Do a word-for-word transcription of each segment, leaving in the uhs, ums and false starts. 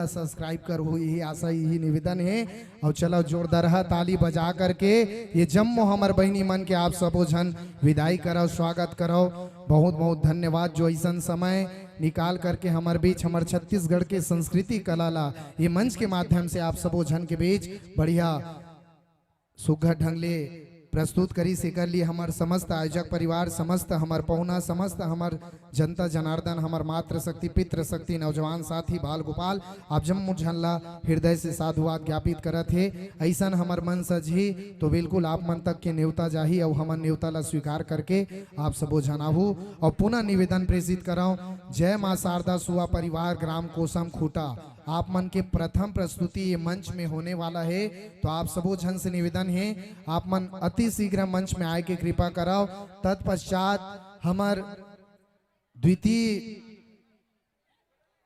Subscribe करहू, यही आशा, यही निवेदन हे। अउ चलो, जोरदारहा ताली बजा करके ये जम्मो हमर बहिनी मन के आप सबो झन विदाई करव, स्वागत करव। बहुत बहुत धन्यवाद, जो अइसन समय निकाल करके हमर बीच हमर छत्तीसगढ़ के संस्कृति कला ला ये मंच के माध्यम से आप सबो झन के बीच बढ़िया सुघर ढंग ले प्रस्तुत करिस। एकर लिए हमर समस्त आयोजक परिवार, समस्त हमर पहुना, समस्त हमर जनता जनार्दन, हमर मातृ शक्ति, पितृ शक्ति, नौजवान साथी, बाल गोपाल, आप जम्मो झन ला हृदय से साधुवाद ज्ञापित करत हे। अइसन हमर मन सजही तो बिल्कुल आप मन तक के नेवता जाही, अउ हमन नेवता ला स्वीकार करके आप सबो झन आहू। अउ पुनः निवेदन प्रेषित करव, जय माँ शारदा सुवा परिवार, ग्राम कोसम खूटा। आप मन के प्रथम प्रस्तुति ये मंच में होने वाला हे, तो आप सबो झन से निवेदन हे, आप मन अति शीघ्र मंच में आए के कृपा करव। तत्पश्चात हमर द्वितीय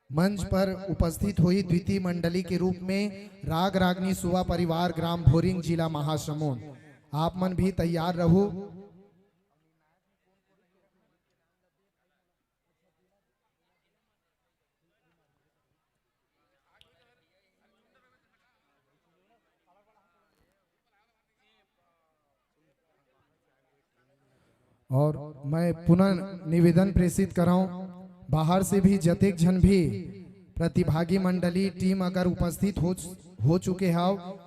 मंच पर उपस्थित होही द्वितीय मंडली के रूप में राग रागनी सुवा परिवार, ग्राम भोरिंग, जिला महासमुंद। आप मन भी तैयार रहू। और मैं पुनः निवेदन प्रेषित करव, बाहर से भी जतेक झन भी प्रतिभागी मंडली टीम अगर उपस्थित हो, हो चुके हव,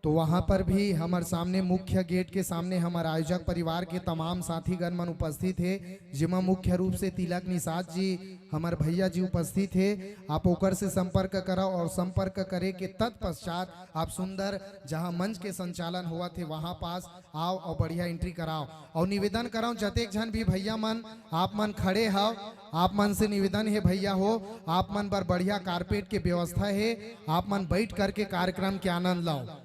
तो वहाँ पर भी हमर सामने मुख्य गेट के सामने हमर आयोजक परिवार के तमाम साथीगण मन उपस्थित हे, जेमा मुख्य रूप से तिलक निषाद जी, हमर भैया जी उपस्थित हे। आप ओकर से संपर्क करव और संपर्क करे के तत्पश्चात आप सुंदर, जहाँ मंच के संचालन होवत हे, वहाँ पास आव और बढ़िया एंट्री कराव। और निवेदन करव, जतेक झन भी भैया मन, आप मन खड़े हव, आप मन से निवेदन हे भैया हो, आप मन बर बढ़िया कारपेट के व्यवस्था हे, आप मन बैठ करके कार्यक्रम के आनंद लव।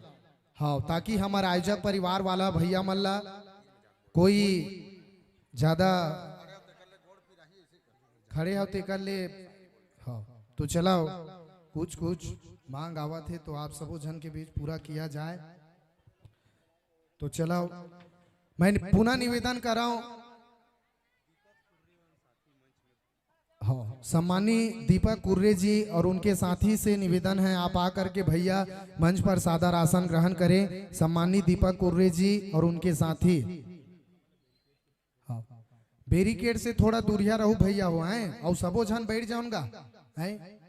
हाँ, ताकि हमर आयोजक परिवार वाला भैया मन ला कोई ज्यादा खड़े हव तेकर ले। हाँ, तो चलाओ, कुछ कुछ मांग आवत हे तो आप सबो झन के बीच पूरा किया जाए। तो चलाओ, मैं पुनः निवेदन करव, हाँ, सम्मानी दीपक कुर्रे जी और उनके साथी से निवेदन है, आप आकर के भैया मंच पर सादर आसन ग्रहण करें। सम्मानी दीपक कुर्रे जी और उनके साथी, हाँ, बैरिकेड से थोड़ा दूरिया रहू भैया हो, हैं, और सबो झन बैठ जाओन गा, हैं।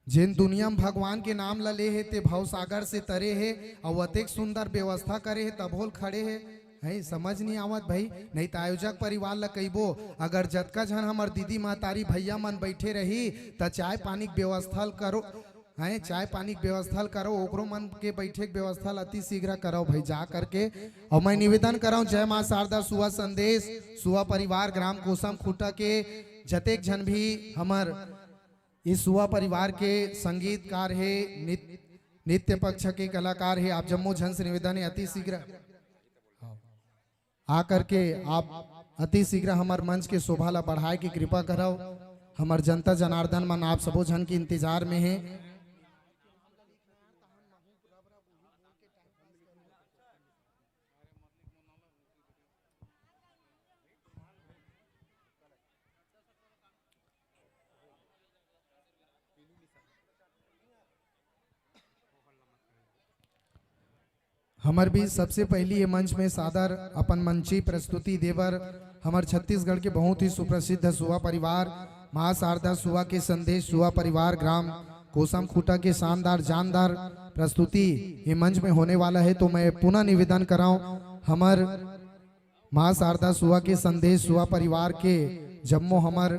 जेन दुनिया में भगवान के नाम ला ले हे, ते भवसागर से तरे हे, अउ अतेक सुंदर व्यवस्था करे हे, तभो ल खड़े हे। हैं, समझ नहीं आवत भाई, नहीं त आयोजक परिवार ला कहिबो, अगर जतका झन हमर दीदी महतारी भैया मन बैठे रही, त चाय पानी के व्यवस्था ल करो, हैं, चाय पानी के व्यवस्था ल करो, ओकरो मन के बैठे के व्यवस्था ल अति शीघ्र करो भाई, जा करके। और मैं निवेदन करव, जय माँ शारदा सुवा संदेश, सुवा परिवार ग्राम कोसम खूटा के जतेक झन भी हमर इस सुवा परिवार के संगीतकार हे, नित-, नृत्य पक्ष के कलाकार हे, आप जम्मो झन से निवेदन हे, अति शीघ्र, हाँ, आ करके आप अति शीघ्र हमर मंच के शोभा ला बढ़ाए के कृपा करव। हमर जनता जनार्दन मन आप सबो झन के इंतजार में हे। हमर बीच सबसे पहली ये मंच में सादर अपन मंची प्रस्तुति देबर हमर छत्तीसगढ़ के बहुत ही सुप्रसिद्ध सुवा परिवार माँ शारदा सुवा के संदेश सुवा परिवार ग्राम कोसम खूटा के शानदार जानदार प्रस्तुति ये मंच में होने वाला है। तो मैं पुनः निवेदन कराऊं हमर माँ शारदा सुवा के संदेश सुवा परिवार के जम्मो हमर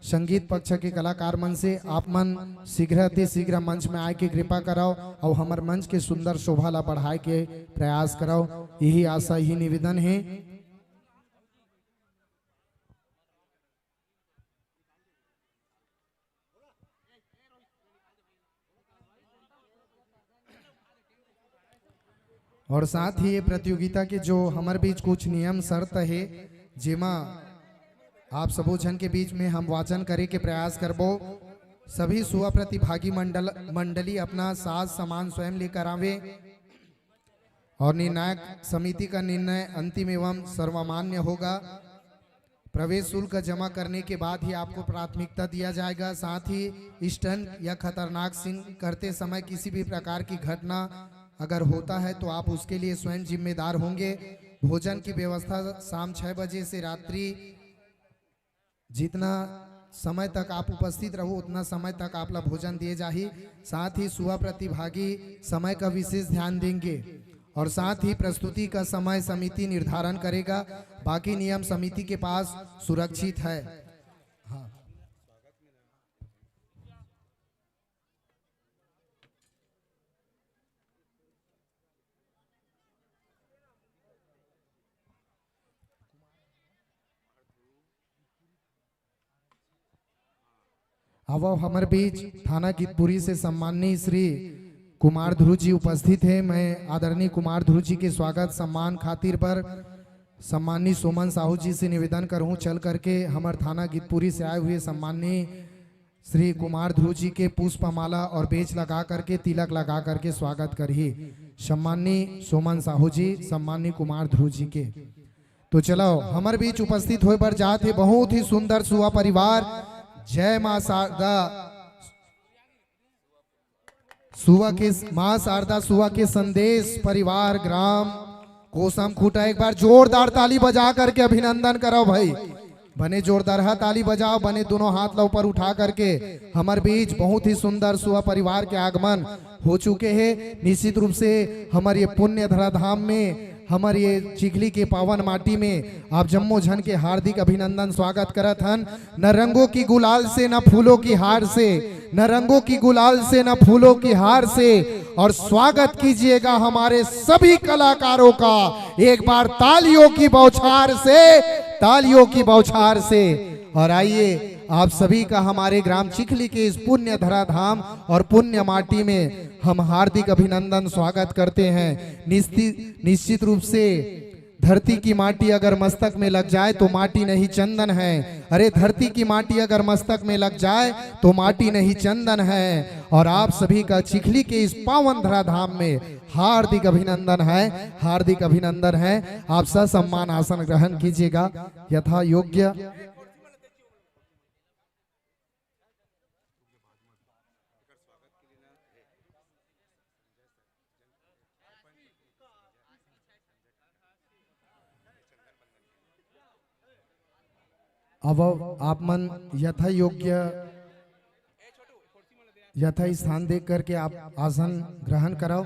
संगीत पक्ष के कलाकार मन से आप मन शीघ्र अति शीघ्र मंच में आए के कृपा करव और हमर मंच के सुंदर शोभा ला बढ़ाए के प्रयास करव। यही आशा, यही निवेदन है। और साथ ही ये प्रतियोगिता के जो हमर बीच कुछ नियम शर्त है, जेमा आप सबो झन के बीच में हम वाचन करे के प्रयास करबो। सभी सुवा प्रतिभागी मंडल, मंडली अपना साज सामान स्वयं लेकर आवे और निर्णायक समिति का निर्णय अंतिम एवं सर्वमान्य होगा। प्रवेश शुल्क जमा करने के बाद ही आपको प्राथमिकता दिया जाएगा। साथ ही स्टंट या खतरनाक सीन करते समय किसी भी प्रकार की घटना अगर होता है तो आप उसके लिए स्वयं जिम्मेदार होंगे। भोजन की व्यवस्था शाम छः बजे से रात्रि जितना समय तक आप उपस्थित रहो उतना समय तक आप ला भोजन दिए जाही। साथ ही सुआ प्रतिभागी समय का विशेष ध्यान देंगे और साथ ही प्रस्तुति का समय समिति निर्धारण करेगा। बाकी नियम समिति के पास सुरक्षित है। हाँ। अब हमर बीच थाना गिदपुरी से सम्माननीय श्री कुमार ध्रुव जी उपस्थित है। मैं आदरणीय कुमार ध्रुव जी के स्वागत सम्मान खातिर पर सम्माननीय सोमन साहू जी से निवेदन करूं, चल करके हमर थाना गिदपुरी से आए हुए सम्माननीय श्री कुमार ध्रुव जी के पुष्पमाला और बेच लगा करके, तिलक लगा करके स्वागत करही। सम्माननीय सोमन साहू जी, सम्माननीय कुमार ध्रुव जी के। तो चलो, हमर बीच उपस्थित होए बर जात हे बहुत ही सुंदर सुआ परिवार। जय माँ शारदा। सुआ के, माँ शारदा सुआ के संदेश परिवार, ग्राम कोसम खूटा, एक बार जोरदार ताली बजा करके अभिनंदन करो भाई। बने जोरदारहा ताली बजाओ, बने दोनों हाथ ला ऊपर उठा करके। हमर बीच बहुत ही सुंदर सुआ परिवार के आगमन हो चुके हे। निश्चित रूप से हमर ये पुण्य धरा धाम में, हमर ये चिखली के पावन माटी में आप जम्मो झन के हार्दिक अभिनंदन, स्वागत करत हन। न रंगों की गुलाल से, न फूलों की हार से, न रंगों की गुलाल से, न फूलों की हार से, और स्वागत कीजिएगा हमारे सभी कलाकारों का एक बार तालियों की बौछार से, तालियों की बौछार से। और आइए, आप सभी का हमारे ग्राम चिखली के इस पुण्य धरा धाम और पुण्य माटी में हम हार्दिक अभिनंदन, स्वागत करते हैं। निश्चित, निश्चित रूप से धरती की माटी अगर मस्तक में लग जाए तो माटी नहीं चंदन है। अरे, धरती की माटी अगर मस्तक में लग जाए तो माटी नहीं चंदन है। और आप सभी का चिखली के इस पावन धरा धाम में हार्दिक अभिनंदन है, हार्दिक अभिनंदन है। आप ससम्मान आसन ग्रहण कीजिएगा यथा योग्य। अब आप मन यथा योग्य, यथा स्थान देख करके आप आसन ग्रहण कराओ।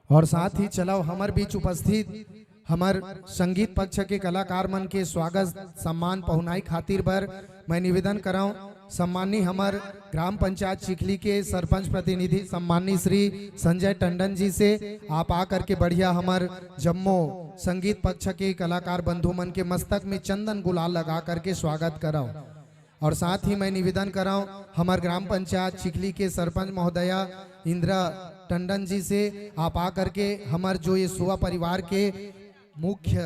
और साथ ही चलाओ, हमर बीच उपस्थित हमर संगीत पक्ष के कलाकार मन के स्वागत सम्मान पहुनाई खातिर बर मैं निवेदन कराऊं, सम्मानी हमर ग्राम पंचायत चिखली के सरपंच प्रतिनिधि सम्मानी श्री संजय टंडन जी से आप आ करके बढ़िया हमर जम्मो संगीत पक्ष के कलाकार बंधु मन के मस्तक में चंदन गुलाल लगा करके स्वागत कराओ। और साथ ही मैं निवेदन कराओ हमर ग्राम पंचायत चिखली के सरपंच महोदया इंदिरा टंडन जी से आप आ करके हमर जो ये सुआ परिवार के मुख्य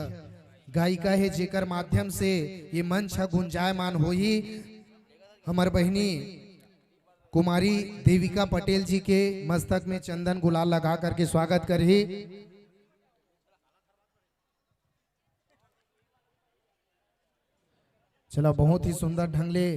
गायिका हे, जेकर माध्यम से ये मंच ह गुंजायमान होही, हमर बहिनी कुमारी देविका पटेल जी के मस्तक में चंदन गुलाल लगा करके स्वागत करही। चलो, बहुत ही सुंदर ढंग ले।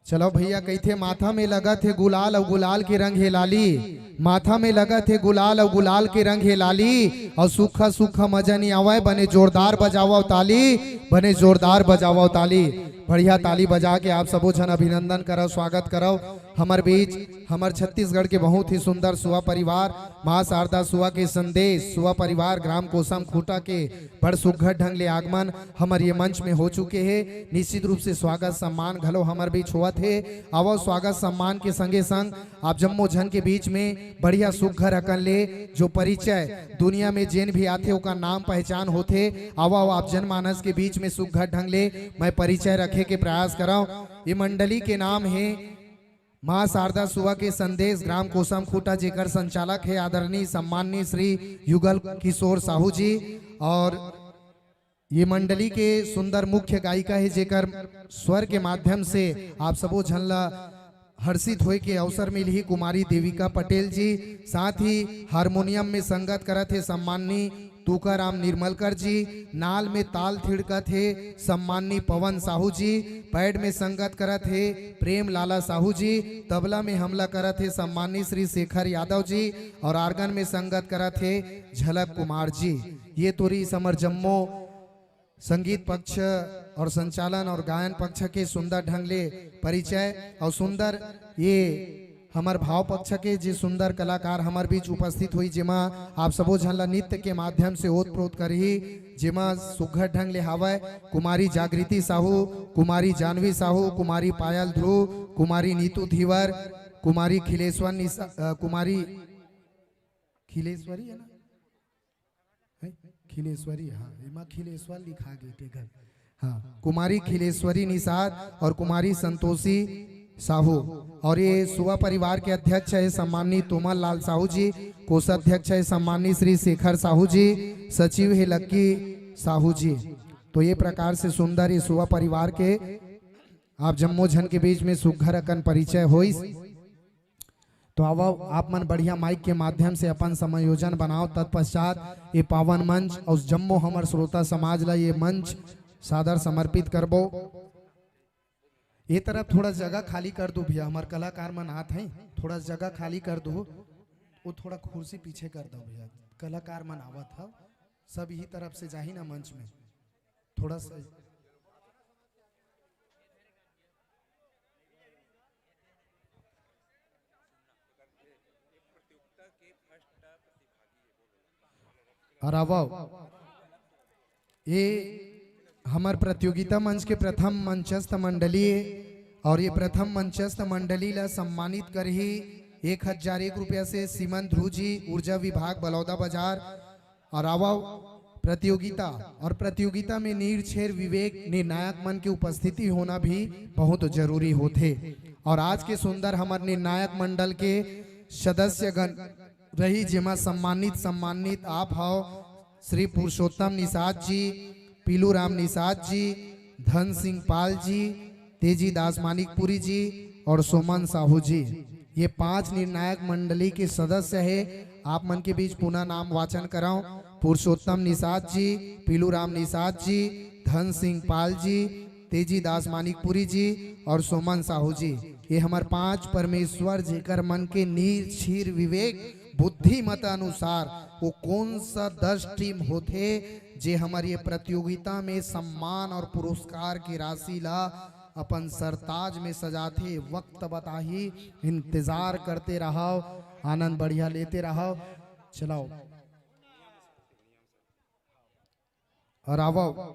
चलो भैया, कहिथे, माथा में लगत हे गुलाल अउ गुलाल के रंग हे लाली, माथा में लगत हे गुलाल अउ गुलाल के रंग हे लाली, अउ सूखा सूखा मजा नहीं आवय, बने जोरदार बजावव ताली, बने जोरदार बजावव ताली। बढ़िया ताली बजा के आप सबो झन अभिनंदन करव, स्वागत करव हमर बीच, हमर छत्तीसगढ़ के बहुत ही सुंदर सुआ परिवार, माँ शारदा सुआ के संदेश, सुआ परिवार ग्राम कोसम खूटा के बड़ सुघर ढंग ले आगमन हमर ये मंच में हो चुके हे। निश्चित रूप से स्वागत सम्मान घलो हमर बीच होवत हे। आवव, स्वागत सम्मान के संगे संग आप जम्मो झन के बीच में बढ़िया सुघर अकन ले जो परिचय दुनिया में जेन भी आथे ओकर नाम पहचान होथे। आवव, आप जनमानस के बीच में सुघर ढंग ले मैं परिचय रखे के प्रयास करव। ये मंडली के नाम हे माँ शारदा सुआ के संदेश, ग्राम कोसम खूटा, जेकर संचालक हे आदरणीय सम्माननीय श्री युगल किशोर साहू जी। और ये मंडली के सुंदर मुख्य गायिका हे, जेकर स्वर के माध्यम से आप सबो झन ला हर्षित होए के अवसर मिलही, कुमारी देविका पटेल जी। साथ ही हारमोनियम में संगत करत हे सम्माननीय तुकाराम निर्मलकर जी, नाल में ताल थिड़कत हे सम्माननीय पवन साहू जी, पैड में संगत करत हे प्रेम लाला साहू जी, तबला में हमला करत हे सम्माननीय श्री शेखर यादव जी, और आर्गन में संगत करत हे झलक कुमार जी। ये टूरी हमर जम्मो संगीत पक्ष और संचालन और गायन पक्ष के सुंदर ढंग ले परिचय और सुंदर ये हमर भाव पक्ष के जे सुंदर कलाकार हमर बीच उपस्थित होइस, जेमा आप सबो झन ला नृत्य के माध्यम से ओत प्रोत करही, जेमा सुघर ढंग ले हावय कुमारी जागृति साहू, कुमारी जानवी साहू, कुमारी पायल ध्रुव, कुमारी नीतू धीवर, कुमारी खिलेश्वर निशा, अ, कुमारी खिलेश्वरी है ना? है? खिलेश्वरी, हाँ, एमा खिलेश्वर लिखा गे, तेकर। हाँ, कुमारी खिलेश्वरी निषाद और कुमारी संतोषी साहू। और ये सुवा परिवार के अध्यक्ष है सम्माननीय तोमल लाल साहू जी, कोषाध्यक्ष है सम्माननीय श्री शेखर साहू जी, सचिव है लक्की साहू जी। तो ये प्रकार से सुंदर ये सुवा परिवार के आप जम्मो झन के बीच में सुघर अकन परिचय होइस। तो आवव, आप मन बढ़िया माइक के माध्यम से अपन समायोजन बनाव। तत्पश्चात ये पावन मंच और जम्मो हमर श्रोता समाज ला ये मंच सादर समर्पित करबो। ये तरफ थोड़ा जगह खाली कर दो भैया, हमर कलाकार मन आत हैं, थोड़ा जगह खाली कर दो। वो थोड़ा कुर्सी पीछे कर दो भैया, कलाकार मन आवत हव, सब यही तरफ से जाही ना मंच में, थोड़ा सा। और आवव, ये हमर प्रतियोगिता मंच के प्रथम मंचस्थ मंडली है और ये प्रथम मंचस्थ मंडली ला सम्मानित करही एक हजार एक रुपया से सीमन ध्रुव जी, ऊर्जा विभाग, बलौदा बाजार। और आवव, प्रतियोगिता और प्रतियोगिता में नीर छेर विवेक निर्णायक मन के उपस्थिति होना भी बहुत जरूरी होथे। और आज के सुंदर हमर निर्णायक मंडल के सदस्यगण रही, जेमा सम्मानित सम्मानित आप हव श्री पुरुषोत्तम निषाद जी, पीलू राम निषाद जी, धन सिंह पाल जी, तेजी दास मानिकपुरी जी और सोमन साहू जी। ये पांच निर्णायक मंडली के सदस्य है। आप मन के बीच पुनः नाम वाचन कराओ। पुरुषोत्तम निषाद जी, पीलू राम निषाद जी, धन सिंह पाल जी, तेजी दास मानिकपुरी जी और सोमन साहू जी। ये हमर पांच परमेश्वर, जेकर मन के नीर छीर विवेक बुद्धिमता अनुसार वो कौन सा दस टीम होथे, जे हमर ये प्रतियोगिता में सम्मान और पुरस्कार की राशि ला अपन सरताज में सजाथे। वक्त बताही, इंतजार करते रहव, आनंद बढ़िया लेते रहव। चलाओ। और आवव,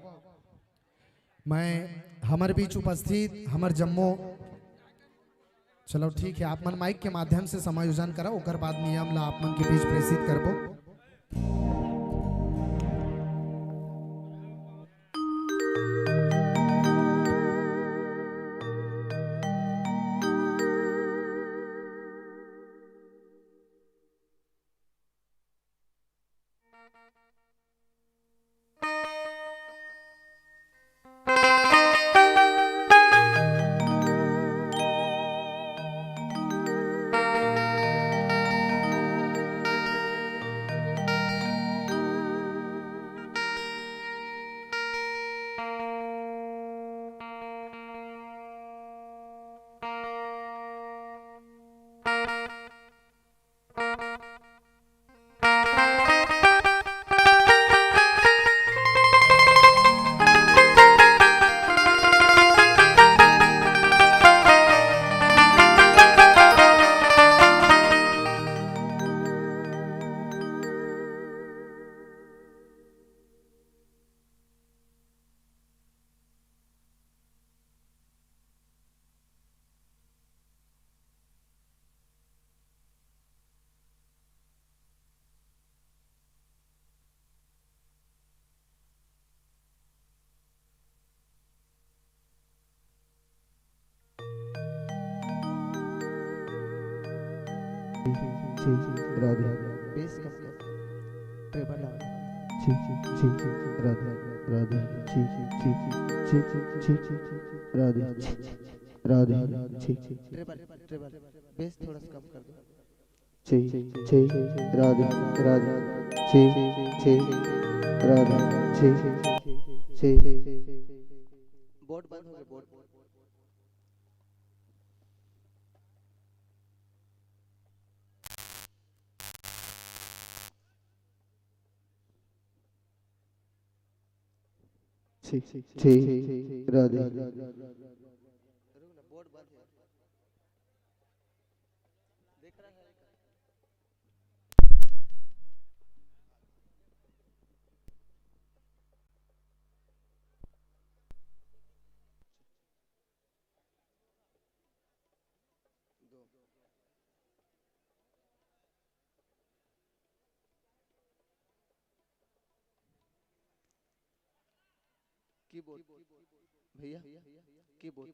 मैं हमर बीच उपस्थित हमर जम्मो, चलो ठीक है, आप मन माइक के माध्यम से समायोजन करा, ओकर बाद नियम ला आप मन के बीच प्रेषित करबो। छी, छी, राधे। बेस कम कर। ट्रेबल आ। छी, छी, छी, राधे, राधे। छी, छी, छी, राधे। छी, राधे। छी, ट्रेबल, ट्रेबल। बेस थोड़ा सा कम कर दो। छी, छी, राधे, राधे, छी, छी, राधे, छी, छी। बोर्ड बंद हो गया, बोर्ड। छी, छी, राधे। रुक ना, बोर्ड बंद है। देख रहा है? दो। कीबोर्ड भैया, कीबोर्ड।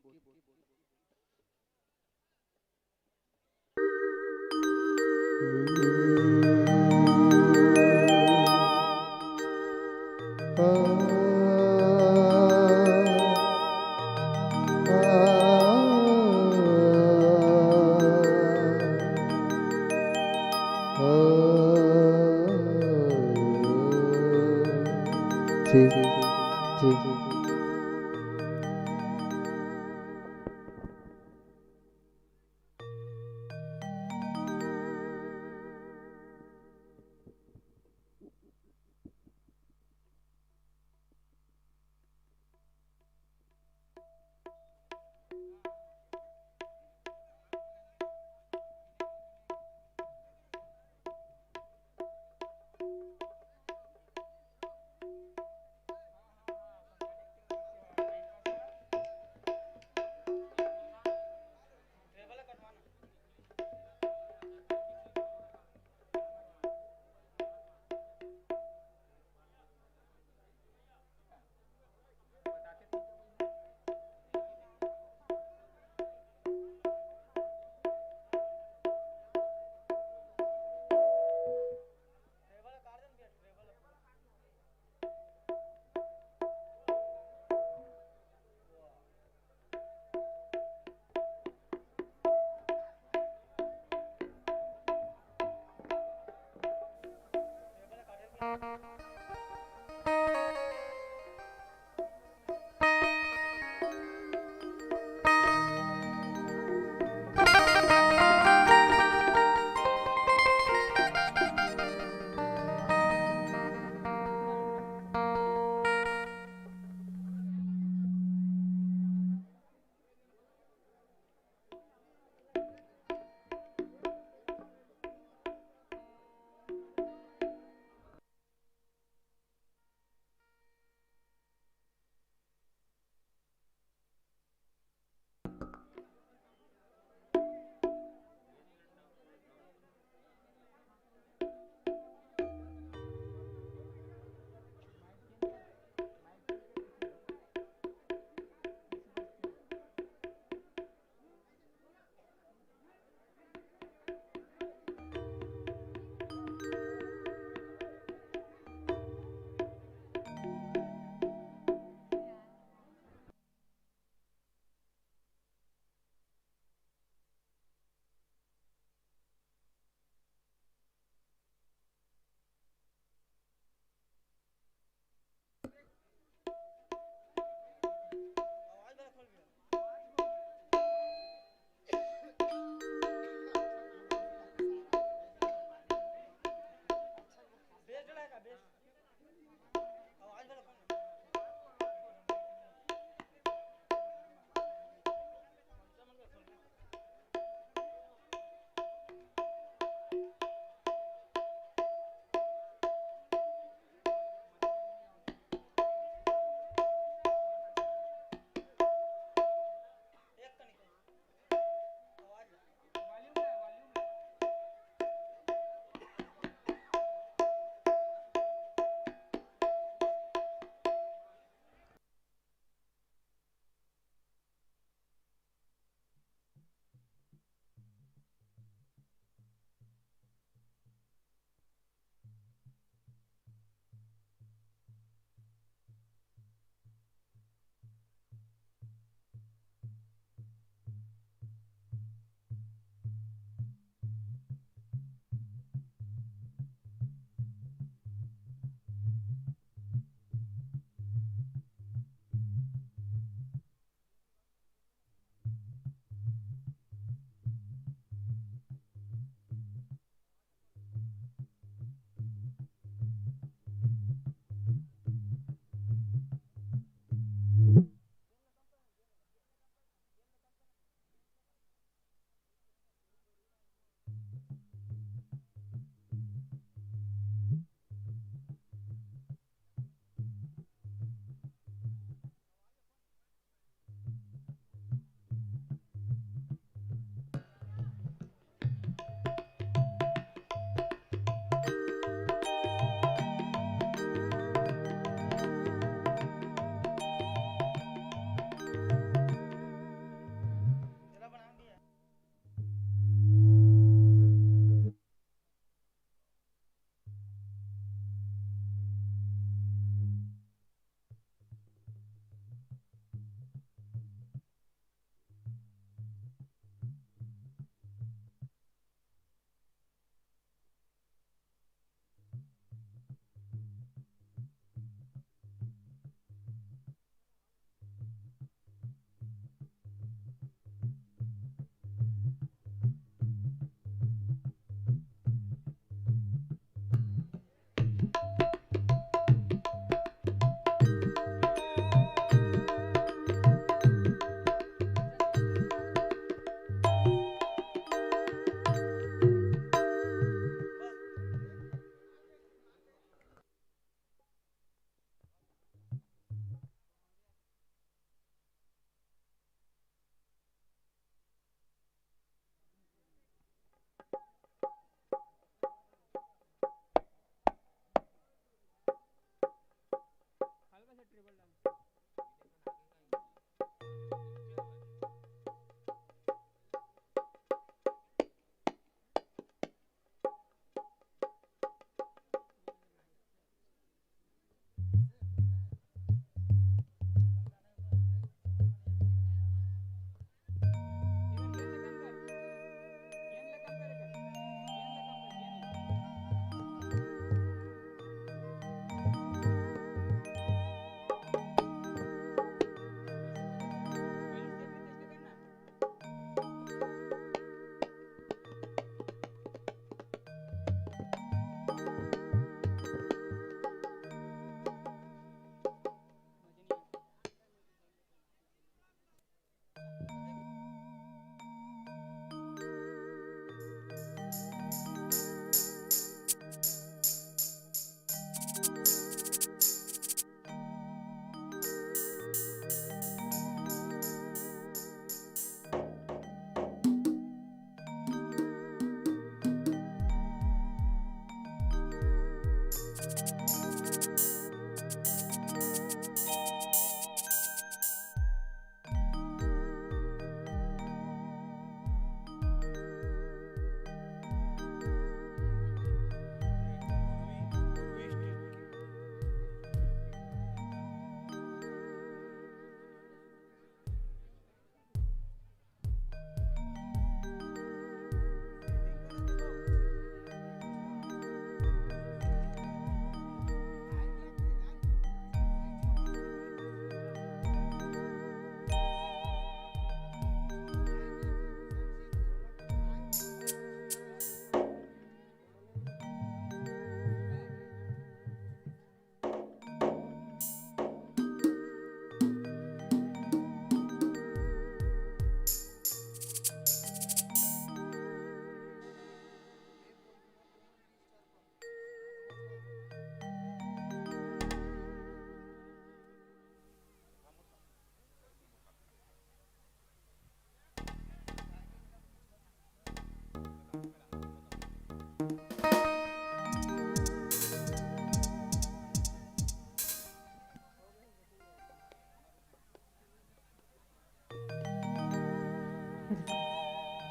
हरि,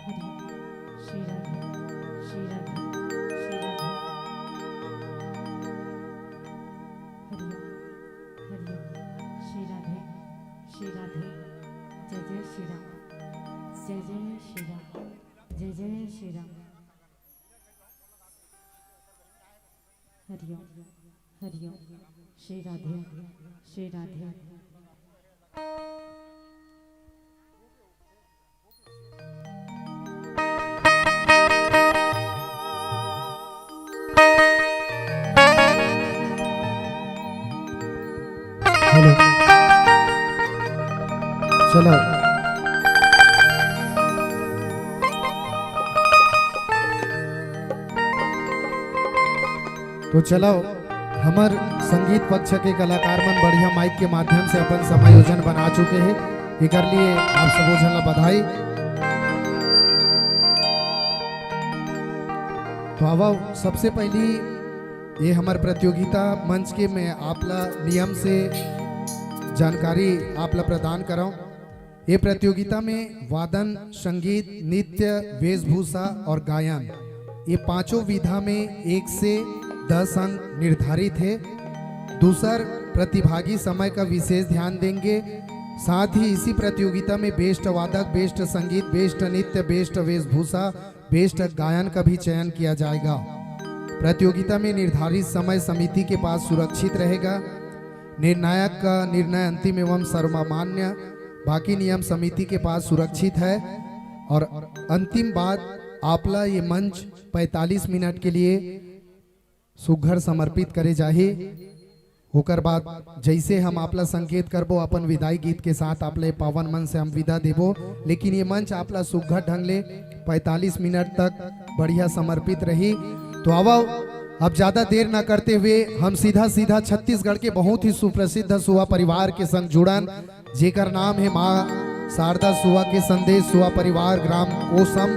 हरि, श्री राधे, श्री राधे, श्री राधे। हरि, हरि, श्री राधे, श्री राधे। जय जय श्री राम, जय जय श्री राम, जय जय श्री राम। हरिओम, हरिओम, श्री राधे, श्री राधे। हेलो, चलो। तो चलो, हमर संगीत पक्ष के कलाकार मन बढ़िया माइक के माध्यम से अपन समायोजन बना चुके हे, एकर लिए आप सबो झन ला बधाई। तो आवव, सबसे पहली ये हमर प्रतियोगिता मंच के मैं आप ला नियम से जानकारी आप ला प्रदान करव। ये प्रतियोगिता में वादन, संगीत, नृत्य, वेशभूषा और गायन, ये पांचों विधा में एक से दस अंक निर्धारित है। दूसर, प्रतिभागी समय का विशेष ध्यान देंगे। साथ ही इसी प्रतियोगिता में बेस्ट वादक, बेस्ट संगीत, बेस्ट नृत्य, बेस्ट वेशभूषा, बेस्ट गायन का भी चयन किया जाएगा। प्रतियोगिता में निर्धारित समय समिति के पास सुरक्षित रहेगा। निर्णायक का निर्णय अंतिम एवं सर्वमान्य, बाकी नियम समिति के पास सुरक्षित है। और अंतिम बात, आपला ये मंच पैंतालीस मिनट के लिए सुघर समर्पित करे जाही। ओकर बाद जैसे हम आपला संकेत करबो, अपन विदाई गीत के साथ आपले पावन मन से हम विदा देबो, लेकिन ये मंच आपला सुघर ढंग ले पैंतालीस मिनट तक बढ़िया समर्पित रही। तो आवव, अब ज्यादा देर न करते हुए हम सीधा सीधा छत्तीसगढ़ के बहुत ही सुप्रसिद्ध सुआ परिवार के संग जुड़न, जेकर नाम है माँ शारदा सुआ के संदेश, सुआ परिवार, ग्राम कोसम,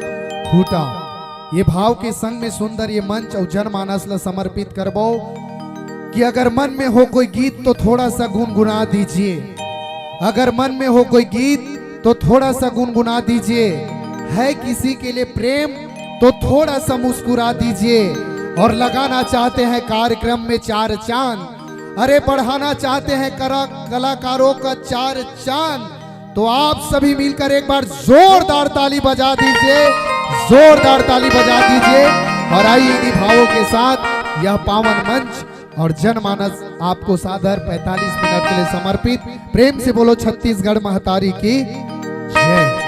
खूंटा। ये भाव के संग में सुंदर ये मंच और जनमानस ला समर्पित करबो कि अगर मन में हो कोई गीत तो थोड़ा सा गुनगुना दीजिए, अगर मन में हो कोई गीत तो थोड़ा सा गुनगुना दीजिए, है किसी के लिए प्रेम तो थोड़ा सा मुस्कुरा दीजिए, और लगाना चाहते हैं कार्यक्रम में चार चांद, अरे बढ़ाना चाहते हैं करा-, कलाकारों का चार चांद, तो आप सभी मिलकर एक बार जोरदार ताली बजा दीजिए, जोरदार ताली बजा दीजिए। और आइए इन्हीं भावों के साथ यह पावन मंच और जनमानस आपको सादर पैंतालीस मिनट के लिए समर्पित। प्रेम से बोलो छत्तीसगढ़ महतारी की जय।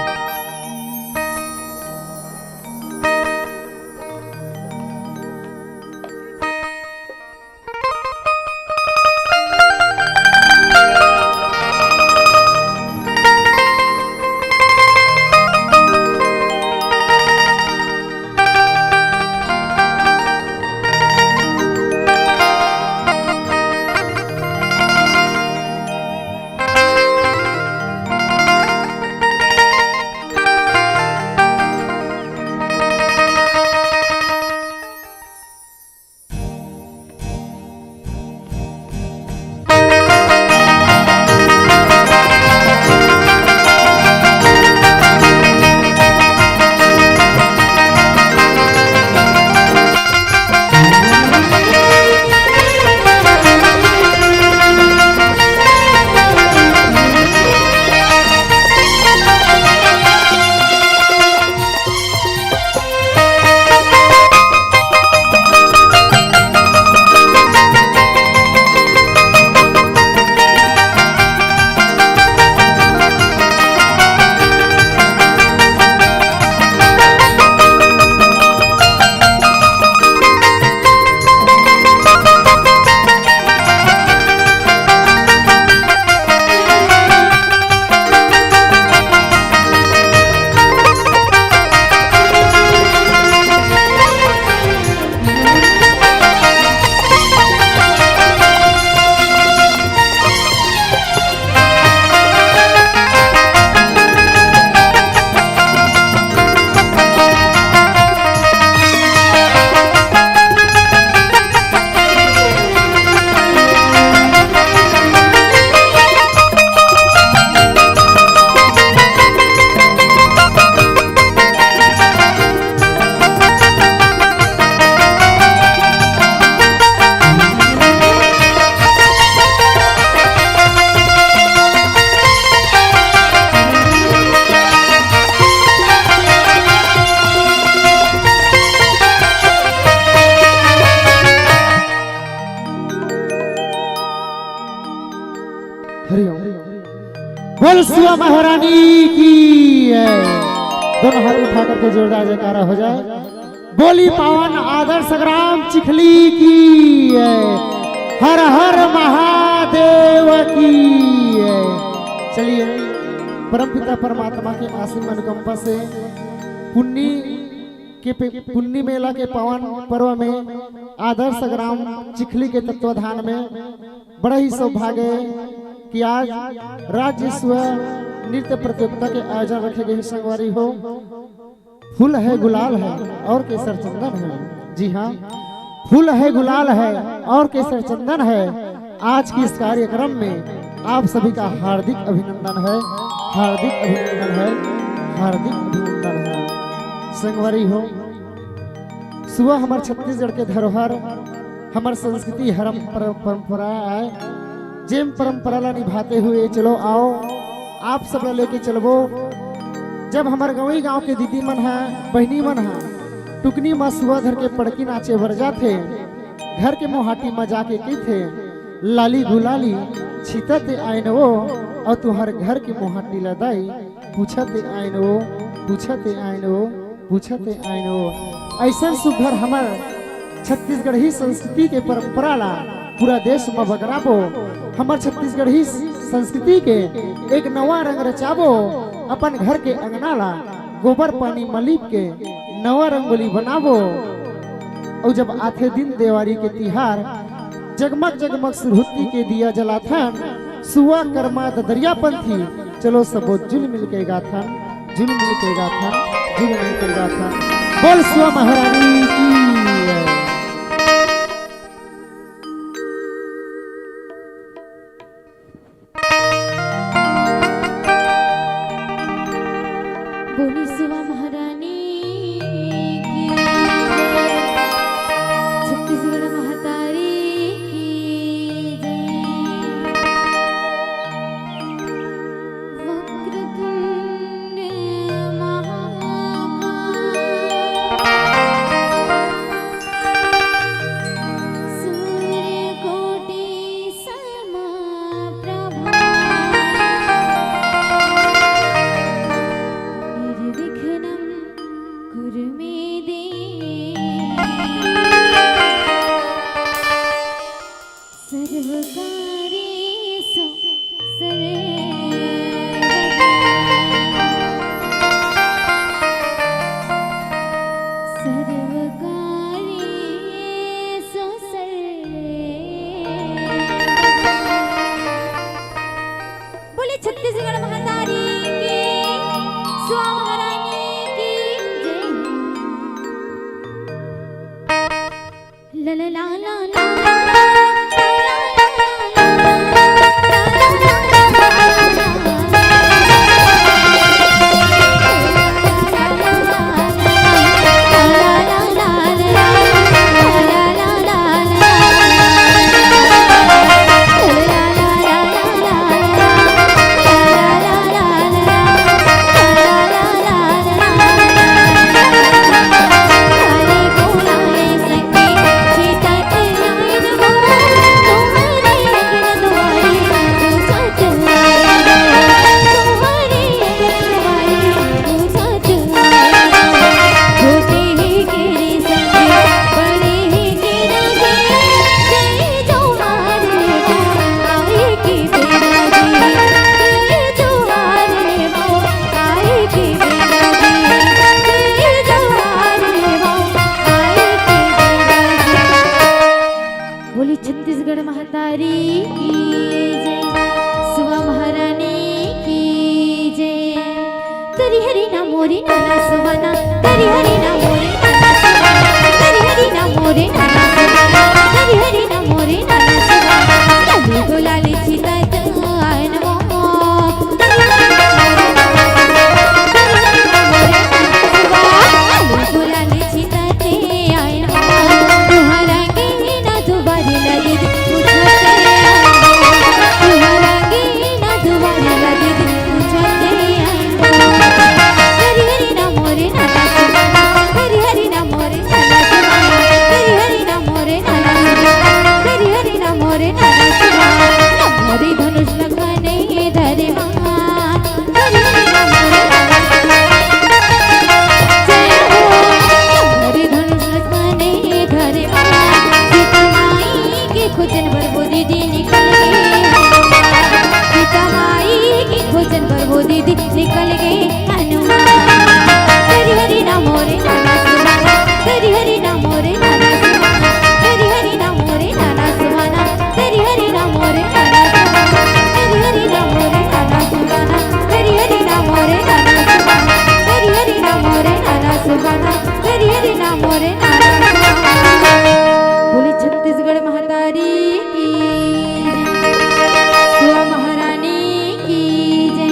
सुआ महारानी की जय। दोनों हाथ उठा करके जोरदार जयकारा हो जाए। बोली पावन आदर्श ग्राम चिखली की जय। हर हर महादेव की जय। चलिए, परमपिता परमात्मा के असीम अनुकंपा से पुन्नी के पे-, पुन्नी मेला के पावन पर्व में आदर्श ग्राम चिखली के तत्वाधान में बड़ा ही सौभाग्य है कि आज राज्य स्व नृत्य प्रतियोगिता के आयोजन रखे गए हैं। संगवारी हो, फूल है गुलाल है और केसर चंदन है। जी हाँ, फूल है गुलाल है और केसर चंदन है। आज के इस कार्यक्रम में आप सभी का हार्दिक अभिनंदन है, हार्दिक अभिनंदन है, हार्दिक अभिनंदन है। संगवारी हो, सुआ हमर छत्तीसगढ़ के धरोहर, हमर संस्कृति, हरम पर-, परंपरा आय। जेम परंपरा ला निभाते हुए चलो आओ, आप सब ला लेके चलबो। जब हमर गंवई गांव के दीदी मन ह, बहिनी मन ह टुकनी म सुआ धर के पड़की नाचे बर जाथे, घर के मोहाटी म जाके कहिथे, "लाली गुलाली छीतत आयन ओ, अउ तुहर घर के मोहाटी ला दाई पूछत आयन ओ, पूछत आयन ओ, पूछत आयन ओ।" अइसन सुघर हमर छत्तीसगढ़ी संस्कृति के परंपरा ला पूरा देश म बगराबो। हमर छत्तीसगढ़ी संस्कृति के एक नवा रंग रचाबो, अपन घर के अंगना ला गोबर पानी म लीप के नवा रंगोली बनाबो। अउ जब आथे दिन देवारी के तिहार, जगमग जगमग सुरहुत्ती के दिया जलाथन, सुआ करमा ददरिया पंथी, चलो सबो जुल मिल के गाथन, जुल मिल के गाथन, जुल मिल के गाथन। बोल सुआ महारानी की। बोली सुआ महारानी की, छत्तीसगढ़ महतारी की जय। वक्रतुंड महाकाय, सूर्यकोटि समप्रभा। निर्विघ्नं कुरु मे देवी। सर्वकार्येषु सर्वदा। सर्वकार्येषु सर्वदा। बोले छत्तीसगढ़ महतारी की, सुआ महारानी की जय। ला ला ला ला ला। हरि हरि नाम मोरे नाना। बोले छत्तीसगढ़ महतारी की जय, सुआ महारानी की जय।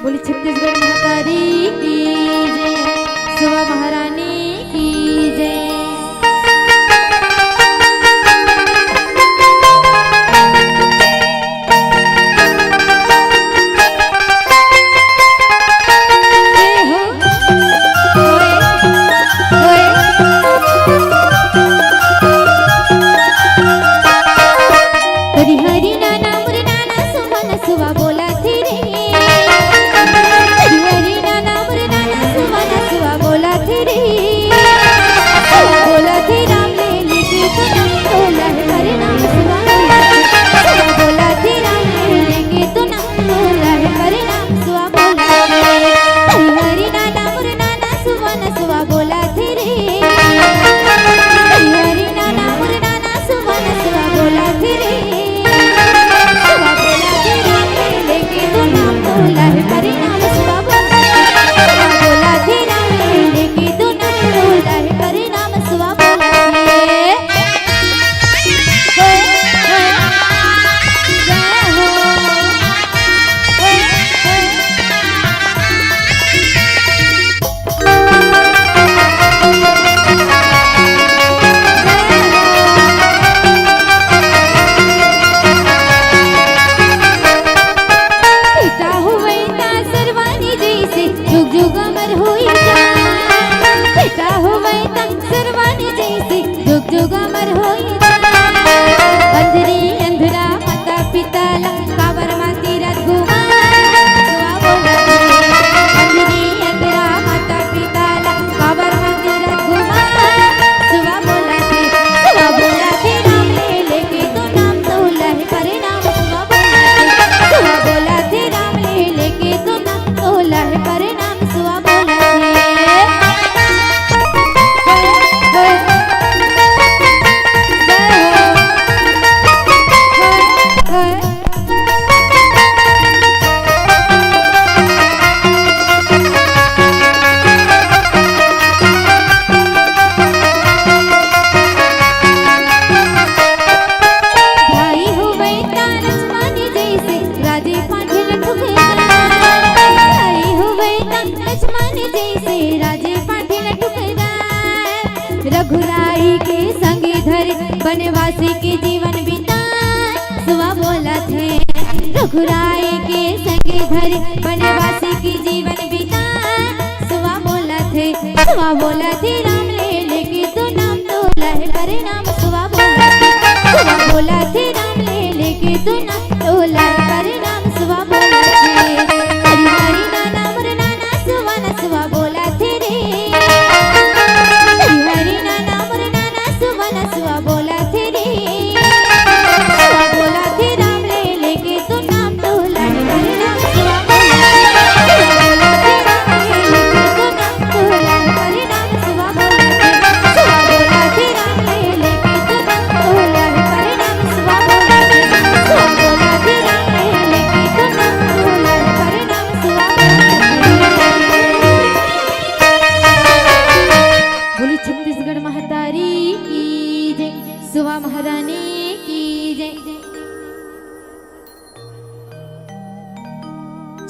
बोली छत्तीसगढ़ महतारी की जय, सुआ महारानी की जय। के संगे धर बनवासी के जीवन बिता। सुवा बोलत हे रघुराई के संगे धर बनवासी के जीवन बिता। सुवा बोलत हे, सुवा बोलत हे राम ले लेके तू नाम तोला हे परिणाम। सुवा बोलत हे, सुवा बोलत हे राम ले लेके तू नाम तोला हे परिणाम। सुवा बोलत हे हरि हरि नाना मोर नाना सुवा ना सुवा बोलत हे रे। हरि हरि नाना मोर नाना सुवा ना सुवा बोलत हे रे। सुवा बोलत हे राम ले लेके तू नाम तोला हे परिणाम। सुवा बोलत हे, सुवा बोलत हे राम ले लेके तू नाम तोला हे परिणाम। सुवा बोलत हे, सुवा बोलत हे राम ले लेके तू नाम तोला हे परिणाम। सुवा बोलत हे, सुवा बोलत हे राम ले लेके तू नाम तोला हे परिणाम। सुवा बोलत हे। बोली छत्तीसगढ़ महतारी की जय, सुवा महारानी की जय।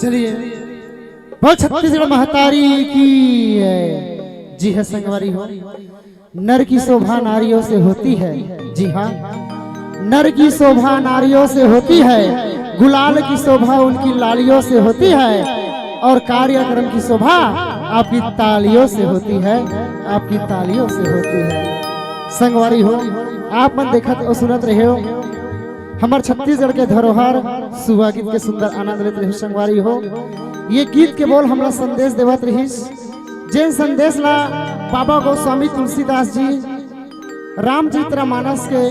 चलिए, बोल छत्तीसगढ़ महतारी की जय। जी हाँ संगवारी हो, नर की शोभा नारियों से होती है। जी हाँ, नर की शोभा नारियों से होती है, गुलाल की शोभा उनकी लालियों से होती है, और कार्यक्रम की शोभा आपकी तालियों से होती है, आपकी तालियों से होती है। संगवारी हो, आप मन देखत अउ सुनत रहे हो हमर छत्तीसगढ़ के धरोहर सुवा गीत के सुंदर आनंद लेत रहे हो संगवारी हो। ये गीत के बोल हमला संदेश देवत रहिस, जेन संदेश ला बाबा गोस्वामी तुलसीदास जी रामचरितमानस के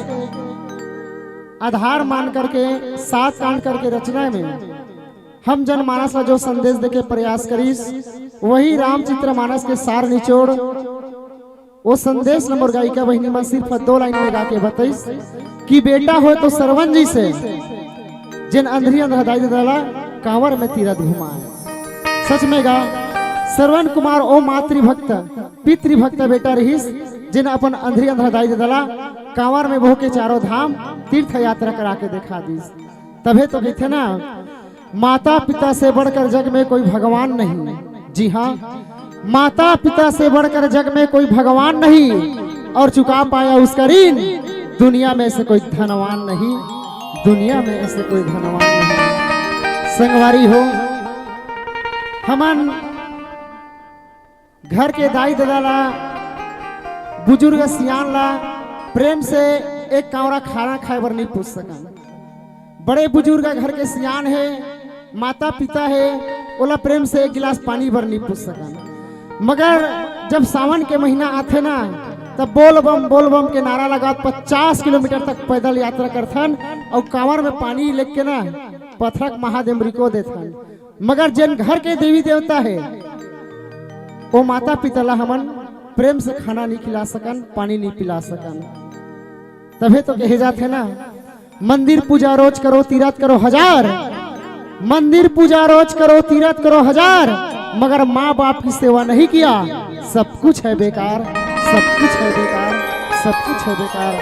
आधार मान करके, सात कांड करके रचना में हम जनमानस ला जो संदेश देके प्रयास करिस, वही रामचरितमानस के सार निचोड़। वो संदेश ला मोर गायिका बहिनी मन सिर्फ दो लाइन में गा के बताइस कि बेटा हो तो सरवन जइसे, जेन अंधरी अंधरा दाई ददा ला कांवर में तीरथ घुमाए। सच में गा, सरवन कुमार ओ मातृभक्त, पितृभक्त बेटा रहिस, जेन अपन अंधरी अंधरा दाई ददा ला कांवर में बोह के चारों धाम तीर्थ यात्रा करा के देखा दिस। तभे तो कहिथे ना, माता पिता से बढ़कर जग में कोई भगवान नहीं। जी हाँ, माता पिता से बढ़कर जग में कोई भगवान नहीं, और चुका पाया उसका ऋण दुनिया में से कोई धनवान नहीं, दुनिया में ऐसे कोई धनवान नहीं। संगवारी हो, हमन घर के दाई ददा ला, बुजुर्ग सियान ला प्रेम से एक कांवरा खाना खाए बर नहीं पूछ सकन। बड़े बुजुर्ग घर के सियान हे, माता पिता हे, ओला प्रेम से एक गिलास पानी बर नहीं पूछ सकन। मगर जब सावन के महीना आथे ना, तब बोल बम बोल बम के नारा लगात पचास किलोमीटर तक पैदल यात्रा करथन, अउ कांवर में पानी लेके ना पथरा के महादेव रिको देथन। मगर जेन घर के देवी देवता हे, ओ माता पिता ला हमन प्रेम से खाना नहीं खिला सकन, पानी नहीं पिला सकन। तभे तो कहे जाथे ना, मंदिर पूजा रोज करो, तीरथ करो हजार। मंदिर पूजा रोज करो, तीरथ करो हजार, मगर माँ बाप की सेवा नहीं किया, सब कुछ है बेकार, सब कुछ है बेकार, सब कुछ है बेकार।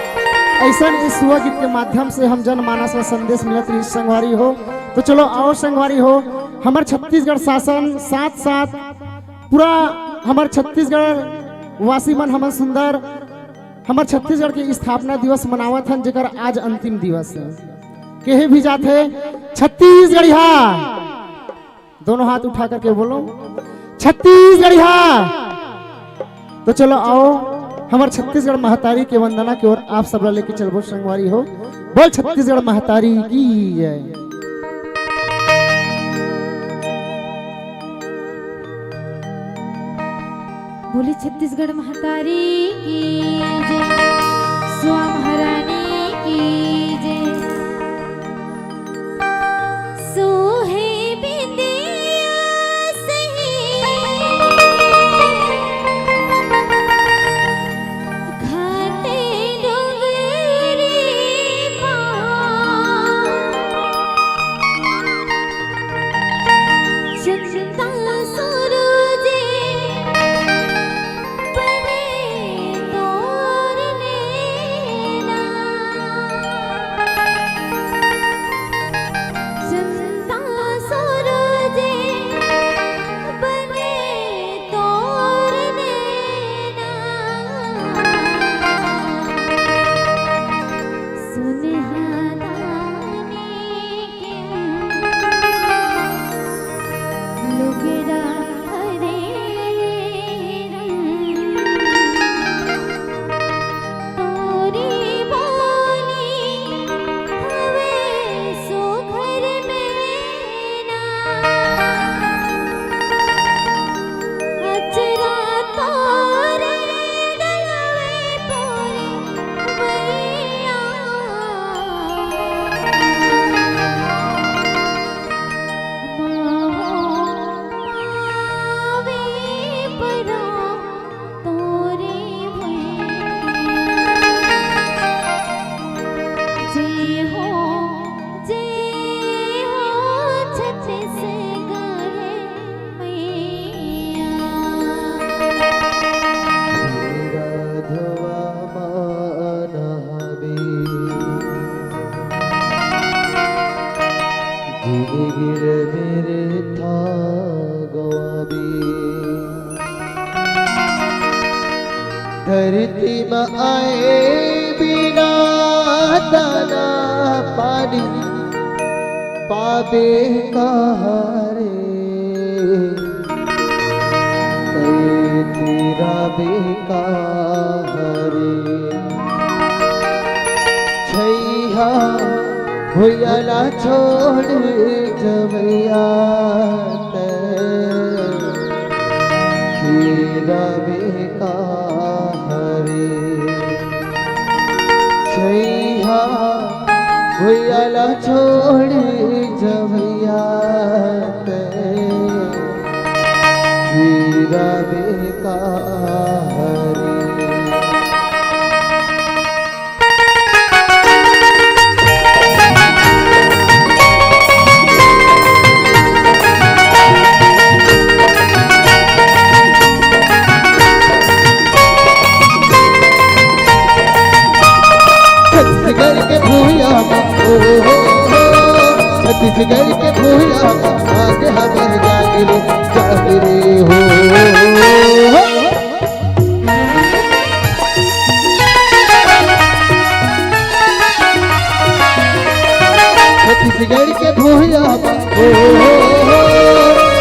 ऐसन इस सुवा गीत के माध्यम से हम जनमानस ला संदेश मिलत रही संगवारी हो। तो चलो आओ संगवारी हो, हमर छत्तीसगढ़ शासन साथ साथ पूरा हमर छत्तीसगढ़ वासी मन हमन सुंदर हमर छत्तीसगढ़ के स्थापना दिवस मनावत हन, जेकर आज अंतिम दिवस है। केहे भी जाथे छत्तीसगढ़िया, दोनों हाथ उठा करके बोलो, छत्तीसगढ़िया। तो चलो आओ, हमर छत्तीसगढ़ महतारी के वंदना के ओर आप सब ला लेके चलबो संगवारी हो। बोल छत्तीसगढ़ महतारी की जय। बोले छत्तीसगढ़ महतारी की जय, सुआ महारानी की जय। सोहे बिंदिया सही घाटे डोंगरी पा। चिंता सूरज बने तोर पाबे कहाँ रे, तैं तिराबे कहाँ रे। छइहाँ भुइयां ला छोड़ जवइया तैं तिराबे कहाँ रे। छइहाँ भुइयां ला छोड़ जवइया तैं तिराबे कहाँ रे। छत्तीसगढ़ के भुइयां म, ओ हो हो, छत्तीसगढ़ के भुइयां म, आज हमर जागरे, जागरे हो। छत्तीसगढ़ के भुइयां म, ओ हो हो,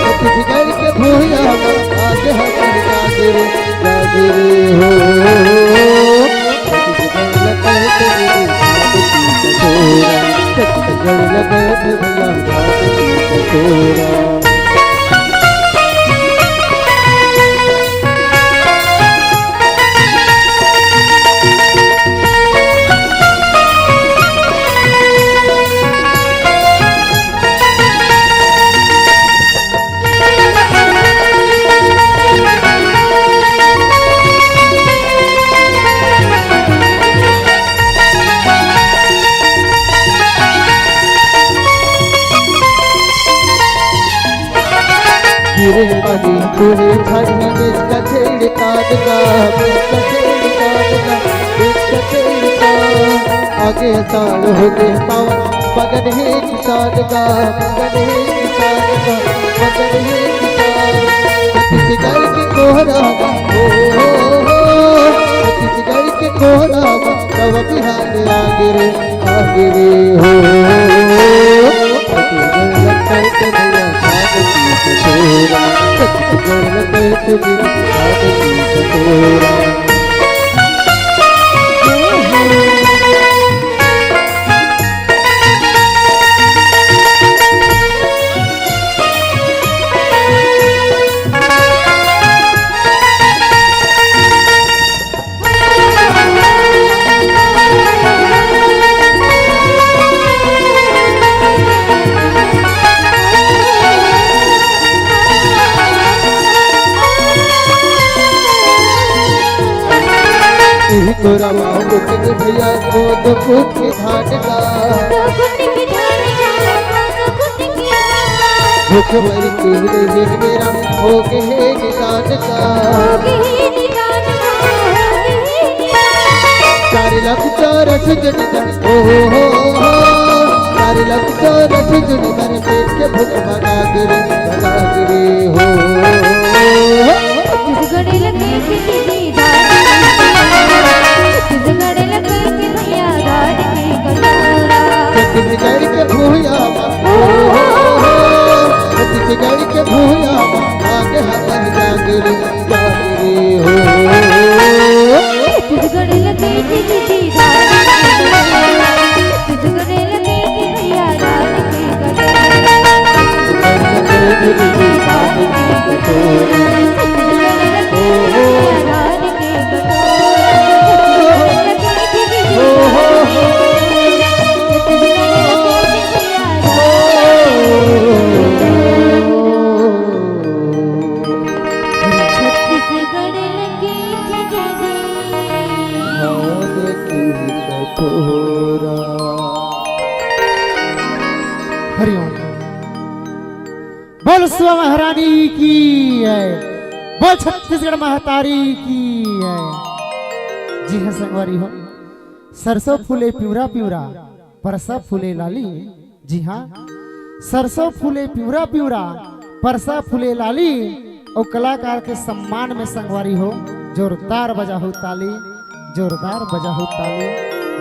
छत्तीसगढ़ के भुइयां म, आज हमर जागरे, जागरे हो। छत्तीसगढ़ ल कहत मेरे बाप की कटोरा, छत्तीसगढ़ ल कहत भैया बाप की कटोरा। गिरे पानी तूने झरना में कचेड़ काट का, में कचेड़ काट का, में कचेड़ का। आगे साल हो गए पावन, मगन हे किसान का, मगन हे किसान का, मगन हे किसान। छत्तीसगढ़ के कोहरा, ओ हो हो, छत्तीसगढ़ के कोहरा, तब बिहार आगे रे, आगे रे हो। छत्तीसगढ़ ल कहत भैया बाप की कटोरा, छत्तीसगढ़ ल कहत भैया बाप की कटोरा। इही तोरा माँ बुकिंग भैया को दो फुट के धान का। भूख मरी तेरे दिन मेरा हो गए निदान का। चार लाख चार सौ जन का, ओ हो हो हो, चार लाख चार सौ जन का पेट के भूख भगा दे रे, भगा दे रे हो। छत्तीसगढ़ लगे के दीदार, छत्तीसगढ़ लगे के भैया धान के कटोरा। छत्तीसगढ़ के भुइयां म, ओ हो हो हो, छत्तीसगढ़ के भुइयां म, आगे हमर जागरे, जागरे हो। छत्तीसगढ़ लगे के दीदार, छत्तीसगढ़ लगे के भैया धान के कटोरा। हरिओम। बोल सुआ महारानी की जय, बोल छत्तीसगढ़ महतारी की जय। जी हाँ संगवारी हो, सरसों फूले पिवरा पिवरा, परसा फूले लाली। जी हाँ, सरसों फूले पिवरा पिवरा, परसा फूले लाली। और कलाकार के सम्मान में संगवारी हो, जोरदार बजाहू ताली, जोरदार बजाहू ताली,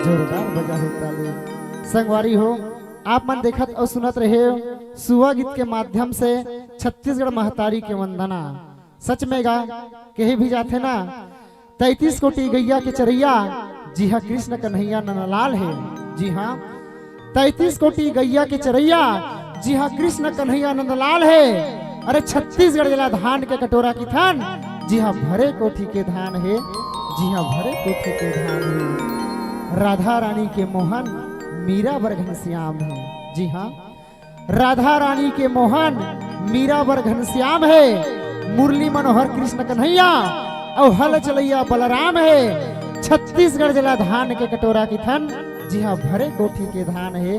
जोरदार बजाहू ताली। संगवारी हो, आप मन देखत अउ सुनत रहे सुआ गीत के माध्यम से छत्तीसगढ़ महतारी के वंदना। सच में गा, कहे भी जाथे ना, तैंतीस कोटि गैया के चरैया, जिहां कृष्ण कन्हैया नंदलाल हे। जी हाँ, तैंतीस कोटि गैया के चरैया, जिहां कृष्ण कन्हैया नंदलाल हे। अरे छत्तीसगढ़ जिला धान के कटोरा किथन, जिहां भरे कोठी के धान हे, जिहां भरे कोठी के धान हे। राधा रानी के मोहन, मीरा बर घनश्याम हे। जी हाँ, राधा रानी के मोहन, मीरा बर घनश्याम हे, मुरली मनोहर कृष्ण कन्हैया अउ हल चलैया बलराम हे। छत्तीसगढ़ जिला धान के कटोरा किथन, जिहां भरे कोठी के धान हे,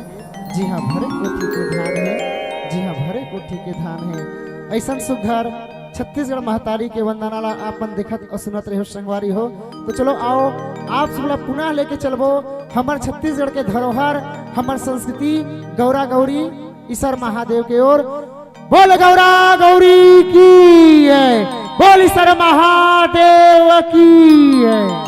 जिहां भरे कोठी के धान हे, जिहां भरे कोठी के धान हे। अइसन सुघर छत्तीसगढ़ महतारी के वंदना ला आप मन देखत अउ सुनत रहे हो संगवारी हो। तो चलो आओ, आप सब ला पुनः लेके चलबो हमर छत्तीसगढ़ के धरोहर, हमर संस्कृति, गौरा गौरी, ईसर महादेव के ओर। बोल गौरा गौरी की जय, बोल ईसर महादेव की जय।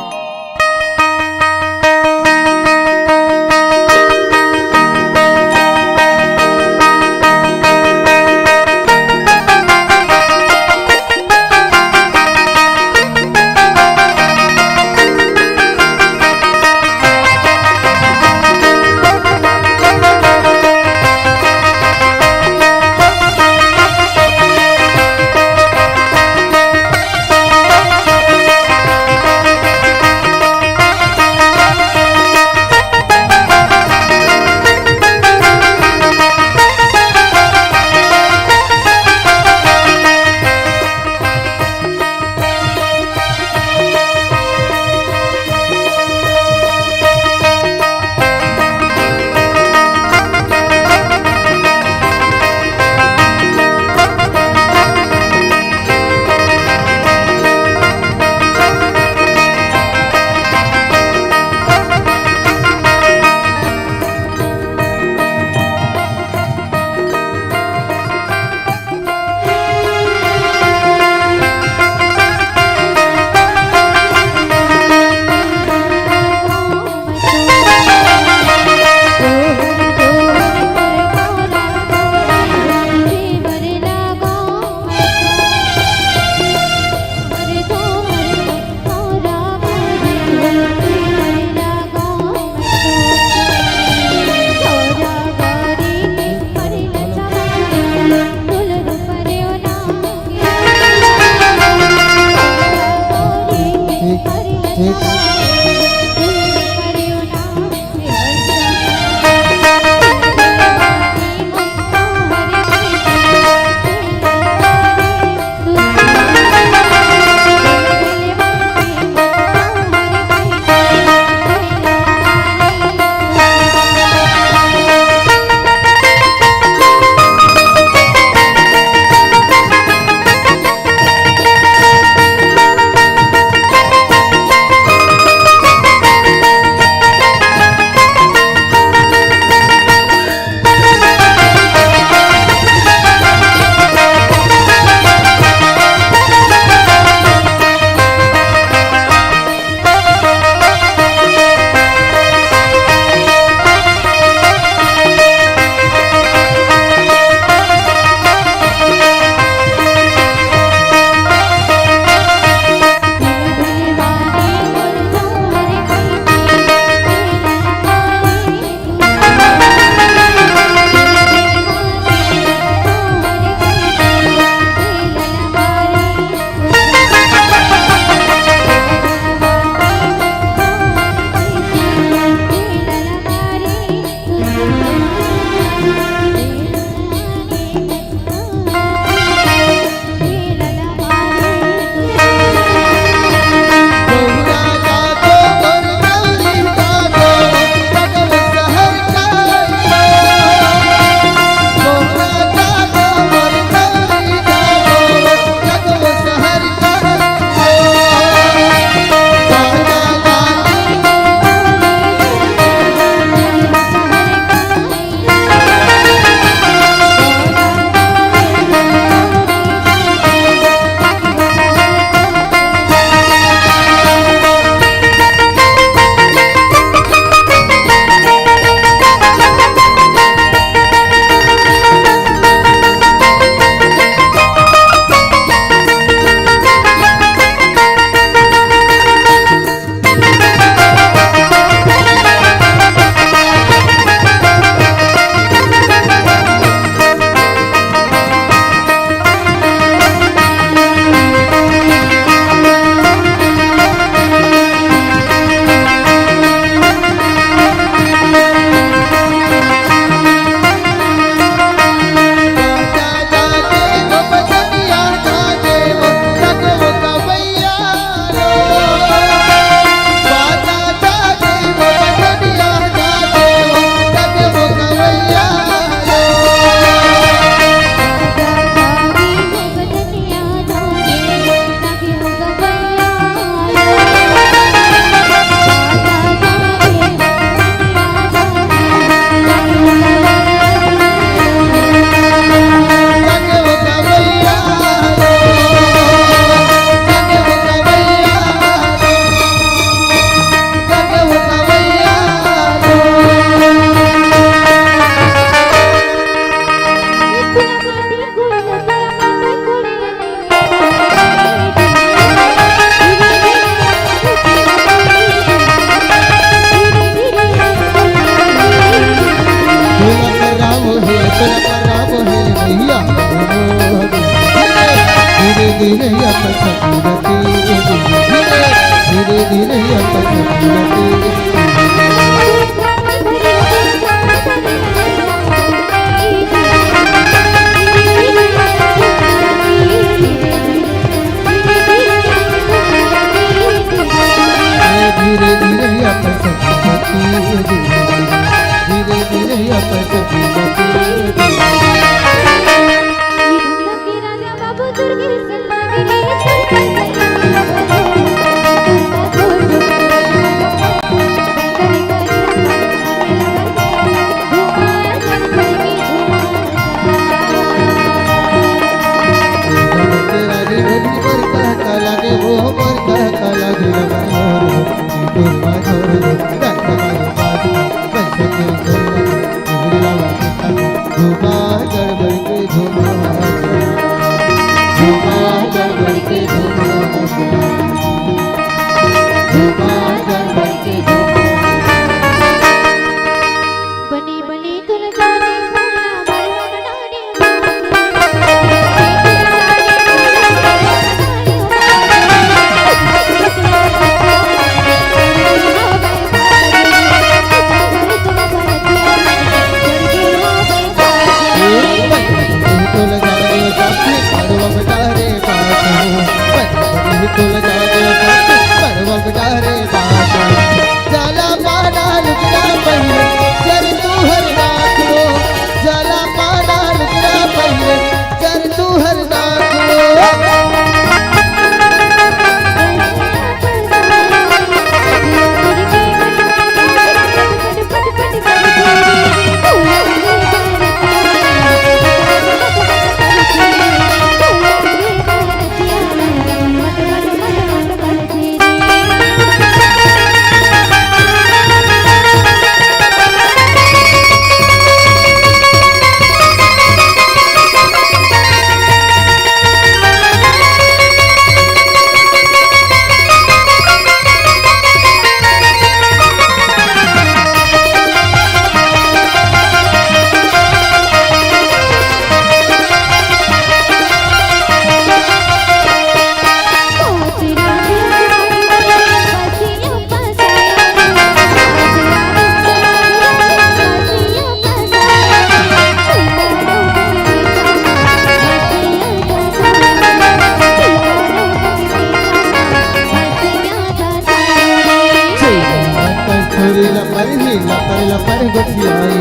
लपर ही लपर लपर गोठियाए,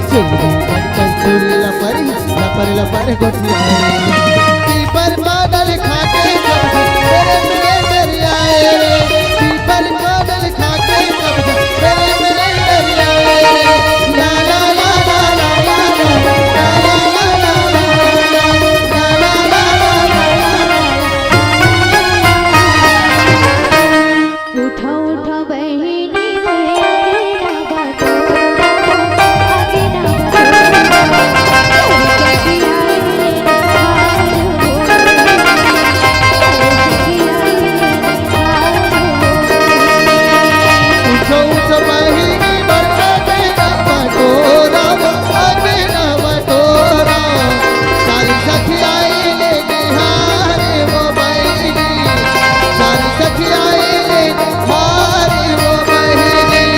चोरी बटन चोरी लपर ही लपर लपर गोठियाए। पीपर बादल खाके सब तेरे मेरे मेरे आए रे। पीपर बादल खाके सब तेरे मेरे मेरे आए रे। ला ला ला ला ला ला ला। उठा उठा बहिनी रे, ना बटोरा, आगे ना बटोरा। उठा उठा बहिनी बर आगे ना बटोरा, आगे ना बटोरा। सारी सखियाई ले निहारे वो बहिनी, सारी सखियाई ले निहारे वो बहिनी।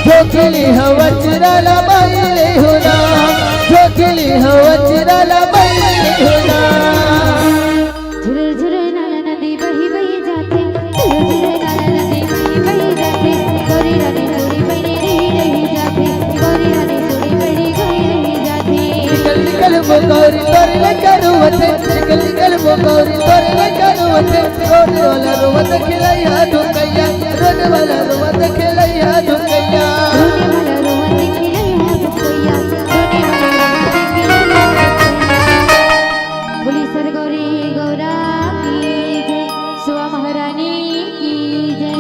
जोखिली हवचरा लबैले हुना, जोखिली हवचरा लबैले हुना। झुरु झुरु नाला नदी बही बही जाथे, झुरु झुरु नाला नदी बही बही जाथे। गौरी रानी चूड़ी पहिने रही रही जाथे, गौरी रानी चूड़ी पहिने गई रही जाथे। निकल निकल वो गौरी तोर ले करुवथे, निकल निकल वो गौरी तोर ले करुवथे। रोने वाला रोवत खिलैया ढुकैया, रोने वाला रोवत खिलैया ढुकैया। रोने वाला रोवत खिलैया ढुकैया, रोने वाला रोवत खिलैया ढुकैया। बोली सरगौरी गौरा की जय, सुआ महारानी की जय।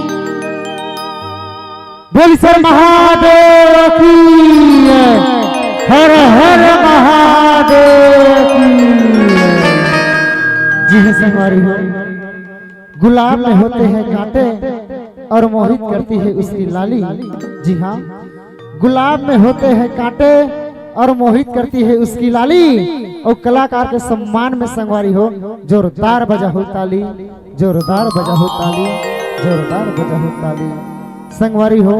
बोल सर महादेव की जय। हर हर महादेव की जय। जी हाँ संगवारी हो, गुलाब में होते हैं कांटे और मोहित करती है उसकी लाली। जी हाँ, गुलाब में होते हैं कांटे और मोहित करती है उसकी लाली। और कलाकार के सम्मान में संगवारी हो, जोरदार बजाओ ताली, जोरदार बजाओ ताली, जोरदार बजाओ ताली। संगवारी हो,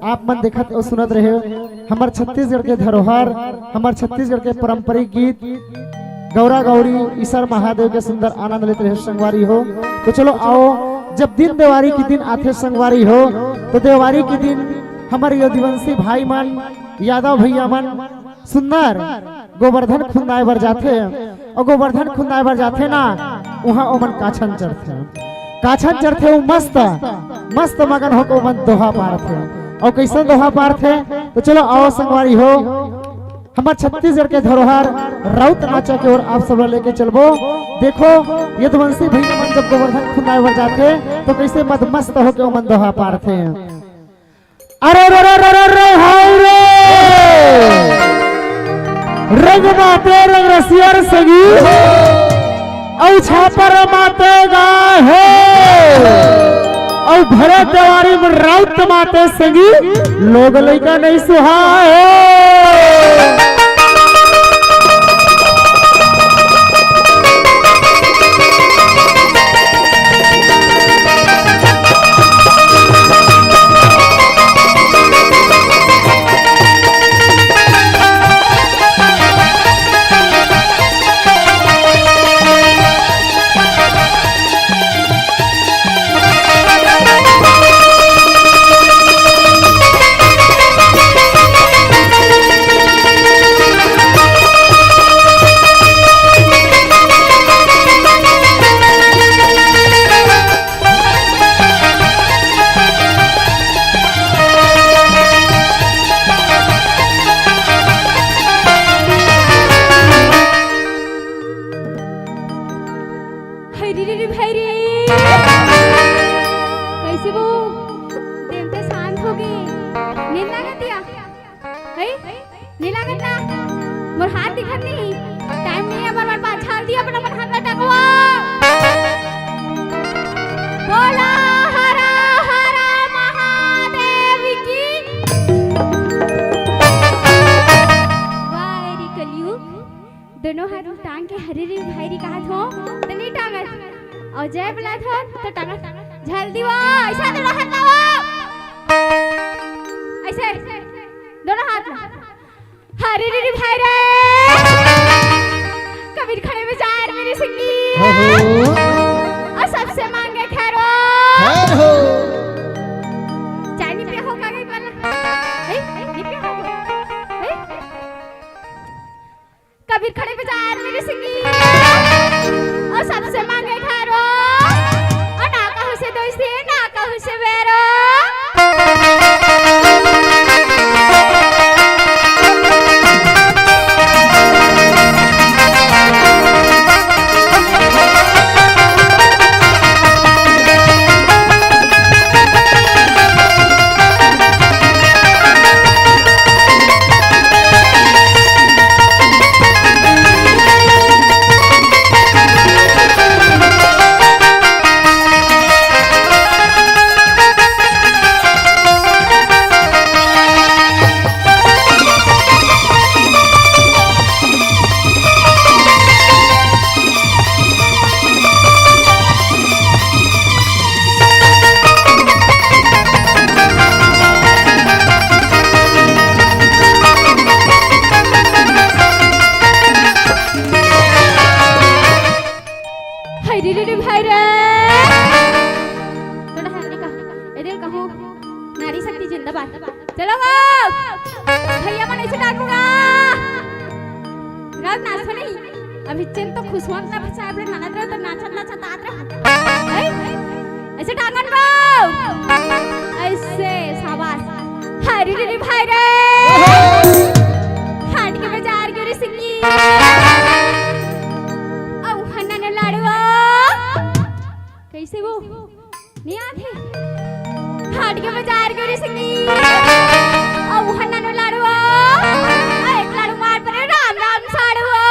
आप मन देखत और सुनत रहे हमर छत्तीसगढ़ के धरोहर, हमर छत्तीसगढ़ के पारंपरिक गीत गौरा गौरी ईसर महादेव के सुंदर आनंद लेत रहे संगवारी हो। तो चलो आओ, जब दिन देवारी के दिन आथे संगवारी हो, तो देवारी के दिन हमर यदुवंशी भाई मन, यादव भैया मन सुंदर गोवर्धन खुंदाए बर जाथे, अउ गोवर्धन खुंदाए बर जाथे ना, उहाँ ओमन काछन चढ़थे, काछन चढ़थे, वो मस्त मस्त मगन होके ओमन दोहा पारथे। अउ कइसन दोहा पारथे? तो चलो आओ संगवारी हो, हमर छत्तीसगढ़ के धरोहर राउत नाचा के ओर आप सब ला लेके चलबो। देखो, यदुवंशी भैया मन जब गोवर्धन खुंदाए बर जाथे, तो कइसे मद मस्त होके ओमन दोहा पारथे। अरे रे रे रे रे रे, हाय रे। रंग माते रंग रसिया रे संगी, अउ छापर माते गाय हे, अउ भरे देवारी में राउत माते संगी, लोग लइका नहीं सुहाए हे। दिखत नहीं, टाइम नहीं है, अपन पाछा हल्दी अपन अपन हाथ में टकवा। बोला हरा हरा महादेव की। वाह रे कलयुग, दोनों हाथ टांग के हरी री भाई री कहा थो, तो नहीं टांगत। और जय बुला थो, तो टांगत। जल्दी वो, ऐसा दोनों हाथ लाओ। ऐसे, दोनों हाथ में। हरी री भाई रे, कबीर खड़े में जाए रे मेरी सिंगी। ओहो। और सबसे मांगे खैरो। खैर हो। चाय नहीं पिया होगा कहीं पर? ए, ए, नहीं पिया होगा? ए? कबीर खड़े में जाए रे मेरी सिंगी। और सबसे मांगे खैरो। और ना कहूँ से दोस्ती, ना कहूँ से बैरो। हाय रे रे रे भाई रे। थोड़ा हाथ निकाल। ए दिल कहूँ, नारी शक्ति जिंदाबाद। चलो वो। भैया मन ऐसे डाकूंगा। रात नाचो नहीं। अभी चिन तो खुश हुआ ना, बच्चा अपने ननद रहो तो नाचत नाचत आत रहो। हैं? ऐसे टांगन बो। ऐसे, शाबाश। हरी रे भाई रे। हाट के बाजार गे रे सिंगी। औ हन्ना ने लाड़वा। कैसे वो? नहीं आते। हाट के बाजार गे रे सिंगी। औ हन्ना ने लाड़वा। एक लाड़ू मार परे राम राम साड़वा।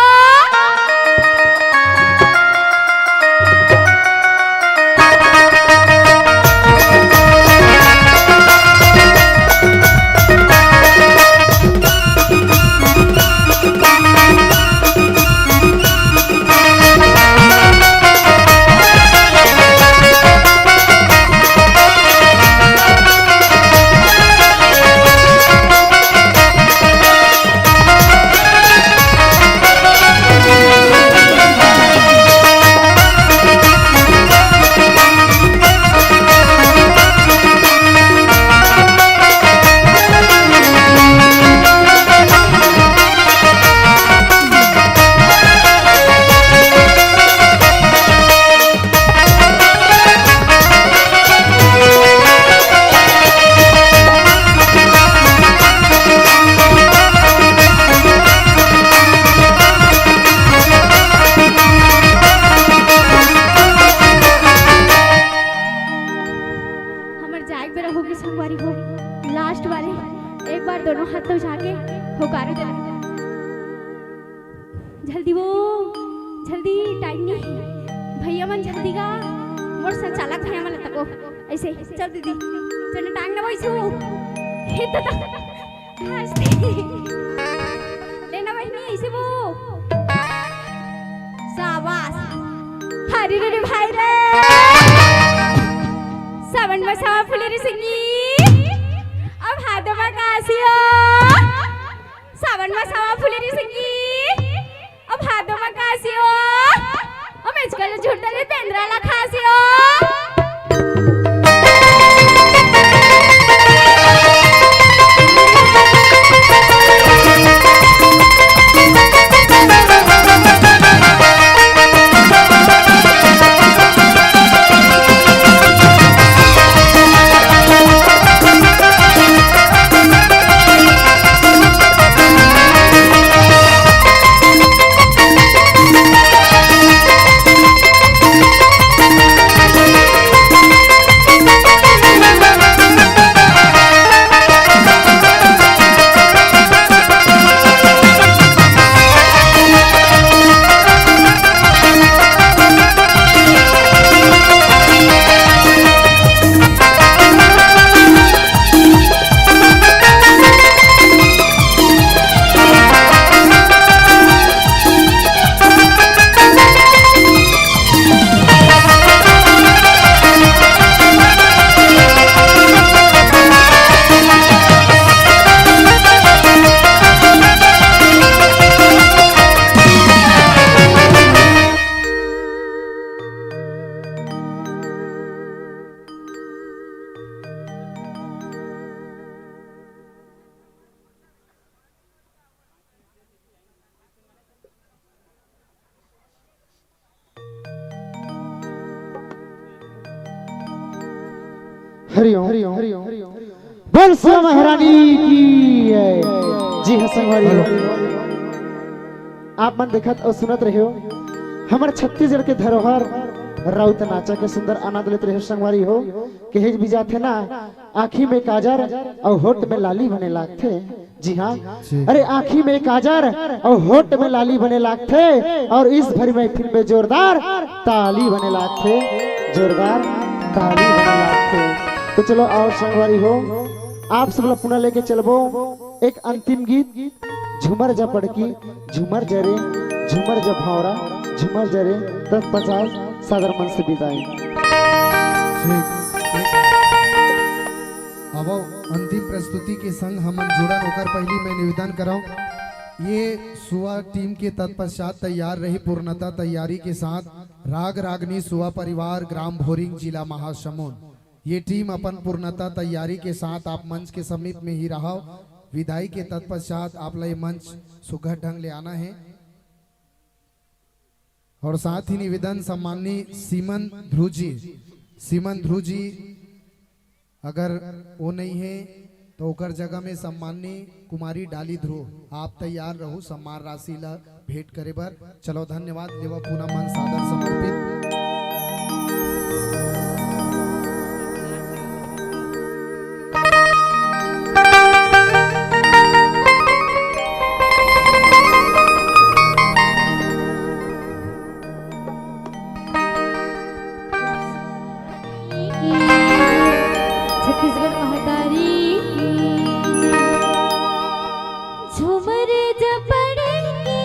हमर जाए के बेरा होगे संगवारी हो, लास्ट वाले, एक बार दोनों हाथ तो जाके होकारो दे। जल्दी वो, जल्दी, टाइम नहीं। भैया मन जल्दी गा, मोर संचालक भैया मन तको। ऐसे, चल दीदी, चल टांग ना वैसे वो। हे दादा, हंसते। लेना बहिनी, ऐसे वो। शाबाश। हरी रे भाई रे। सावन में सावा फूले रे सिंगी। अब हाथों में कासियो। सावन में सावा फूले रे सिंगी। अब हाथों में कासियो। अब आजकल झूठा ले बेंदरा ला खासियो। हरिओम। बोल सिया महारानी की जय। जी हाँ संगवारी हो, आप मन देखत अउ सुनत रहे हो हमर छत्तीसगढ़ के धरोहर राउत नाचा के सुंदर आनंद लेत रहे हो संगवारी हो। कहे भी जाथे ना, आँखी में काजर अउ होठ में लाली बने लागथे। जी हाँ। जी। अरे आँखी में काजर अउ होठ में लाली बने लागथे अउ इस भरी महफिल में जोरदार ताली बने लागथे, जोरदार ताली बने लागथे। तो चलो आओ संगवारी हो, आप सब ला पुनः लेके चलबो एक अंतिम गीत, झूमर जा पड़की, झूमर जा रे, झूमर जा भावरा, झूमर जा रे, तत्पश्चात सादर मन से विदाई। ठीक, ठीक। अब अंतिम प्रस्तुति के संग हमन जुड़न, ओकर पहिली मैं निवेदन करौं, ये सुआ टीम के तत्पश्चात तैयार रही, पूर्णता तैयारी के साथ राग रागनी सुआ परिवार, ग्राम भोरिंग, जिला महासमुंद। ये टीम अपन पूर्णता तैयारी के साथ आप मंच के समीप में ही रहो। विदाई के तत्पश्चात आप ला ये मंच सुघर ढंग ले आना है। और साथ ही निवेदन सम्माननीय सीमन ध्रुव जी, सीमन ध्रुव जी अगर वो नहीं है तो ओकर जगह में सम्माननीय कुमारी डाली ध्रुव, आप तैयार रहू सम्मान राशि ला भेंट करे बर। चलो धन्यवाद, लेवा पूना मन सादर समर्पित। छत्तीसगढ़ महतारी की झूमर जपड़ के।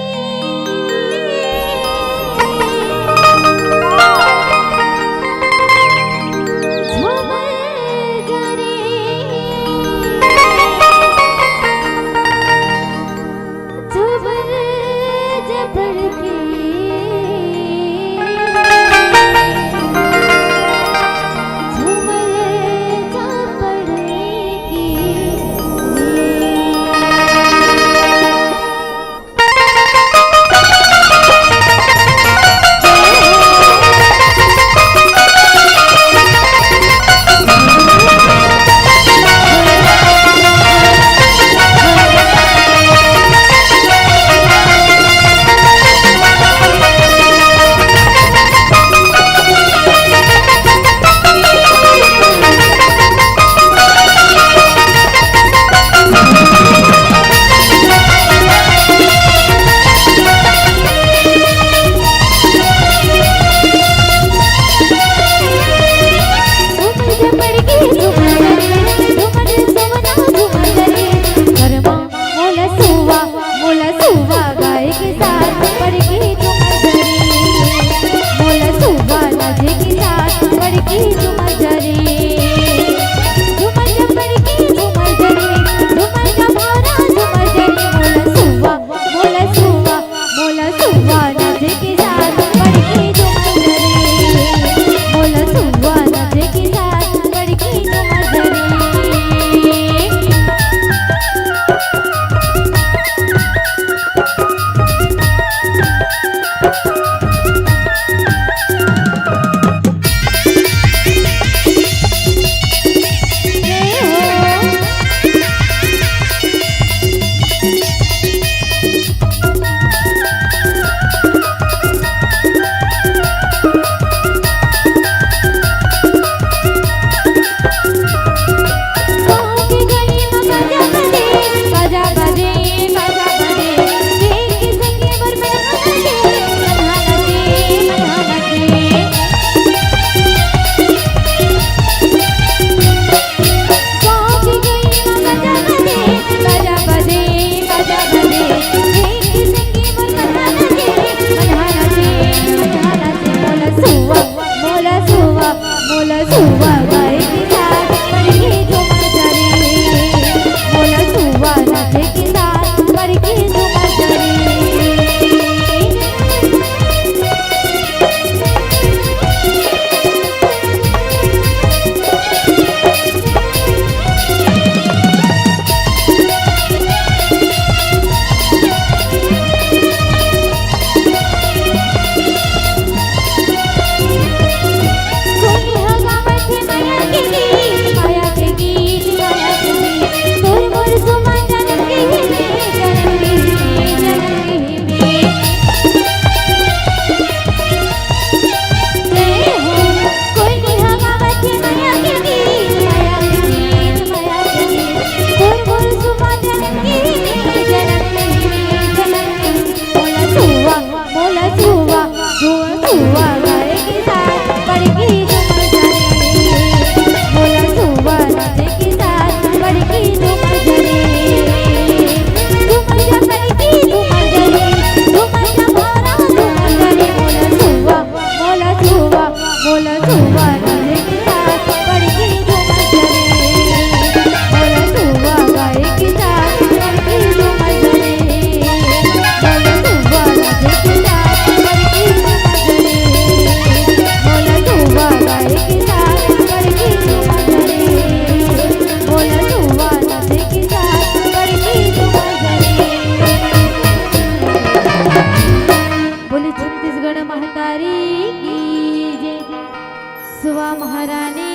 रानी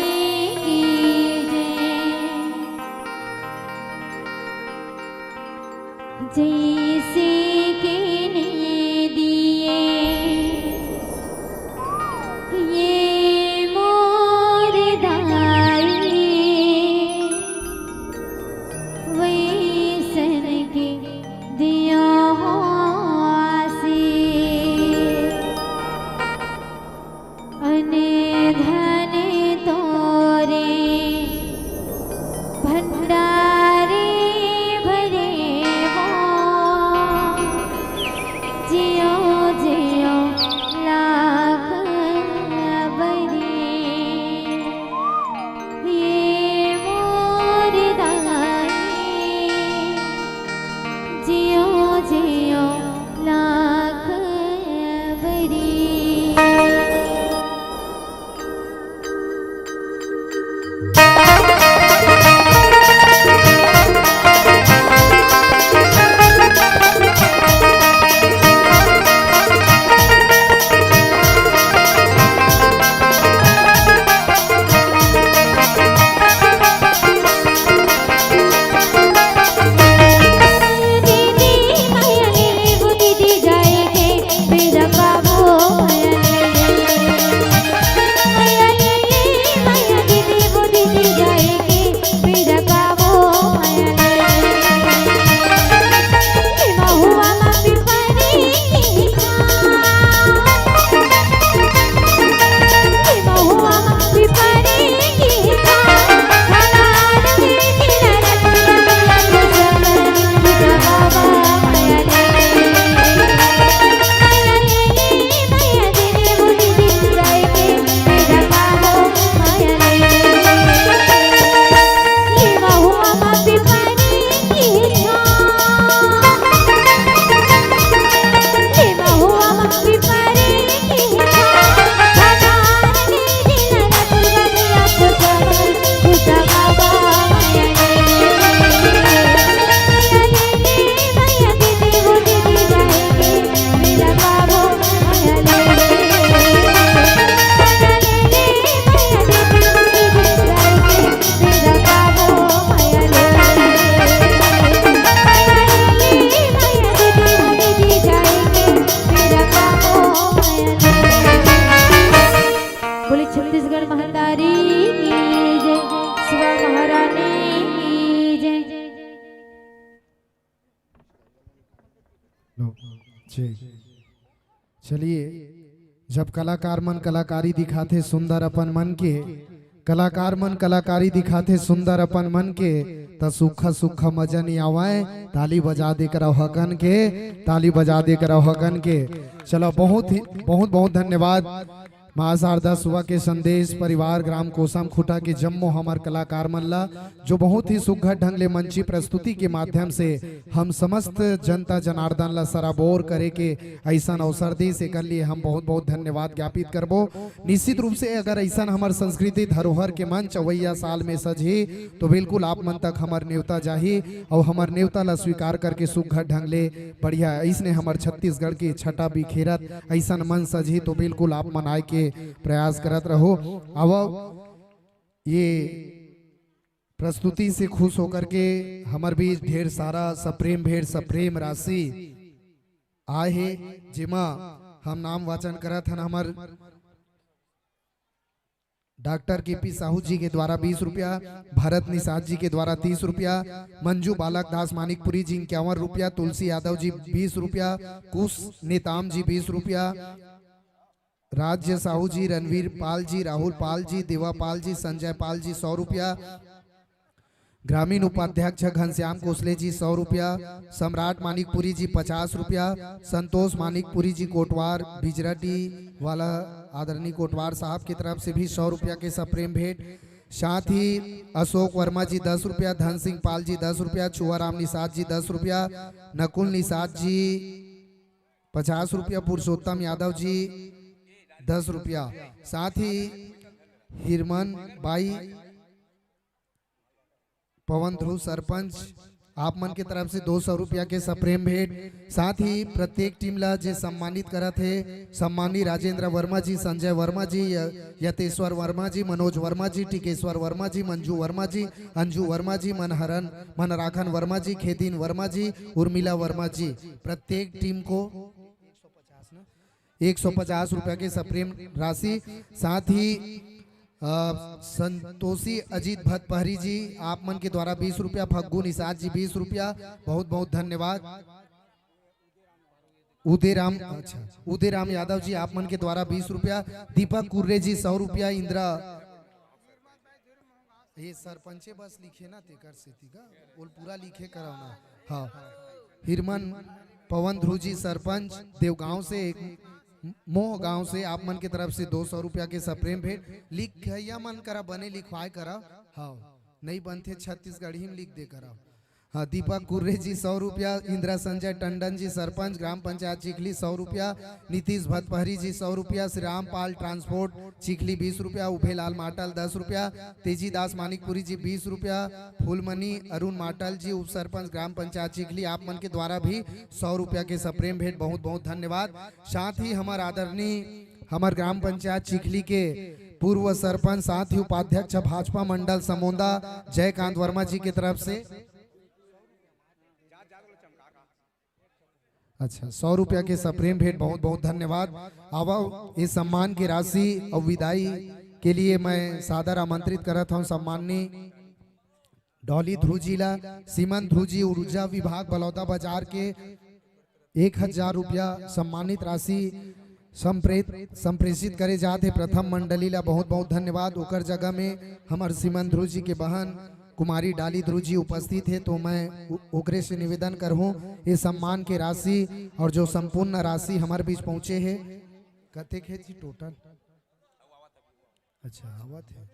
की जय। जैसे के ने दिए ये मोर दाई, वैसन के दियो हो आशीष। अन धन तोरे भंडारे भरे हो, जियो जियो लाख बरे। ये मोर दाई, जियो जियो लाख बरी। बोले छत्तीसगढ़ महतारी की जय, शिवा महारानी की जय। लो, जी। चलिए, जब कलाकार मन कलाकारी दिखाथे सुंदर अपन मन के, कलाकार मन कलाकारी दिखाथे सुंदर अपन मन के, त सूखा सूखा मजा नइ आवय। ताली बजा दे करव हकन के, ताली बजा दे करव हकन के। चलो, बहुत ही, बहुत बहुत धन्यवाद। माँ शारदा सुवा के संदेश परिवार ग्राम कोसम खुटा के जम्मो हमर कलाकार मन ला, जो बहुत ही सुघर ढंग ले मंची प्रस्तुति के माध्यम से हम समस्त जनता जनार्दन ला सराबोर करे के अइसन अवसर दिस, एकर लिए हम बहुत बहुत धन्यवाद ज्ञापित करबो। निश्चित रूप से अगर अइसन हमर संस्कृति धरोहर के मंच अवइया साल में सजही, तो बिल्कुल आप मन तक हमर नेवता जाही अउ हमर नेवता ला स्वीकार करके सुघर ढंग ले बढ़िया अइसने हमर छत्तीसगढ़ के छटा बिखेरत अइसन मन सजही, तो बिल्कुल आप मन आए के प्रयास करत रहो। अब ये प्रस्तुति से खुश होकर के हमर बीच ढेर सारा सप्रेम भेंट, सप्रेम राशि आए हे, जेमा हम नाम वाचन करत हन हमर डॉक्टर के पी साहू जी के द्वारा बीस रुपया, भरत निषाद जी के द्वारा तीस रुपया, मंजू बालक दास मानिकपुरी जी इक्यावन रुपया, तुलसी यादव जी बीस रुपया, कुश नेताम जी बीस रुपया, राज्य साहू जी, रणवीर पाल जी, राहुल पाल जी, देवा पाल जी, संजय पाल जी सौ रुपया, ग्रामीण उपाध्यक्ष घनश्याम कोसले जी सौ रुपया, सम्राट मानिकपुरी जी पचास रुपया, संतोष मानिकपुरी जी कोटवार बिजराडी वाला आदरणीय कोटवार साहब की तरफ से भी सौ रुपया के सप्रेम भेंट। साथ ही अशोक वर्मा जी दस रुपया, धन सिंह पाल जी दस रुपया, छुआराम निषाद जी दस रुपया, नकुल निषाद जी पचास रुपया, पुरुषोत्तम यादव जी दस रुपया, साथ ही हिरमन बाई पवन ध्रुव सरपंच आप मन के तरफ से दो सौ रुपया के सप्रेम भेंट। साथ ही प्रत्येक टीम ला जे सम्मानित करत हे, सम्मानी राजेंद्र वर्मा जी, संजय वर्मा जी, य-, यतेश्वर वर्मा जी, मनोज वर्मा जी, टिकेश्वर वर्मा जी, मंजू वर्मा जी, अंजू वर्मा जी, मनहरन, मनराखन वर्मा जी, खेदिन वर्मा जी, उर्मिला वर्मा जी, प्रत्येक टीम को एक सौ पचास रुपया के सप्रेम राशि। साथ ही अ, संतोषी अजीत भतपहरी जी, आप मन के द्वारा बीस रुपया, फग्गू निषाद जी बीस रुपया, बहुत बहुत धन्यवाद। उदयराम, अच्छा, उदयराम यादव जी, आप मन के द्वारा बीस रुपया, दीपक कुर्रे जी सौ रुपया, इंदिरा, ये सरपंचे बस लिखे ना, तेकर सेती का, बोल पूरा लिखे कराओ ना। हाँ, हिरमन पवन ध्रुव जी सरपंच देवगांव से, एक मोह गांव से, आप मन के तरफ से दो सौ रुपया के सप्रेम भेंट। लिखइया मन करा बने लिखवाए करा, हाँ, नहीं बनथे छत्तीसगढ़ी में लिख दे करा। हाँ, दीपक कुर्रे जी सौ रुपया, इंदिरा संजय टंडन जी सरपंच ग्राम पंचायत चिखली सौ रुपया, नीतीश भतपहरी जी सौ रुपया, श्री रामपाल ट्रांसपोर्ट चिखली बीस रुपया, उभेलाल माटल दस रुपया, तेजी दास मानिकपुरी जी बीस रुपया, फूलमणि अरुण माटल जी उप सरपंच ग्राम पंचायत चिखली, आप मन के द्वारा भी सौ रुपया के सप्रेम भेंट, बहुत बहुत धन्यवाद। साथ ही हमर आदरणीय हमर ग्राम पंचायत चिखली के पूर्व सरपंच, साथ ही उपाध्यक्ष भाजपा मंडल समोंदा जयकांत वर्मा जी के तरफ से अच्छा, सौ रुपया के सप्रेम भेंट, बहुत बहुत धन्यवाद। आवा, ये सम्मान की राशि और विदाई के लिए मैं सादर आमंत्रित करत हूँ सम्माननीय डॉली ध्रुव जी ला, सीमन ध्रुव जी, ऊर्जा विभाग बलौदा बाजार के एक हजार रुपया सम्मानित राशि संप्रेत-, संप्रेषित करे जात हे प्रथम मंडली ला, बहुत बहुत धन्यवाद। ओकर जगह में हमर सीमन ध्रुव जी के बहन कुमारी डाली ध्रुव जी उपस्थित हे, तो मैं उ-, ओकरे से निवेदन करहूँ, ये सम्मान के राशि और जो संपूर्ण राशि हमर बीच पहुँचे हे, कतेक हे जी टोटल? अच्छा, आवत हे।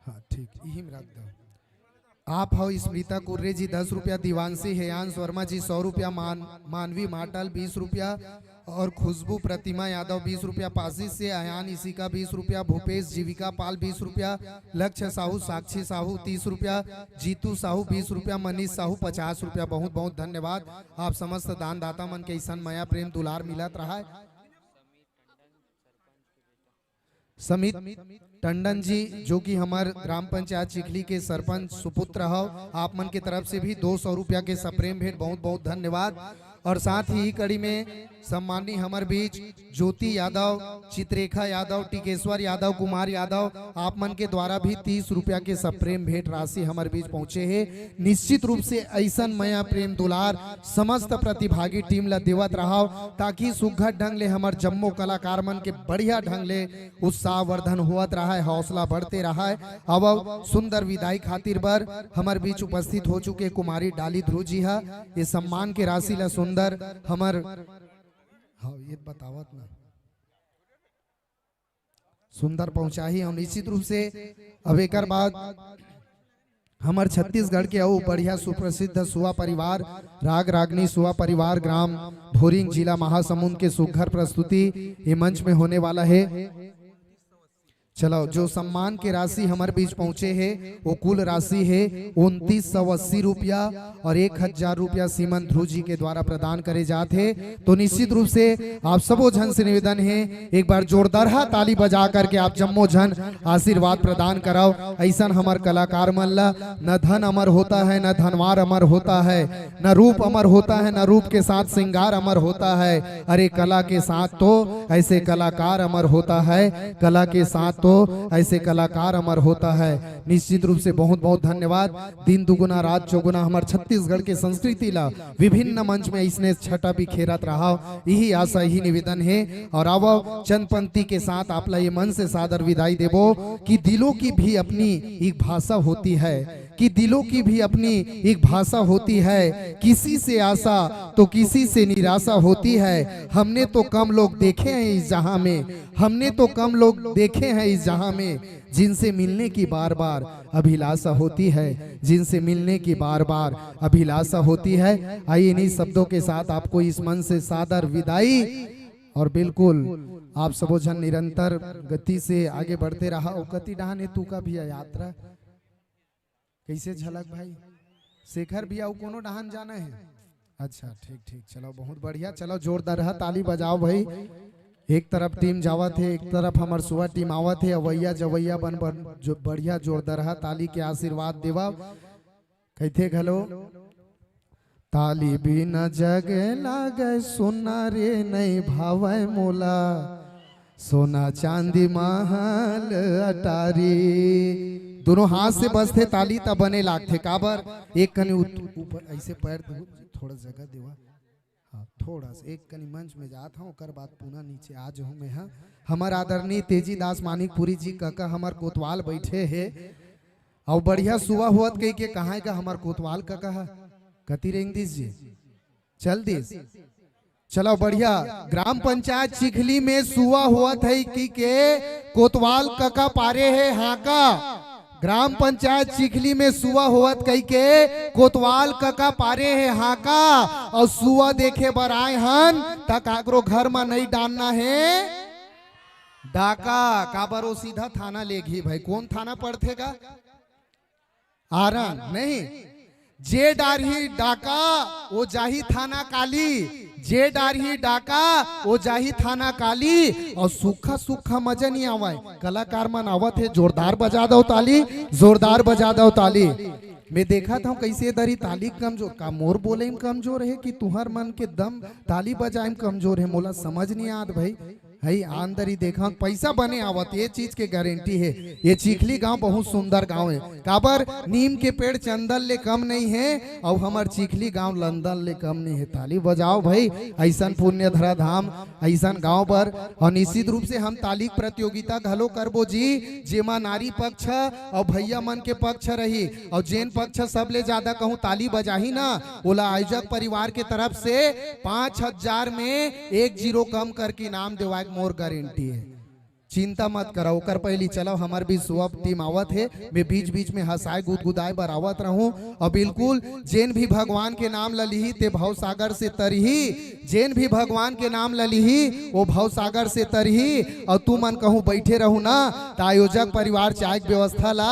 हाँ, ठीक, इही में रख दो। आप हव स्मिता कुर्रे जी दस रुपया, दिवांशी हेयांश वर्मा जी सौ रुपया, मान-, मानवी माटल बीस रुपया और खुशबू प्रतिमा यादव बीस रुपया, पासी से अयान इशिका बीस रुपया, भूपेश जीविका पाल बीस रुपया, लक्ष्य साहू, साक्षी साहू तीस रुपया, जीतू साहू बीस रुपया, मनीष साहू पचास रुपया। बहुत बहुत धन्यवाद। आप समस्त दानदाता मन के अइसन मया प्रेम दुलार मिलत रहा। समित टंडन जी, जो कि हमर ग्राम पंचायत चिखली के सरपंच सुपुत्र हव, आप मन के तरफ से भी दो सौ रुपया के सप्रेम भेंट, बहुत बहुत धन्यवाद। और साथ ही कड़ी में सम्माननीय हमर बीच ज्योति यादव, चित्रेखा यादव, टिकेश्वर यादव, कुमार यादव, आप मन के द्वारा भी तीस रुपया के सप्रेम भेंट राशि हमर बीच पहुंचे हे। निश्चित रूप से अइसन मया प्रेम दुलार समस्त प्रतिभागी टीम ला देवत रहव, ताकि सुघर ढंग ले हमर जम्मो कलाकार मन के बढ़िया ढंग ले उत्साहवर्धन होवत रहय, हौसला बढ़ते रहय। अब सुंदर विदाई खातिर बर हमर बीच उपस्थित हो चुके कुमारी डाली ध्रुव जी ह, ये सम्मान के राशि ला सुंदर हमर, हाँ, ये बतावत ना, सुंदर पहुंचाही। और निश्चित रूप से अब एकर बाद हमर छत्तीसगढ़ के अउ बढ़िया सुप्रसिद्ध सुआ परिवार, राग रागनी सुआ परिवार, ग्राम भोरिंग, जिला महासमुंद के सुघर प्रस्तुति ये मंच में होने वाला हे। चलो, जो सम्मान के राशि हमर बीच पहुंचे हे, वो कुल राशि हे उनतीस सौ अस्सी रुपया और एक हजार रुपया सीमन ध्रुव जी के द्वारा प्रदान करे जात हे। तो निश्चित रूप से आप सबो झन से निवेदन हे, एक बार जोरदार हा ताली बजा करके आप जम्मो झन आशीर्वाद प्रदान करव। अइसन हमर कलाकार मन ला, न धन अमर होता है, न धनवार अमर होता है, न रूप अमर होता है, न रूप के साथ श्रृंगार अमर होता है। अरे कला के साथ तो ऐसे कलाकार अमर होता है, कला के साथ तो ऐसे कलाकार अमर होता है। निश्चित रूप से बहुत बहुत धन्यवाद। दिन दुगुना रात चौगुना हमर छत्तीसगढ़ के संस्कृति ला विभिन्न मंच में इसने छटा बिखेरत रहव, यही आशा, यही निवेदन हे। और आवव, चंद पंक्ति के साथ आप ला ये मन से सादर विदाई देबो कि दिलों की भी अपनी एक भाषा होती है, कि दिलों की भी अपनी एक भाषा होती है। किसी से आशा तो किसी से निराशा होती है। हमने तो कम लोग देखे हैं इस जहां में, हमने तो कम लोग देखे हैं इस जहां में, जिनसे मिलने की बार बार अभिलाषा होती है, जिनसे मिलने की बार बार अभिलाषा होती है। आइए, इन्हीं शब्दों के साथ आपको इस मंच से सादर विदाई। और बिल्कुल, आप सबो झन निरंतर गति से आगे बढ़ते रहा। और कति डहान है तू का भी यात्रा? कैसे झलक भाई? शेखर भी अउ कोनो डहान जाना है? अच्छा, ठीक, ठीक, चलो, बहुत बढ़िया। चलो, जोरदार है, ताली बजाओ भाई। एक तरफ टीम जावत है, एक तरफ हमर सुवा टीम आवत है। अवैया जवैया बन, बन जो बढ़िया जोरदार है, ताली के आशीर्वाद देवा। कैथे घलो, ताली बिना जग लागे सुना रे, नहीं भावै मोला सोना चांदी महल अटारी। दोनों हाथ से बजथे ताली, तब बने लागथे। काबर? एक कनी उत-, ऊपर ऐसे पैर दे, थोड़ा जगह देवा। हाँ, थोड़ा सा एक कनी मंच में जात हूँ, ओकर बाद पुनः नीचे आ जाऊँ मैं। हाँ, हमर आदरणीय तेजी दास मानिकपुरी जी कका हमर कोतवाल बैठे हे, अउ बढ़िया सुवा होवत कहिके कहाँ का हमर कोतवाल कका है? कति रेंग दिस जी? चल दिस। चलो, बढ़िया। ग्राम पंचायत चिखली में सुवा होवत है कहिके कोतवाल कका पारे हे हाका। ग्राम पंचायत चिखली में सुवा होवत कहिके कोतवाल कका पारे हे हाका। अउ सुवा देखे बर आए हन, त काकरो घर म नहीं डालना है डाका। काबर, वो सीधा थाना लेगही भाई। कौन थाना पड़थे का? आरन नहीं, जे डारही डाका, वो जाही थाना काली। जे डारही डाका, वो जाही थाना काली। अउ सूखा सूखा मजा नहीं आवय। कलाकार मन आवत हे, जोरदार बजा दव ताली, जोरदार बजा दव ताली। मैं देखत हूँ कैसे दरी ताली कमजोर, का मोर बोले में कमजोर है कि तुहर मन के दम ताली बजाए में कमजोर है, मोला समझ नहीं आत भाई। हई आंदरी देखा, पैसा बने आवत, ये चीज के गारंटी है। ये चिखली गांव बहुत सुंदर गांव है। काबर? नीम के पेड़ चंदन ले कम नहीं है, अउ हमर चिखली गांव लंदन ले कम नहीं है। ताली बजाओ भाई, ऐसन पुण्य धरा धाम, ऐसन गांव बर। अउ निश्चित रूप से हम ताली प्रतियोगिता घलो करबो जी, जेमा नारी पक्ष अउ भैया मन के पक्ष रही, अउ जेन पक्ष सबले ज्यादा कहूं ताली बजाही ना, ओला आयोजक परिवार के तरफ से पाँच हजार में एक जीरो कम करके इनाम देवाए के मोर गारंटी है। चिंता मत करो, ओकर पहली चलो, हमर भी सुअप टीम आवत है, मैं बीच बीच में हंसाए गुदगुदाए बर आवत रहूं। और बिल्कुल, जेन भी भगवान के नाम ल लिही, ते भवसागर से तरही। जेन भी भगवान के नाम ल लिही, वो भवसागर से तरही। और तू मन कहूं बैठे रहू ना, त आयोजक परिवार चाय के व्यवस्था ला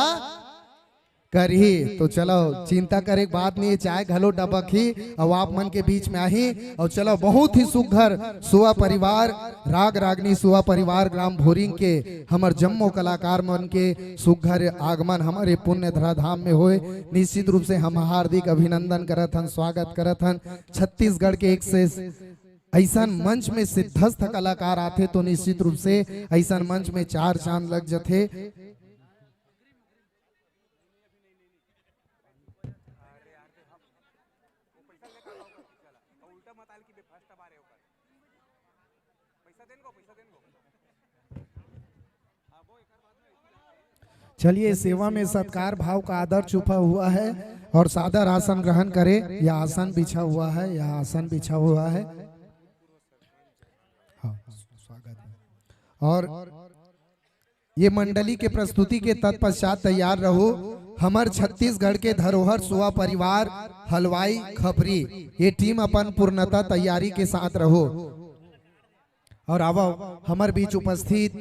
करही। तो चलो, चिंता करे के बात नहीं है, चाय घलो डबकही अउ आप मन के बीच में आही। अउ चलो, बहुत ही सुघर सुआ परिवार, राग रागनी सुआ परिवार ग्राम भोरिंग के हमर जम्मो कलाकार मन के सुघर आगमन हमर ये पुण्य धरा धाम में होए। निश्चित रूप से हम हार्दिक अभिनंदन करत हन, स्वागत करत हन। छत्तीसगढ़ के एक से ऐसन मंच में सिद्धस्थ कलाकार आथे, तो निश्चित रूप से ऐसन मंच में चार चांद लग जथे। चलिए, सेवा में सत्कार भाव का आदर छुपा हुआ है और सादर आसन ग्रहण करें। यह आसन बिछा हुआ है, यह आसन बिछा हुआ है। हाँ, स्वागत है। और ये मंडली के प्रस्तुति के तत्पश्चात तैयार रहो हमर छत्तीसगढ़ के धरोहर सुआ परिवार हलवाई खपरी। ये टीम अपन पूर्णतः तैयारी के साथ रहो। और आवो, हमर बीच उपस्थित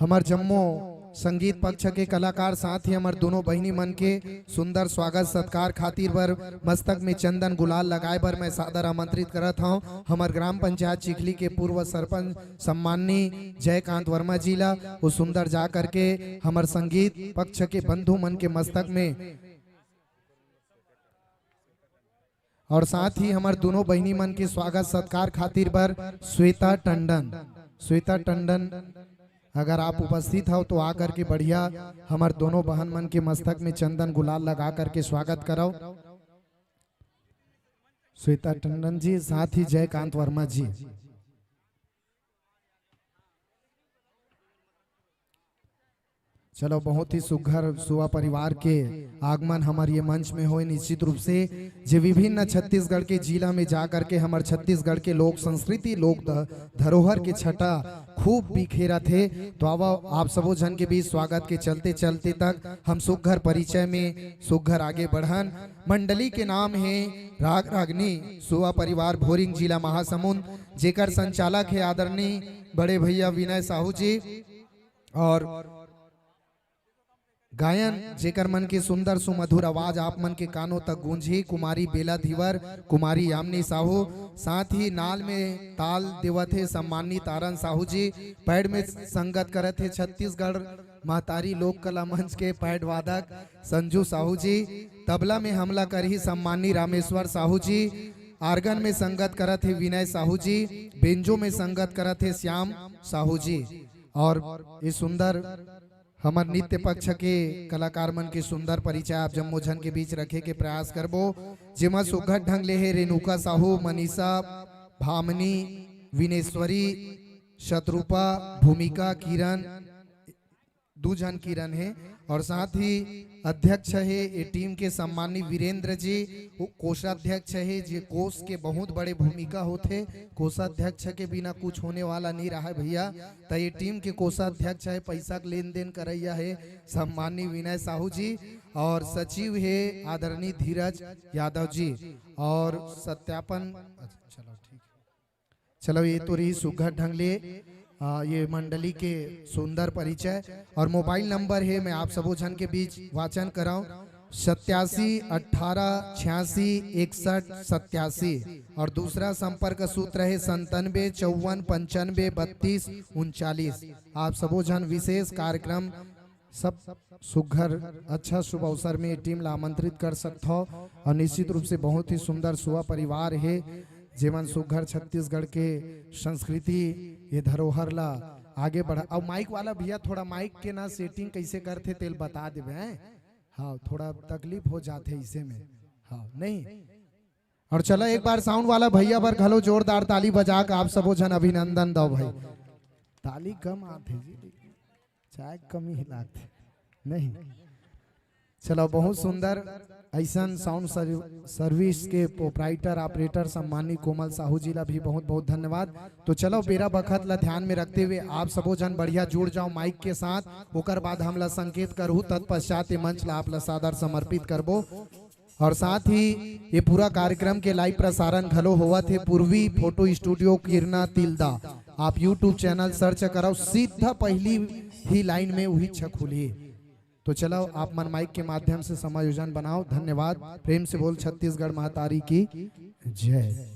हमर जम्मो संगीत पक्ष के कलाकार, साथ ही हमर दोनों बहिनी मन के सुंदर स्वागत सत्कार खातिर बर मस्तक में चंदन गुलाल लगाए बर मैं सादर आमंत्रित करत हौं हमर ग्राम पंचायत चिखली के पूर्व सरपंच सम्माननीय जयकांत वर्मा जी ला। वो सुंदर जा करके हमर संगीत पक्ष के बंधु मन के मस्तक में और साथ ही हमर दोनों बहिनी मन के स्वागत सत्कार खातिर बर श्वेता टंडन, श्वेता टंडन, अगर आप उपस्थित हो तो आ करके बढ़िया हमर दोनों बहन मन के मस्तक में चंदन गुलाल लगा करके स्वागत करो। श्वेता टंडन जी, साथ ही जयकांत वर्मा जी। चलो, बहुत ही सुघर सुआ परिवार के आगमन हमर ये मंच में होय। निश्चित रूप से जे विभिन्न छत्तीसगढ़ के जिला में जा करके हमर छत्तीसगढ़ के लोक संस्कृति, लोक ध-, धरोहर के छटा खूब बिखेरत हे। तो आवा, आप सबो झन के बीच स्वागत के चलते चलते तक हम सुघर परिचय में सुघर आगे बढ़न। मंडली के नाम हे राग रागनी सुआ परिवार भोरिंग, जिला महासमुंद, जेकर संचालक हे आदरणीय बड़े भैया विनय साहू जी। और गायन जेकर मन के सुंदर सुमधुर आवाज आप मन के कानों तक गूंजही, कुमारी बेला धीवर, कुमारी यामिनी साहू। साथ ही नाल में ताल देवत हे सम्मानित तारन साहू जी। पैड में संगत करत हे छत्तीसगढ़ महतारी लोक कला मंच के पैड वादक संजू साहू जी। तबला में हमला करही सम्मानी रामेश्वर साहू जी। आर्गन में संगत करत हे विनय साहू जी। बेंजो में संगत करत हे श्याम साहू जी। और ये सुंदर हमर नृत्य पक्ष के कलाकार मन के सुंदर परिचय आप जम्मो झन के बीच रखे के प्रयास करबो, जेमा सुघर ढंग ले हे रेणुका साहू, मनीषा, भामनी, विनेश्वरी, शत्रुपा, भूमिका, किरण, दू झन किरण हे। और साथ ही अध्यक्ष हे ये टीम के सम्मानी वीरेंद्र जी, वो कोषाध्यक्ष हे, जे कोष के बहुत बड़े भूमिका होथे। कोषाध्यक्ष के बिना कुछ होने वाला नहीं रहा है भैया। त ये टीम के कोषाध्यक्ष हे, पैसा के लेन देन करैया हे सम्मानी विनय साहू जी, और सचिव हे आदरणीय धीरज यादव जी। और सत्यापन, अच्छा, चलो ठीक। चलो, ये तो रही सुघर ढंग ले, आ, ये मंडली के सुंदर परिचय। और मोबाइल नंबर हे, मैं आप सबो झन के बीच वाचन कराऊं, सत्यासी अट्ठारह छियासी इकसठ सत्यासी। और दूसरा संपर्क सूत्र हे संतानबे चौवन पंचानबे बत्तीस उनचालीस। आप सबो झन विशेष कार्यक्रम सब सुघर अच्छा शुभ अवसर में टीम ला आमंत्रित कर सकथव। और निश्चित रूप से बहुत ही सुंदर सुआ परिवार हे, जेमन सुघर छत्तीसगढ़ के संस्कृति, ये धरोहर ला आगे बढ़ा। और माइक वाला भैया, थोड़ा माइक के ना सेटिंग कैसे करथे तेल बता देबे, हैं? हाँ, थोड़ा तकलीफ हो जाथे इसे में। हाँ, नहीं। और चला, एक बार साउंड वाला भैया बर घलो जोरदार ताली बजा के आप सबो झन अभिनंदन दव भाई। ताली कम आथे जी, चाहे कमी ही लागथे, नहीं। चलो, बहुत सुंदर ऐसन साउंड सर्व-, सर्विस के प्रोप्राइटर, ऑपरेटर सम्मानी कोमल साहू जी ला भी बहुत बहुत धन्यवाद। तो चलो, बेरा बखत ला ध्यान में रखते हुए आप सबो झन बढ़िया जुड़ जाओ माइक के साथ, ओकर बाद हमला संकेत करहू, तत्पश्चात ये मंच ला आप ला सादर समर्पित करबो। और साथ ही ये पूरा कार्यक्रम के लाइव प्रसारण घलो होवत हे पूर्वी फोटो स्टूडियो किरना तिल्दा। आप YouTube चैनल सर्च करव, सीधा पहली ही लाइन में उही छा खुलही। तो चलो, आप मन माइक के माध्यम से समायोजन बनाओ। धन्यवाद। प्रेम से बोल छत्तीसगढ़ महतारी की जय।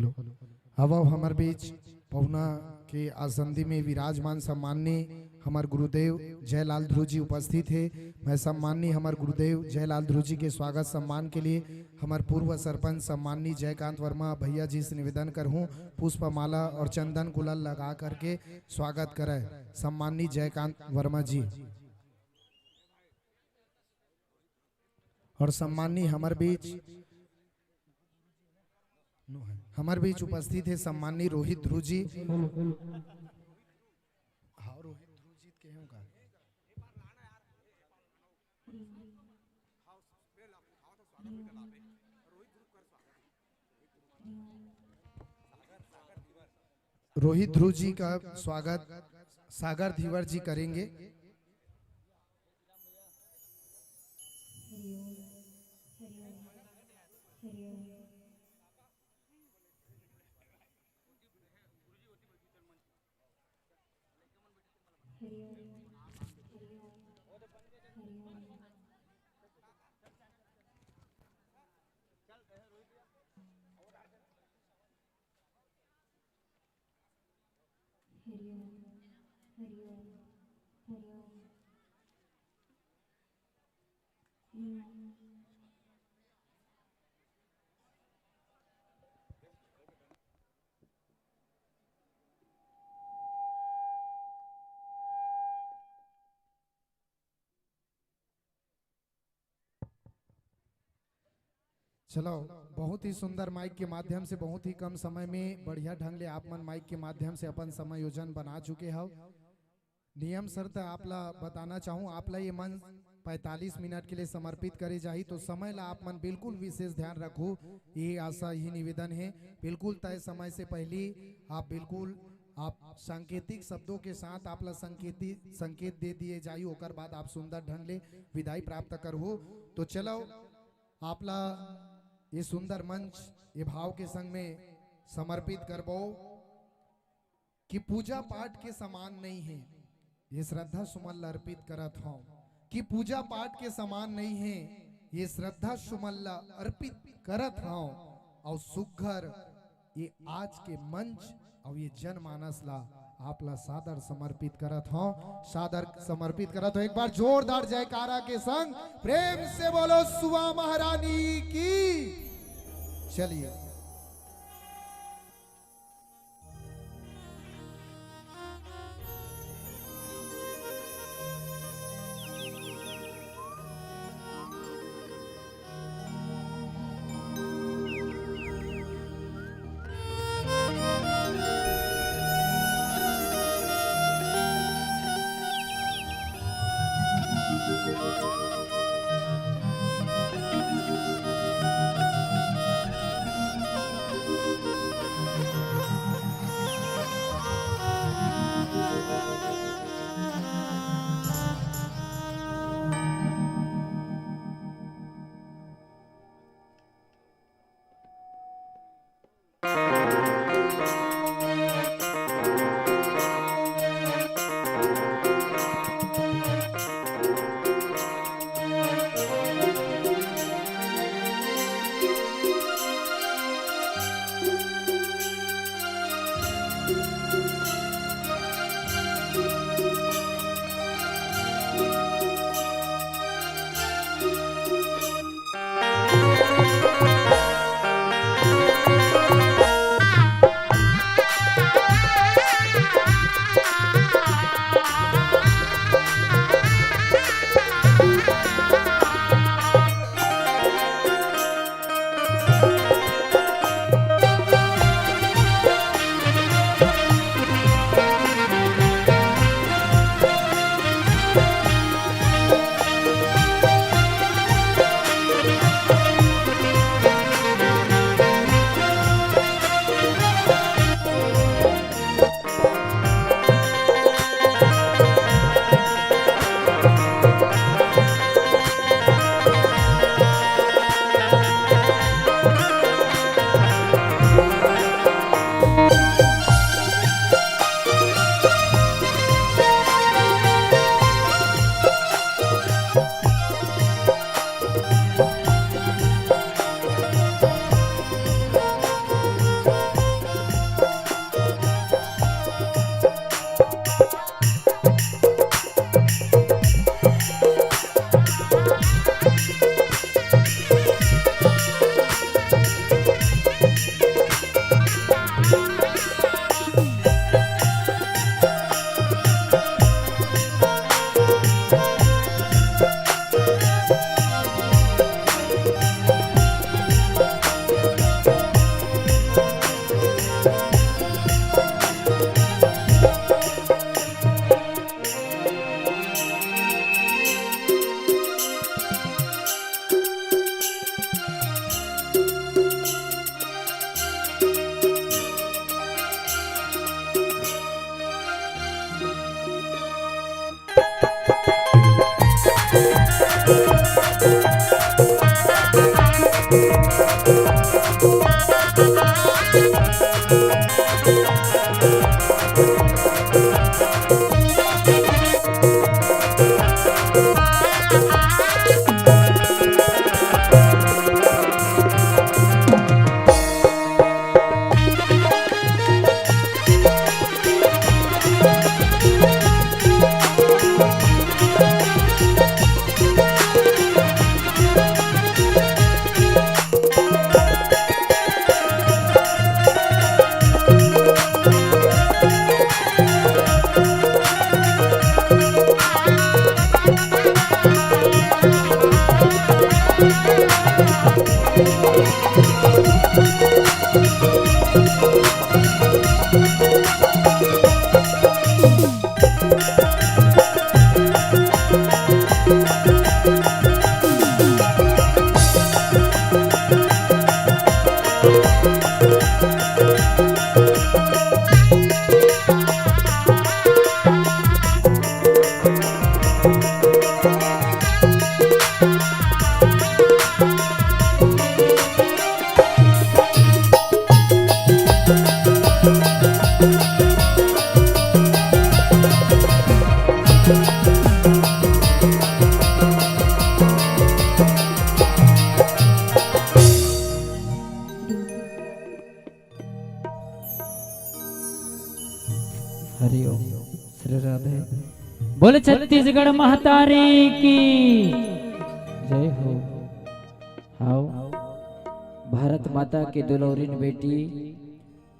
अब, अब हमर बीच पहुना के आसंदी में विराजमान सम्माननीय हमर गुरुदेव जयलाल ध्रुव जी उपस्थित हे। मैं सम्माननीय हमर गुरुदेव जयलाल ध्रुव जी के स्वागत सम्मान के लिए हमर पूर्व सरपंच सम्माननीय जयकांत वर्मा भैया जी से निवेदन करहूँ, पुष्पमाला और चंदन गुलाल लगा करके स्वागत करे सम्माननीय जयकांत वर्मा जी। और सम्माननीय हमर बीच, हमर बीच उपस्थित हे सम्माननीय रोहित ध्रुव जी। हाँ, रोहित ध्रुव जी के हूँ का? रोहित ध्रुव जी का स्वागत सागर धीवर जी करेंगे। चलो, बहुत ही सुंदर माइक के माध्यम से, बहुत ही कम समय में बढ़िया ढंग ले आप मन माइक के माध्यम से अपन समायोजन बना चुके हव। नियम शर्त आप ला बताना चाहूँ, आप ला ये मंच पैंतालीस मिनट के लिए समर्पित करे जाही, तो समय ला आप मन बिल्कुल विशेष ध्यान रखू, ये आशा, यही निवेदन है। बिल्कुल तय समय से पहले आप बिल्कुल आप सांकेतिक शब्दों के साथ आप ला संकेति-, संकेत दे दिए जाही, ओकर बाद आप सुंदर ढंग ले विदाई प्राप्त करहू। तो चलो, आप ला ये सुंदर मंच ये भाव के संग में समर्पित करबो कि पूजा पाठ के समान नहीं है, ये श्रद्धा सुमन ला अर्पित करत हव। कि पूजा पाठ के समान नहीं है, ये श्रद्धा सुमन ला अर्पित करत हव। और सुघर ये आज के मंच और ये जनमानस ला आप ला सादर समर्पित करत हव, सादर समर्पित करत हव। एक बार जोरदार जयकारा के संग प्रेम से बोलो सुवा महारानी की। चलिए। हरिओम। श्री राधे। बोल छत्तीसगढ़ महतारी की जय हो। आओ, भारत माता के दुलौरिन बेटी,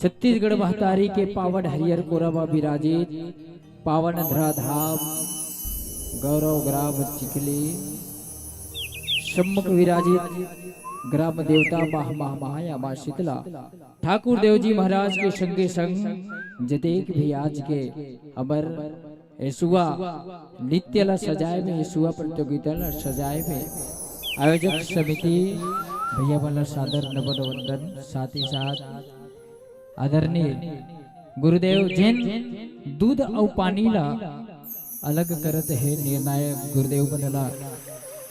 छत्तीसगढ़ महतारी के पावन हरियर कोरा म विराजित, पावन धराधाम, गौरव ग्राम चिखली, सम्मुख विराजित ग्राम देवता माँ, माँ, माँ या माँ शीतला, ठाकुर देव जी महाराज के संगे संग जतेक भी आज के हमर एसुआ नृत्य ला सजाए में, एसुआ प्रतियोगिता ला सजाए में आयोजक समिति भैया मन ला सादर नमन वंदन, साथ ही साथ आदरणीय गुरुदेव जेन दूध अउ पानी ला अलग करत हे, निर्णायक गुरुदेव मन ला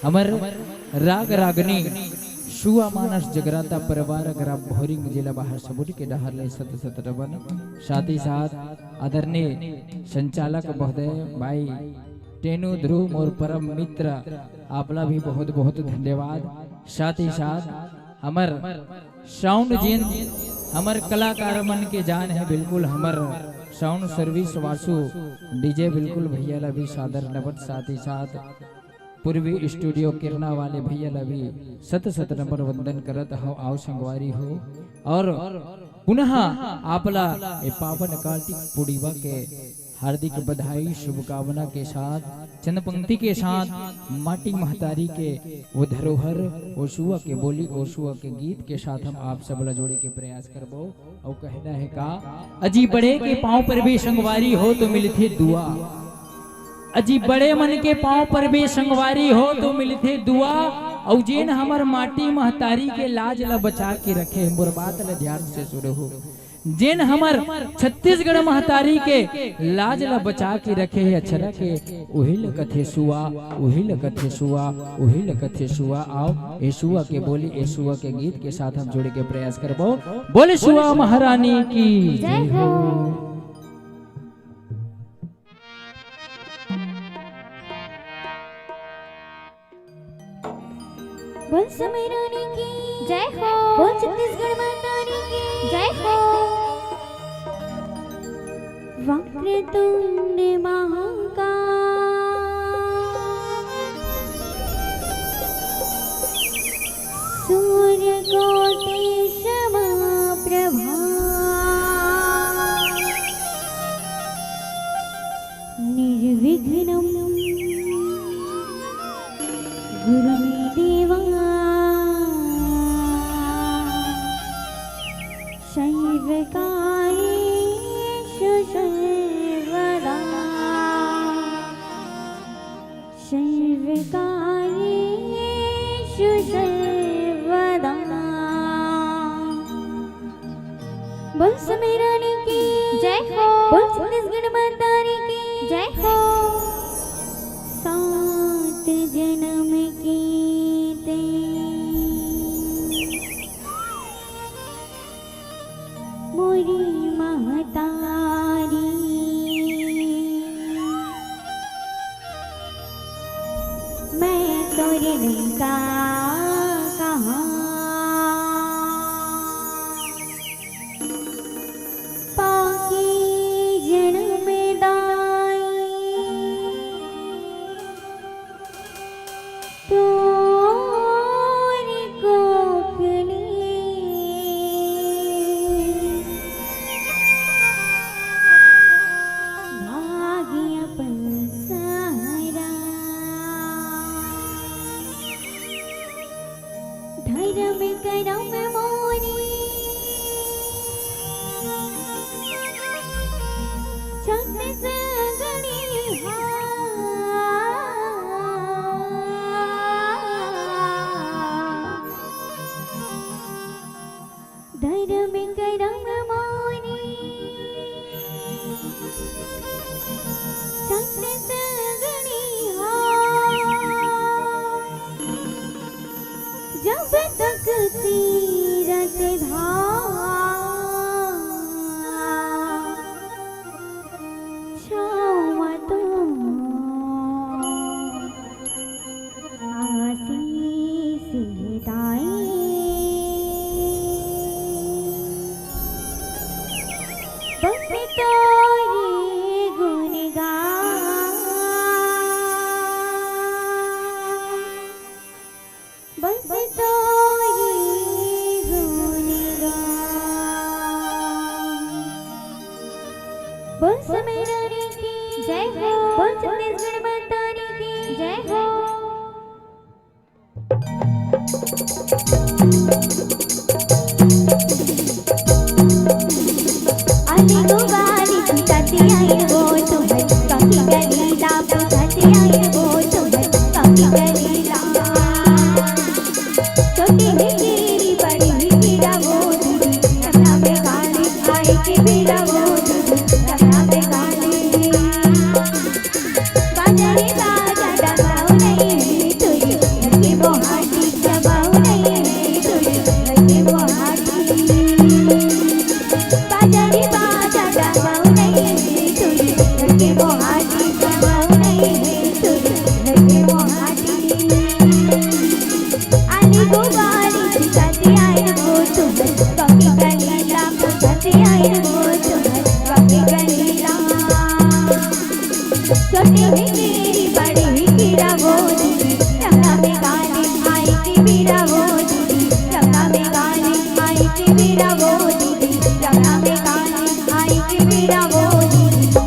हमर राग रागनी सुआ मानस जगराता परिवार ग्राम भोरिंग जिला महासमुंद के डहर ले सत सत नमन। साथ ही साथ आदरणीय संचालक महोदय भाई टेनू ध्रुव मोर परम मित्र, आपला भी बहुत बहुत धन्यवाद। साथ ही साथ हमर साउंड जेन हमर कलाकार मन के जान हे, बिल्कुल हमर साउंड सर्विस वासु डीजे बिल्कुल भैया ला भी सादर नमन। साथ ही साथ पूर्वी स्टूडियो किरना वाले भैया ला भी सत सत नमन वंदन करत हव। आओ संगवारी हो, और पुनः आपला ए पावन कार्तिक पूर्णिमा के हार्दिक बधाई, शुभकामना के साथ, चंद पंक्ति के साथ, माटी महतारी के वो धरोहर, ओसुआ के बोली, ओसुआ के गीत के साथ हम आप सब ला जोड़े के प्रयास करबो। अउ कहना है का, अजी बड़े के पाँव पर भी संगवारी हो तो मिलथे दुआ, अजी बड़े मन के पाँव पर भी संगवारी हो तो मिलथे दुआ। अउ जेन हमर माटी महतारी के लाज ला बचा के रखे, मोर बात ला ध्यान से सुनो हो, जेन हमर छत्तीसगढ़ महतारी के लाज ला बचा के रखे हे अक्षरा के, उही ल कथे सुआ, उही ल कथे सुआ, उही ल कथे सुआ। आओ, ए सुआ के बोली, ए सुआ के गीत के साथ हम जुड़े के प्रयास करबो। बोले सुआ महारानी की जय हो। बोल समय रानी की जय हो। बोल छत्तीसगढ़ महतारी की जय हो। वक्रतुंड महाकाल, सूर्यकोटि समप्रभा, निर्विघ्नं कुरु मे देवा। सर्वकार्येषु सर्वदा, सर्वकार्येषु सर्वदा। बोल समय रानी की जय हो। बोल छत्तीसगढ़ महतारी की जय हो। सात जन्म की ते मोरी महतारी, मैं तोर लइका कहाँ। पाके जनम दाई तोर कोख ले भाग्य अपन सहारा। बोल समय रानी की जय हो। बोल छत्तीसगढ़ माता रानी की जय हो। अली गुबारी की सतियाई वो तुम्हें कभी गली लाप सतियाई वो तुम्हें कभी गली लाप। छोटी ही कीरी बड़ी ही कीड़ा वो दीदी, गंगा में गाली आई की पीड़ा वो दीदी, गंगा में गाली। बाजारी बाजा दबाओ नहीं तुझे, घर के मोहाटी दबाओ नहीं तुझे, घर के मोहाटी। बाजारी बाजा दबाओ नहीं तुझे, घर के मोहाटी दबाओ नहीं तुझे, घर के मोहाटी। अली गुबारी की सतियाई वो तुम्हें कभी गली लाप सतियाई वो तुम्हें कभी गली लाप। छोटी ही कीरी बड़ी ही कीड़ा वो दीदी, रंगा में गाली आई की पीड़ा वो दीदी, रंगा में गाली आई की पीड़ा वो दीदी, रंगा में गाली आई की पीड़ा वो दीदी।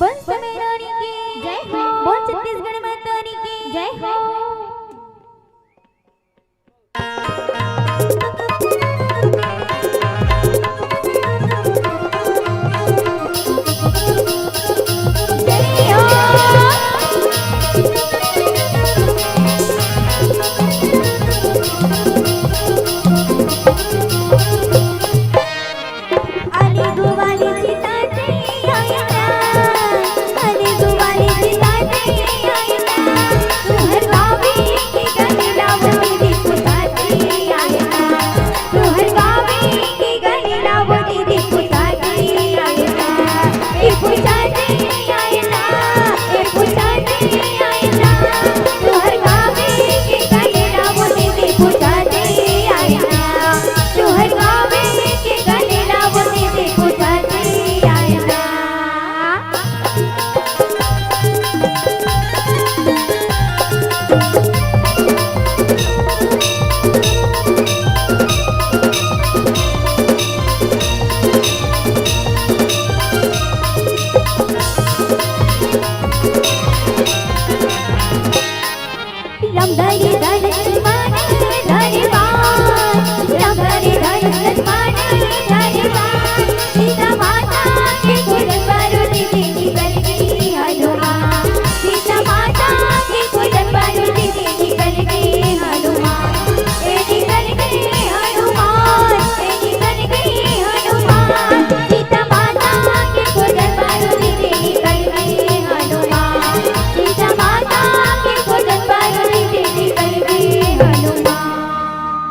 बोल समय रानी की जय हो। बोल छत्तीसगढ़ माता रानी की जय हो।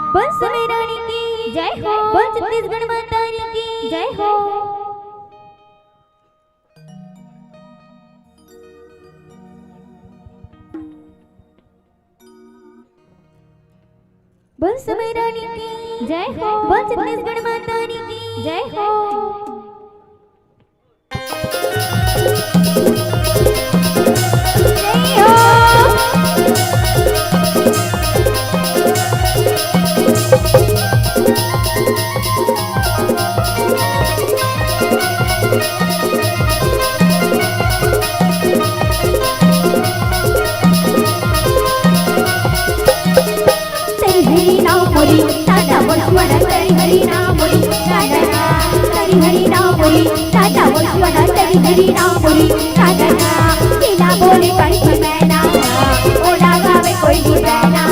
बोल समय रानी की जय हो। बोल छत्तीसगढ़ माता रानी की जय हो। बोल समय रानी की जय हो। बोल छत्तीसगढ़ माता रानी की जय हो। तरी हरी नाम मोरी, दादा बसवड़ा, तरी हरी नाम मोरी, दादा, तरी हरी नाम मोरी, दादा बसवड़ा, तरी हरी नाम मोरी, दादा। जिला बोले पड़ती मैना, ओ लगावे कोई भी मैना।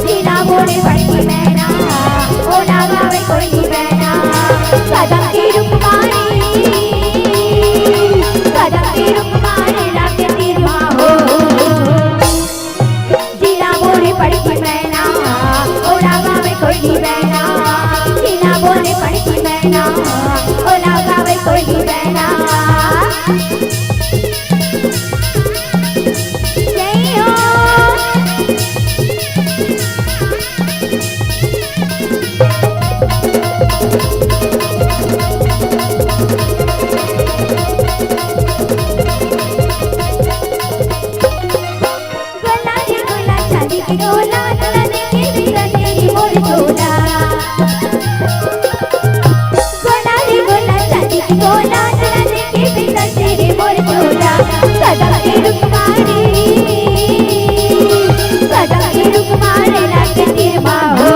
जिला बोले पड़ती मैना, ओ लगावे कोई भी मैना। कदम की रुकमारी, कदम की रुकमारी, रात तीर हो। जिला बोले पड़ती मैना, ओ लगावे कोई भी मैना। जिला बोले पड़ती मैना, ओ लगावे कोई भी गोला चला देखे बिकट रे मोर गोला, कदम के रुख मारे, कदम के रुख मारे लागे तीर मा हो।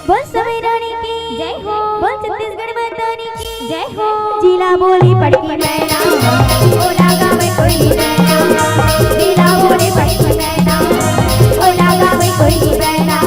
बोल समय रानी की जय हो। बोल छत्तीसगढ़ माता रानी की जय हो। जिला बोली पड़की मैना, ओला गावे कोई मैना। जिला बोली पड़की मैना, ओला गावे कोई मैना।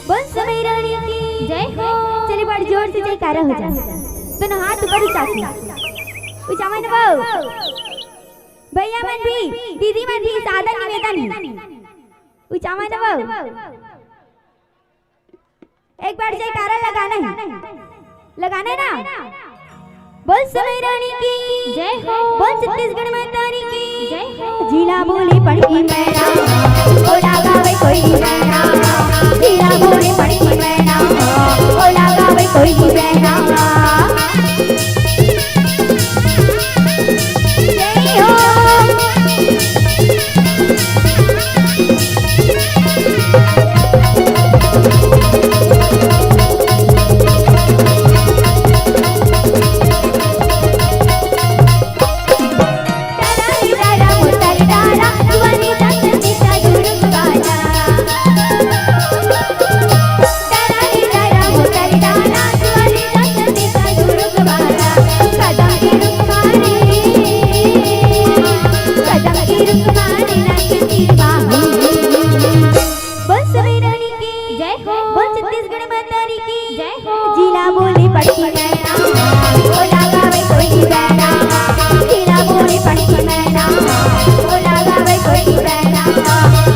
बोल समय रानी की जय हो। चलिए, बड़ जोर से जयकारा हो जाए। दोनों हाथ ऊपर उठा के। उचामय ना बाऊ। भैया मन भी, दीदी मन भी, सादर निवेदन हे। उचामय ना बाऊ। एक बार जयकारा लगाना है। लगाना है ना? बोल समय रानी की जय हो। बोल छत्तीसगढ़ माता रानी की जय हो। जिला बोली पड़की मैना, ओला गावे कोई मैना। जिला बोली पड़की मैना, ओला गावे कोई मैना। जय हो। बोल छत्तीसगढ़ माता रानी की जय हो। बोल छत्तीसगढ़ माता रानी की जय हो। जिला बोली पड़की मैना, ओला गावे कोई मैना। जिला बोली पड़की मैना, ओला गावे कोई मैना।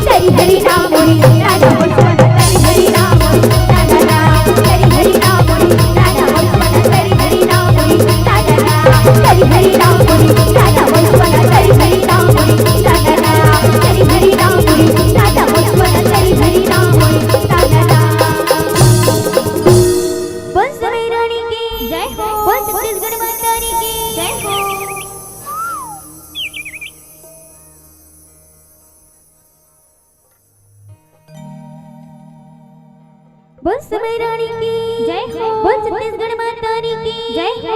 तेरी हरी राम मोरी राजा बोल सुन, तेरी हरी राम मोरी राजा, तेरी हरी राम मोरी राजा बोल सुन, तेरी हरी राम मोरी राजा, तेरी हरी राम मोरी राजा बोल सुन, तेरी हरी राम मोरी राजा, तेरी हरी राम मोरी राजा बोल सुन, तेरी हरी राम मोरी राजा। बोल समय रानी की जय हो। बोल छत्तीसगढ़ माता रानी की जय हो। बोल समय रानी की जय हो। बोल छत्तीसगढ़ माता रानी की जय हो।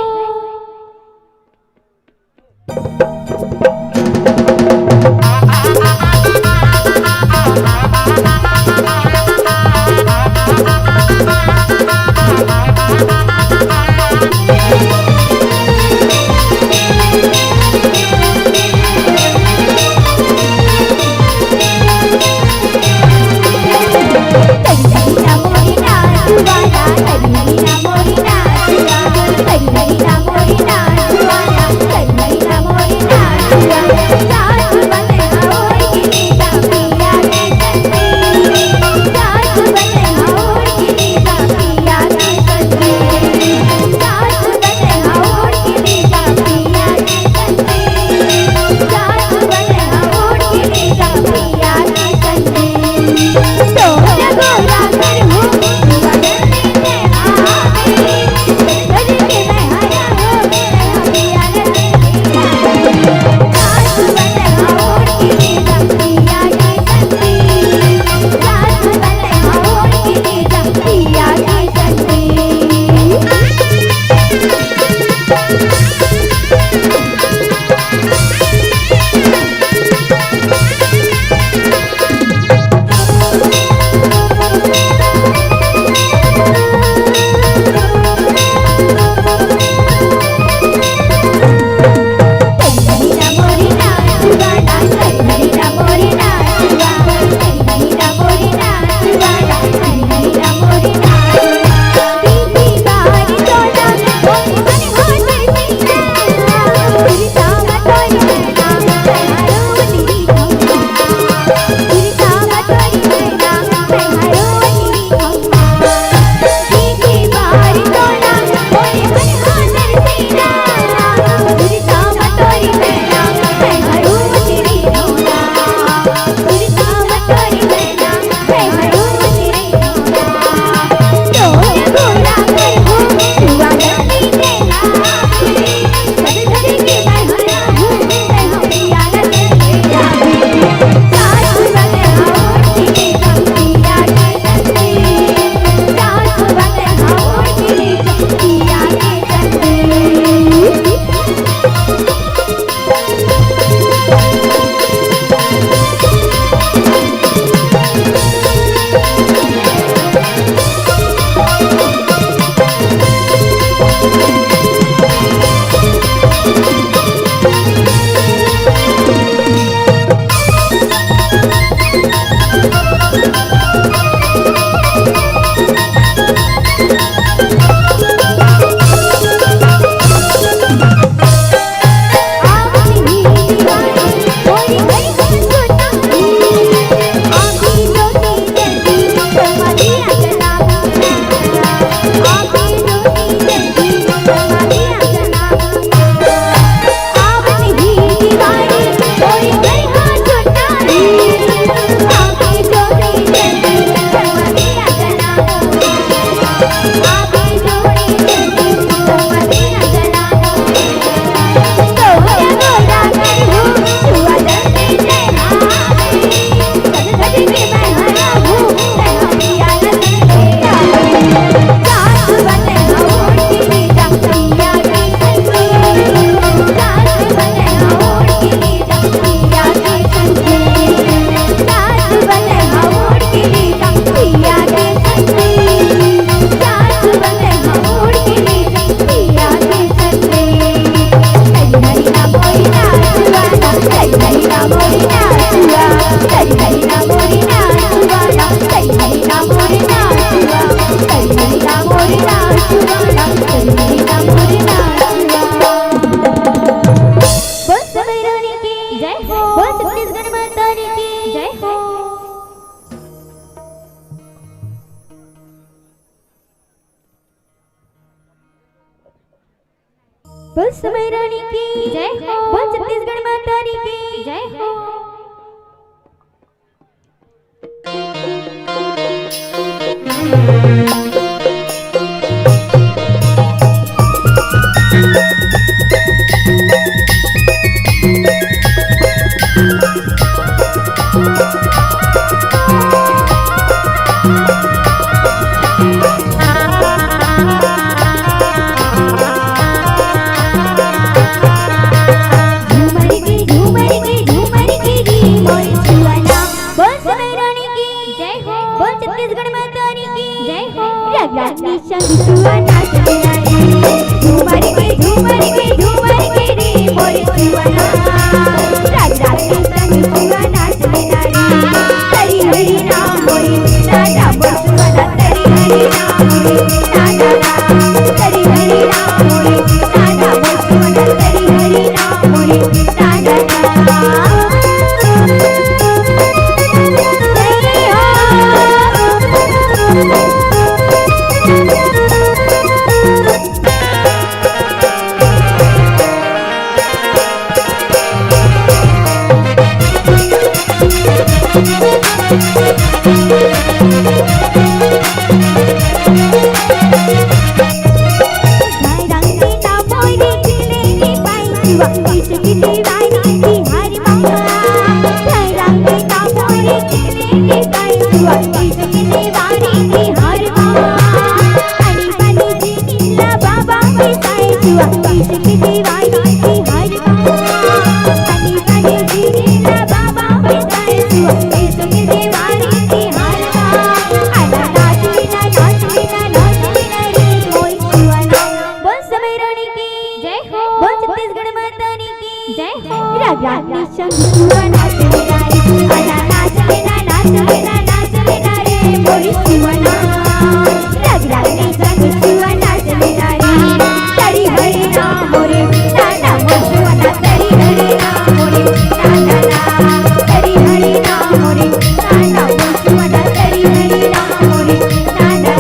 समय रानी की जय हो। बोल छत्तीसगढ़ माता रानी की जय हो। झूमर के, झूमर के, झूमर के रे मोर छुअना। बोल समय रानी की जय हो। बोल छत्तीसगढ़ माता रानी की जय हो। रग रग के संग छुआ नाच मेरा रे। झूमर के, झूमर के, झूमर के रे मोर छुअना। रग रग के संग छुआ नाच मेरा रे। हरी हरी राम बोली, राजा बोल छुअना। हरी हरी राम बोली, राजा राम। हरी हरी राम बोली, राजा बोल छुअना। हरी हरी राम बोली, राजा राम। बोल समय रानी की जय हो। बोल छत्तीसगढ़ माता रानी की जय हो। रग रग के संग छुआ नाच मेरा रे। आजा नाच मेरा, नाच मेरा, नाच मेरा रे मोरी छुअना। रग रग के संग छुआ नाच मेरा रे। हरी हरी राम मोरे नाना मोर छुअना। हरी हरी राम मोरे नाना। हरी हरी राम मोरे नाना मोर छुअना। हरी हरी राम मोरे नाना।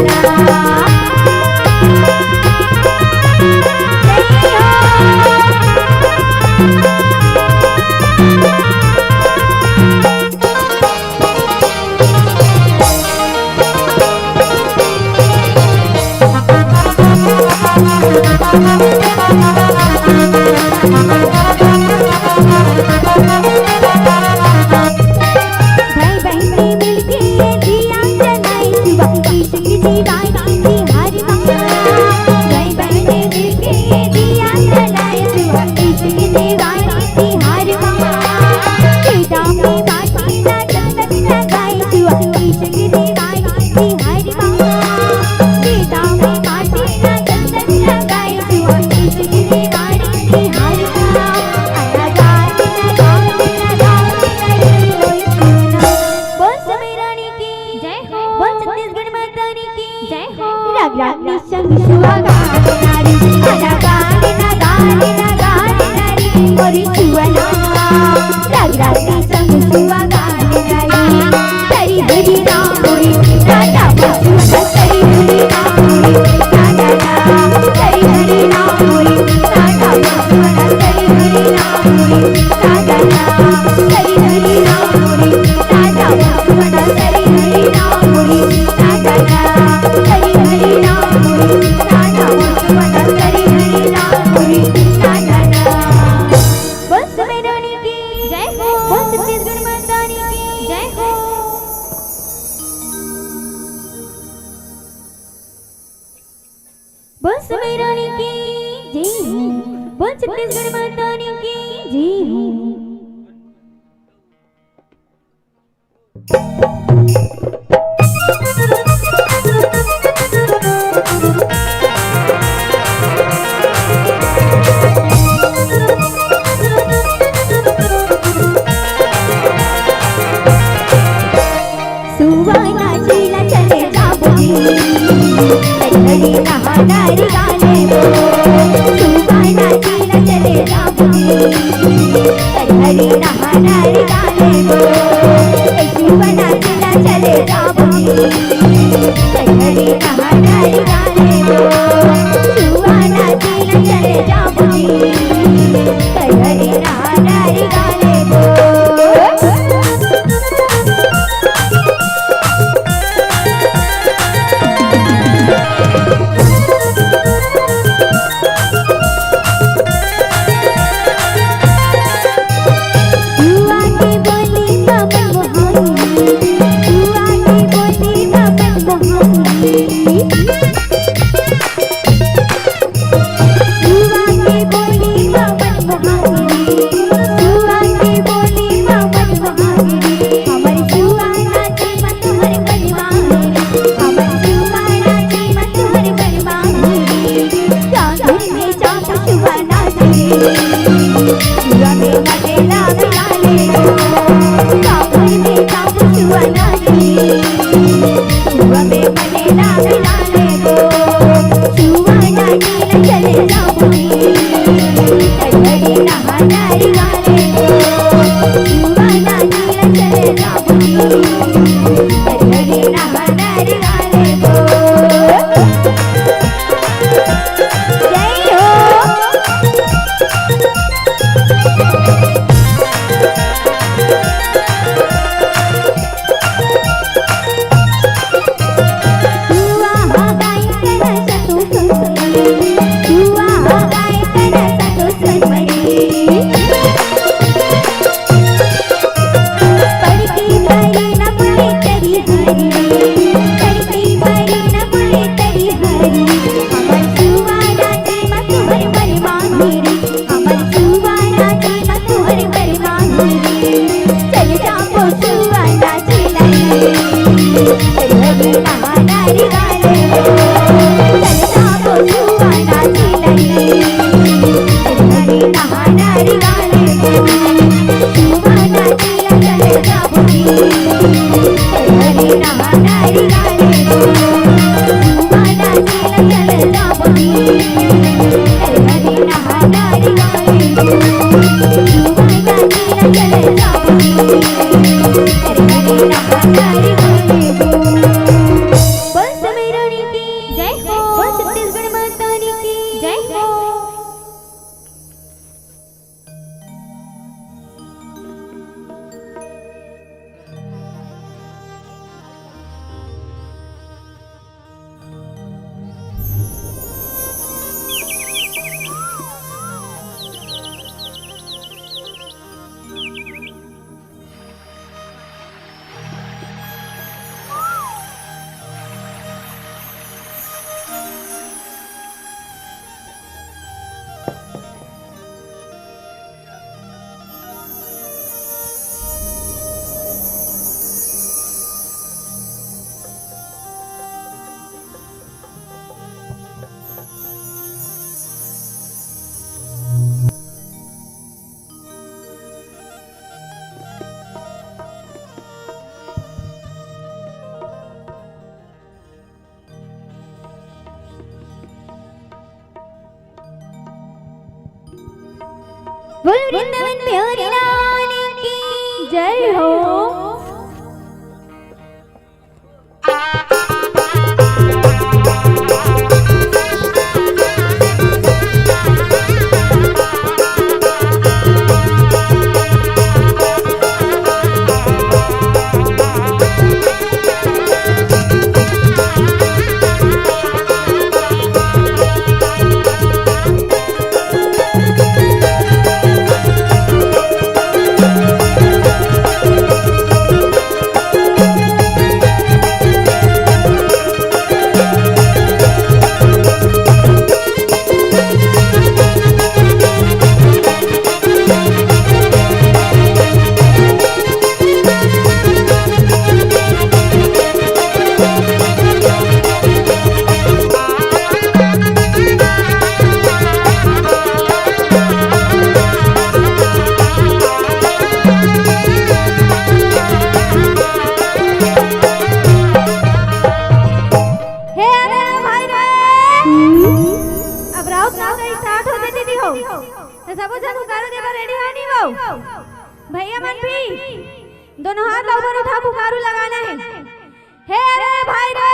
भाई बहन मिलके दिया जलाई, इश्क दीवानी की हर माँ। भाई बहन मिलके दिया जलाई, इश्क दीवानी की हर माँ। फिदा में बाटे ना जंगल लगाई, इश्क दीवानी की हर माँ। फिदा में बाटे ना जंगल लगाई, इश्क दीवानी की हर माँ। अलगा, अलगा, अलगा, अलगा, अलगा। बोल समय रानी की जय हो। बोल छत्तीसगढ़ माता रानी की जय हो। रग रग के संग छुआ गाने नारी, आजा गाने ना गाने ना गाने नारी, मोरी छुअना। रग रग के संग छुआ गाने नारी। हरी हरी राम मोरी, राजा मोर छुअना। हरी हरी राम मोरी, राजा राम। हरी हरी राम मोरी, राजा मोर छुअना। हरी हरी राम मोरी, राजा राम। हरी हरी राम मोरी, राजा मोर छुअना। हरी हरी राम मोरी, राजा राम। हरी हरी राम मोरी, राजा मोर छुअना। हरी हरी राम मोरी, राजा राम। बोल समय रानी की जय हो। बोल छत्तीसगढ़ माता रानी की जय हो। बोल समय रानी की जय हो। बोल छत्तीसगढ़ माता रानी की जय हो। सुवा नाची ला चले जाबो जी, हरी हरी नहाना रे गाने वो। सुवा नाची ला चले जाबो जी, हरी हरी नहाना रे गाने वो। ए सुवा नाची बोल वृंदावन बिहारी लाल की जय हो। हे, अरे भाई रे। अब राउत नाव का start हो जाती थी हो। तो सबो जन हुकारू देवा ready हो नहीं वो? भैया मन भी दोनों हाथ ला ऊपर उठा, हुकारू लगाना है। हे अरे भाई रे।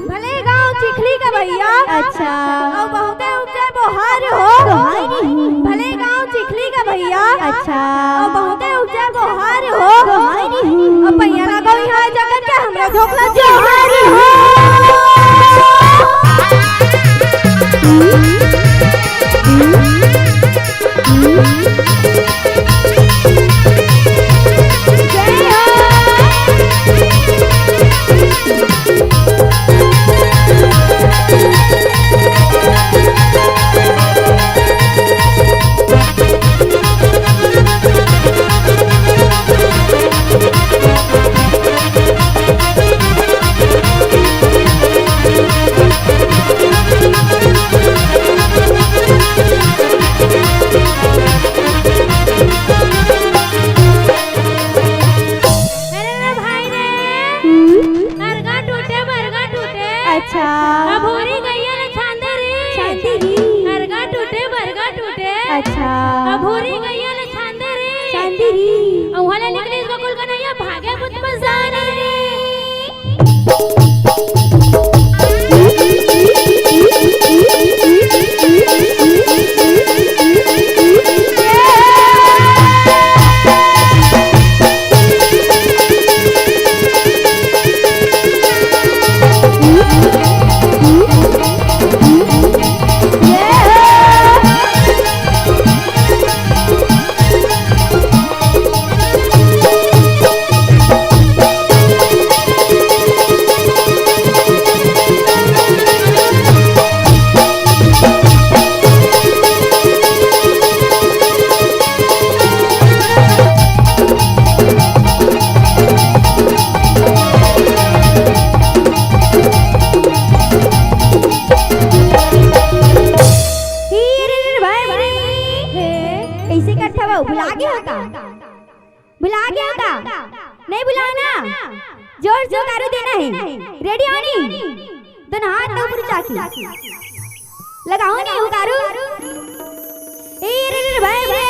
भले गांव चिखली का भैया। अच्छा। अउ बहुते उपजे बोहार हो। बोहार हो। भले गांव चिखली का भैया। अच्छा। अउ बहुते उपजे बोहार हो। बोहार हो। अउ पैया लगाओ यहाँ जगत के हमरा झोंकला जोहार हो। टूटे। अच्छा। अब होरी गइया ले छांदे रे। छांदे रे। अउ उहाँ ले निकले बकुल कन्हैया भागे बुत बजाने रे। हे, कइसे करथव? भुला गे हो का? भुला गे हो का? नहीं भुलाव ना। जोर से हुकारू देना हे। रेडी हो नी? दोनों हाथ ला ऊपर उठा के। लगाओ नी हुकारू। ए रे रे भाई रे।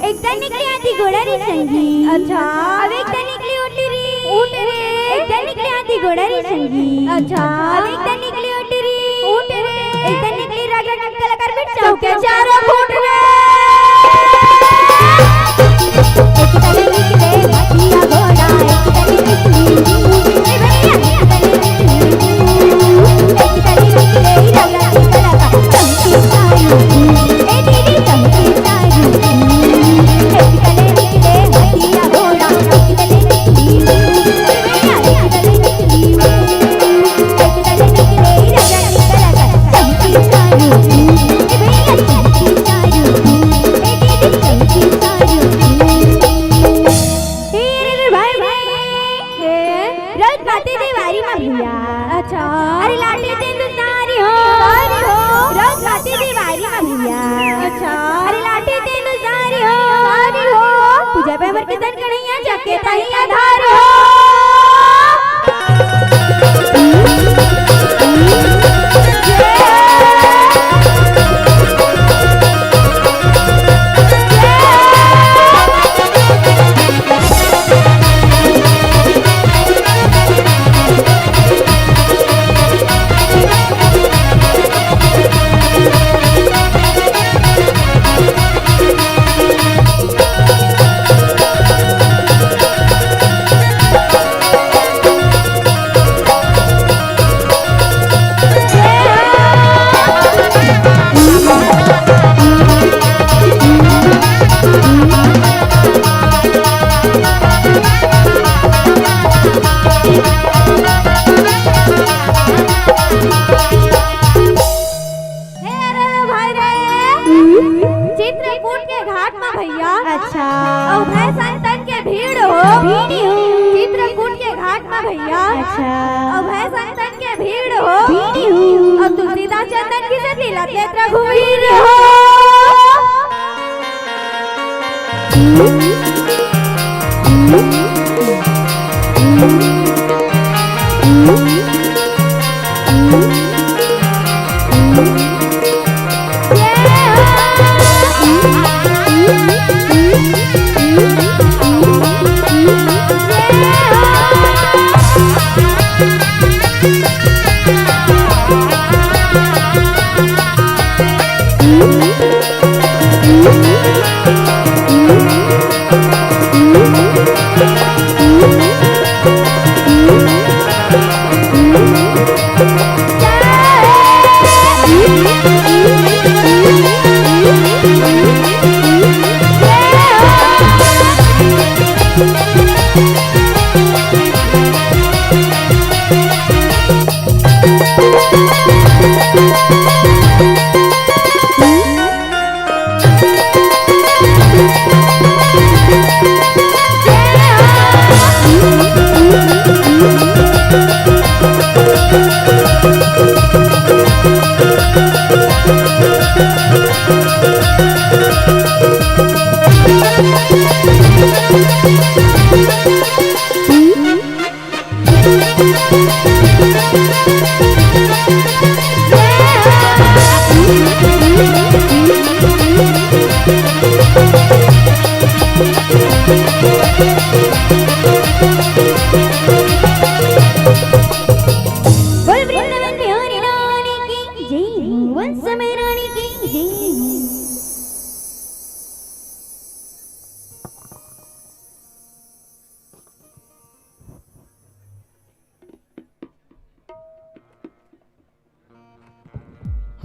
एक तनिक ले आती घोड़ा रे संगी। अच्छा। अब एक तनिक ले उठी रे। उठ रे। एक तनिक ले आती घोड़ा रे संगी। अच्छा। अब एक तनिक ले उठी रे। उठ रे। एक तनिक ले रग रग कलाकार बैठ चौके चारों फुट रे। एक तनिक ले आती घोड़ा, एक तनिक ले। ए भैया, एक तनिक ले। ए, रउत बाटे देवारी मा भैया। अच्छा। अरे लाटे तेंदू सारी हो। सारी हो। रउत बाटे देवारी मा भैया। अच्छा। अरे लाटे तेंदू सारी हो। सारी हो। पूजा पे हमर किशन कन्हैया जाके तैया धार हो। हे रे भाई रे। हम्म। चित्रकूट के घाट मा भैया। अच्छा। अउ भय संतन के भीड़ हो। भीड़ हो। चित्रकूट के घाट मा भैया। अच्छा। अउ भय संतन के भीड़ हो। भीड़ हो। अउ तुलसीदास चंदन की सती लत लेत रघुवीर हो।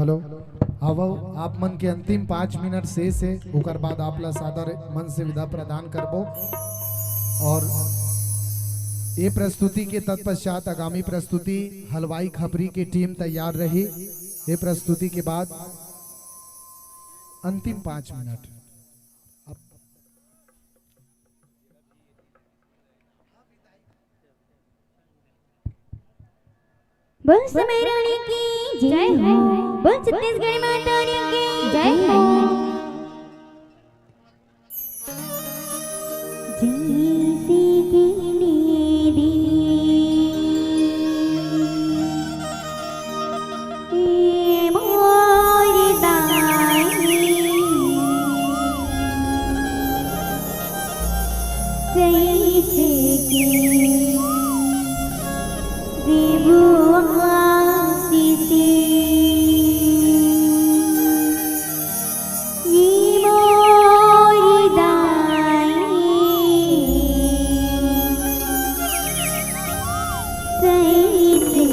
हेलो, आवो, आप मन के अंतिम पाँच मिनट शेष हे, ओकर बाद आप ला सादर मन से विदा प्रदान करबो। और ये प्रस्तुति के तत्पश्चात आगामी प्रस्तुति हलवाई खपरी के टीम तैयार रही। ये प्रस्तुति के बाद अंतिम पाँच मिनट। बोल सुमेरुनी की जय हो। बोल छत्तीसगढ़ माता रानी की जय हो। जैसे कि मेरी ए मोर दाई, जैसे कि देबो आशीष। ये मोर दाई, सही से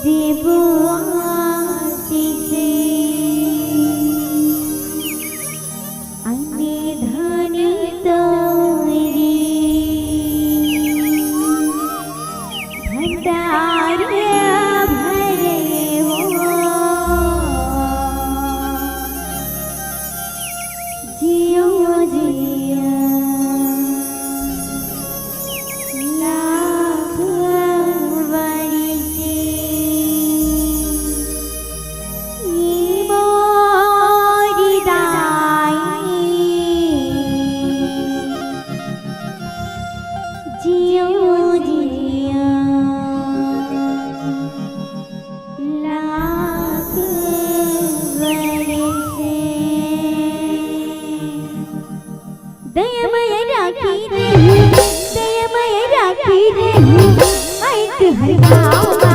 देबो आशीष। अन्ने धनी तोरी भंडार भरे हो। जियो जियो लाख बरिस। ये मोर दाई, जियो जियो लाख बरिस। दया मया राखी रे, दया मया राखी रे, आई तुहर गाँव मा।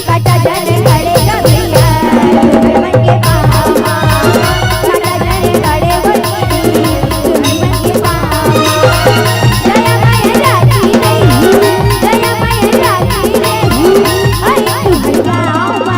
काटा जन खड़े गभिया, तुहर मन के पाँव मा। काटा जन खड़े गभिया, तुहर मन के पाँव मा। दया मया राखी रे, दया मया राखी रे, आई तुहर गाँव मा।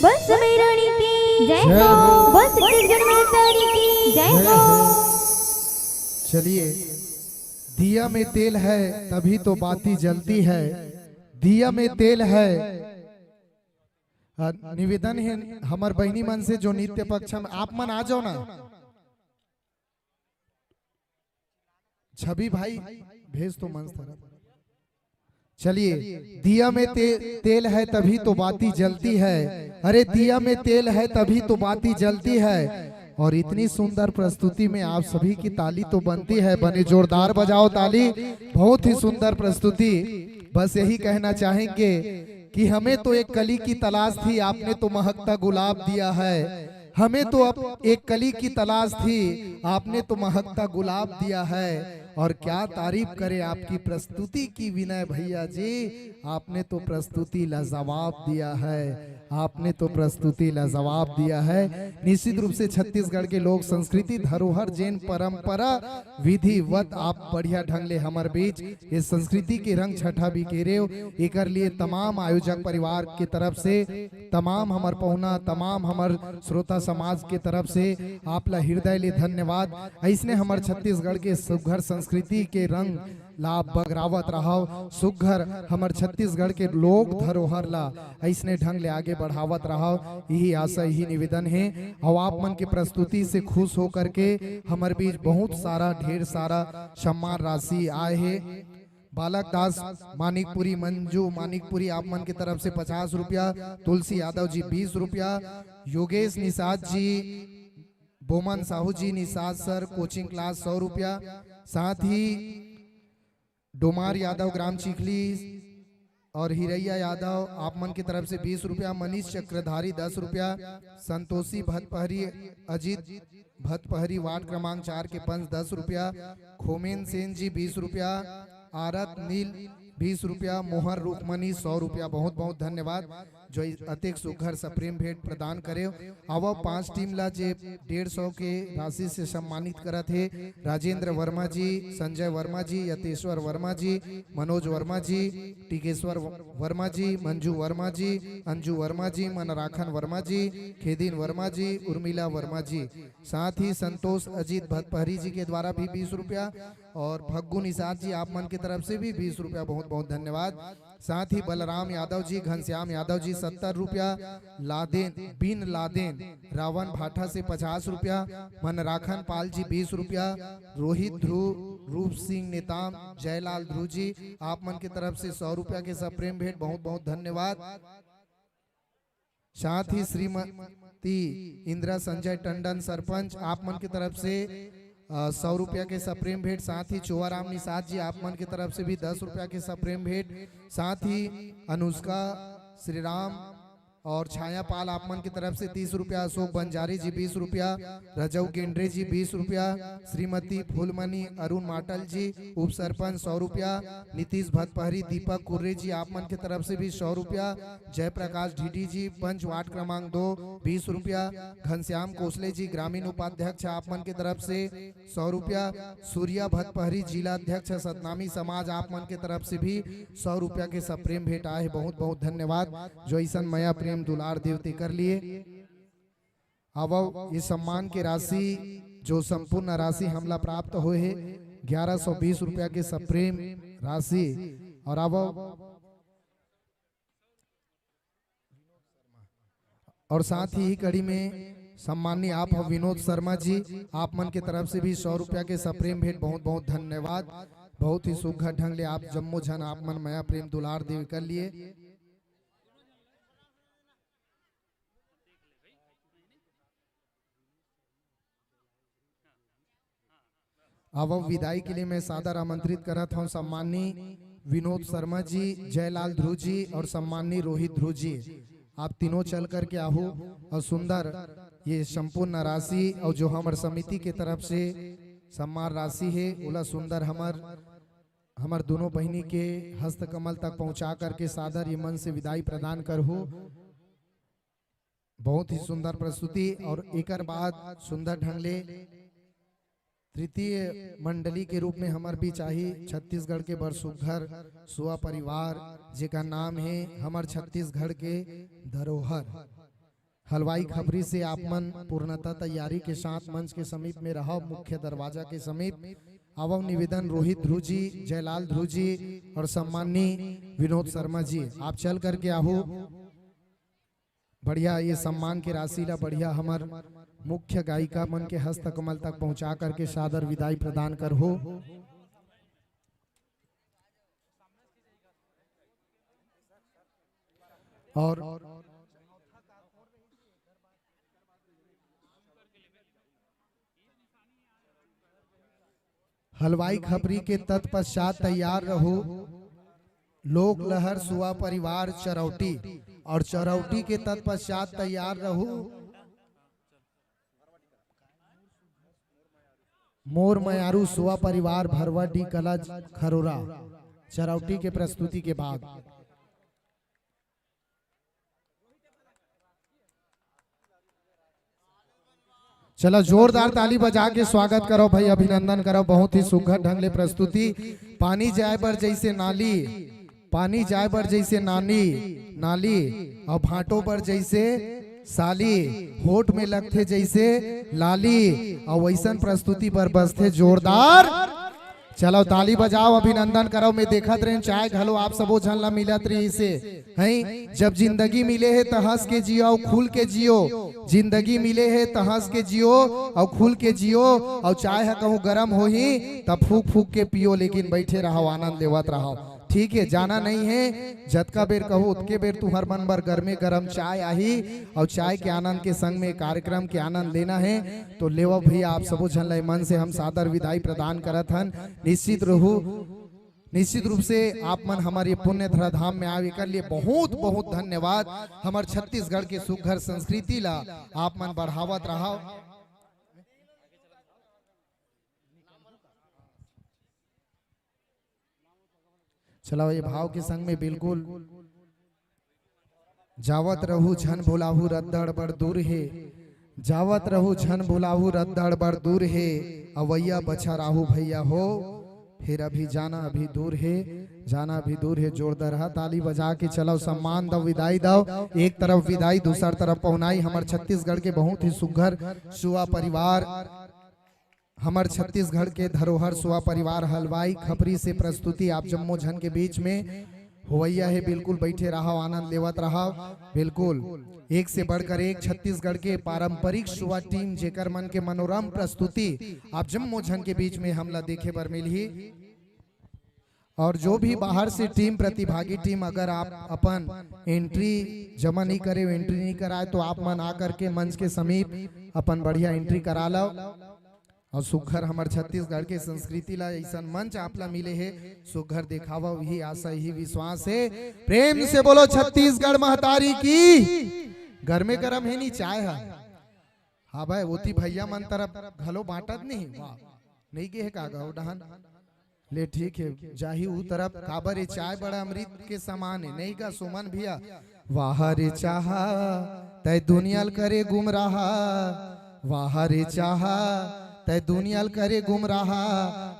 बोल सुमेरुनी की जय हो। बोल छत्तीसगढ़ माता रानी की जय हो। चलिए, दिया में तेल है तभी तो बाती जलती है, दिया में तेल है। आ, निवेदन है हमर बहिनी मन से, जो नृत्य पक्ष में आप मन आ जाओ ना। छवि भाई, भेज तो मंच तरफ। चलिए, दिया में ते, तेल है तभी तो बाती जलती है। अरे, दिया में तेल है तभी तो बाती जलती है। और इतनी सुंदर प्रस्तुति में आप सभी की ताली तो बनती है, बने जोरदार बजाओ ताली। बहुत ही सुंदर प्रस्तुति। बस यही कहना चाहेंगे कि हमें तो एक कली की तलाश थी, आपने तो महकता गुलाब दिया है। हमें तो अब एक कली की तलाश थी, आपने तो महकता गुलाब दिया है। और क्या तारीफ करें आपकी प्रस्तुति की विनय भैया जी, आपने तो प्रस्तुति लाजवाब दिया है, आपने तो प्रस्तुति लाजवाब दिया है। निश्चित रूप से छत्तीसगढ़ के लोक संस्कृति, धरोहर, जेन परंपरा विधिवत आप बढ़िया ढंग ले हमर बीच ये संस्कृति के रंग छठा बिखेरेव, एकर लिए तमाम आयोजक परिवार के तरफ से, तमाम हमर पहुना, तमाम हमर श्रोता समाज के तरफ से आप ला हृदय ले धन्यवाद। अइसने हमर छत्तीसगढ़ के सुघर संस्कृति के रंग ला बगरावत रहव, सुघर हमर छत्तीसगढ़ के लोक धरोहर ला अइसने ढंग ले आगे बढ़ावत रहव, यही आशा, यही निवेदन हे। अउ आप मन के प्रस्तुति से खुश होकर के हमर बीच बहुत सारा, ढेर सारा सम्मान राशि आए हे। बालक दास मानिकपुरी, मंजू मानिकपुरी, आप मन के तरफ से पचास रुपया, तुलसी यादव जी बीस रुपया, योगेश निषाद जी, बोमन साहू जी, निषाद सर कोचिंग क्लास, सौ रुपया, साथ ही डोमार यादव ग्राम चिखली और हिरैया यादव आप मन की तरफ से बीस रुपया, मनीष चक्रधारी दस रुपया, संतोषी भतपहरी, अजीत भतपहरी वार्ड क्रमांक चार के पंच दस रुपया, खोमेन सेन जी बीस रुपया, आरत नील बीस रुपया, मोहर रुक्मणी सौ रुपया। बहुत बहुत धन्यवाद जो अतेक सुघर सप्रेम भेंट प्रदान करे। आवव पांच टीम ला जे डेढ़ सौ के राशि से सम्मानित करत हे, राजेंद्र वर्मा जी, संजय वर्मा जी, यतेश्वर वर्मा जी, मनोज वर्मा जी, टिकेश्वर वर्मा जी, मंजू वर्मा जी, अंजू वर्मा जी, मनराखन वर्मा जी, खेदीन वर्मा जी, उर्मिला वर्मा जी, साथ ही संतोष अजीत भतपहरी जी के द्वारा भी बीस रुपया और फग्गू निषाद जी आप मन की तरफ से भी बीस रुपया। बहुत बहुत धन्यवाद। साथ ही बलराम यादव जी, घनश्याम यादव जी सत्तर रुपया, लादेन बिन लादेन रावण भाटा से पचास रुपया, मनराखन पाल जी बीस रुपया, रोहित ध्रुव, रूप सिंह नेताम, जयलाल ध्रुव जी आप मन की तरफ से सौ रुपया के सप्रेम भेंट। बहुत बहुत धन्यवाद। साथ ही श्रीमती इंदिरा संजय टंडन सरपंच आप मन की तरफ से सौ रुपया के सप्रेम भेंट, साथ ही चोवाराम निषाद जी आप मन की तरफ से भी दस रुपया के सप्रेम भेंट, साथ ही अनुष्का श्रीराम और छाया पाल आप मन की तरफ से तीस रुपया, अशोक बंजारी जी बीस रुपया, रजऊ गेंडरे जी बीस रुपया, श्रीमती फूलमणि अरुण माटल जी उप सरपंच सौ रुपया, नीतीश भतपहरी, दीपक कुर्रे जी आप मन की तरफ से भी सौ रुपया, जयप्रकाश ढीडी जी पंच वार्ड क्रमांक दो बीस रुपया, घनश्याम कोसले जी ग्रामीण उपाध्यक्ष आप मन की तरफ से सौ रुपया, सूर्या भतपहरी जिला अध्यक्ष सतनामी समाज आप मन के तरफ से भी सौ रुपया के सप्रेम भेंट आए हे। बहुत बहुत धन्यवाद जो अइसन मया प्रेम दुलार देव तेकर लिए। आवव ये सम्मान के राशि जो संपूर्ण राशि हमला प्राप्त होए हे ग्यारह सौ बीस रुपया के सप्रेम राशि। और आवव और साथ ही कड़ी में सम्माननीय आप हो विनोद शर्मा जी, आप मन के तरफ से भी सौ रुपया के सप्रेम भेंट। बहुत बहुत धन्यवाद। बहुत ही सुघर ढंग ले आप जम्मो झन आप मन मया प्रेम दुलार देव कर लिए। अब विदाई के लिए मैं सादर आमंत्रित करत हूँ सम्माननीय विनोद शर्मा जी, जयलाल ध्रुव जी और सम्माननीय रोहित ध्रुव जी, आप तीनों चल करके आहू और सुंदर ये संपूर्ण राशि और जो हमर समिति के तरफ से सम्मान राशि है ओला सुंदर हमर हमर दोनों बहिनी के हस्तकमल तक पहुंचा करके सादर ये मन से विदाई प्रदान करहू। बहुत ही सुंदर प्रस्तुति और एकर बाद सुंदर ढंग ले तृतीय मंडली के रूप में हमर बीच आही छत्तीसगढ़ के बड़ सुघर सुआ परिवार, जेकर नाम है हमर छत्तीसगढ़ के धरोहर। हलवाई खपरी से आप मन पूर्णतः तैयारी के साथ मंच के समीप में रहव, मुख्य दरवाजा के समीप आवव। निवेदन रोहित ध्रुव जी, जयलाल ध्रुव जी और सम्माननीय विनोद शर्मा जी, आप चल करके आहू। बढ़िया ये सम्मान के राशि ला बढ़िया हमर मुख्य गायिका मन के हस्तकमल तक पहुंचा करके सादर विदाई प्रदान करहू। और हलवाई खपरी के तत्पश्चात तैयार रहू लोक लहर सुआ परिवार चरौटी, और चरौटी के तत्पश्चात तैयार रहू मोर मयारू सुआ परिवार भरवा डी कलज खरोरा चरौटी के प्रस्तुति के बाद। चलो जोरदार ताली बजा के स्वागत करो भाई, अभिनंदन करो, बहुत ही सुघर ढंग ले प्रस्तुति। पानी जाए बर जैसे नाली, पानी जाए बर जैसे नानी नाली, और भांटो बर जैसे साली, होठ में लगथे जैसे लाली, और वैसन प्रस्तुति पर बसथे जोरदार। चलो ताली बजाओ, अभिनंदन करो। मैं देखत रहें चाय घलो आप सबो झन ला मिलत रहिसे। हैं, जब जिंदगी मिले हे त हंस के जियो और खुल के जियो। जिंदगी मिले हे त हंस के जियो और खुल के जियो। और चाय ह कहूँ गरम होही त फूक फूक के पियो, लेकिन बैठे रहो, आनंद लेवत रहो। ठीक है, जाना नहीं है, जतका बेर कहो उतके बेर तुहर मन बर गरमे गरम चाय आही। और चाय के आनंद के संग में कार्यक्रम के आनंद लेना है। तो लेवा भैया, आप सबो झन ला मन से हम सादर विदाई प्रदान करत हन। निश्चित रहू, निश्चित रूप से आप मन हमर ये पुण्य धराधाम में आव, एकर लिए बहुत बहुत धन्यवाद। हमर छत्तीसगढ़ के सुघर संस्कृति ला आप मन बढ़ावत रहो। चलो ये भाव के संग में बिल्कुल। जावत रहू झन भुलाहू रद्दड़ बड़ दूर हे, जावत रहू झन भुलाहू रद्दड़ बड़ दूर हे, अवैया बछर आहू भैया हो, फिर अभी जाना अभी दूर हे, जाना अभी दूर हे। जोरदार हा ताली बजा के चलो, सम्मान दव, विदाई दव। एक तरफ विदाई, दूसर तरफ पहुनाई। हमर छत्तीसगढ़ के बहुत ही सुघर सुआ परिवार, हमर छत्तीसगढ़ के धरोहर सुआ परिवार हलवाई खपरी से प्रस्तुति आप जम्मो झन के बीच में होवैया हे। बिल्कुल बैठे रहो, आनंद लेवत रहो। बिल्कुल एक से बढ़कर एक छत्तीसगढ़ के पारंपरिक सुआ टीम, जेकर मन के मनोरम प्रस्तुति आप जम्मो झन के बीच में हमला देखे बर मिलही। और जो भी बाहर से टीम, प्रतिभागी टीम, अगर आप अपन एंट्री जमा नहीं करे, एंट्री नहीं कराए, तो आप मन आ करके मंच के समीप अपन बढ़िया एंट्री करा लो। और सुघर हमर छत्तीसगढ़ के संस्कृति ला ऐसन मंच आप ला मिले हे, सुघर देखावा, यही आशा, यही विश्वास हे। प्रेम से बोलो छत्तीसगढ़ महतारी की। गरमे गरम हे नी चाय ह? हाँ भाई, ओती भैया मन तरफ घलो बांटत नहीं। वाह, नहीं गे हे का गा ओ डहन? ले ठीक हे, जाही ऊ तरफ। काबर ए चाय बड़ा अमृत के समान हे, नहीं गा सुमन भैया? वाह रे चाहा, तै दुनिया ल करे गुमराहा। वाह रे चाहा, तै दुनिया ल करे गुमराहा।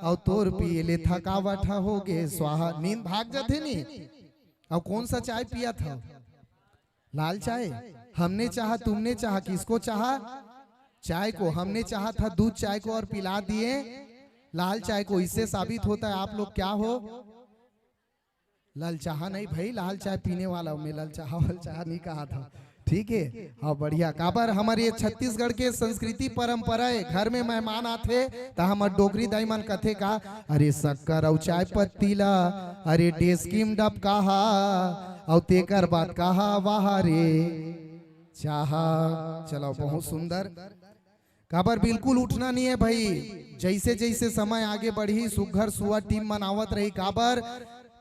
अउ तोर पिए ले थकावट ह होगे स्वाहा। नींद भाग जथे नी। अउ कौन सा चाय पियत हव? लाल चाय। हमने चाहा, तुमने चाहा, किसको चाहा? चाय को। हमने चाहा था दूध चाय को और पिला दिए लाल चाय को। इससे साबित होता है आप लोग क्या हो? ललचाहा नहीं भाई, लाल चाय पीने वाला हूँ मैं, ललचाहा वलचाहा नहीं कहा था। ठीक है, हाँ बढ़िया। काबर हमर ये छत्तीसगढ़ के संस्कृति परंपरा है, घर में मेहमान आथे त हमर डोकरी दाई मन कथे का, अरे शक्कर अउ चाय पत्ती ला, अरे डेस्की म डबकाहा, अउ तेकर बाद कहा वाह रे चाहा। चलो बहुत सुंदर। काबर बिल्कुल उठना नहीं है भाई, जैसे जैसे समय आगे बढ़ही सुघर सुआ टीम मन आवत रही। काबर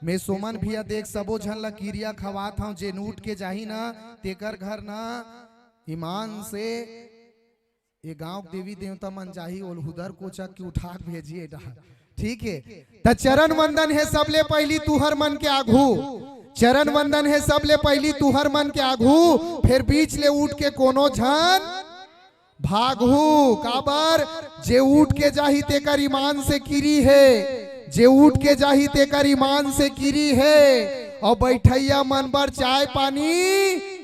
मैं सुमन भैया देख सबो झन ला किरिया खवात हूँ, जेन उठ के जाही ना तेकर घर ना ईमान से ये गांव के देवी देवता मन जाही, ओल हुदर कोचक के उठा के भेजिए डहर। ठीक है, त चरण वंदन है सबले पहली तुहर मन के आघू, चरण वंदन है सबले पहली तुहर मन के आघू, फिर बीच ले उठ के कोनो झन भागहू। काबर जे उठ के जाही तेकर ईमान से किरी है, जे उठ के जाही तेकर ईमान से किरी है। और बैठैया मन बर चाय पानी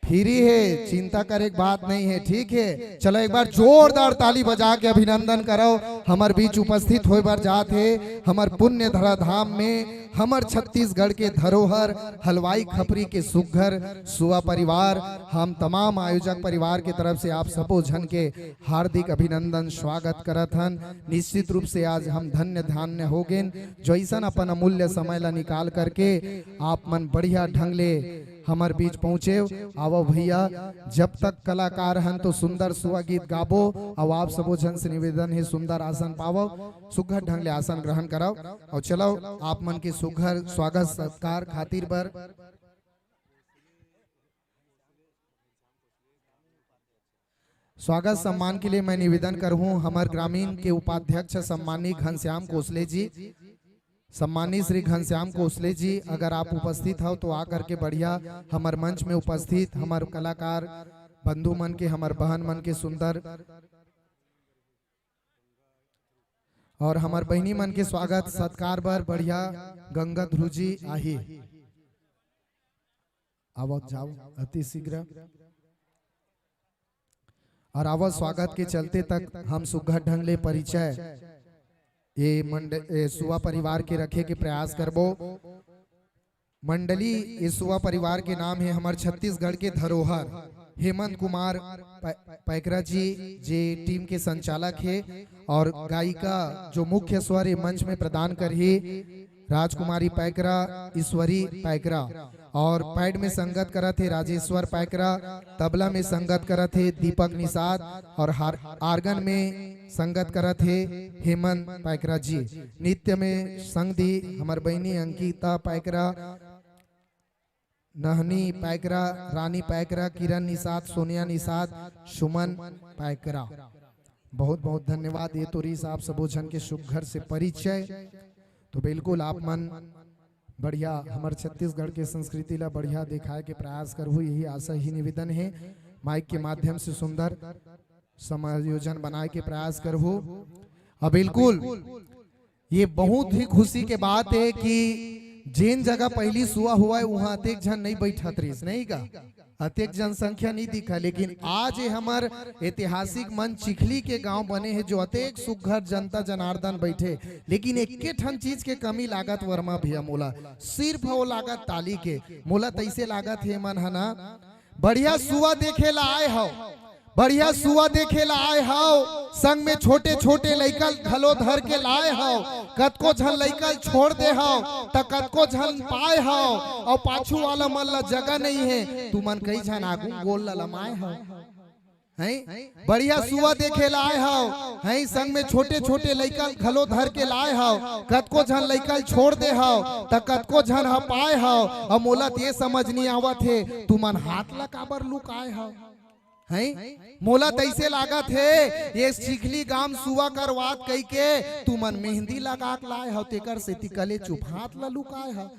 फ्री है, चिंता करे के बात नहीं है। ठीक है, चलो एक बार जोरदार ताली बजा के अभिनंदन करो। हमर बीच उपस्थित होए बर जात हे हमर पुण्य धरा धाम में हमर छत्तीसगढ़ के धरोहर हलवाई खपरी के सुघर सुआ परिवार। हम तमाम आयोजक परिवार के तरफ से आप सबो झन के हार्दिक अभिनंदन स्वागत करत हन। निश्चित रूप से आज हम धन्य धान्य हो गेन, जो ऐसन अपन अमूल्य समय ला निकाल करके आप मन बढ़िया ढंग ले हमर बीच पहुँचे। आवो भैया, जब तक कलाकार हन तो सुंदर सुआ गीत गाबो। अउ आप सबो झन से निवेदन हे, सुंदर आसन पावो, सुघर ढंग ले आसन ग्रहण करव। अउ चलो, आप मन के सुघर स्वागत सत्कार खातिर बर स्वागत सम्मान के लिए मैं निवेदन करहूं हमर ग्रामीण के उपाध्यक्ष सम्मानित घनश्याम कोसले जी। सम्मानित श्री घनश्याम कोसले जी, अगर आप उपस्थित हो तो आ करके बढ़िया हमर मंच में उपस्थित हमर कलाकार बंधु मन के, हमर बहन मन के सुंदर और हमर बहिनी मन के स्वागत सत्कार बर बढ़िया गंगा ध्रुव जी आही। आवत जाओ अति शीघ्र। और आवत स्वागत के चलते तक हम सुघर ढंग ले परिचय ये मंड-, ये सुआ परिवार के रखे के प्रयास करबो। मंडली, ये सुआ परिवार के नाम है हमर छत्तीसगढ़ के धरोहर हेमंत कुमार पै-, पैकरा जी, जे टीम के संचालक है, और गायिका जो मुख्य स्वर ये मंच में प्रदान करही राजकुमारी पैकरा, ईश्वरी पैकरा, और पैड में संगत करत हे राजेश्वर पैकरा, तबला में संगत करत हे दीपक निषाद, और हार-, आर्गन में संगत करत हे हेमंत पैकरा जी। नृत्य में संग दी हमर बहिनी अंकिता पैकरा, नहनी पैकरा, रानी पैकरा, किरण निषाद, सोनिया निषाद, सुमन पैकरा। बहुत बहुत धन्यवाद। ये तो रहिस आप सबो झन के सुघर से परिचय। तो बिल्कुल आप मन बढ़िया हमर छत्तीसगढ़ के संस्कृति ला बढ़िया दिखाए के प्रयास करहू, यही आशा ही निवेदन है। माइक के माध्यम से सुंदर समायोजन बनाए के प्रयास करहू। अब बिल्कुल ये बहुत ही खुशी के बात है कि जेन जगह पहली सुआ हुआ है, वहां अतेक झन नहीं बैठत रहिस, नहीं का? अतेक जनसंख्या नहीं दिखा, लेकिन आज ये हमर ऐतिहासिक मंच चिखली के गांव बने है, जो अतेक सुघर जनता जनार्दन बैठे, लेकिन एके ठन चीज के कमी लागत वर्मा भैया मोला, सिर्फ वो लागत ताली के। मोला तैसे लागत हे मन ह ना बढ़िया सुआ देखे ला आए हव, बढ़िया सुआ देखे ला आए हव, संग में छोटे छोटे लइका घलो धर के लाए हव। कतको झन लइका छोड़ दे हव, त कतको झन पाए हव, अउ पाछू वाला मन ला जगह नहीं है। तुमन कई झन आगू गोल ला लमाए हव, हैं? बढ़िया सुआ देखे ला आए हव, हैं? संग में छोटे छोटे लइका घलो धर के लाए हव। कतको झन लइका छोड़ दे हव, त कतको झन ह पाए हव। अब मोला त ये समझ नहीं आवत हे, तुमन हाथ ला काबर लुकाए हव? हैं? मोला तैसे लागत हे, ये चिखली गाम सुआ करवात कहिके तुमन मेहंदी लगा के लाए हव, तेकर सेती कले चुप हाथ ला लुकाए हव।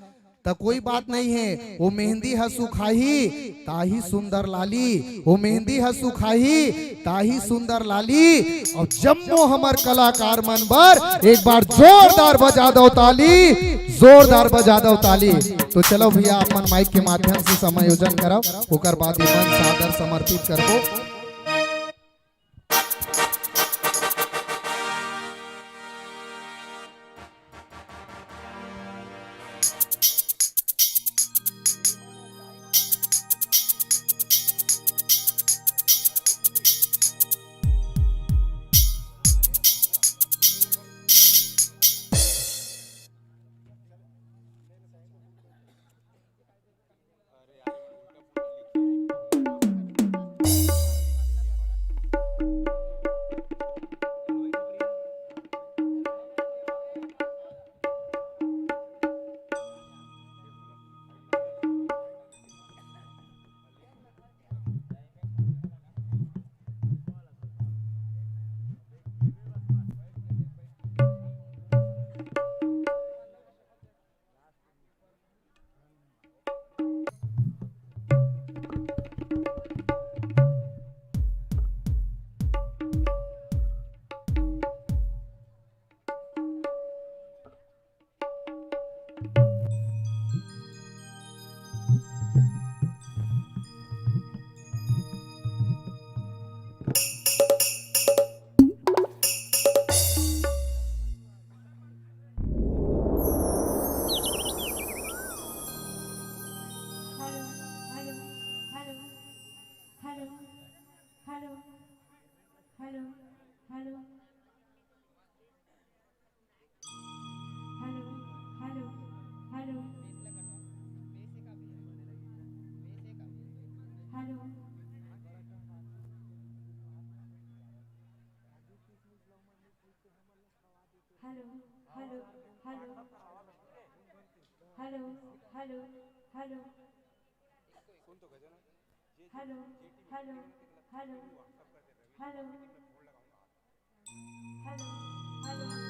त कोई बात नहीं है, वो मेहंदी ह सुखाही ताही सुंदर लाली, वो मेहंदी ह सुखाही ताही सुंदर लाली। और जम्मो हमर कलाकार मन बर एक बार जोरदार बजा दो ताली, जोरदार बजा दो ताली। तो चलो भैया, अपन माइक के माध्यम से समायोजन करब, ओकर बाद ये मंच आदर समर्पित करबो। Hello, hello, hello, hello, hello, hello, hello, hello, hello, hello, hello, hello, hello, hello. Hello, hello, hello, hello,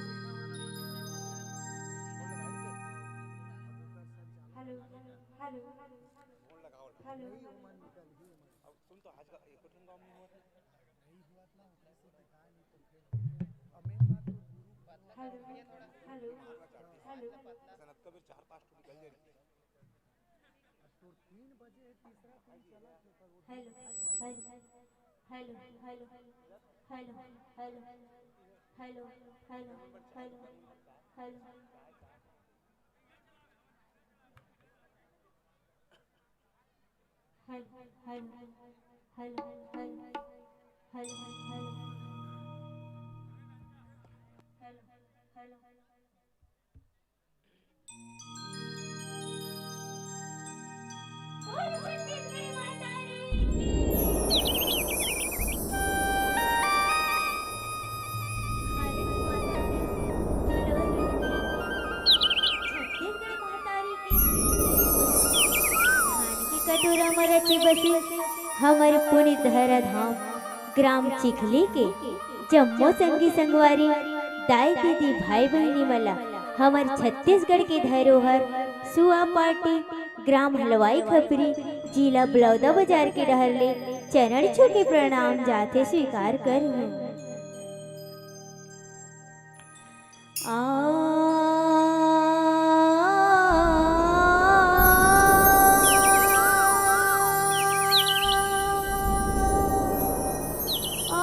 hello, hello, hello, hello, hello, hello. Hello, hello, hello, hello, hello, hello, hello, hello, hello, hello, hello, hello. Hello, hello, hello, hello, hello, hello, hello, hello, hello. Chhattisgarh महतारी के धान के कटोरा म रचे बसे हमर पुनीत धरा धाम ग्राम चिखली के जम्मो संगी संगवारी, दाई दीदी, भाई बहिनी मन ला हमर छत्तीसगढ़ के धरोहर सुआ पार्टी, ग्राम हलवाई खपरी, जिला बलौदा बाजार के डहर ले चरण छू के प्रणाम जाथे स्वीकार करहूं। आ, आ,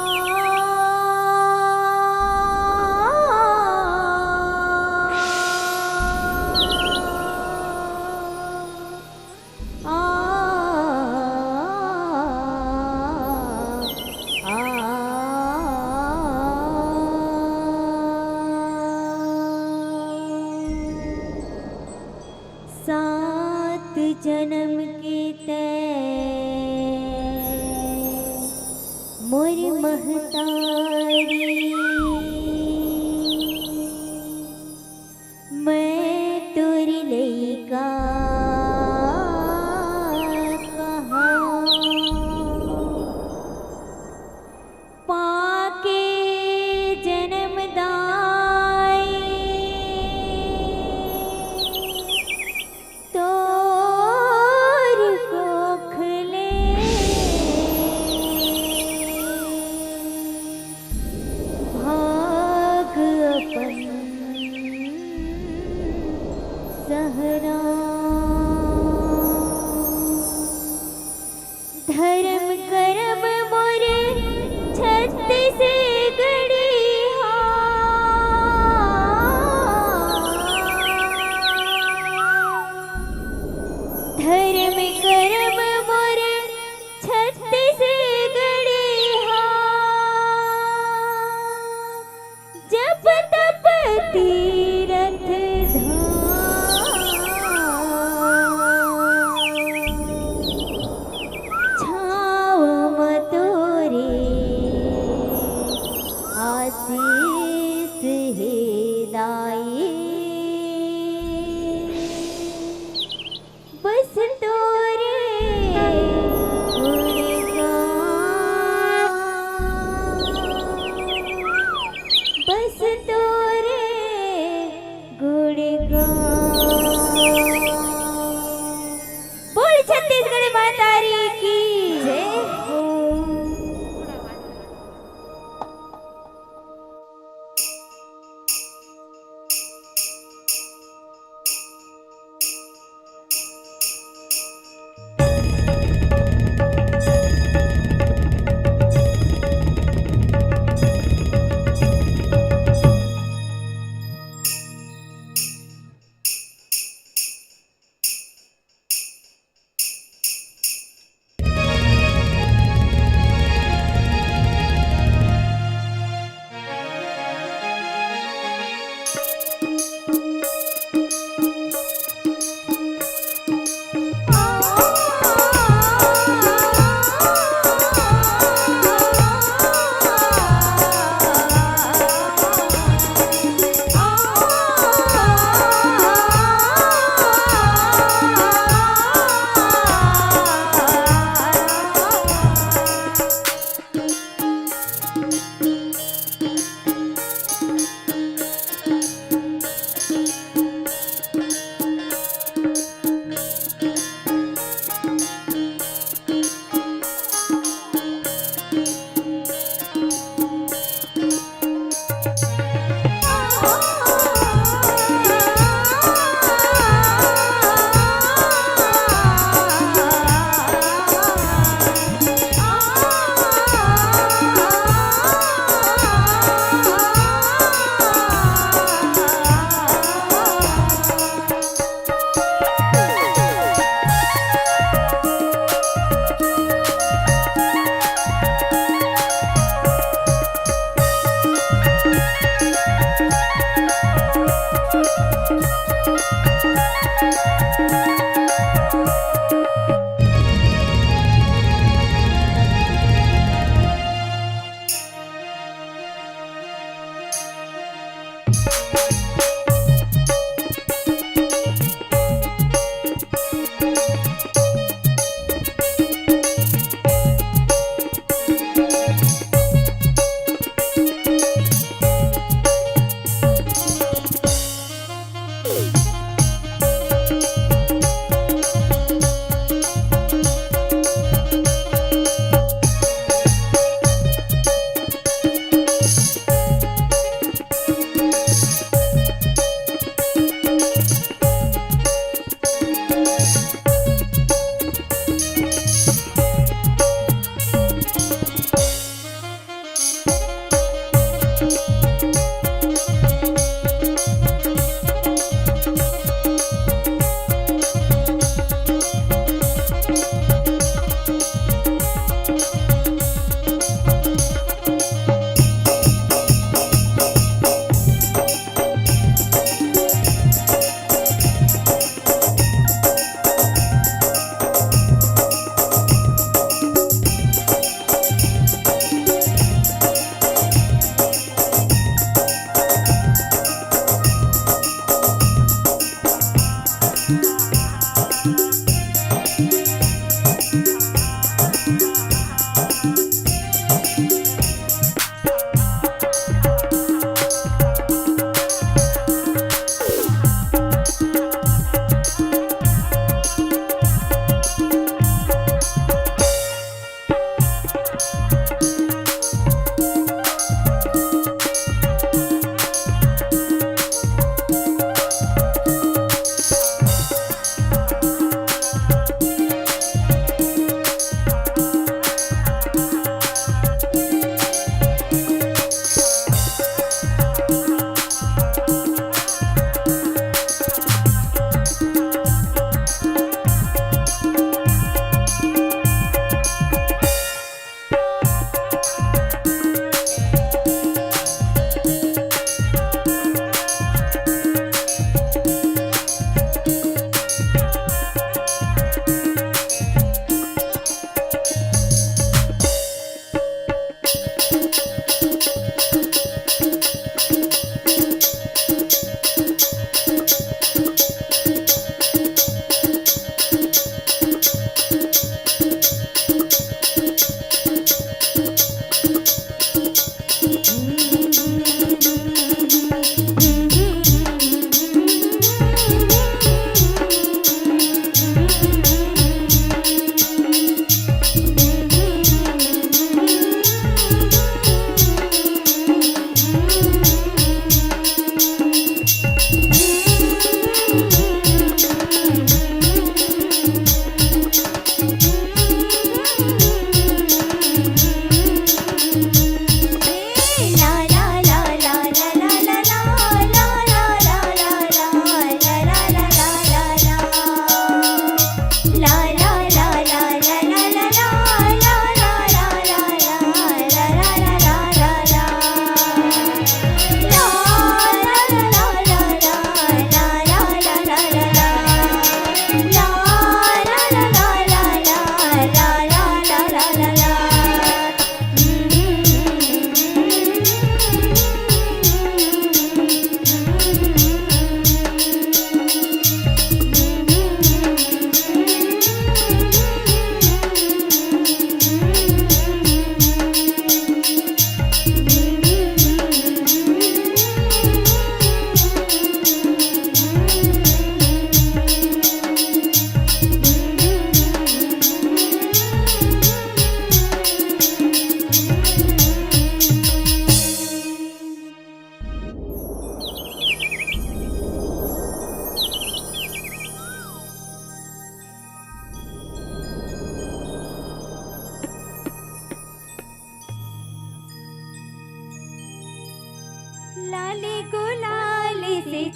आ, आ। सात जन्म के तैं मोर महतारी, मैं तोर लइका कहां। पाके जन्म दाई तोर कोख ले भाग अपन सहरा। धर्म करम मोर छत्तीसगढ़िया। धर्म करम मोर छत्तीसगढ़िया। जप तप तीरथ धाम, छाव म तोरे आशीष हे दाई। बस तोरे गुणगान, बस तोरे गुणगान। बोल छत्तीसगढ़ महतारी की जय हो।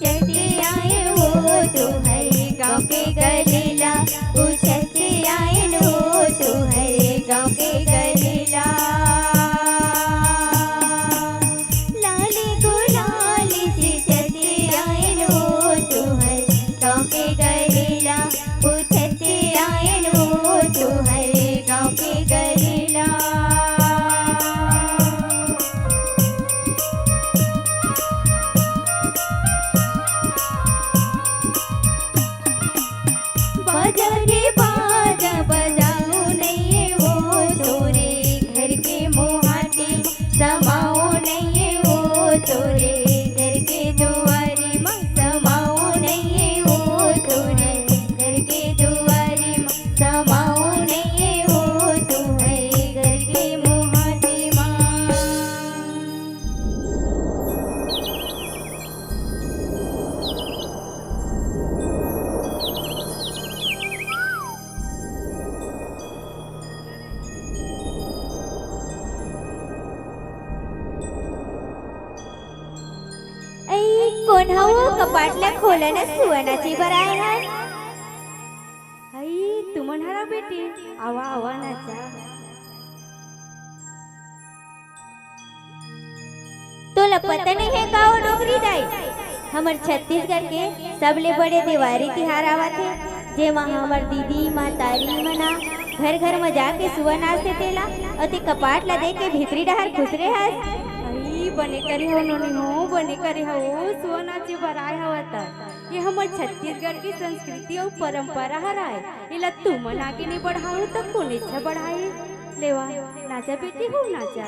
चलते आए वो तो हरे गाँव के गलीला, पूछते आए वो तो हरे गाँव के गलीला। लाली गुलाली से चलते आए वो तो हरे गाँव के गलीला, पूछते आए वो तो हरे गाँव के गलीला। बजा रे बाजा बजाओ नइये वो तोरे घर के मोहाटी म, समाओ नइये वो तोरे घर के दुआरी म, समाओ नइये वो तोरे घर के दुआरी म, समाओ नइये वो तोरे घर के मोहाटी म। अई, कोन हव? कपाट ला खोला न, सुआ नाचे बर आए हन। अई, तुमन हरा बेटी, आवा, आवा, नाचा। तोला पता नइ हे का ओ डोकरी दाई, हमर छत्तीसगढ़ के सबले बड़े देवारी तिहार आवत हे, जेमा हमर दीदी महतारी मन ह घर घर म जाके सुआ नाचथे तेला, अउ ते कपाट ला देख के भीतरी डहर खुसरे हस। अई, बने करे हव नोनी हो, बने करे हव, ओ सुआ नाचे बर आए हव त। ये हमर छत्तीसगढ़ के संस्कृति अउ परंपरा हरय, एला तुमन आगे नइ बढ़ाहू त कोन एछा बढ़ाही? लेवा, नाचा बेटी हो, नाचा।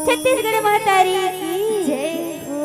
छत्तीसगढ़ महतारी की जय हो।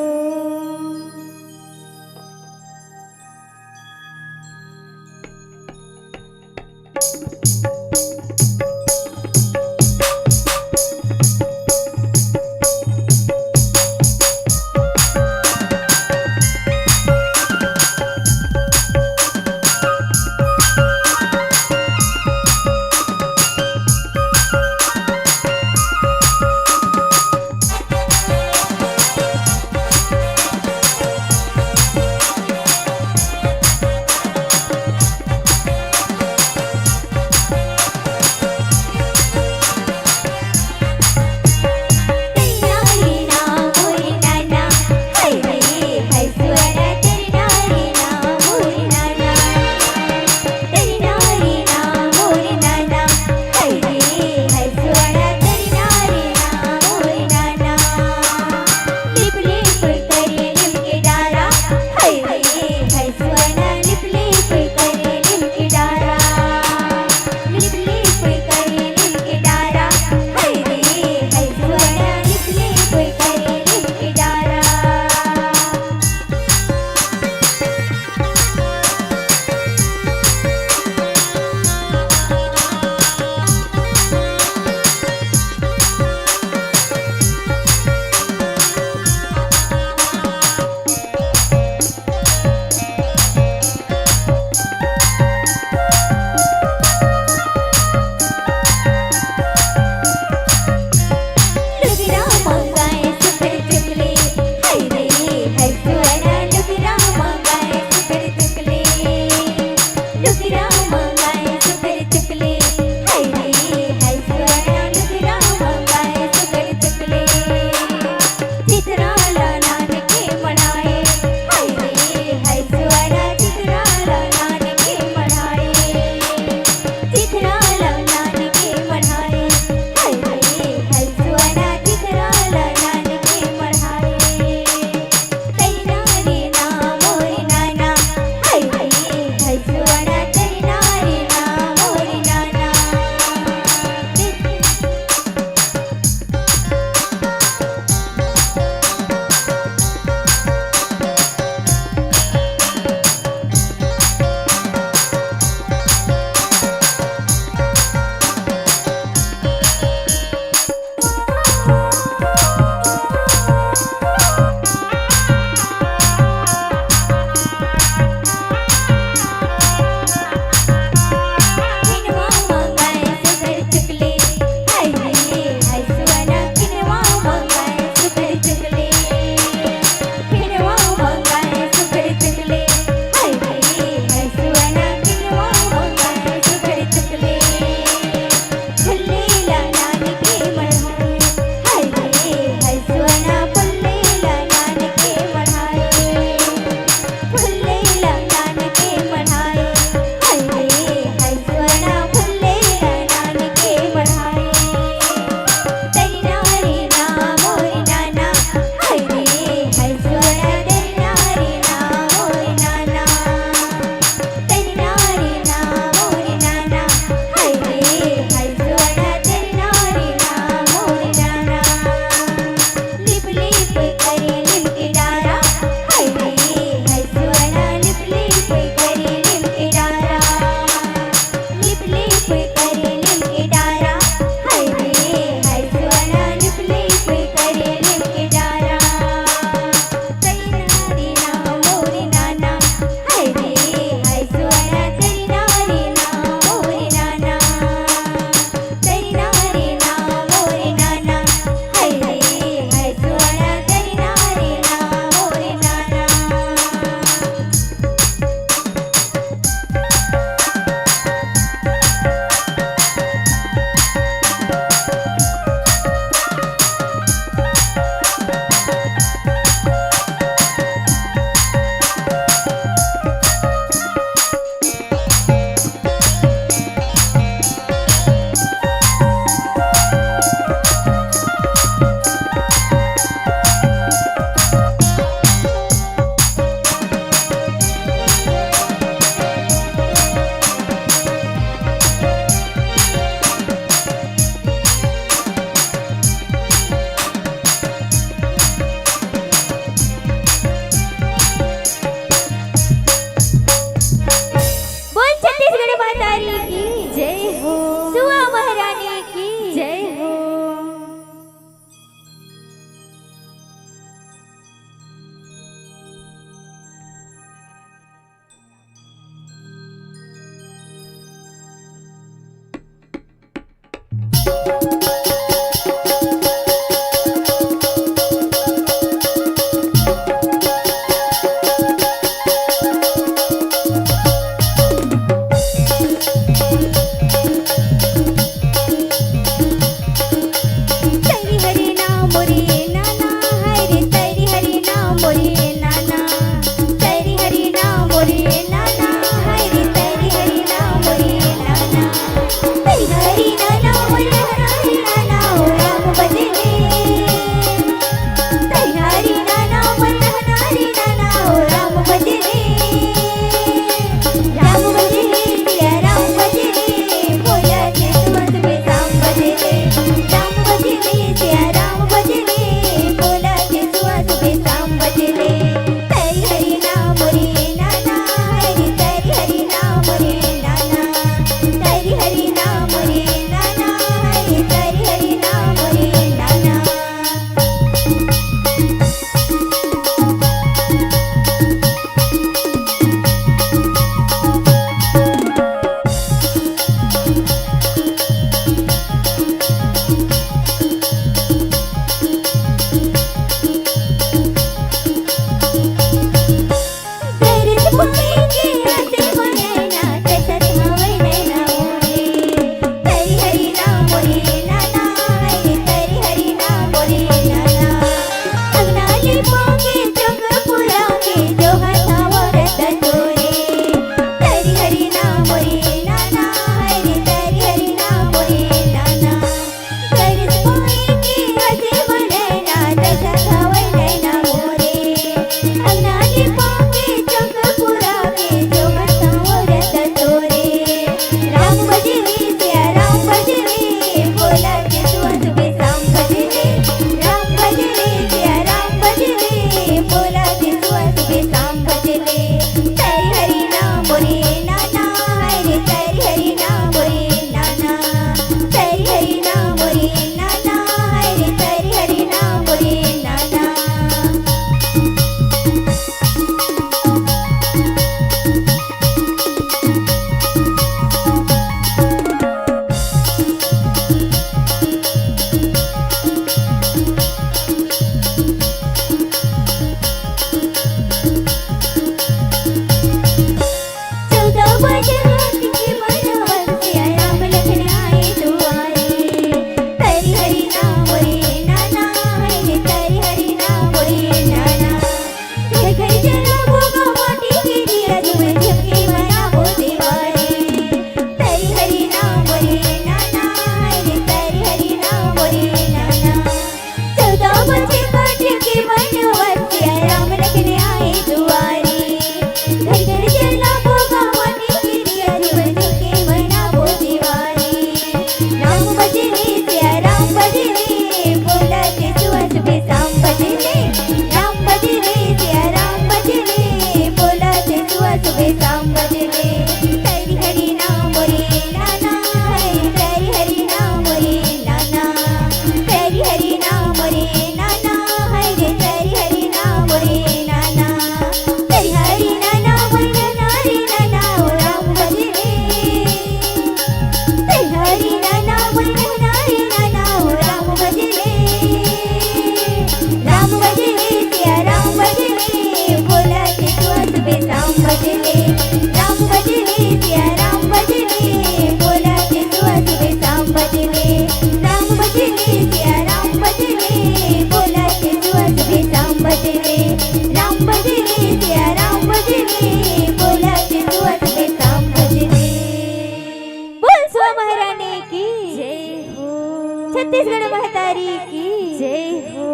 जय हो।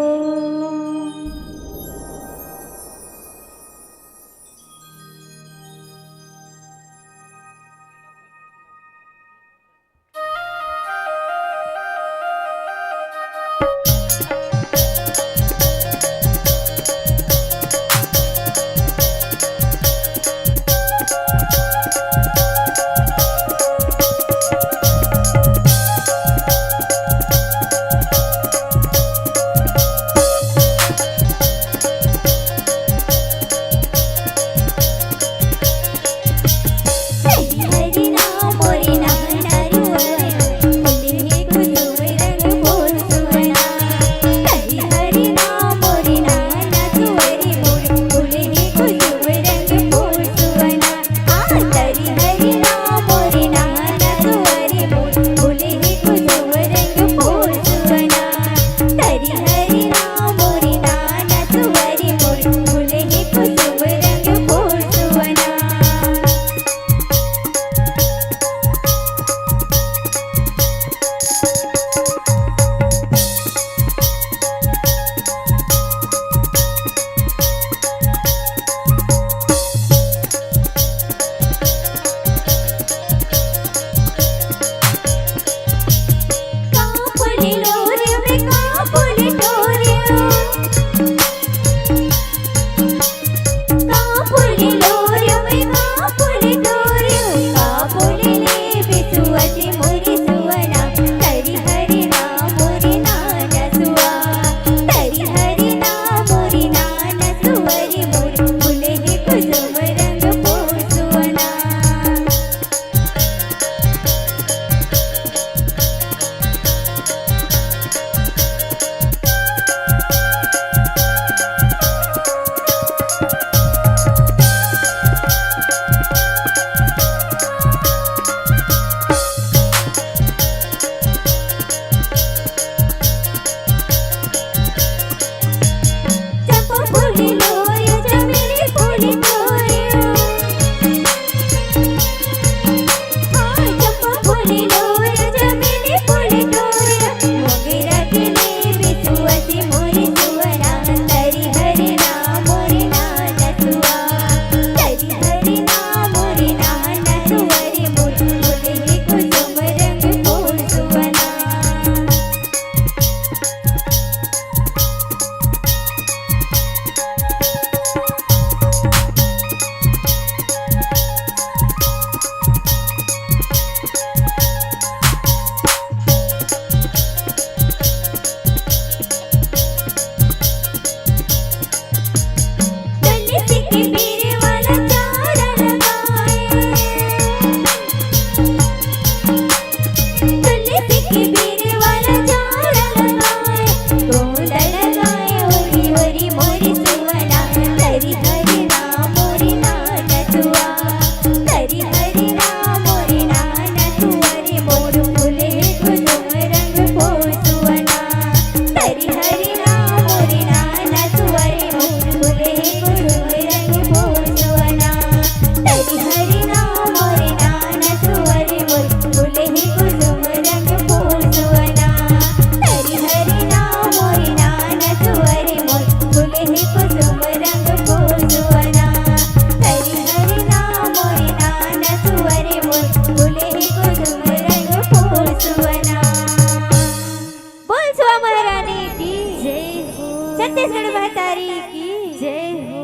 बोल सुआ महारानी की जय हो। छत्तीसगढ़ महतारी की जय हो।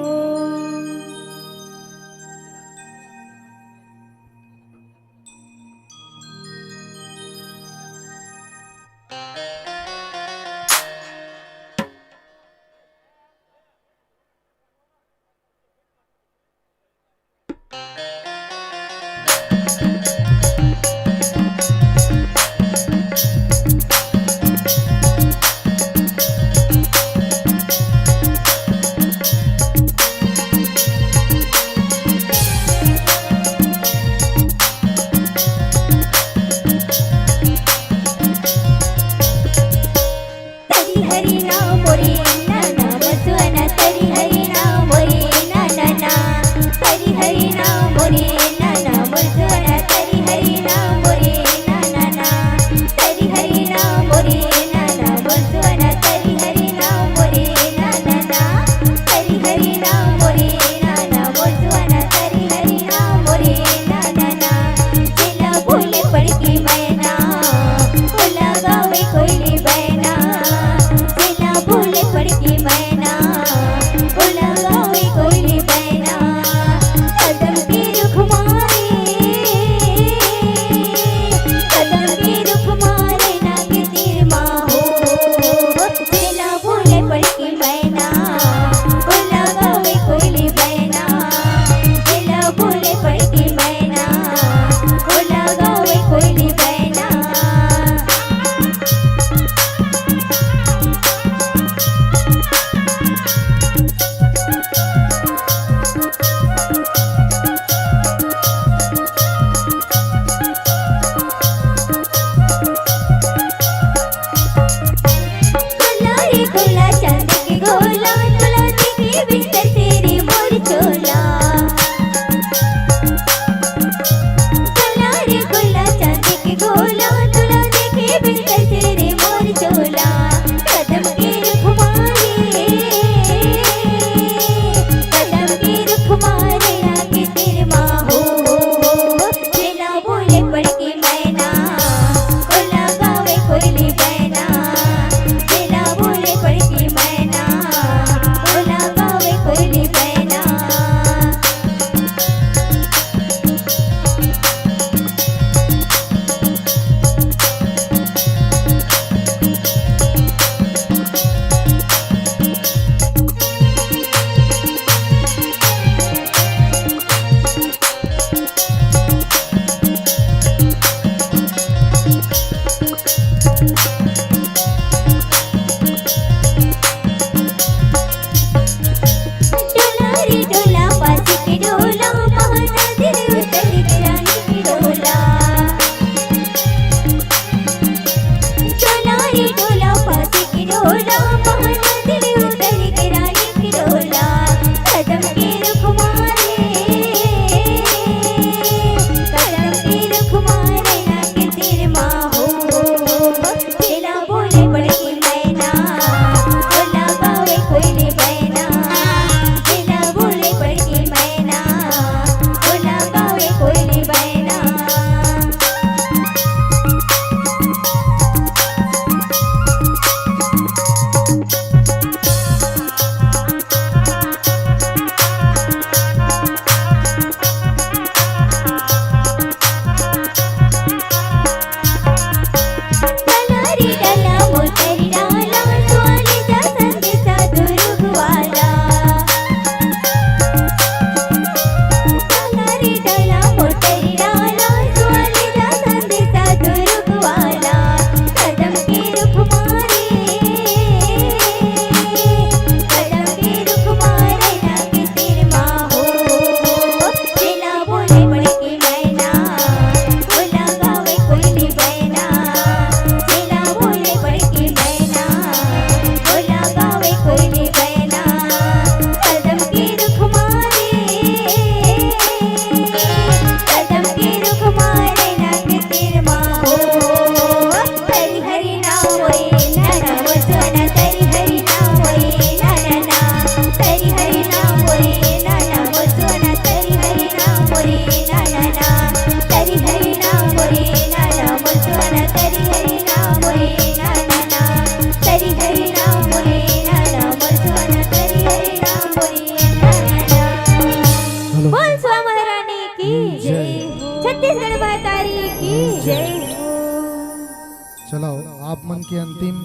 चलो, आप मन के अंतिम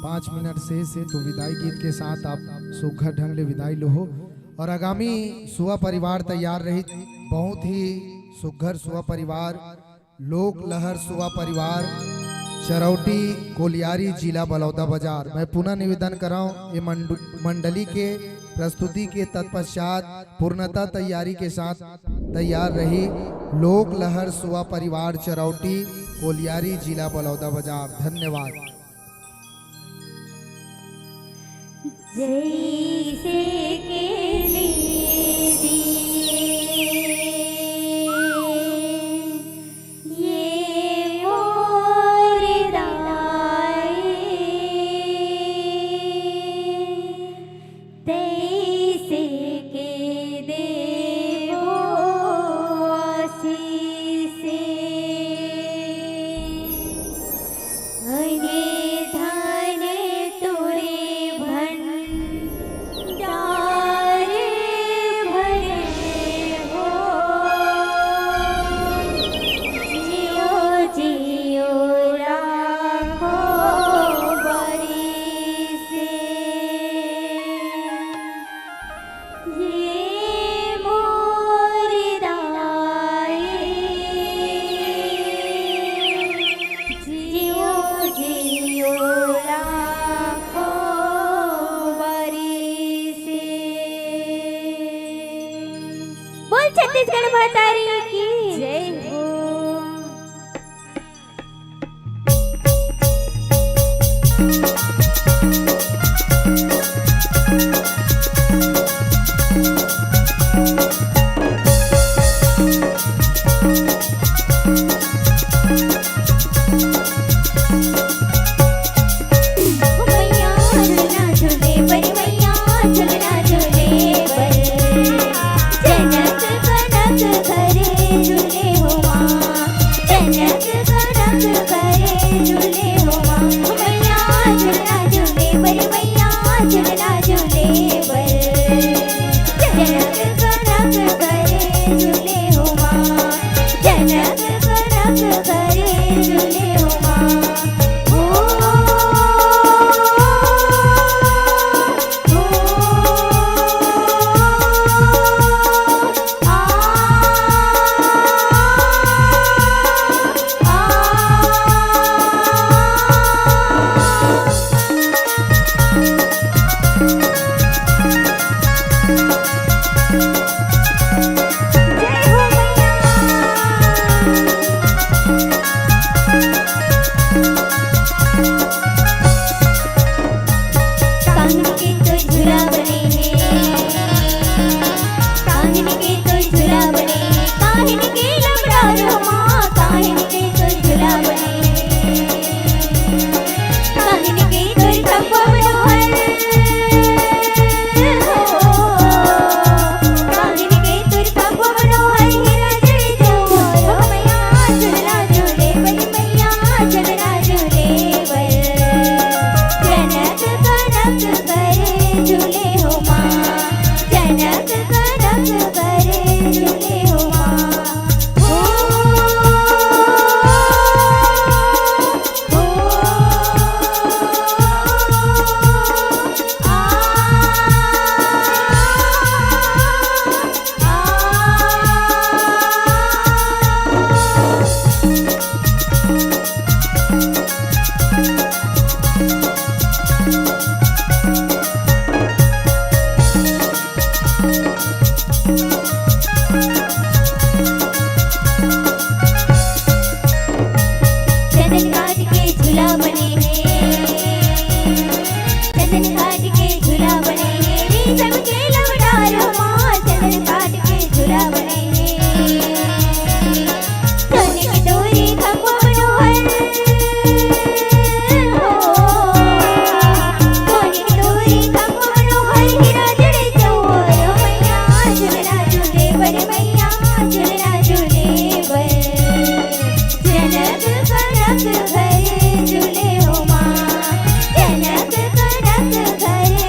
पाँच मिनट शेष हे, तो विदाई गीत के साथ आप सुघर ढंग ले विदाई लो हो। और आगामी सुआ परिवार तैयार रही, बहुत ही सुघर सुआ परिवार, लोक लहर सुआ परिवार, चरौटी कोलियारी, जिला बलौदा बाजार। मैं पुनः निवेदन कराऊं, ये मंडु-, मंडली के प्रस्तुति के तत्पश्चात पूर्णतः तैयारी के साथ तैयार रही लोक लहर सुआ परिवार, चरौटी कोलियारी, जिला बलौदा बाजार। धन्यवाद। जैसे के दे दिए ये मोर दाए, तैसे के देवो आशीष। अने धन तोरे भंडार भरे हो। जियो जियो लाखों बरिस। ये मोर दाई, जियो जियो लाखों बरिस। बोल छत्तीसगढ़ महतारी की जय हो। मैया झुलना झूले बर, मैया झुलना झूले बर, जनक कनक घरे झूले हो माँ, जनक कनक घरे झूले हो माँ। मैया झुलना झूले बर, मैया झुलना झूले बर, जनक कनक घरे झूले हो माँ, जनक कनक घरे झूले हो माँ। ओ, ओ, आ, आ, जय हो मैया। काहिन के तोर झूला बने हे, काहिन के तोर झूला बने हे, काहिन के लमड़ा रो माँ, काहिन के तोर झूला बने हे, काहिन के तोर खंभा बनो हर हो, काहिन के तोर खंभा बनो हर हीरा जड़ी जवाहर हो मैया, झूला झूले बड़ी मैया, झूला झूले बर। जनक कनक घरे झूले हो माँ, जनक कनक घरे झूले हो माँ। ओ, ओ, आ, आ, चंदन घाट के झूला बने हे, चंदन घाट के झूला बने हे, रेशम के लवडार हो माँ, चंदन घाट के झूला बने हे। सोने के तोरे खंभा बनो हर हो, सोने के तोरे खंभा बनो हर, हीरा जड़े जवाहर हो मैया, झूलना झूले बड़े मैया, झूलना झूले बड़े। जनक कनक घरे झूले हो माँ, जनक कनक घरे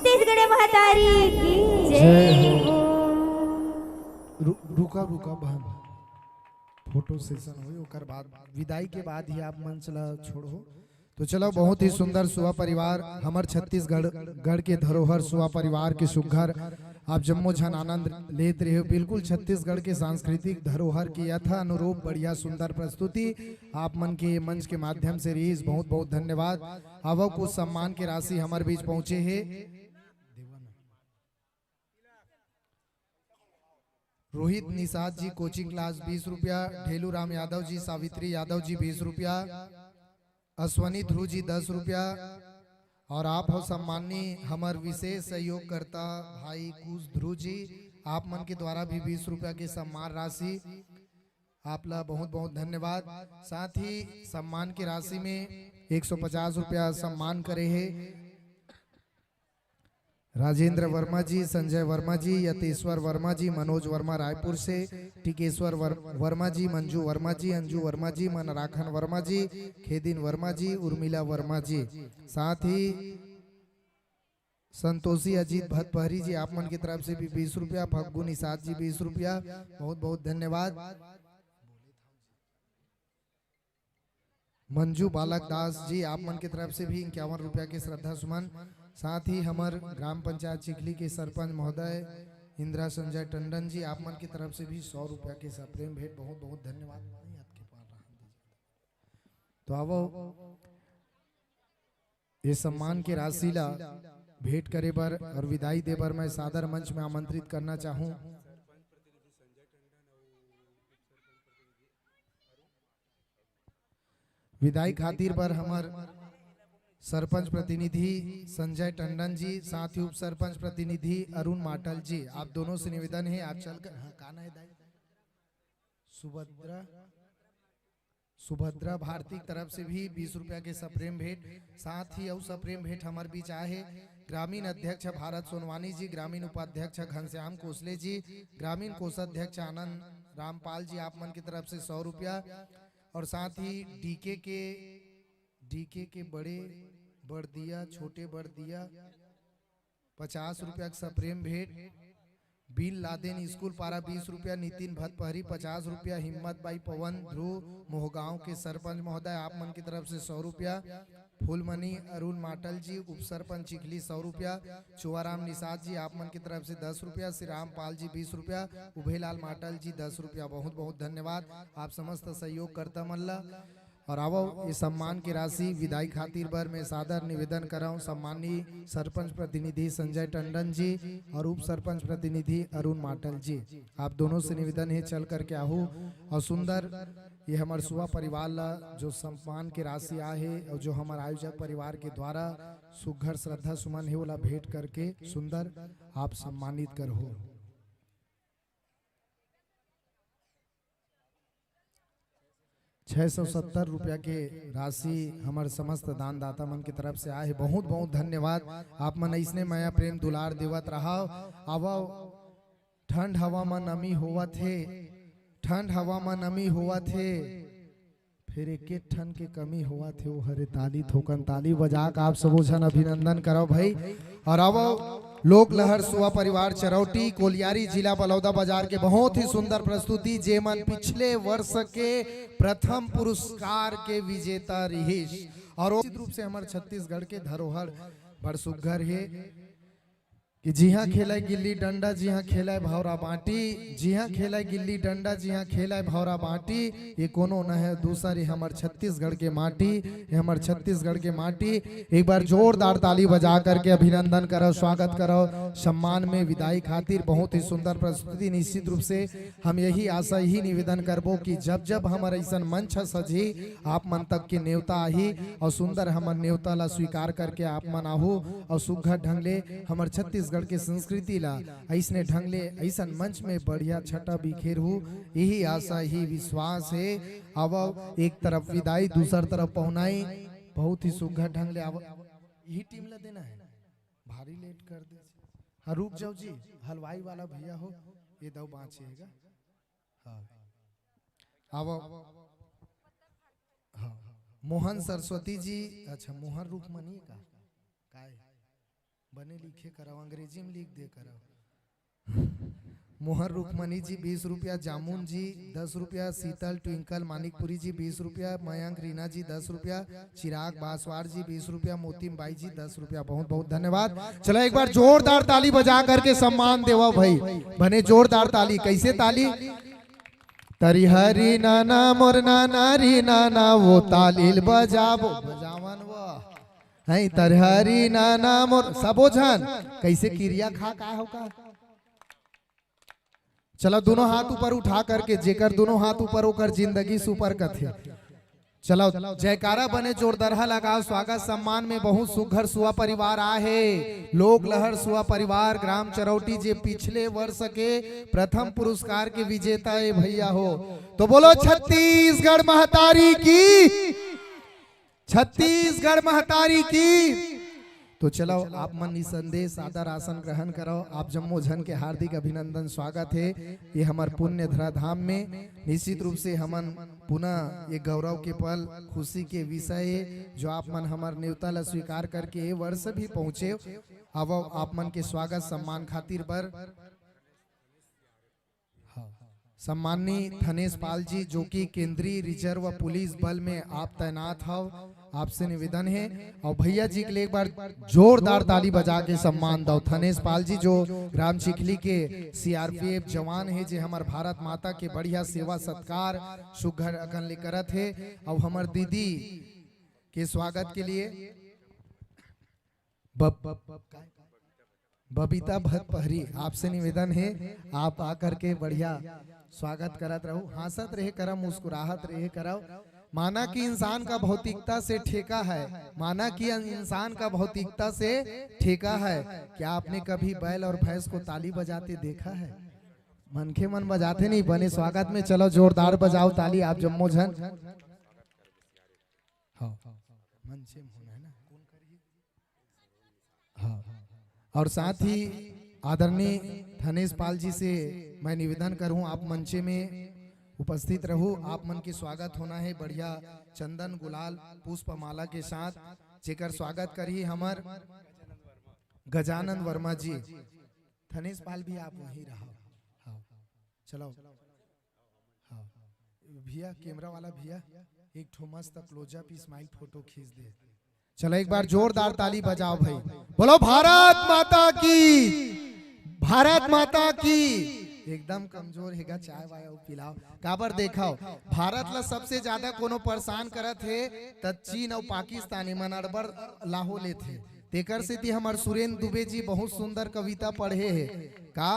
छत्तीसगढ़ महतारी की जय हो। रु-, रुका, रुका बहन, फोटो सेशन होई, ओकर बाद, विदाई के बाद ही आप मंच ला छोड़ो। तो चलो, बहुत ही सुंदर सुआ परिवार, हमर छत्तीसगढ़, गढ़ के धरोहर सुआ परिवार के सुघर, आप जम्मो झन आनंद लेत रहे हो। बिल्कुल छत्तीसगढ़ के सांस्कृतिक धरोहर के यथा अनुरूप बढ़िया सुंदर प्रस्तुति आप मन के मंच के माध्यम से रहीस। बहुत बहुत धन्यवाद। आवो, कुछ सम्मान के राशि हमर बीच पहुंचे हे। रोहित निषाद जी कोचिंग क्लास बीस रुपया, ढेलू राम यादव जी, सावित्री यादव जी बीस रुपया, अश्वनी ध्रुव जी दस रुपया, और आप हो सम्माननीय हमर विशेष सहयोगकर्ता भाई कुश ध्रुव जी, आप मन के द्वारा भी बीस रुपया के सम्मान राशि, आप ला बहुत बहुत धन्यवाद। साथ ही सम्मान के राशि में एक सौ पचास रुपया सम्मान करे हे राजेंद्र वर्मा जी, संजय वर्मा जी, यतेश्वर वर्मा जी, मनोज वर्मा रायपुर से, टिकेश्वर वर-, वर्मा जी, मंजू वर्मा जी, अंजू वर्मा जी, मनराखन वर्मा जी, खेदिन वर्मा जी, उर्मिला वर्मा जी। साथ ही संतोषी अजीत भतपहरी जी, आप मन की तरफ से भी बीस रुपया, फग्गू निषाद जी बीस रुपया। बहुत बहुत धन्यवाद। मंजू बालक दास जी, आप मन की तरफ से भी इक्यावन रुपया के श्रद्धा सुमन। साथ ही हमर ग्राम पंचायत चिखली के सरपंच महोदय इंदिरा संजय टंडन जी, आप मन की तरफ से भी सौ रुपया के सप्रेम भेंट। बहुत बहुत धन्यवाद। तो आवो, ये सम्मान के राशि ला भेंट करे बर और विदाई दे बर मैं सादर मंच में आमंत्रित करना चाहूं विदाई खातिर बर हमर सरपंच प्रतिनिधि संजय टंडन जी, साथ ही उप सरपंच प्रतिनिधि अरुण माटल जी, आप दोनों से निवेदन है, आप चल कर, हाँ, का नाम है दाई? सुभद्रा, सुभद्रा भारती की तरफ से भी बीस रुपया के सप्रेम भेंट, साथ ही अउ सप्रेम भेंट हमर बीच आए हे ग्रामीण अध्यक्ष भारत सोनवानी जी, ग्रामीण उपाध्यक्ष घनश्याम कोसले जी, ग्रामीण कोषाध्यक्ष आनंद रामपाल जी, आप मन की तरफ से सौ रुपया, और साथ ही डीके के, डीके के बड़े बड़दिया, छोटे बड़दिया, पचास रुपया के सप्रेम भेंट, बिन लादेन स्कूल पारा बीस रुपया, नितिन भतपहरी पचास रुपया, हिम्मत बाई पवन ध्रुव मोहगांव के सरपंच महोदय, आप मन की तरफ से सौ रुपया, फूलमणि अरुण माटल जी, उप सरपंच चिखली सौ रुपया, चुआराम निषाद जी, आप मन की तरफ से दस रुपया, श्री रामपाल जी बीस रुपया, उभयलाल माटल जी दस रुपया। बहुत बहुत धन्यवाद आप समस्त सहयोगकर्ता मन ला। और आवो, ये सम्मान की राशि विदाई खातिर बर मैं सादर निवेदन करौं सम्माननीय सरपंच प्रतिनिधि संजय टंडन जी और उप सरपंच प्रतिनिधि अरुण माटल जी, आप दोनों से निवेदन है, चल करके आहू और सुंदर ये हमर सुआ परिवार ला जो सम्मान के राशि आए हे और जो हमर आयोजक परिवार के द्वारा सुघर श्रद्धा सुमन हे, ओला भेंट करके सुंदर आप सम्मानित करहू। छह सौ सत्तर रुपया के राशि हमर समस्त दानदाता मन के तरफ से आए हे। बहुत बहुत धन्यवाद, आप मन अइसने मया प्रेम दुलार देवत रहा। आवो, ठंड हवा म नमी होवत हे, ठंड हवा म नमी होवत हे, फिर एक एक ठन के कमी होवत हे, ओ हरे ताली ठोकन, ताली बजा के आप सबो झन अभिनंदन करव भाई। और आवो, लोक लहर सुआ परिवार चरौटी कोलियारी जिला बलौदा बाजार के बहुत ही सुंदर प्रस्तुति, जेमन पिछले वर्ष के प्रथम पुरस्कार के विजेता रिहिस। और निश्चित रूप से हमर छत्तीसगढ़ के धरोहर बड़ सुघर हे कि जिहां खेलय गिल्ली डंडा, जिहां खेलय भौरा बांटी, जिहां खेलय गिल्ली डंडा, जिहां खेलय भौरा बांटी, ये कोनो न हे दूसर, ये हमर छत्तीसगढ़ के माटी, ये हमर छत्तीसगढ़ के माटी। एक बार जोरदार ताली बजा करके अभिनंदन करव, स्वागत करव सम्मान में विदाई खातिर। बहुत ही सुंदर प्रस्तुति। निश्चित रूप से हम यही आशा, यही निवेदन करबो कि जब जब हमर अइसन मंच ह सजही, आप मन तक के नेवता आही और सुंदर हमर नेवता ला स्वीकार करके आप मन आहू और सुघर ढंग ले हमर छत्तीसगढ़ के संस्कृति ला अइसने ढंग ले अइसन मंच में बढ़िया छटा बिखेरहू, यही आशा, यही विश्वास हे। आवो, एक तरफ विदाई, दूसर तरफ पहुनाई, बहुत ही सुघर ढंग ले आवो। यही टीम ला देना हे, भारी लेट कर दे। हाँ, रुक जाओ जी, हलवाई वाला भैया हो, ये दो बाँचे हे गा। हाँ, आवो। हाँ, मोहन सरस्वती जी, अच्छा, मोहन रुखमनी का? काय? बने लिखे करव, अंग्रेजी में लिख दे करव। मोहन रुक्मणी जी बीस रुपया, जामुन जी दस रुपया, शीतल ट्विंकल मानिकपुरी जी बीस रुपया, मयंक रीना जी दस रुपया, चिराग बासवार जी बीस रुपया, मोतिम बाई जी दस रुपया। बहुत बहुत धन्यवाद। चलो, एक बार जोरदार ताली बजा करके सम्मान देवा भाई, बने जोरदार ताली। कैसे ताली? तरिहरी नाना मोर नाना री नाना, वो तालील बजाबो बजावन वो। हैं, तरिहरी नाना मोर, सबो झन कैसे किरिया खा का हो का? चलो, दोनों हाथ ऊपर उठा करके, जेकर दोनों हाथ ऊपर, ओकर जिंदगी सुपर कथे। चलो, जयकारा बने जोरदारहा लगाओ। स्वागत सम्मान में बहुत सुघर सुआ परिवार आहे, लोक लहर सुआ परिवार ग्राम चरौटी, जे पिछले वर्ष के प्रथम पुरस्कार के विजेता ए भैया हो। तो बोलो छत्तीसगढ़ महतारी की, छत्तीसगढ़ महतारी की। तो चलो, आप मन निसंदेह आदर आसन ग्रहण करो। आप जम्मो झन के हार्दिक अभिनंदन, स्वागत हे ये हमर पुण्य धरा धाम में। निश्चित रूप से हमन पुनः ये गौरव के पल, खुशी के विषय हे, जो आप मन हमर नेवता ला स्वीकार करके ये वर्ष भी पहुँचे। अब आप मन के स्वागत सम्मान खातिर बर हाँ। सम्माननीय थनेश पाल जी, जो कि केंद्रीय रिजर्व पुलिस बल में आप तैनात हव, आपसे निवेदन हे। और भैया जी के लिए एक बार जोरदार ताली बजा के सम्मान दो। थनेश पाल जी, जो ग्राम चिखली के सीआरपीएफ जवान हे, जे हमर भारत माता के बढ़िया सेवा सत्कार सुघर अकन ले करत हे। और हमर दीदी के स्वागत के लिए बब-, बबीता भट्ट पहरी, आपसे निवेदन हे, आप आकर के बढ़िया स्वागत करत रहू। हाँसत रहे करव, मुस्कुराहत रहे करव। माना कि इंसान का भौतिकता से ठेका है, माना कि इंसान का भौतिकता से ठेका है। क्या आपने कभी बैल और भैंस को ताली बजाते देखा है? मनखे मन बजाथे नहीं बने स्वागत में। चलो, जोरदार बजाओ ताली आप जम्मो झन। हाँ, मंचे में होना है ना। हाँ, और साथ ही आदरणीय थनेश पाल जी से मैं निवेदन करूं, आप मंचे में उपस्थित रहू। आप मन के स्वागत होना है बढ़िया चंदन, गुलाल, पुष्प माला के साथ, जेकर स्वागत करही हमर गजानन वर्मा जी। थनेश पाल भी आप वहीं रहो। हाँ, चलो। हाँ, भैया, कैमरा वाला भैया, एक ठो मस्त क्लोजअप स्माइल फोटो खींच दे। चलो, एक बार जोरदार ताली बजाओ भाई, बोलो भारत माता की, भारत माता की। एकदम कमजोर हेगा, चाय वाय अउ पिलाओ। काबर देखो, भारत ला सबसे ज्यादा कोनो परेशान करत हे त चीन अउ पाकिस्तान, एमन अड़बड़ लाहो लेथे। तेकर सेती हमर सुरेंद्र दुबे जी बहुत सुंदर कविता पढ़े हे का,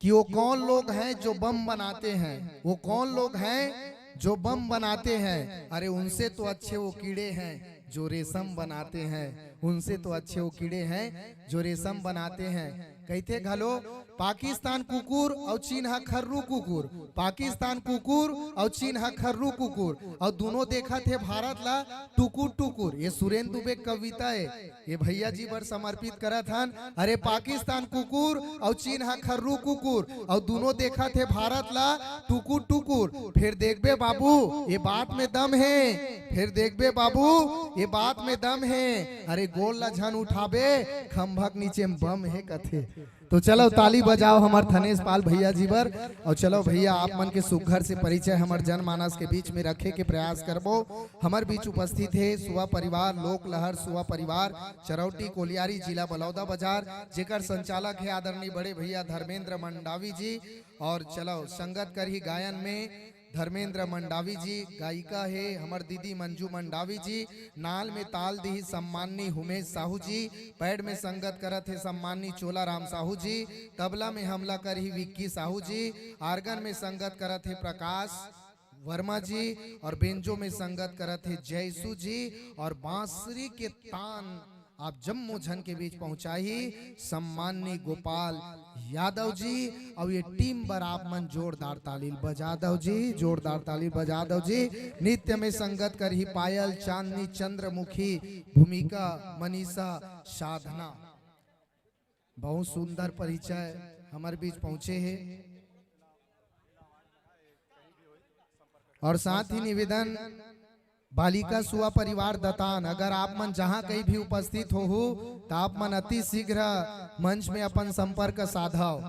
कि वो कौन लोग हैं जो बम बनाते हैं, वो कौन लोग हैं जो बम बनाते हैं। अरे, उनसे तो अच्छे वो कीड़े हैं जो रेशम बनाते हैं, उनसे तो अच्छे वो कीड़े हैं जो रेशम बनाते हैं। कहिथे घलो, पाकिस्तान कुकुर अउ चीन ह खर्रू कुकुर, पाकिस्तान कुकुर अउ चीन ह खर्रू कुकुर, अउ दोनों देखत हे भारत ला टुकुर टुकुर। ये सुरेंद्र दुबे कविता हे, ये भैया जी बर समर्पित करत हन। अरे, पाकिस्तान कुकुर अउ चीन ह खर्रू कुकुर, अउ दोनों देखत हे भारत ला टुकुर टुकुर। फिर देखबे बाबू, ये बात में दम हे, फिर देखबे बाबू, ये बात में दम हे। अरे, गोड़ ला झन उठाबे, खंभा के नीचे में बम हे कथे। तो चलो, ताली बजाओ हमर थनेश पाल भैया जी बर। और चलो भैया, आप मन के सुघर से परिचय हमर जनमानस के बीच में रखे के प्रयास करबो। हमर बीच उपस्थित हे सुआ परिवार, लोक लहर सुआ परिवार, चरौटी कोलियारी, जिला बलौदा बाजार, जेकर संचालक हे आदरणीय बड़े भैया धर्मेंद्र मंडावी जी। और चलो, संगत करही गायन में धर्मेंद्र मंडावी जी, गायिका हे हमर दीदी मंजू मंडावी जी, नाल में ताल दिही सम्माननीय हुमेश साहू जी, पैड में संगत करत हे सम्माननीय चोला राम साहू जी, तबला में हमला करही विक्की साहू जी, आर्गन में संगत करत हे प्रकाश वर्मा जी, और बेंजो में संगत करत हे जयसू जी, और बांसुरी के तान आप जम्मो झन के बीच पहुंचाही सम्माननीय गोपाल यादव जी। और ये टीम बर आप मन जोरदार ताली बजा दव जी, जोरदार ताली बजा दव जी। नृत्य में संगत करही पायल, चांदनी, चंद्रमुखी, भूमिका, मनीषा, साधना। बहुत सुंदर परिचय हमर बीच पहुंचे हे। और साथ ही निवेदन, बालिका सुआ परिवार दतान, अगर आप मन जहां कहीं भी उपस्थित होहू, त आप मन अति शीघ्र मंच में अपन संपर्क साधव।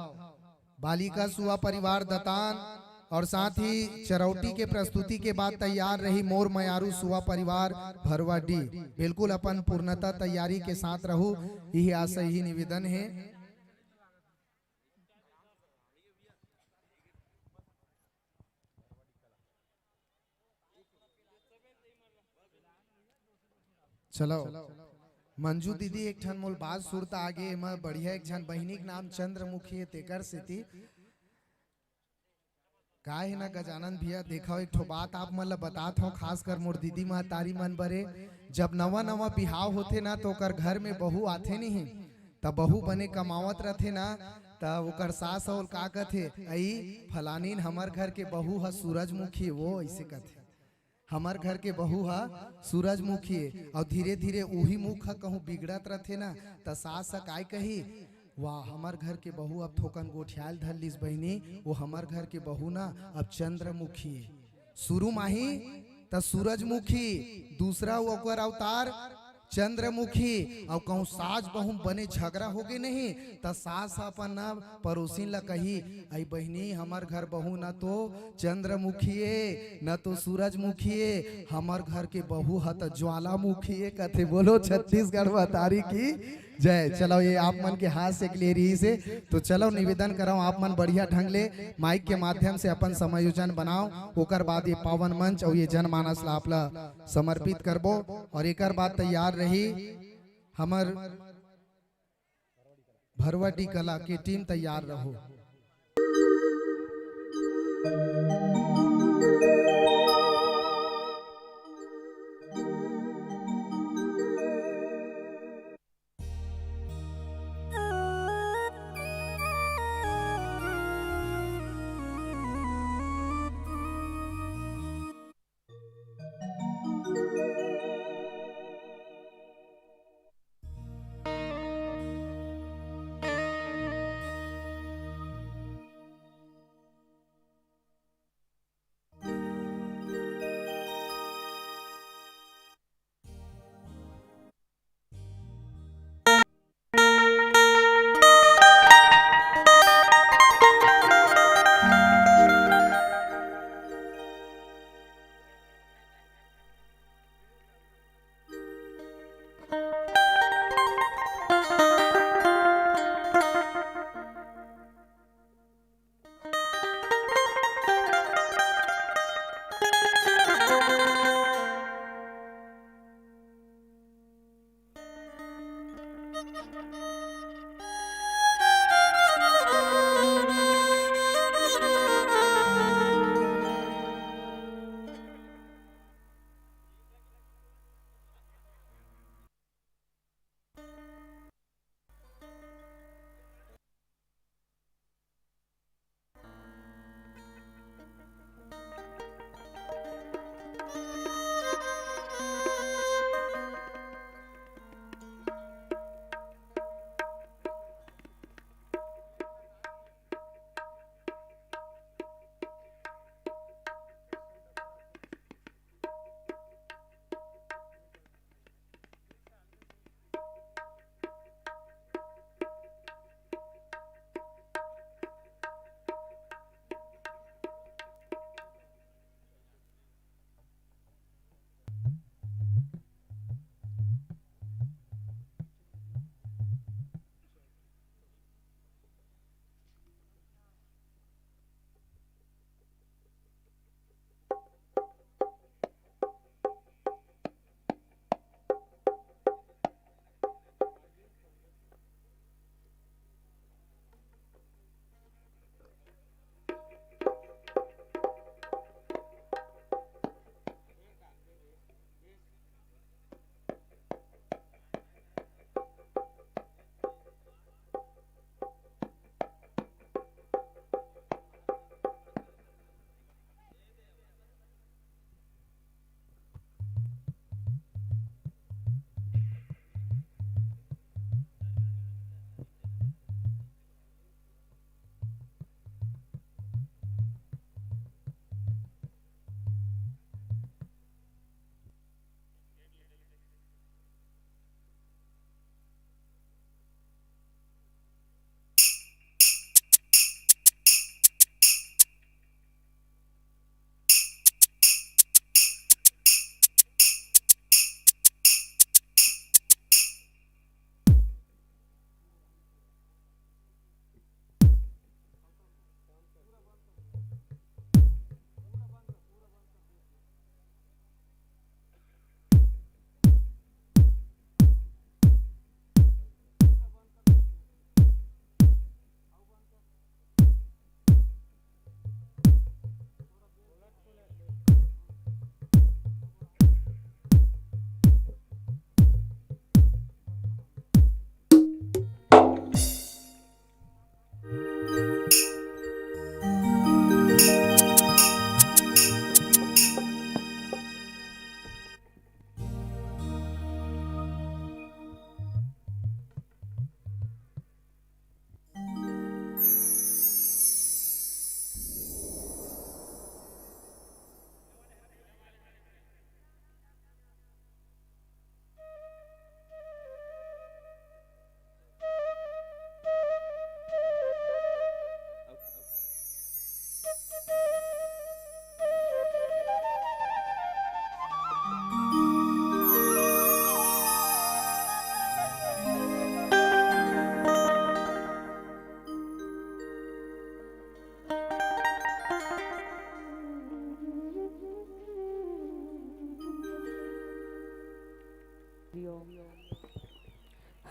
बालिका सुआ परिवार दतान और साथ ही चरौटी के प्रस्तुति के बाद तैयार रही मोर मयारू सुआ परिवार भरवाडी। बिल्कुल अपन पूर्णता तैयारी के साथ रहू, यही आशा, यही निवेदन है। चलो, मंजू दीदी, एक ठन मोल बात सुरता आगे, एमा बढ़िया एक झन बहिनी के नाम चंद्रमुखी है, तेकर सेती का है ना गजानन भैया, देखो एक ठो बात आप मन ल बतात हव, खासकर मोर दीदी महतारी मन बरे, जब नवा नवा बिहाव होथे ना, तो ओकर घर में बहू आथे नहीं, त बहू बने कमावत रथे ना, त ओकर सास ओल का कथे, "अई फलानीन, हमर घर के बहू ह सूरजमुखी वो," ऐसे कथे। "हमर घर के बहू ह सूरजमुखी ए।" अउ धीरे धीरे उही मुख ह कहूं बिगड़त रथे ना, त सास ह काय कही, "वाह, हमर घर के बहू अब थोकन गोठियाल धर लिस बहिनी, वो हमर घर के बहू ना अब चंद्रमुखी ए।" शुरू माही त सूरजमुखी, दूसरा ओकर अवतार चंद्रमुखी। अउ कहूं सास बहू बने झगड़ा होगे नहीं, त सास ह अपन ना पड़ोसिन ल कही, "अई बहिनी, हमर घर बहू न तो चंद्रमुखी ए, न तो सूरजमुखी ए, हमर घर के बहू ह त ज्वालामुखी ए," कथे। बोलो छत्तीसगढ़ महतारी की जय। चलो, ये आप मन के हास्य के लिए रहिस हे, तो चलो निवेदन करव आप मन बढ़िया ढंग ले माइक के माध्यम से अपन समायोजन बनाव, ओकर बाद ये पावन मंच अउ ये जनमानस ला आप ला समर्पित करबो। और एकर बाद तैयार रही हमर भरवाडी कला के टीम, तैयार रहो।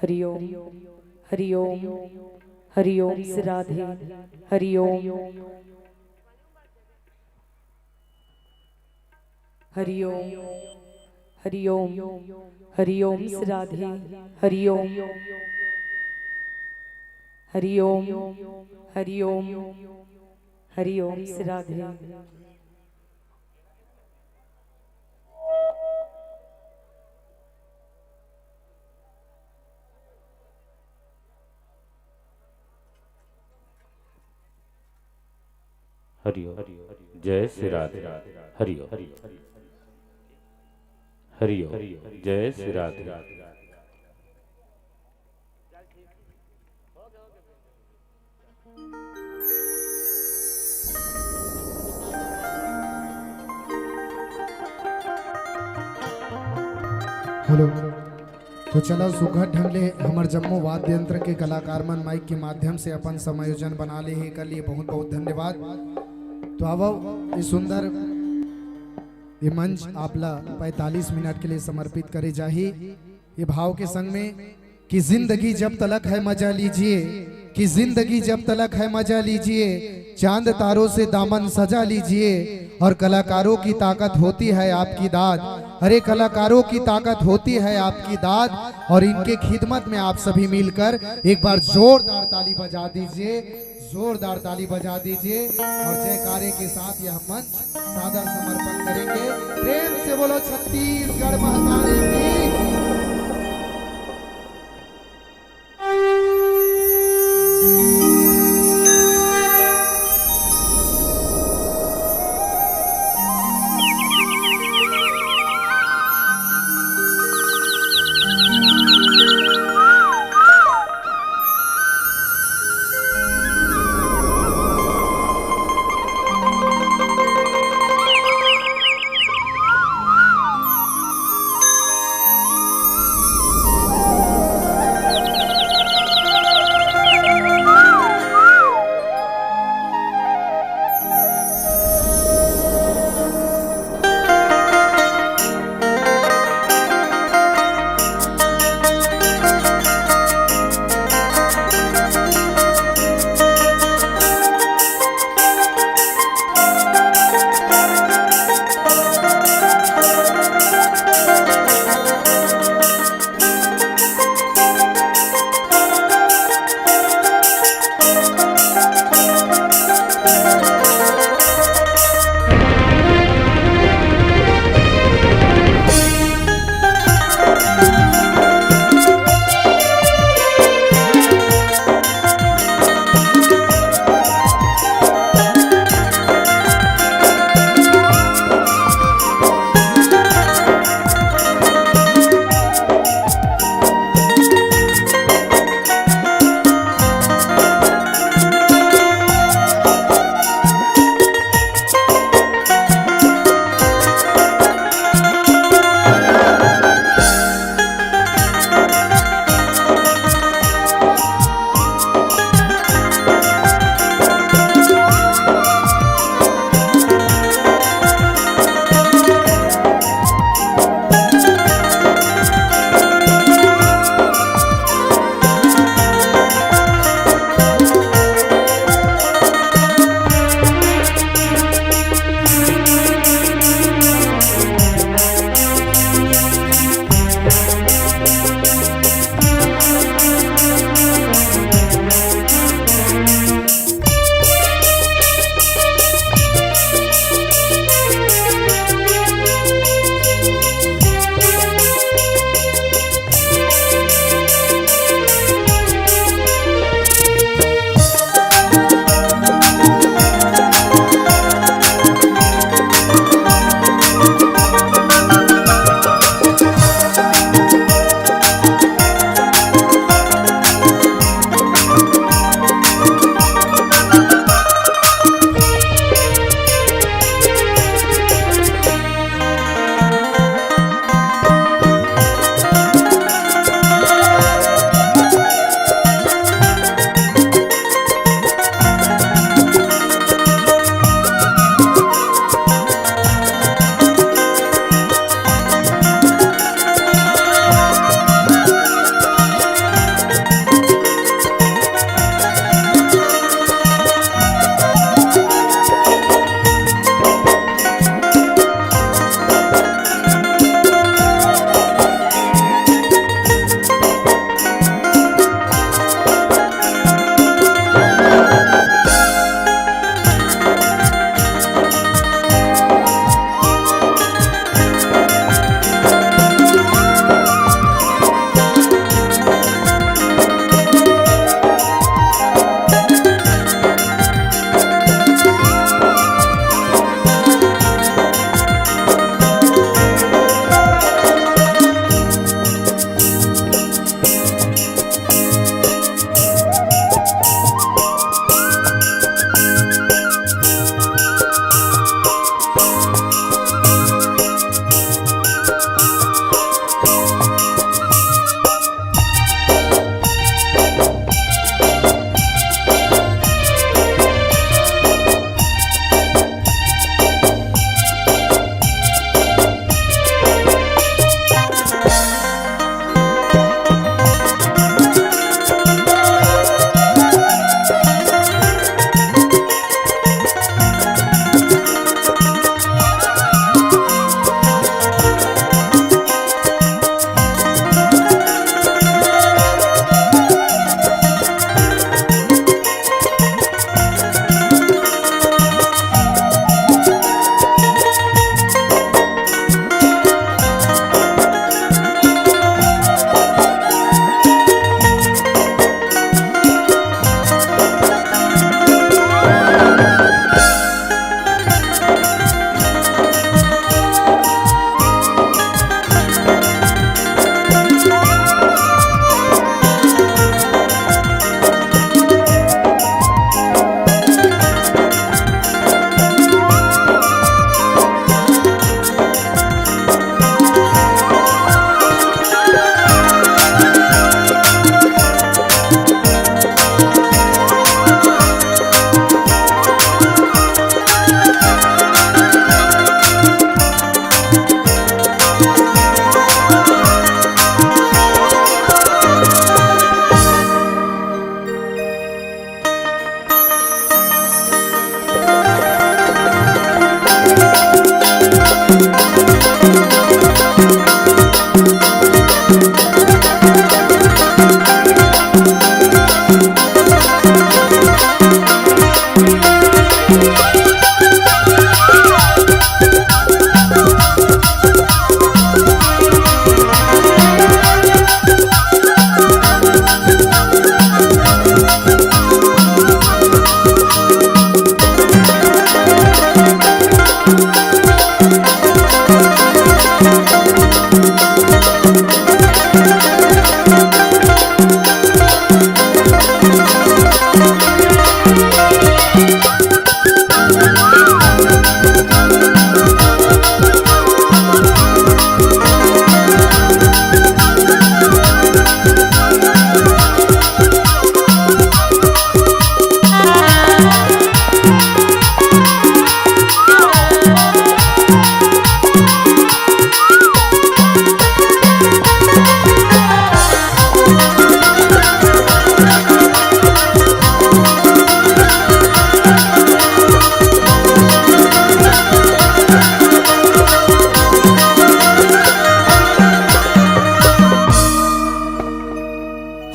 हरिओम, हरिओम, हरिओम श्री राधे। हरिओम, हरिओम, हरिओम, हरिओम श्री राधे। हरिओम, हरिओम, हरिओम, हरिओम श्री राधे। हरिओम। जय श्री राधे। हरिओम। हरिओम। जय श्री राधे। हेलो। तो चला, सुघर ढंग ले हमर जम्मो वाद्य यंत्र के कलाकार मन माइक के माध्यम से अपन समायोजन बना ले हे, एकर लिए बहुत बहुत धन्यवाद। तो आवव, ये सुंदर ये मंच आपला पैंतालीस मिनट के लिए समर्पित करे जाही, ये भाव के संग में कि जिंदगी जब तलक है मजा लीजिए, कि जिंदगी जब तलक है मजा लीजिए, चांद तारों से दामन सजा लीजिए। और कलाकारों की ताकत होती है आपकी दाद। अरे, कलाकारों की ताकत होती है आपकी दाद, और इनके खिदमत में आप सभी मिलकर एक बार जोरदार ताली बजा दीजिए, जोरदार ताली बजा दीजिए। और जयकारे के साथ यह मंच सादर समर्पण करेंगे। प्रेम से बोलो छत्तीसगढ़ महतारी की।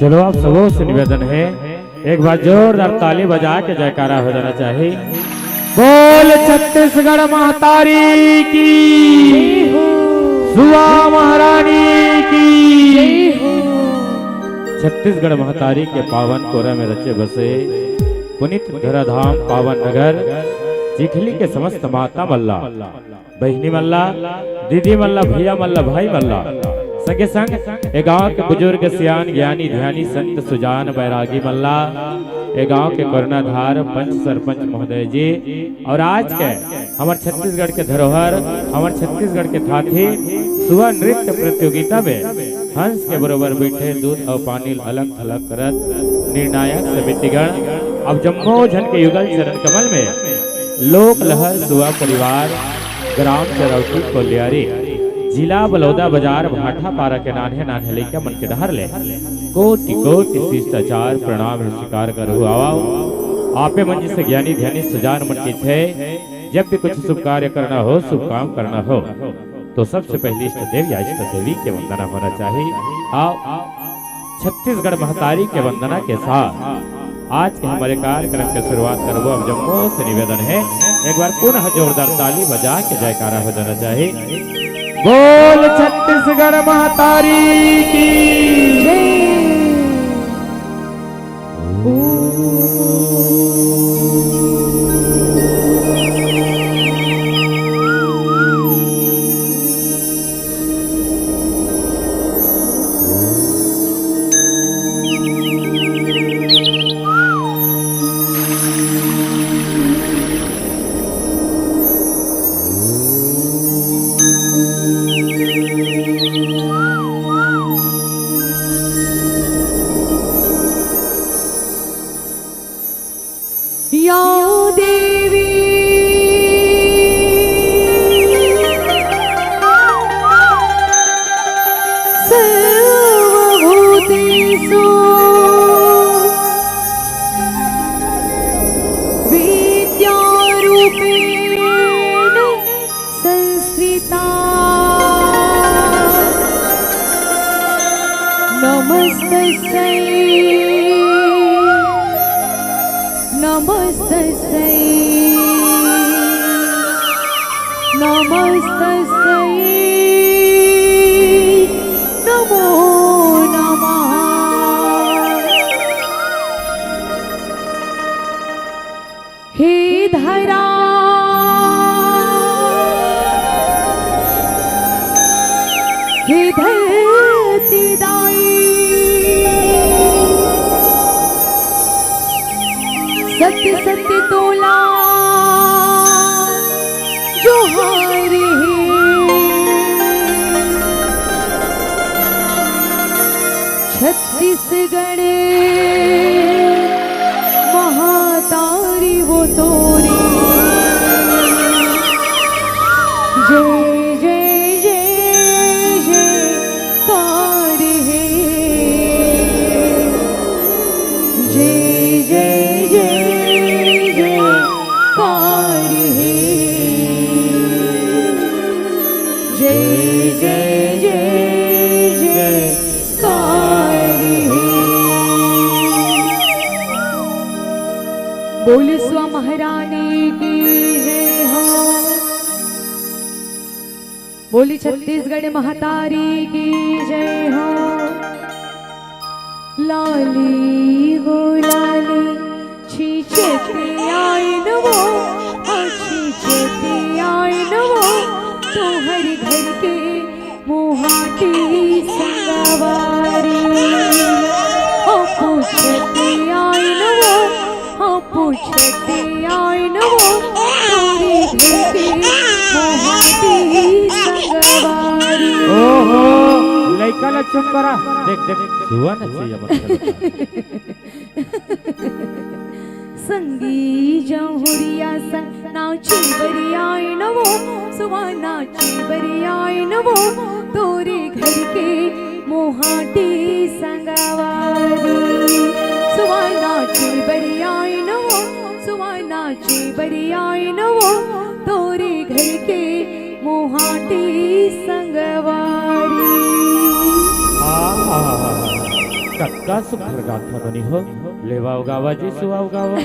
चलो, आप सबों से निवेदन है, एक बार जोरदार ताली बजा के जयकारा हो जाना चाहिए। बोल छत्तीसगढ़ महतारी की, सुआ महारानी की। छत्तीसगढ़ महतारी के पावन कोरा में रचे बसे पुनीत धराधाम पावन नगर चिखली के समस्त माता मन ला, बहिनी मन ला, दीदी मन ला, भैया मन ला, भाई मन ला, संगे संग ए गांव के बुजुर्ग, सियान, ज्ञानी, ध्यानी, संत, सुजान, बैरागी मन ला, ए गांव के कर्णधार पंच सरपंच महोदय जी, और आज के हमर छत्तीसगढ़ के धरोहर, हमर छत्तीसगढ़ के थाती सुआ नृत्य प्रतियोगिता में हंस के बरोबर बैठे दूध अउ पानी अलग थलग करत निर्णायक समितिगण, अब जम्मो झन के युगल चरण कमल में लोक लहर सुआ परिवार, ग्राम चरौटी कोलियारी, जिला बलौदा बाजार भाटापारा के नान्हे नान्हे लइका मन के डहर ले कोटि कोटि शिष्टाचार प्रणाम स्वीकार करहु आवव। आपे मन जइसे ज्ञानी ध्यानी सुजान मन कहिथे, जब भी कुछ शुभ कार्य करना हो, शुभ काम करना हो, तो सबसे पहले इष्ट देव या इष्ट देवी के वंदना होना चाहिए। आओ, छत्तीसगढ़ महतारी के वंदना के साथ आज के हमर कार्यक्रम के शुरुआत करबो। अब जम्मो से निवेदन है, एक बार पुनः जोरदार ताली बजा के जयकारा हो जाना चाहिए। बोल छत्तीसगढ़ महतारी की। या देवी सर्वभूतेषु विद्यारूपेण संस्थिता। नमस्तस्यै, नमस्तस्यै, नमस्तस्यै नमो नमः। हे धरा, हे धरती दाई, सत्य सत्य तोला जोहार हे। छत्तीसगढ़ महातारी वो तोरी। जय जय जय जयकार हे। जय जय जय जयकार हे। जय जय जय जय कार हे। बोल सुआ महारानी की जय हो। बोली छत्तीसगढ़ महतारी की जय हो। लाली हो लाली छींचत आइन वो, आ छींचत आइन वो, तोहर घर के मुहाटी संगवारी। ओ पूछत आइन वो, ओ पूछत आइन वो, तोहर घर के मुहाटी संगवारी। ओहो, लइका ला चुप करा। देख, देख, सुआ नचिया मत करो। संगी जहुरिया संग नाचे बरिया नवो, सुआ नाचे बरिया नवो, तोहर घर के मुहाटी संगवारी। सुआ नाचे बरिया नवो, सुआ नाचे बरिया नवो, तोहर घर के मुहाटी संगवारी। आहा। कतका सुघर गाथव नोनी हो। लेवा गावा जी, सुआ गावा।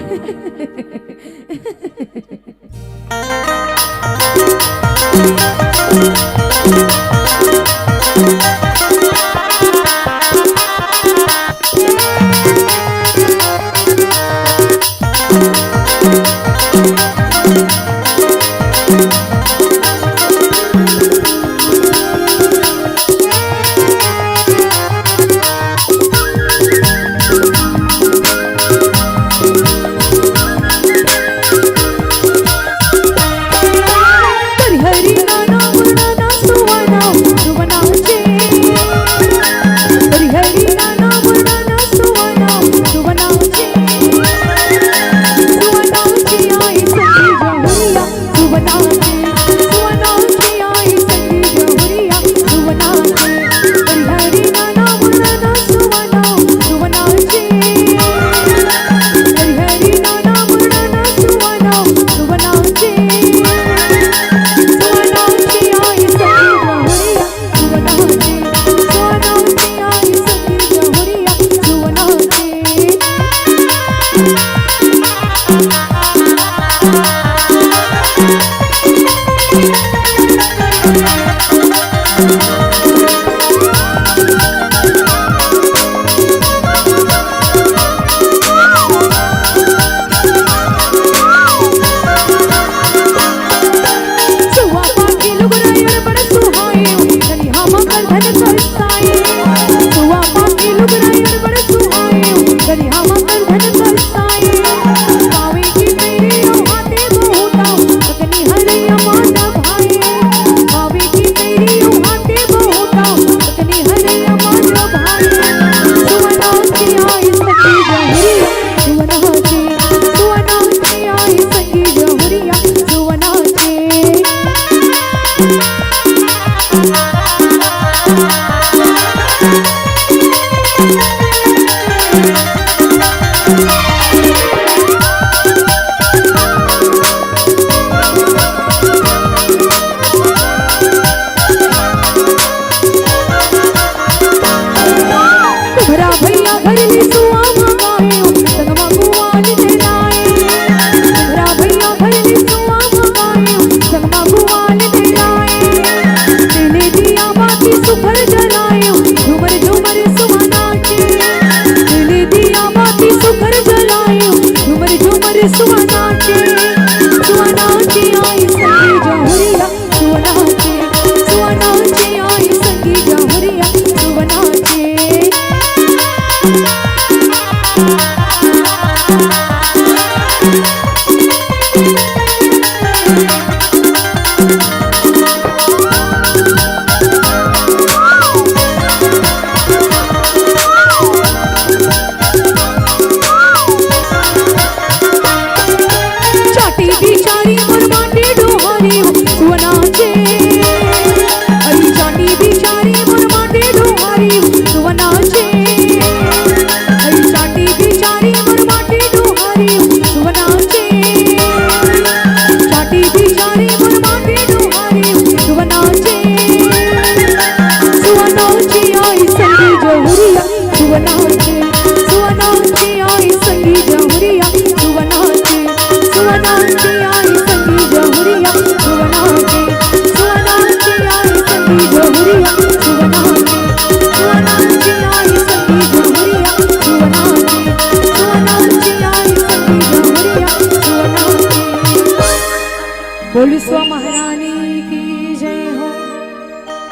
बोली सुआ महारानी की जय हो।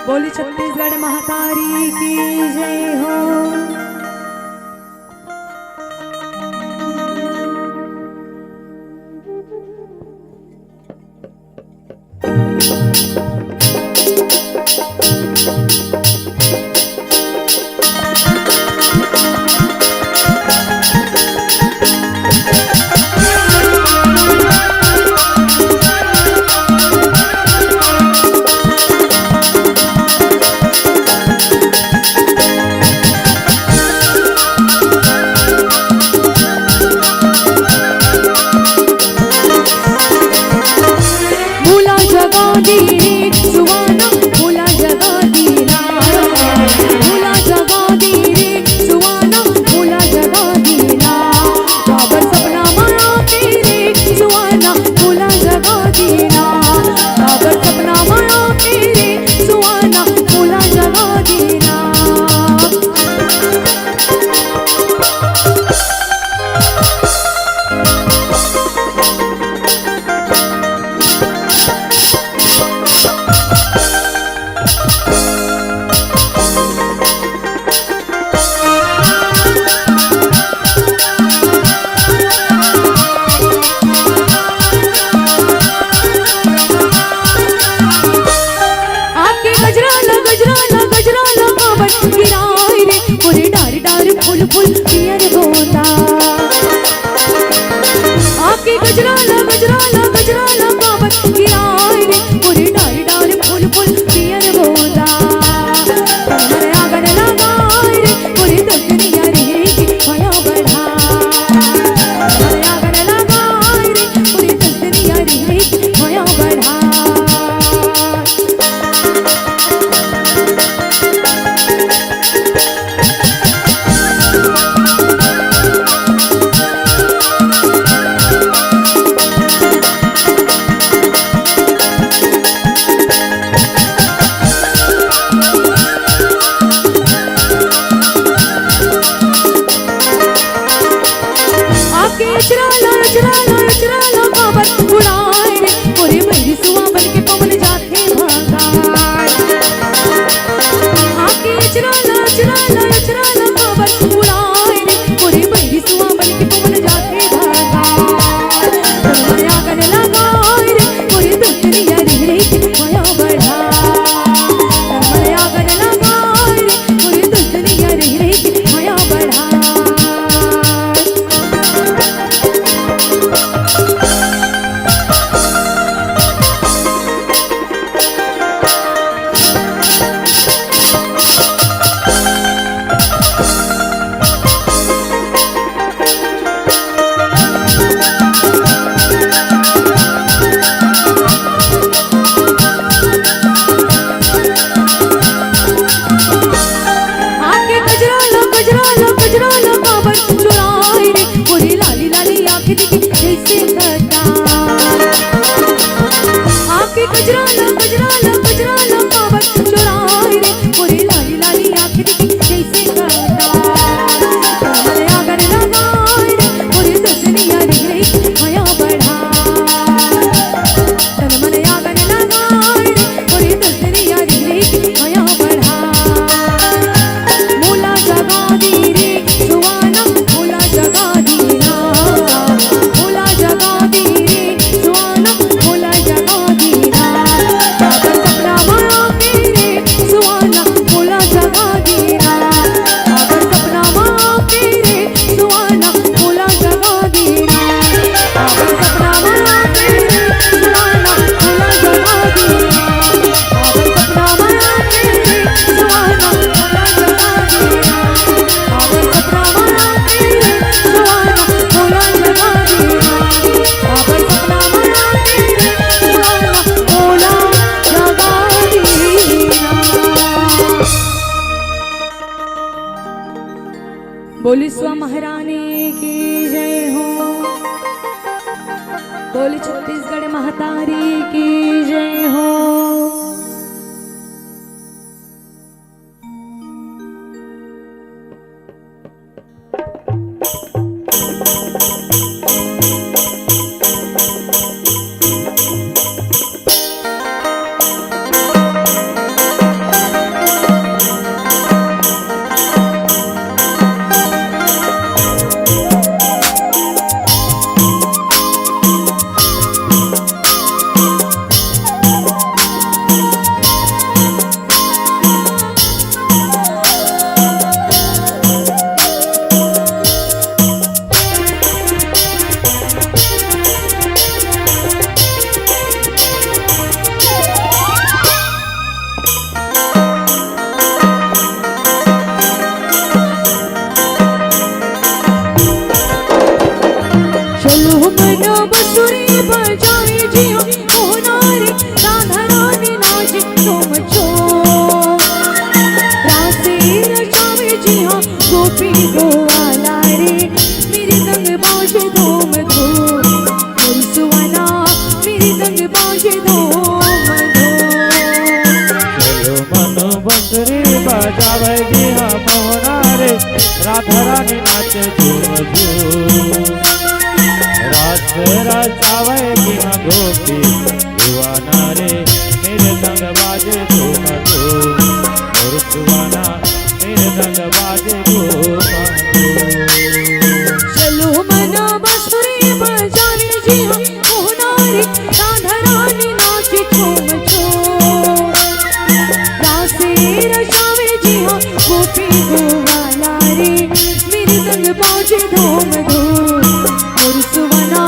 बोली छत्तीसगढ़ महतारी की जय हो। गजरा ला, गजरा ला, गजरा ला, पावत चोराय रे, मोरे लाली लाली आँख दिखी जैसे कटार। तन मन आगन लगाय रे, मोरे दसनिया रे, रे, भया बढ़ा। तन मन आगन लगाय रे, मोरे दसनिया रे, रे, भया बढ़ा। मोला जगा दी रे सुहाना, मोला जगा दी ना, मोला जगा दी रे सुहाना, मोला जगा दी ना। काबर सपना मा आके रे सुहाना, मोला जगा दी ना। काबर सपना मा आके रे सुहाना, मोला जगा दी ना। काबर सपना मा आके रे सुहाना, मोला जगा दी ना। काबर सपना मा आके रे सुहाना, मोला जगा दी ना। बोली स्व महारानी की जय हो। बोली छत्तीसगढ़ महतारी की जय हो। चलो मन बसुरी बजावे जिया मोहना रे, राधा रानी नाचे झूम झूम। रासे रचावे जिया गोपी गोवाला रे, मृदंग बाजे धूम धूम। मोर सुहाना मृदंग बाजे धूम धूम। चलो मन बसुरी बजावे जिया मोहना रे, राधा रानी नाचे झूम झूम। रास रचावे जिया गोपी गोवाला रे, मृदंग बाजे धूम धूम। मोर सुहाना मृदंग बाजे धूम धूम। चलो मन बसुरी बजावे जिया मोहना रे, राधा रानी नाचे झूम झूम। रासे रचावे जिया गोपी गोवाला रे, मृदंग बाजे धूम धूम। मोर सुहाना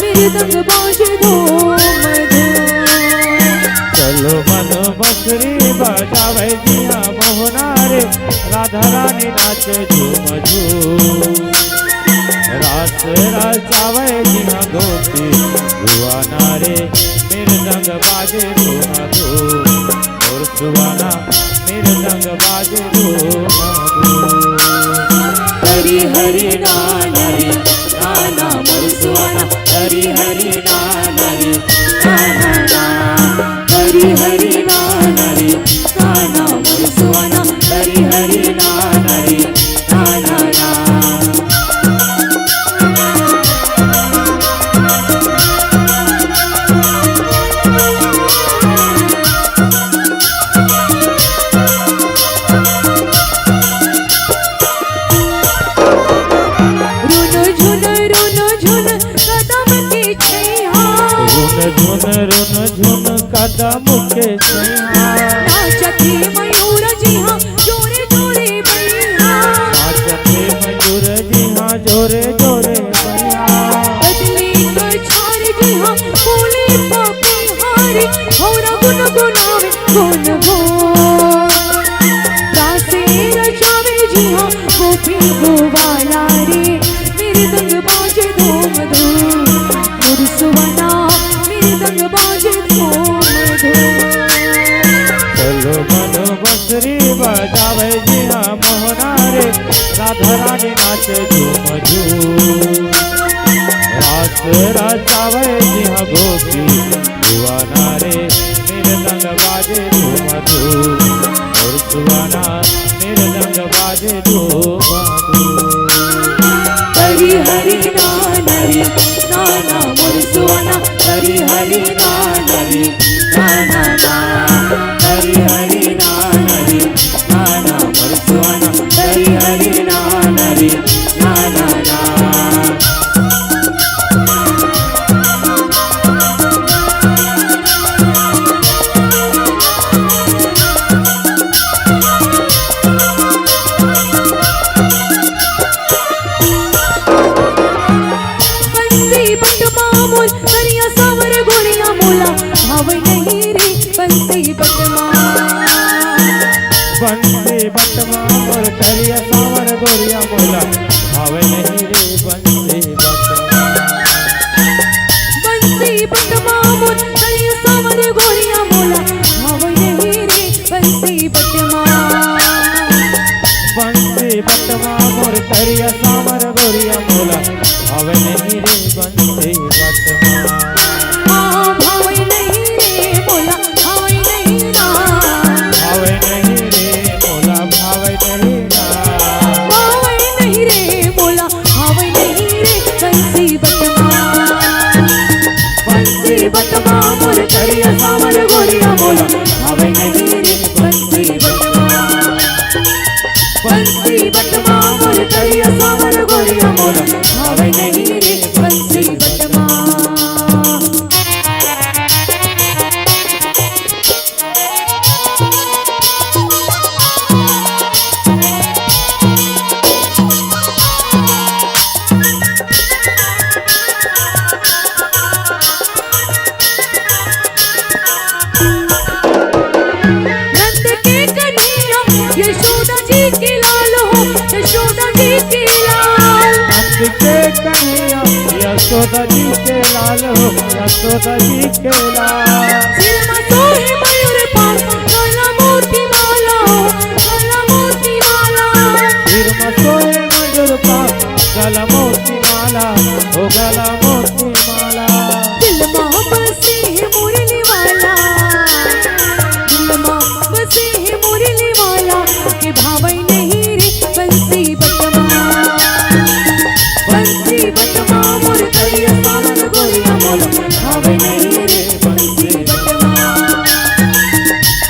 मृदंग बाजे धूम धूम। चलो मन बसुरी बजावे जिया मोहना रे, राधा रानी नाचे झूम झूम। रास रचावे जिया गोपी गोवाला रे, मृदंग बाजे धूम धूम। मोर सुहाना मृदंग बाजे धूम धूम। हरी हरी नाना रे, नाना मोर सुहाना, हरी हरी नाना रे, नाना ना। हरी हरी नाना रे, नाना मोर सुहाना, हरी हरी नाना रे, नाना ना। रुन झुन रुन झुन कदम के छैया। रुन झुन रुन झुन कदम के छैया। नाचत हे मयूर जिहा जोरे जोरे बइहा। नाचत हे मयूर जिहा जोरे जोरे बइहा। बदली कछार जिहा बोले पपिहा रे, भौरा गुनगुनावे गुनगुन। रासे रचावे जिहा गोपी गोवाला रे, मृदंग बाजे धूम धूम। मोर सुहाना मृदंग बाजे धूम धूम। चलो मन बसुरी बजावे जिहा मोहना रे, राधा रानी नाचे झूम झूम। रास रचावे जिहा गोपी गोवाला रे, मोर सुहाना, मेरे रंग बाजे दो बाबू। हरी हरी ना, हरी ना, ना, मोर सुहाना, हरी हरी ना, हरी ना, ना, ना, हरी हरी ना, हरी ना, ना, मोर सुहाना, हरी हरी ना, हरी ना, ना, ना। बंसी बटमा मोर करिया साँवर गोरिया मोला भावय नहीं रे बंसी बटमा। बंसी बटमा मोर करिया साँवर गोरिया मोला भावय नहीं रे बंसी बटमा। बंसी बटमा मोर करिया साँवर गोरिया मोला भावय नहीं रे बंसी बटमा। बंसी बटमा मोर करिया साँवर गोरिया मोला भावय नहीं रे बंसी बटमा। हाँ, भावय नहीं रे मोला, भावय नहीं ना। भावय नहीं रे मोला, भावय नहीं ना। भावय नहीं रे मोला, भावय नहीं रे बंसी बटमा। बंसी बटमा मोर करिया साँवर गोरिया मोला, भावय नहीं रे बंसी बटमा। बंसी बटमा मोर करिया साँवर गोरिया मोला, भावय नहीं रे बंसी बटमा। नंद के कन्हैया यशोदा जी के लाल हो, यशोदा जी के लाल। नंद के कन्हैया यशोदा जी के लाल हो, यशोदा जी के लाल। सिर में सोहे मयूर पंख, गला मोती माला हो, गला मोती माला। सिर में सोहे मयूर पंख, गला मोती माला, ओ गला मोती माला। दिल मा बसे है मुरली वाला, दिल मा बसे है मुरली वाला, के भावय नहीं रे बंसी बटमा। बंसी बटमा मोर करिया साँवर गोरिया मोला, भावय नहीं रे बंसी बटमा।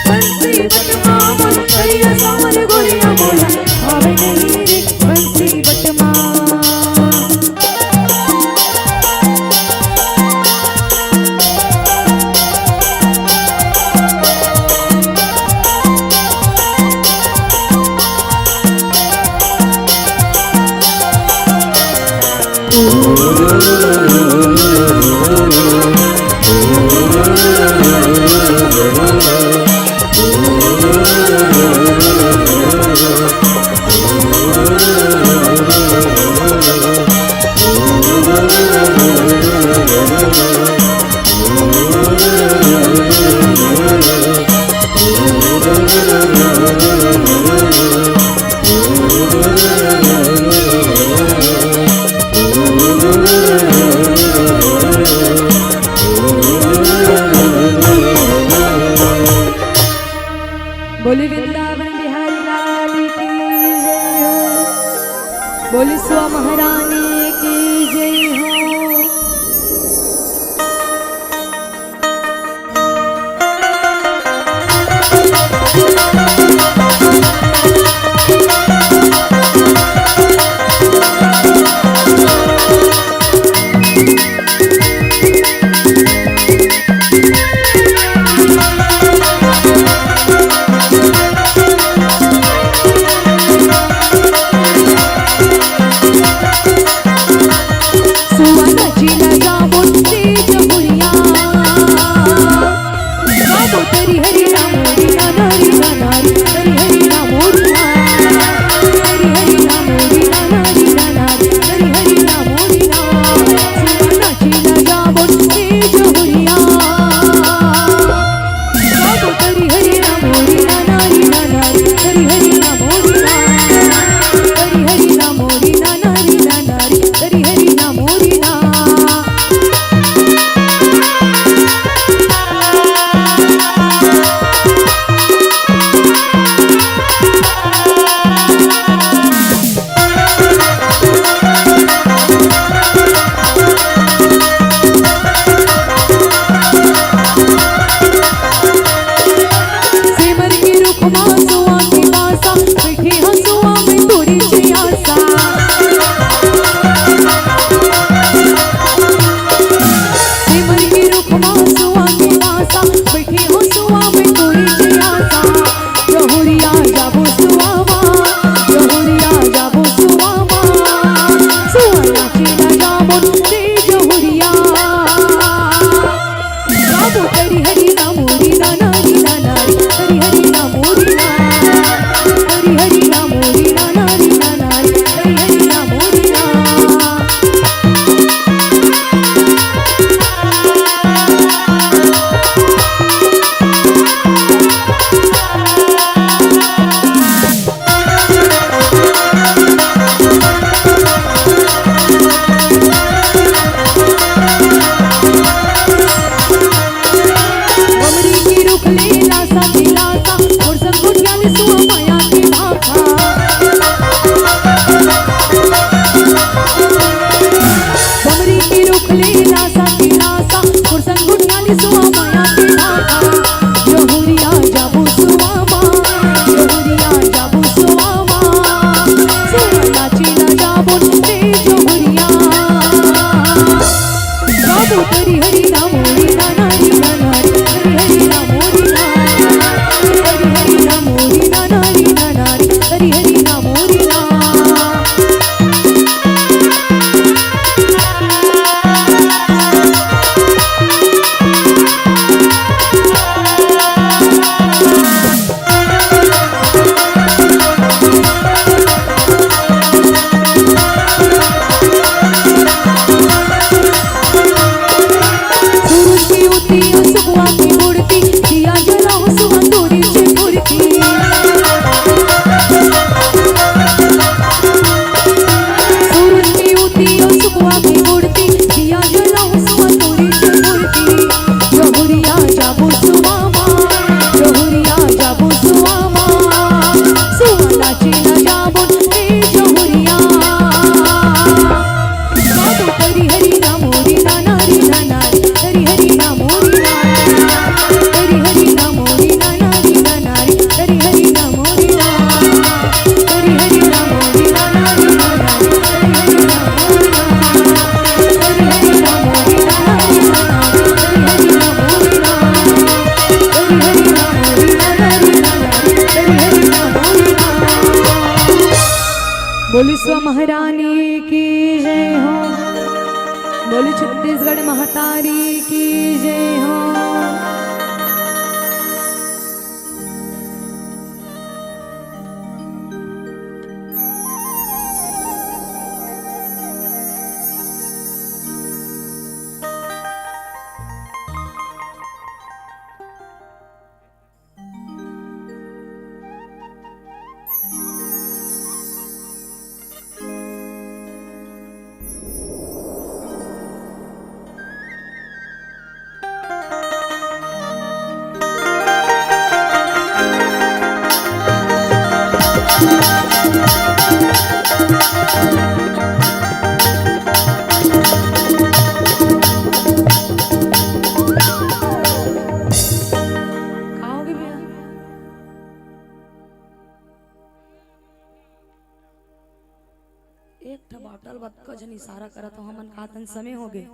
बंसी बटमा मोर करिया साँवर गोरिया मोला, भावय नहीं रे बंसी बटमा। बोली वृंदावन बिहारी लाल की जय हो। बोली सुआ महारानी की जय हो। हँसुआ के पासा, बइठे हँसुआ में तोरे जियासा। सेमर के रुख म हँसुआ के पासा, बइठे हँसुआ में तोरे जियासा। जहुरिया जाबो सुआमा, जहुरिया जाबो सुआमा। सुआ नाचे ला जाबो रे जहुरिया। जाबो हरी हरी ना मोरी ना नारी ना नारी, हरी हरी ना मोरी ना, हरी हरी ना मोरी ना नारी ना नारी, हरी हरी ना मोरी ना। बमरी के रुख ले लासा दिलासा, मोर संग गोठिया ले सुआ मया के भाखा। बमरी के रुख ले लासा दिलासा, मोर संग गोठिया ले सुआ मया के भाखा। जहुरिया जाबो सुआमा, जहुरिया जाबो सुआमा। सुआ नाचे ला जाबो रे जहुरिया। जाबो हरी हरी ना मोरी ना नारी ना नारी, हरी हरी ना मोरी ना, हरी हरी ना मोरी ना नारी ना नारी, हरी हरी ना मोरी ना। सूरज के उती सुखवा की मूर्ति, दिया जलाओ सुहा तोरी से मूर्ति। सूरज के उती सुखवा की मूर्ति, दिया जलाओ सुहा तोरी से मूर्ति। जहुरिया जाबो सुआमा, जहुरिया जाबो सुआमा। सुआ नाचे ला जाबो रे जहुरिया। जाबो हरी हरी ना मोरी ना नारी ना नारी, हरी हरी ना मोरी ना, हरी हरी ना मोरी ना नारी ना नारी, हरी हरी ना मोरी ना। बोली स्व महारानी की जय हो। बोली छत्तीसगढ़ महतारी की जय हो। खाओगे भैया? एक ठा बॉटल बतको झन इशारा करत हो, हमन का तन समय हो गए।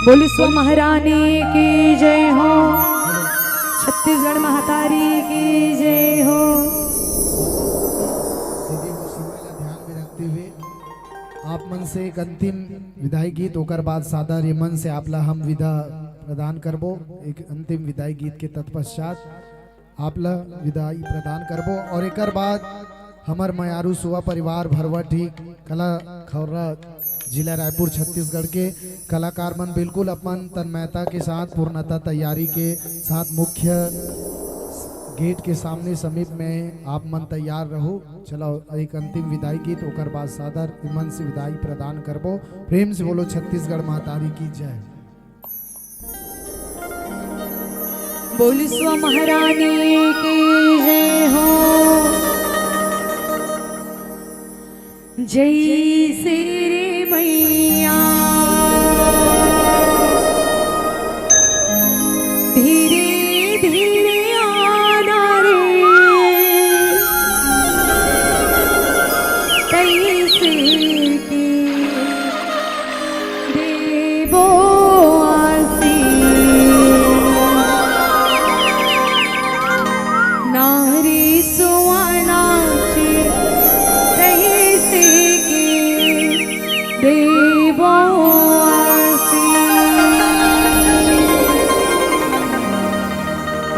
बोली स्व महारानी की जय हो, छत्तीसगढ़ महतारी की जय हो। दीदी, वो समय ला ध्यान में रखते हुए आप मन से एक अंतिम विदाई गीत, ओकर बाद सादर ये मन से आप ला हम विदा प्रदान करबो। एक अंतिम विदाई गीत के तत्पश्चात आप ला विदाई प्रदान करबो और एकर बाद हमर मयारू सुवा परिवार भरवाटी कला खौरा, जिला रायपुर, छत्तीसगढ़ के कलाकार मन बिल्कुल अपन तन्मयता के साथ, पूर्णता तैयारी के साथ मुख्य गेट के सामने समीप में आप मन तैयार रहू। चलो, एक अंतिम विदाई गीत, ओकर बाद सादर इमन से विदाई प्रदान करबो। प्रेम से बोलो छत्तीसगढ़ महतारी की जय। बोल स्व महारानी की जय हो। जय श्री मैया। धीरे धीरे आना रे, कैसे के देबो आशीष। नारी सुवा नाचे, तैसे के देबो आशीष।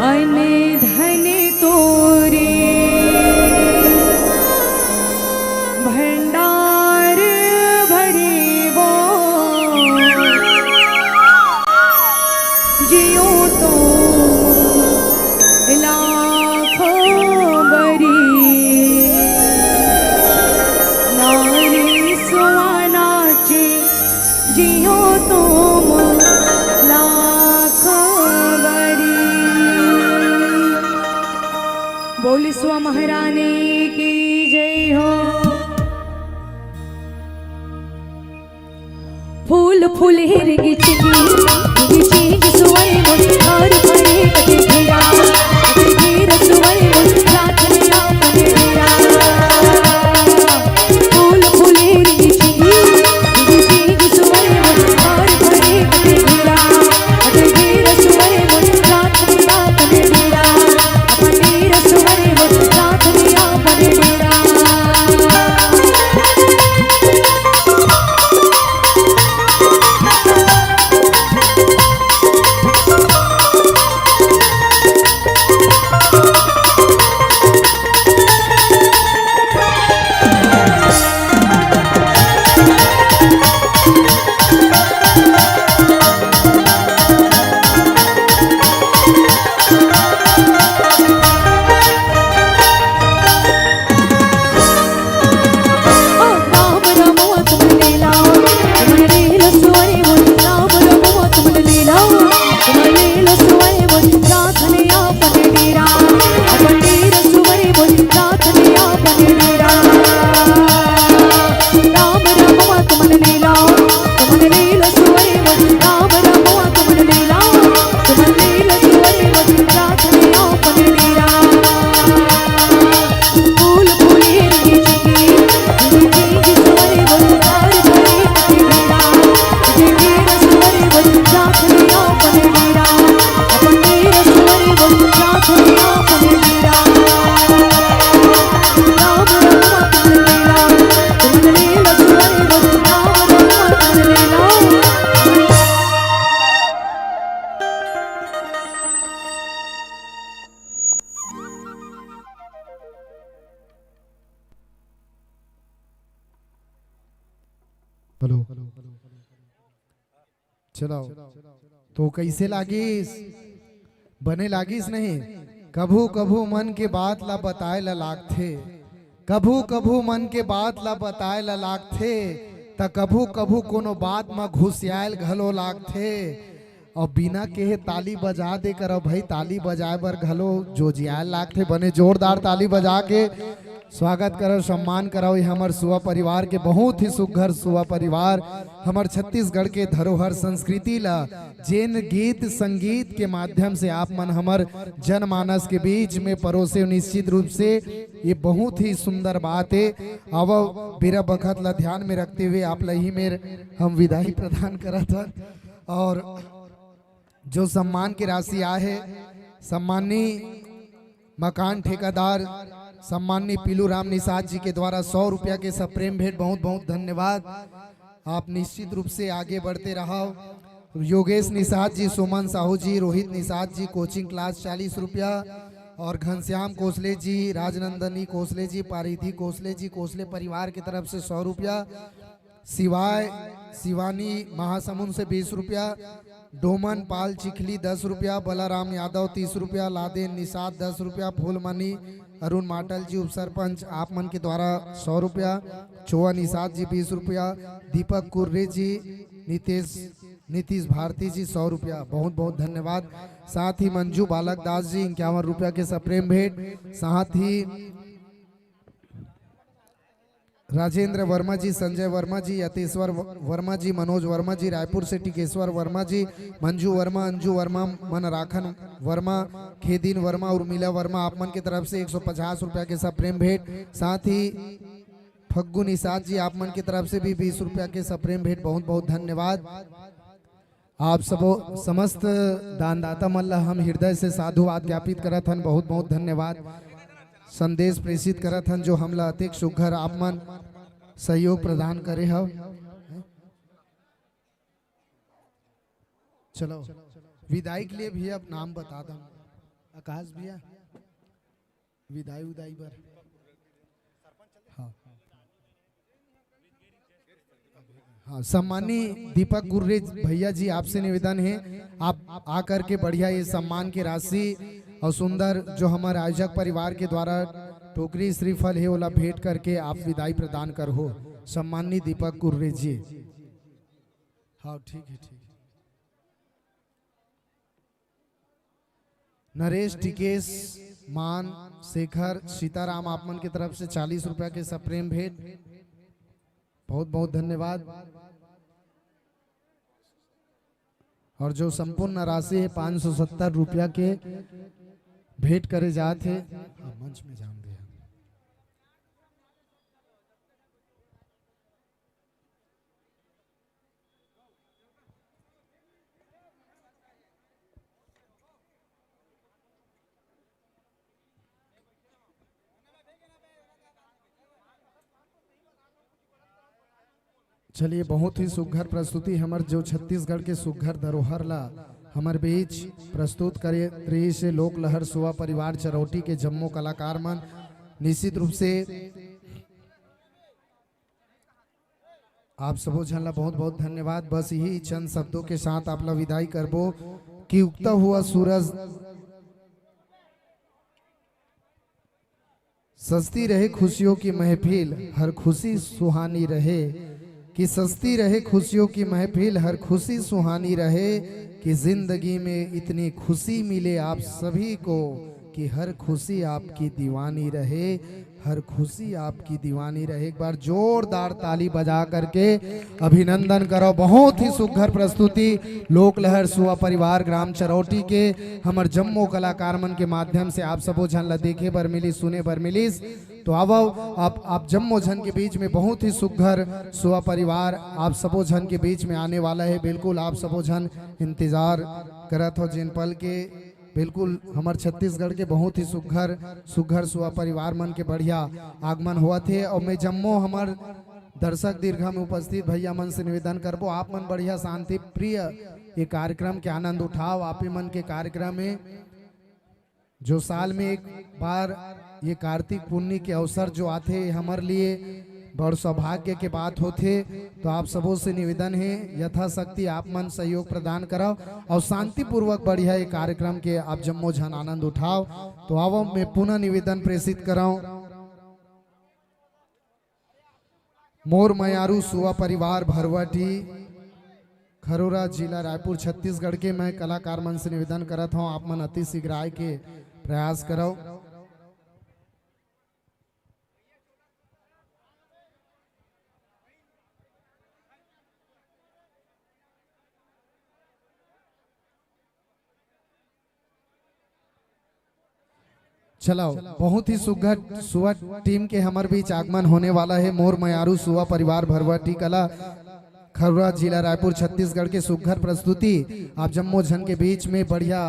अन धन तोरे भंडार भरे वो, जियो तो लाखों बरी। नारी सुवा नाचे, जियो तुम लाखों बरी। बोल स्व महारानी की जय हो। फूल फूले रे गिचगी, गिचगी सुवर मोर, और भरे कटे घेरा, कटे घेरा सुवर मोर, रात में आओ कटे घेरा। फूल फूले रे गिचगी, गिचगी सुवर मोर, और भरे कटे घेरा, कटे घेरा सुवर मोर, रात में आओ कटे घेरा। हेलो, चलाओ। तो कैसे लागिस? बने लागिस नहीं? कभू कभू मन के बात ला बताए ला लागथे, कभू कभू मन के बात ला बताए ला लागथे, त कभू कभू कोनो बात म घुसियाल घलो लागथे। अउ बिना केहे ताली बजा दे करव भाई, ताली बजाए बर घलो जोजियाल लागथे। बने जोरदार ताली बजा के स्वागत करव, सम्मान करव ये हमर सुवा परिवार के, बहुत ही सुघर सुवा परिवार, हमर छत्तीसगढ़ के धरोहर संस्कृति ला, जेन गीत संगीत के माध्यम से आप मन हमर जनमानस के बीच में परोसे हो। निश्चित रूप से ये बहुत ही सुंदर बात है। अब बेरा बखत ला ध्यान में रखते हुए आप ला ही मेर हम विदाई प्रदान करत हन। और जो सम्मान की राशि आए है, सम्मानी मकान ठेकेदार सम्मानी पीलू राम निषाद जी के द्वारा सौ रुपया के सप्रेम भेंट। बहुत बहुत धन्यवाद। आप निश्चित रूप से आगे बढ़ते रहो। योगेश निषाद जी, सुमन साहू जी, रोहित निषाद जी, कोचिंग क्लास चालीस रुपया, और घनश्याम कोसले जी, राजनंदनी कोसले जी, पारिधि कोसले जी, कोसले परिवार की तरफ से सौ रुपया, शिवाय शिवानी महासमुंद से बीस रुपया, डोमन पाल चिखली दस रुपया, बलाराम यादव तीस रुपया, लादेन निषाद दस रुपया, फूलमणि अरुण माटल जी उपसरपंच आप मन के द्वारा सौ रुपया, चोआ निषाद जी बीस रुपया, दीपक कुर्रे जी, नितेश नीतीश भारती जी सौ रुपया, बहुत बहुत धन्यवाद। साथ ही मंजू बालक दास जी इक्यावन रुपया के सप्रेम भेंट, साथ ही राजेंद्र वर्मा जी, संजय वर्मा जी, यतेश्वर व-, वर्मा जी, मनोज वर्मा जी, रायपुर से टिकेश्वर वर्मा जी, मंजू वर्मा, अंजू वर्मा, मनराखन वर्मा, खेदीन वर्मा, उर्मिला वर्मा, आप मन के तरफ से एक सौ पचास रुपया के सप्रेम भेंट, साथ ही फग्गू निषाद जी, आप मन के तरफ से भी बीस रुपया के सप्रेम भेंट, बहुत बहुत धन्यवाद। आप सबो समस्त दानदाता मन ला हम हृदय से साधुवाद ज्ञापित करत हन, बहुत बहुत धन्यवाद। संदेश प्रेषित करत हन, जो हमला अतेक सुघर आप मन सहयोग प्रदान करे हव। चलो, विदाई के लिए भी अब नाम बता दो, आकाश भैया। विदाई उदाई बर। हाँ। हाँ, सम्मानी दीपक गुर्रे भैया जी, आपसे निवेदन है, आप आकर के बढ़िया ये सम्मान की राशि और सुंदर जो हमारे आयोजक परिवार के द्वारा टोकरी श्रीफल है, ओला भेंट करके आप विदाई प्रदान कर हो, सम्मानी दीपक गुर्रे जी। हाँ, ठीक है, ठीक है। नरेश, टिकेश, मान, शेखर, सीताराम, आप मन के तरफ से चालीस रुपया के सप्रेम भेंट, बहुत बहुत धन्यवाद। और जो संपूर्ण राशि है पाँच सौ सत्तर रुपया के भेंट करे जात है। हाँ, मंच में जान दिया। चलिए, बहुत ही सुघर प्रस्तुति, हमर जो छत्तीसगढ़ के सुघर धरोहर ला हमर बीच प्रस्तुत करे रहिस हे लोक लहर सुआ परिवार चरौटी के जम्मो कलाकार मन। निश्चित रूप से आप सबो झन ला बहुत बहुत धन्यवाद। बस यही चंद शब्दों के साथ आप ला विदाई करबो कि उगता हुआ सूरज सजती रहे खुशियों की महफिल, हर खुशी सुहानी रहे। कि सजती रहे खुशियों की महफिल, हर खुशी सुहानी रहे। कि जिंदगी में इतनी खुशी मिले आप सभी को, कि हर खुशी आपकी दीवानी रहे, हर खुशी आपकी दीवानी रहे। एक बार जोरदार ताली बजा करके अभिनंदन करो। बहुत ही सुघर प्रस्तुति लोक लहर सुआ परिवार ग्राम चरौटी के हमर जम्मो कलाकार मन के माध्यम से आप सबो झन ला देखे बर मिलिस, सुने बर मिलिस। तो आवव, आप, आप जम्मो झन के बीच में बहुत ही सुघर सुआ परिवार आप सबो झन के बीच में आने वाला है। बिल्कुल आप सबो झन इंतजार करत हो जिन पल के। बिल्कुल हमर छत्तीसगढ़ के बहुत ही सुघर, सुघर सुआ परिवार मन के बढ़िया आगमन होवत हे। और मैं जम्मो हमर दर्शक दीर्घा में उपस्थित भैया मन से निवेदन करबो, आप मन बढ़िया शांति प्रिय ये कार्यक्रम के आनंद उठाओ। आप मन के कार्यक्रम में जो साल में एक बार ये कार्तिक पुन्नी के अवसर जो आथे, ये हमर लिए बड़ सौभाग्य के बात होथे। तो आप सबों से निवेदन हे, यथाशक्ति आप मन सहयोग प्रदान करव और शांतिपूर्वक बढ़िया ये कार्यक्रम के आप जम्मो झन आनंद उठाव। तो आवव, मैं पुनः निवेदन प्रेषित करव। मोर मयारू सुआ परिवार भरवाटी, खरोरा, जिला रायपुर, छत्तीसगढ़ के मैं कलाकार मन से निवेदन करत हौं, आप मन अति शीघ्र आए के प्रयास करव। चलो, बहुत ही सुघर सुआ टीम के हमर बीच आगमन होने वाला है। मोर मयारू सुआ परिवार भरवाटी कला खरोरा, जिला रायपुर, छत्तीसगढ़ के सुघर प्रस्तुति आप जम्मो झन के बीच में बढ़िया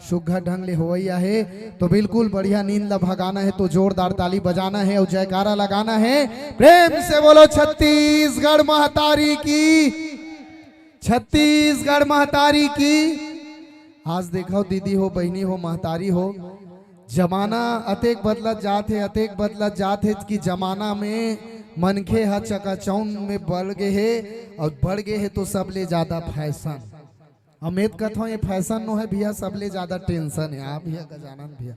सुघर ढंग ले होवइया हे। तो बिल्कुल बढ़िया नींद ला भगाना हे तो जोरदार ताली बजाना हे अउ जयकारा लगाना हे। प्रेम से बोलो छत्तीसगढ़ महतारी की, छत्तीसगढ़ महतारी की। आज देखो दीदी हो, बहिनी हो, महतारी हो, जमाना अतेक बदलत जात हे, अतेक बदलत जात हे कि जमाना में मनखे ह चकाचौंध में बढ़ गे हे अउ बढ़ गे हे तो सबले ज्यादा फैशन। अमित कथों ये फैशन नो हे भैया, सबले ज्यादा टेंशन हे। आप भैया गजानन भैया,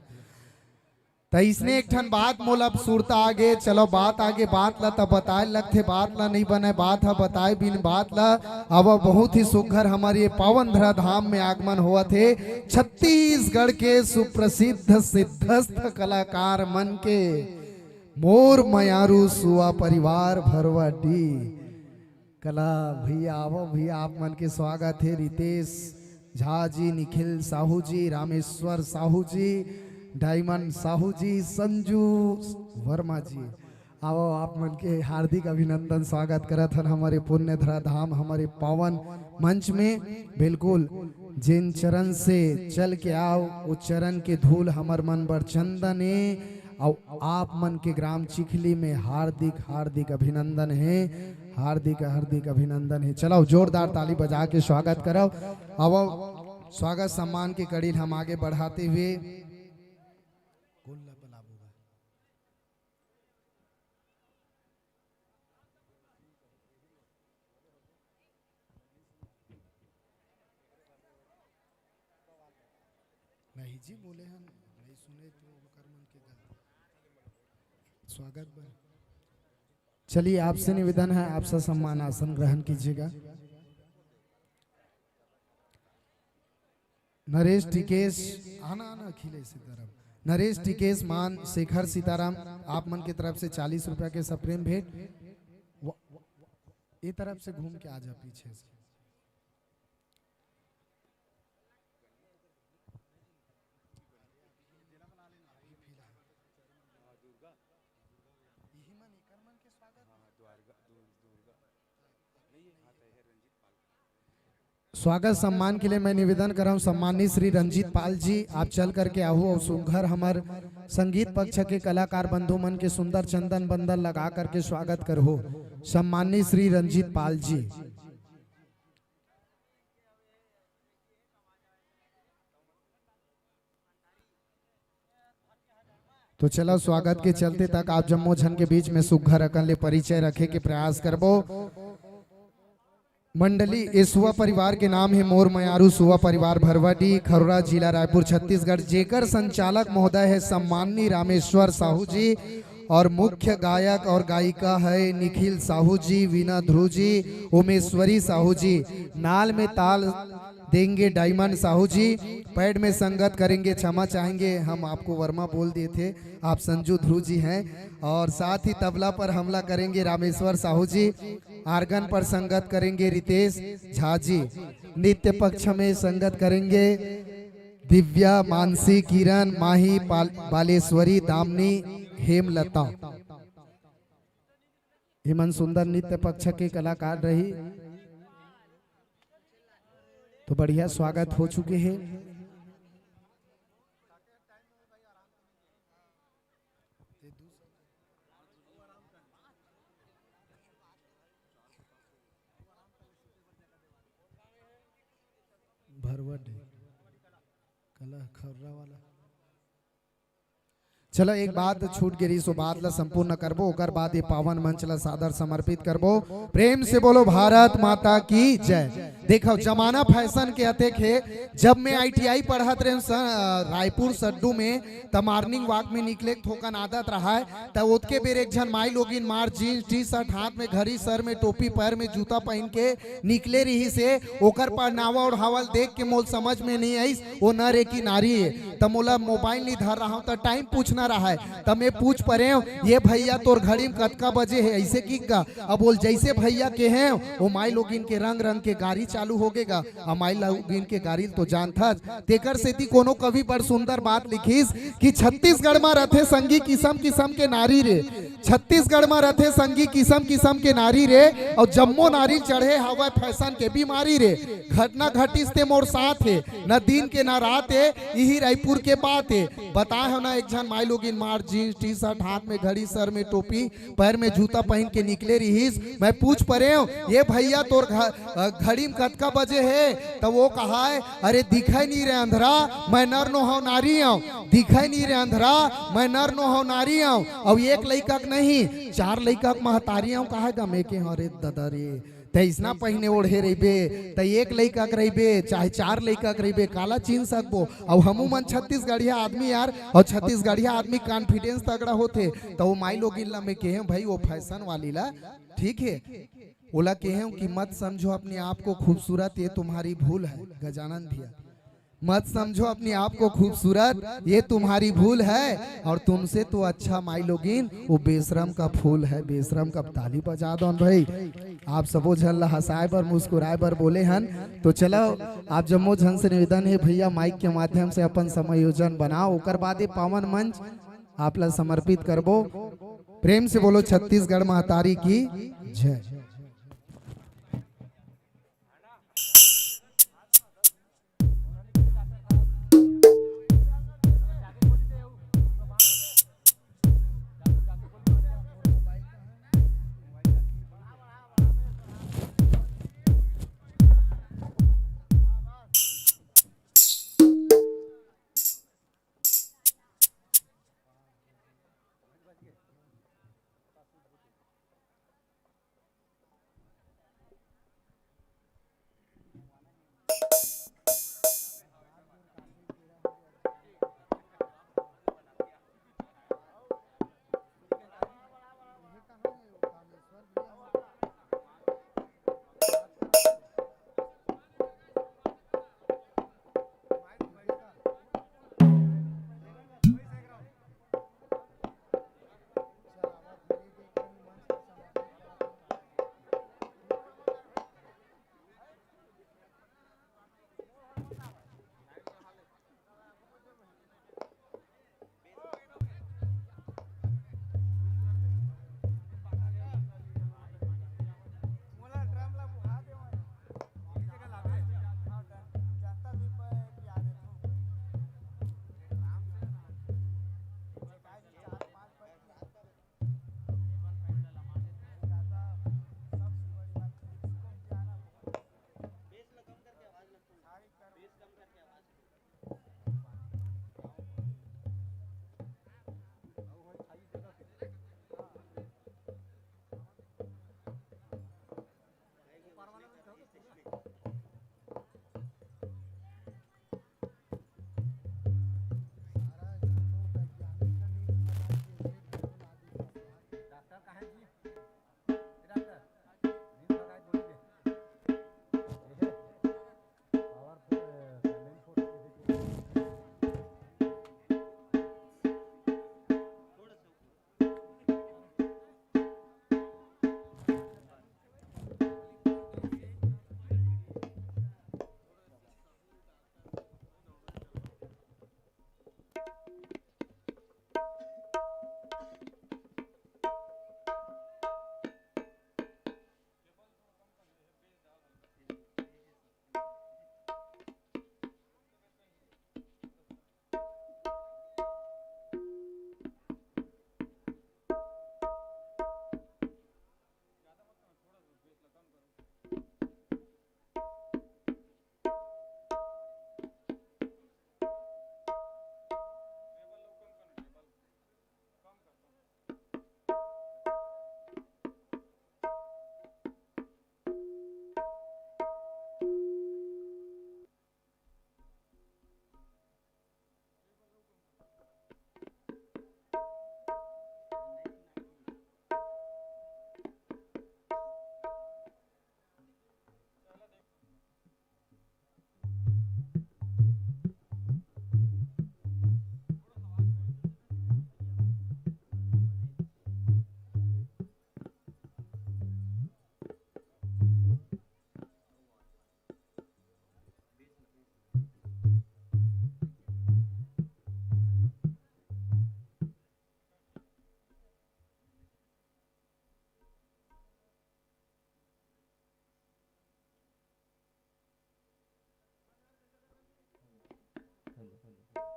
त इसने एक ठन बात मोला अब सुरता आगे, चलो बात आगे, बात ला त बताए लगथे, बात ला नहीं बने, बात ह बताए बिन बात ला। अब बहुत ही सुघर हमर ये पावन धरा धाम में आगमन होवत हे छत्तीसगढ़ के सुप्रसिद्ध सिद्धस्थ कलाकार मन के मोर मयारू सुआ परिवार भरवाडीह कला। भैया आवो भैया, आप मन के स्वागत हे। रितेश झा जी, निखिल साहू जी, रामेश्वर साहू जी, डायमंड साहू जी, संजू वर्मा जी, आवो आप मन के हार्दिक अभिनंदन, स्वागत करत हन हमर ये पुण्य धरा धाम, हमर ये पावन मंच में। बिल्कुल जिन चरण से चल के आव, वो चरण के धूल हमर मन बर चंदन ए। अउ आप मन के ग्राम चिखली में हार्दिक हार्दिक अभिनंदन हे, हार्दिक हार्दिक अभिनंदन हे। चलो जोरदार ताली बजा के स्वागत करव। अब स्वागत सम्मान के कड़ी ल हम आगे बढ़ाते हुए नहीं जी, बोले हन, नहीं सुने तो ओकर मन के गलती। स्वागत बा। चलिए, आपसे निवेदन है, आप ससम्मान आसन ग्रहण कीजिएगा। नरेश टिकेश, आना, आना, अखिलेश सीताराम, नरेश टिकेश, मान शेखर सीताराम, आप मन के तरफ से चालीस रुपया के सप्रेम भेंट। व-, ये तरफ से घूम के आ जा पीछे से। स्वागत सम्मान के लिए मैं निवेदन कर रहा हूं, सम्मानित श्री रंजीत पाल जी, आप चल करके आहू अउ सुघर हमर संगीत पक्ष के कलाकार बंधु मन के सुंदर चंदन बंदन लगा करके स्वागत करहू। सम्मानित श्री रंजीत पाल जी। तो चलो, स्वागत के चलते तक आप जम्मो झन के बीच में सुघर अकन ले परिचय रखे के प्रयास करबो। मंडली, ए सुआ परिवार के नाम हे मोर मयारू सुआ परिवार, भरवाडीह, खरोरा, जिला रायपुर, छत्तीसगढ़, जेकर संचालक महोदय हे सम्माननीय रामेश्वर साहू जी और मुख्य गायक और गायिका हे निखिल साहू जी, वीना ध्रुव जी, उमेश्वरी साहू जी। नाल में ताल देंगे डायमंड साहू जी, पैड में संगत करेंगे, क्षमा चाहेंगे, हम आपको वर्मा बोल दिए थे, आप संजू ध्रुव जी हैं। और साथ ही तबला पर हमला करेंगे रामेश्वर साहू जी, आर्गन पर संगत करेंगे रितेश झा जी, नृत्य पक्ष में संगत करेंगे दिव्या, मानसी, किरण, माही, पाल-, बालेश्वरी, दामिनी, हेमलता। एमन सुंदर नृत्य पक्ष के कलाकार रही। तो बढ़िया स्वागत हो चुके हे। भरवाडीह कला खर्रा वाला। चलो, एक बात छूट गे रहिस, ओ बात ला संपूर्ण करबो, ओकर बाद ये पावन मंच ला सादर समर्पित करबो। प्रेम से बोलो भारत माता की जय। देखो, जमाना फैशन के अतेक हे। जब मैं आईटीआई पढ़त रहें स-, रायपुर सड्डू में, त मॉर्निंग वॉक में निकले के थोकन आदत रहाय, त ओतके बेर एक झन माई लोगिन मार जींस टी शर्ट, हाथ में घड़ी, सर में टोपी, पैर में जूता पहिन के निकले रिहिस हे। ओकर पहनावा ओढ़ावा ल देख के मोल समझ में नहीं आइस, ओ नर ए कि नारी ए। त मोला मोबाइल नहीं धर रहा हूं, त टाइम पूछना रहा है, त मैं पूछ परेंव, "ये भैया, तोर घड़ी में कतका बजे हे?" ऐसे कि गा, अब बोल, जैसे भैया के हैं, वो माई लोगिन के रंग रंग के गाड़ी चालू होगे गा। अउ माई लोगिन के गारी ल तो जानथस, तेकर सेती कोनो कवि बड़ सुंदर बात लिखिस कि छत्तीसगढ़ म रथे संगी किसम किसम के नारी रे, छत्तीसगढ़ म रथे संगी किसम किसम के नारी रे, अउ जम्मो नारी ल चढ़े हवय फैशन के बीमारी रे। घटना घटिस ते मोर साथ हे, न दिन के न रात हे, इही रायपुर के बात हे। बताए हो ना, एक झन माई लोगिन मार जींस टी शर्ट, हाथ में घड़ी, सर में टोपी, पैर में जूता पहिन के निकले रिहिस। मैं पूछ परेंव, "ये भैया, तोर घ-, अ, घड़ी में कतका बजे हे?" त वो कहाय, "अरे, दिखय नी रे अंधरा, मैं नर नोहव नारी अंव, दिखय नी रे अंधरा, मैं नर नोहव नारी अंव।" अउ एक लइका के नहीं, चार लइका के महतारी अंव, कहाय गा। मैं केहेंव, "अरे ददा रे, तैं अइसना पहिने ओढ़े रहिबे, तैं एक लइका के रहिबे, चाहे चार लइका के रहिबे, काला चिन्ह सकबो?" अउ हमू मन छत्तीसगढ़िया आदमी यार, अउ छत्तीसगढ़िया आदमी confidence तगड़ा होथे। त वो माई लोगिन ला मैं केहेंव, "भाई, वो फैशन वाली ला, ठीक हे, ओला केहेंव कि मत समझो अपने आप को खूबसूरत, ये तुम्हारी भूल है।" गजानन भैया, "मत समझो अपने आप को खूबसूरत, ये तुम्हारी भूल है, और तुमसे तो अच्छा माई लोगिन वो बेशरम का फूल है।" बेशरम का, ताली बजा दो न भाई। आप सबो झन ला हंसाए बर, मुस्कुराए बर बोले हन। तो चलो, आप जम्मो झन से निवेदन हे भैया, माइक के माध्यम से अपन समायोजन बनाओ, ओकर बाद ये पावन मंच आप ला समर्पित करबो। प्रेम से बोलो, छत्तीसगढ़ महतारी की जय।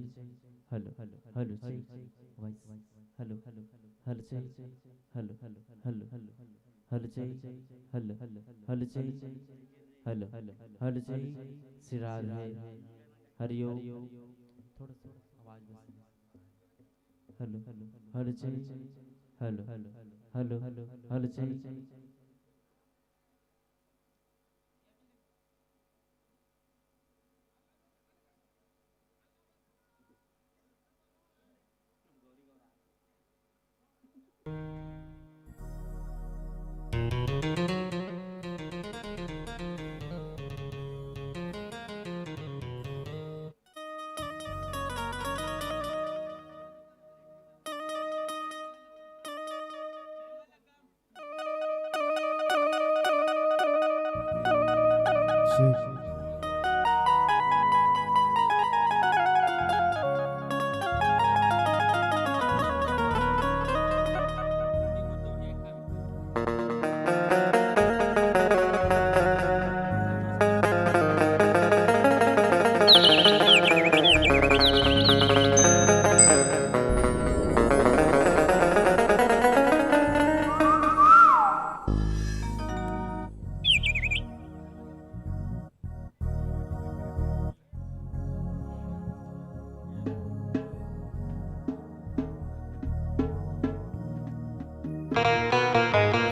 Hello, hello, check, check, voice, hello, hello, check, hello, hello, hello, hello, check, hello, hello, check, hello, hello, check, Shri Radhe, Hariom. थोड़ा सा आवाज बस। Hello, hello, check, hello, hello, check.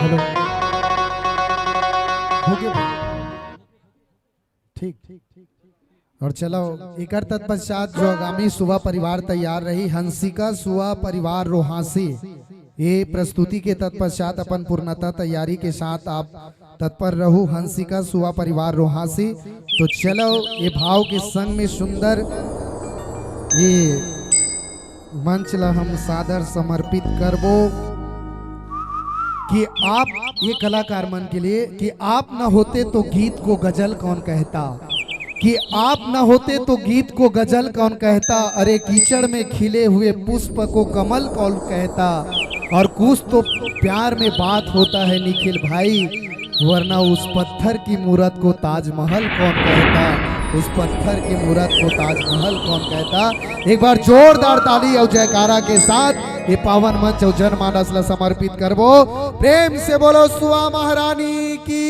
Hello. हो गया भाई। ठीक। और चलो, एकर तत्पश्चात जो आगामी सुवा परिवार तैयार रही, हंसिका सुवा परिवार रोहासी, ये प्रस्तुति के तत्पश्चात अपन पूर्णतः तैयारी के साथ आप तत्पर रहू, हंसिका सुवा परिवार रोहासी। तो चलो, ये भाव के संग में सुंदर ये मंच ला हम सादर समर्पित करबो कि आप, ये कलाकार मन के लिए, कि आप न होते तो गीत को गजल कौन कहता, कि आप न होते तो गीत को गजल कौन कहता, अरे कीचड़ में खिले हुए पुष्प को कमल कौन कहता, और कुछ तो प्यार में बात होता है निखिल भाई, वरना उस पत्थर की मूरत को ताजमहल कौन कहता, उस पत्थर की मूरत को ताजमहल कौन कहता। एक बार जोरदार ताली और जयकारा के साथ ये पावन मंच और जनमानस ला समर्पित करबो। प्रेम से बोलो सुआ महारानी की।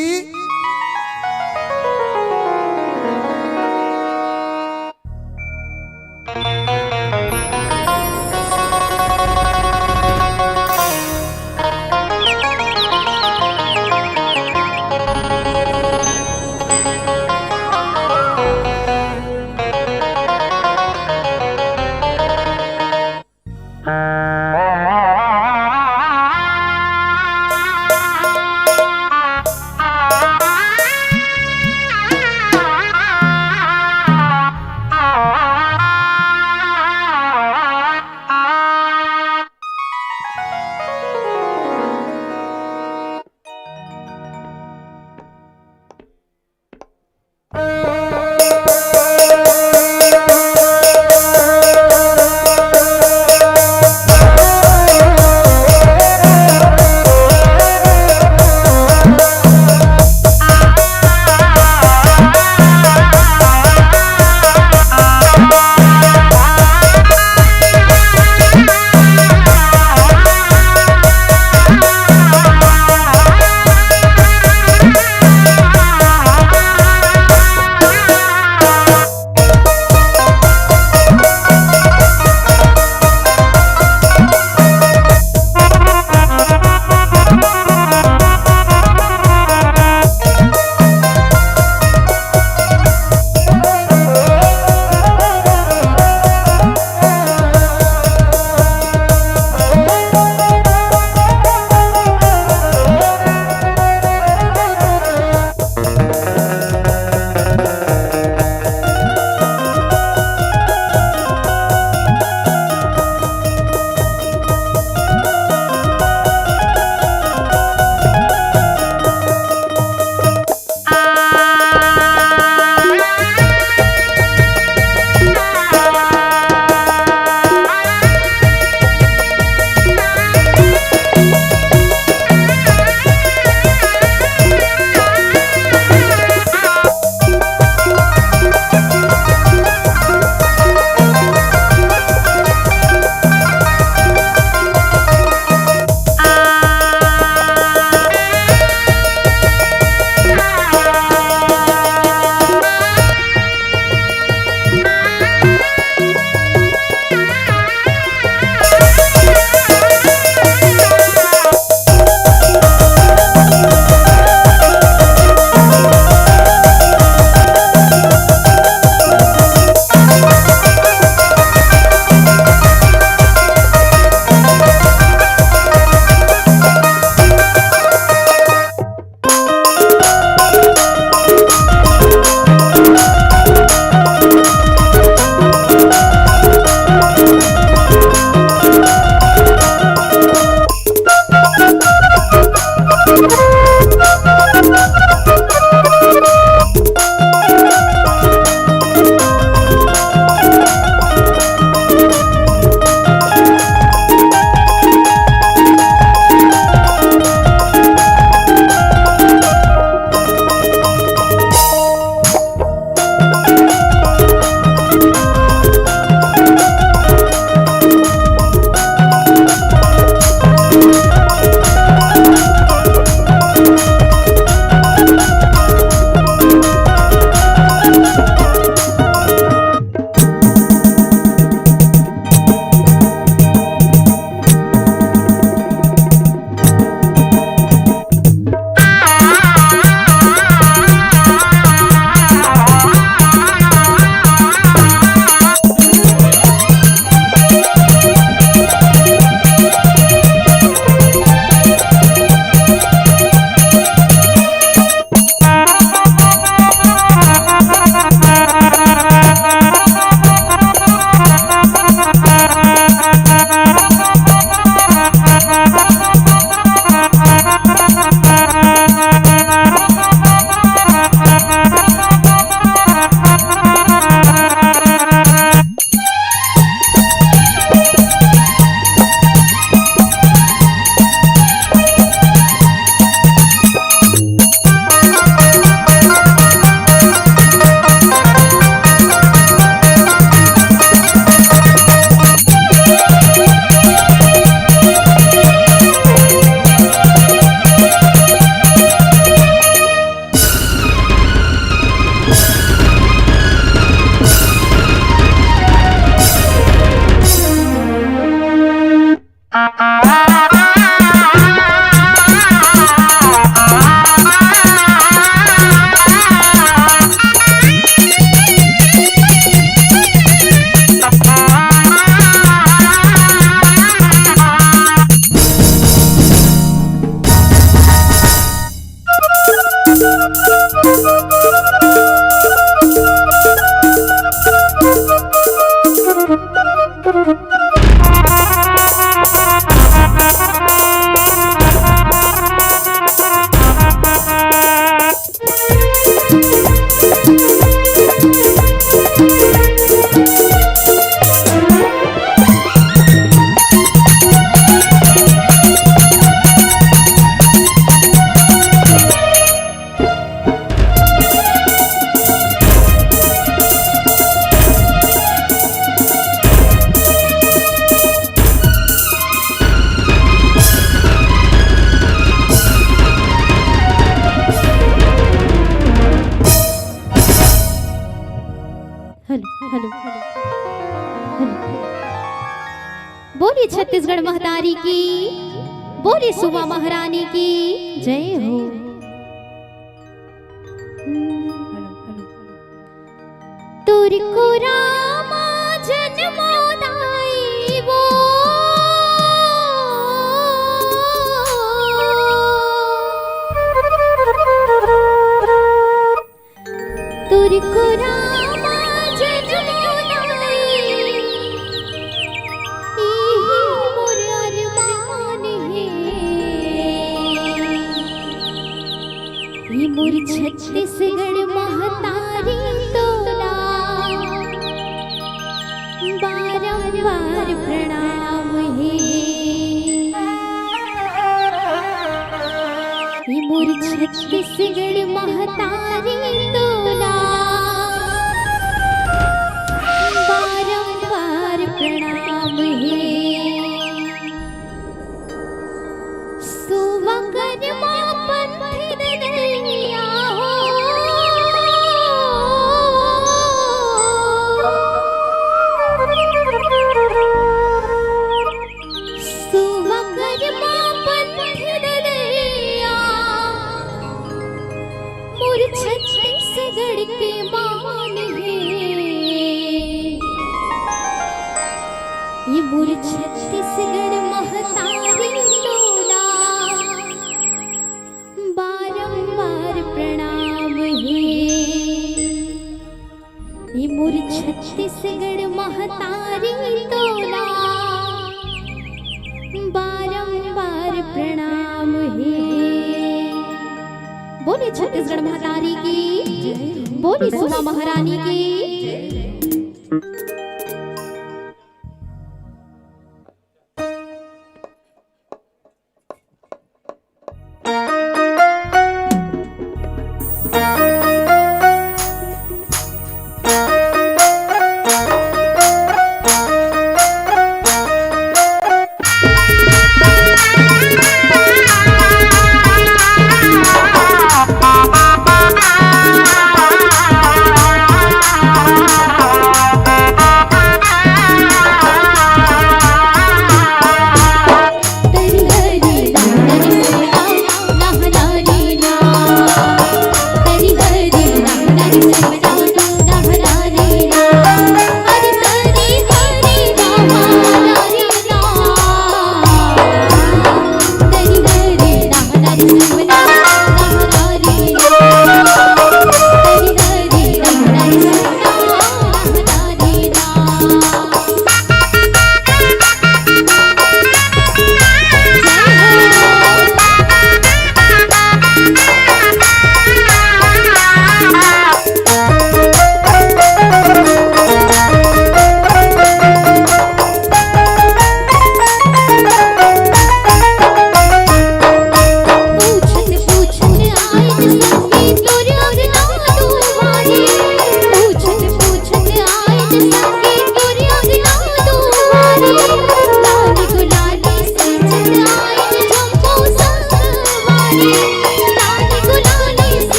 Hello, hello, hello. बोलिए छत्तीसगढ़ महतारी की, बोलिए सुमा महारानी की जय हो। तुरको रामा जन्मो दाई वो। तुरको रामा जन्मो दाई, इही मोर अरमान हे। ये मोर छत्तीसगढ़ महतारी तोला बारंबार प्रणाम हे। ये मोर छत्तीसगढ़ महतारी तोला बारंबार प्रणाम हे। सुवा करमा पंथ ददरिया हो। सुवा करमा पंथ ददरिया, मोर छत्तीसगढ़ के मान हे। ये मोर छत्तीसगढ़ महतारी तोला बारंबार प्रणाम हे। ये मोर छत्तीसगढ़ महतारी तोला बारंबार प्रणाम हे। बोलिए छत्तीसगढ़ महतारी की, बोलिए सुमा महारानी की।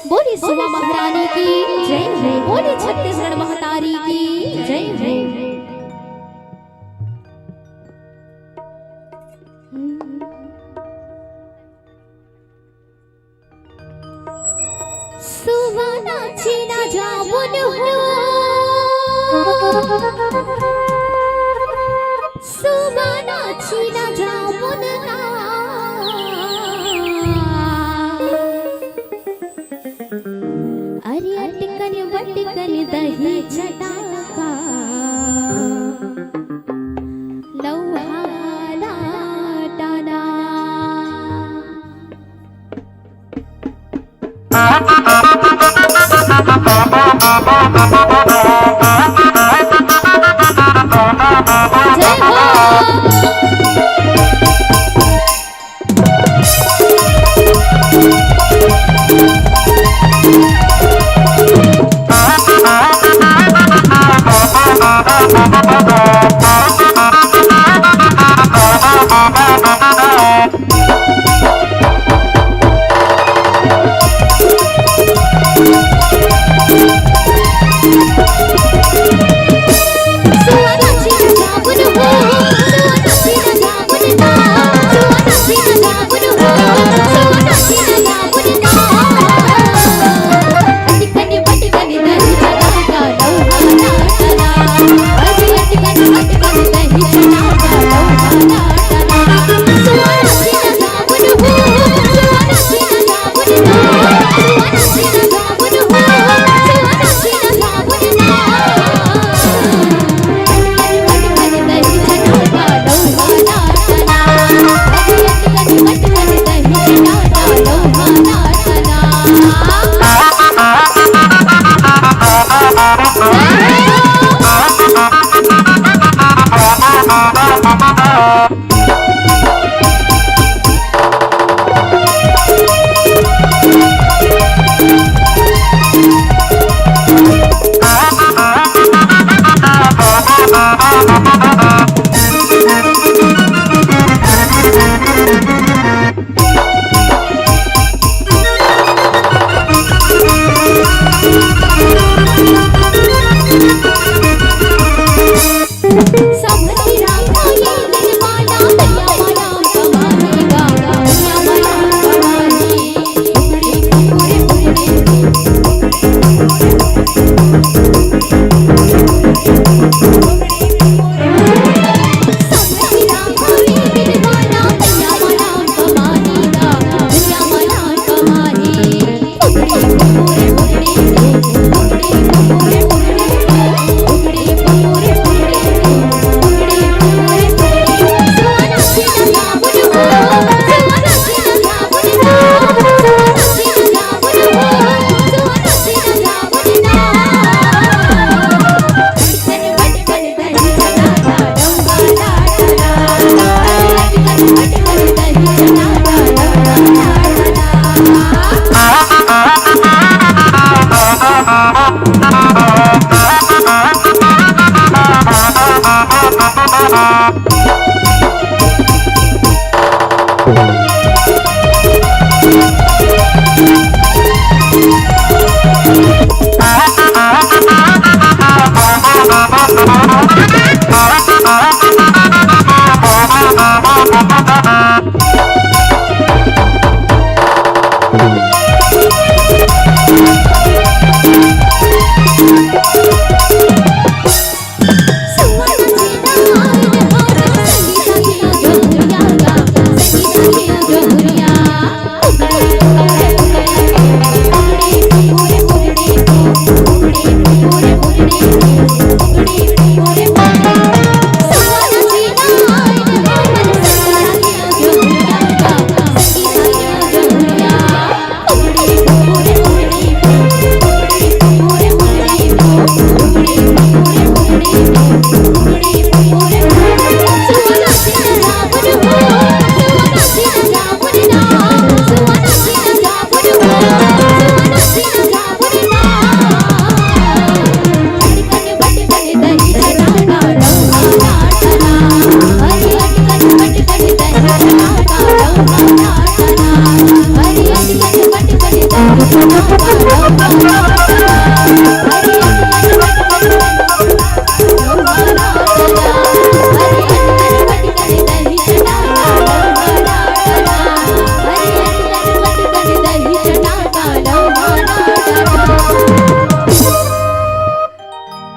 बोलिए सुमा महारानी की जय, बोलिए छत्तीसगढ़ महतारी की जय। सुवा नाचे ना जावन हो, सुवा नाचे ना जावन का। जय हो।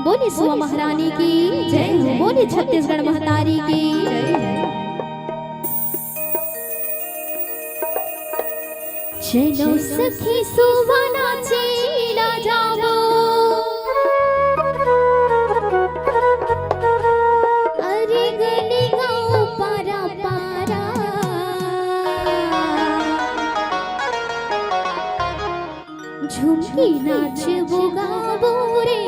बोले सुआ महारानी की जय, बोले छत्तीसगढ़ महतारी की जय। चलो सखी सुआ नाचे ला जाबो, अरे गली गाँव पारा पारा, झुमकी नाचबो गाबो रे।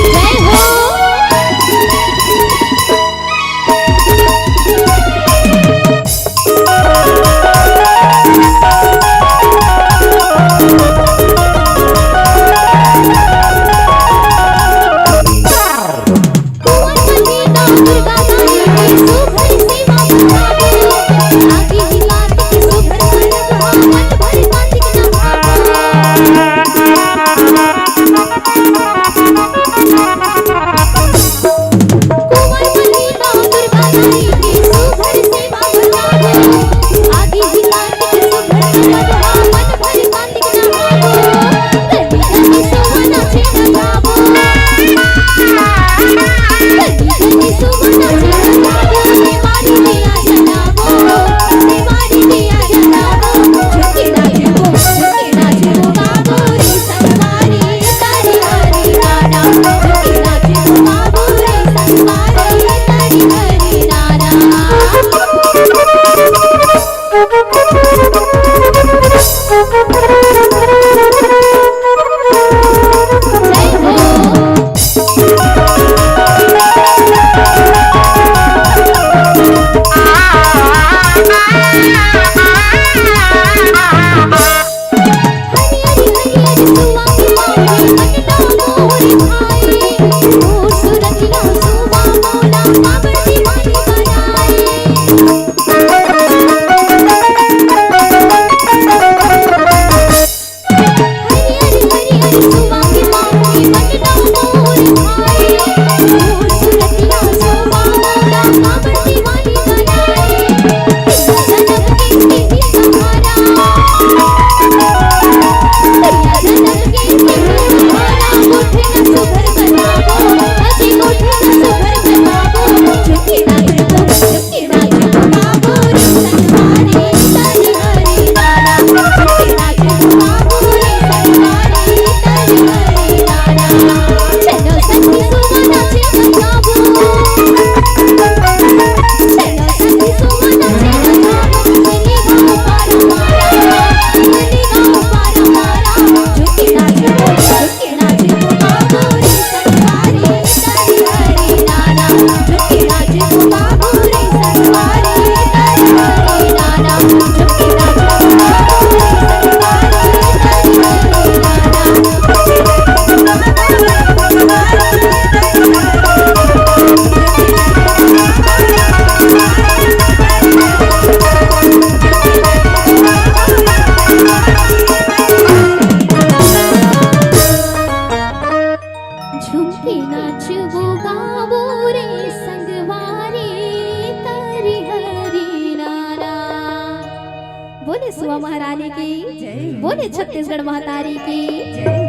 जय हो। झुमके नाचबो गाबो रे संगवारी, तरी हरी नाना। बोले सुआ महारानी की, जय। बोले छत्तीसगढ़ महतारी की। जय।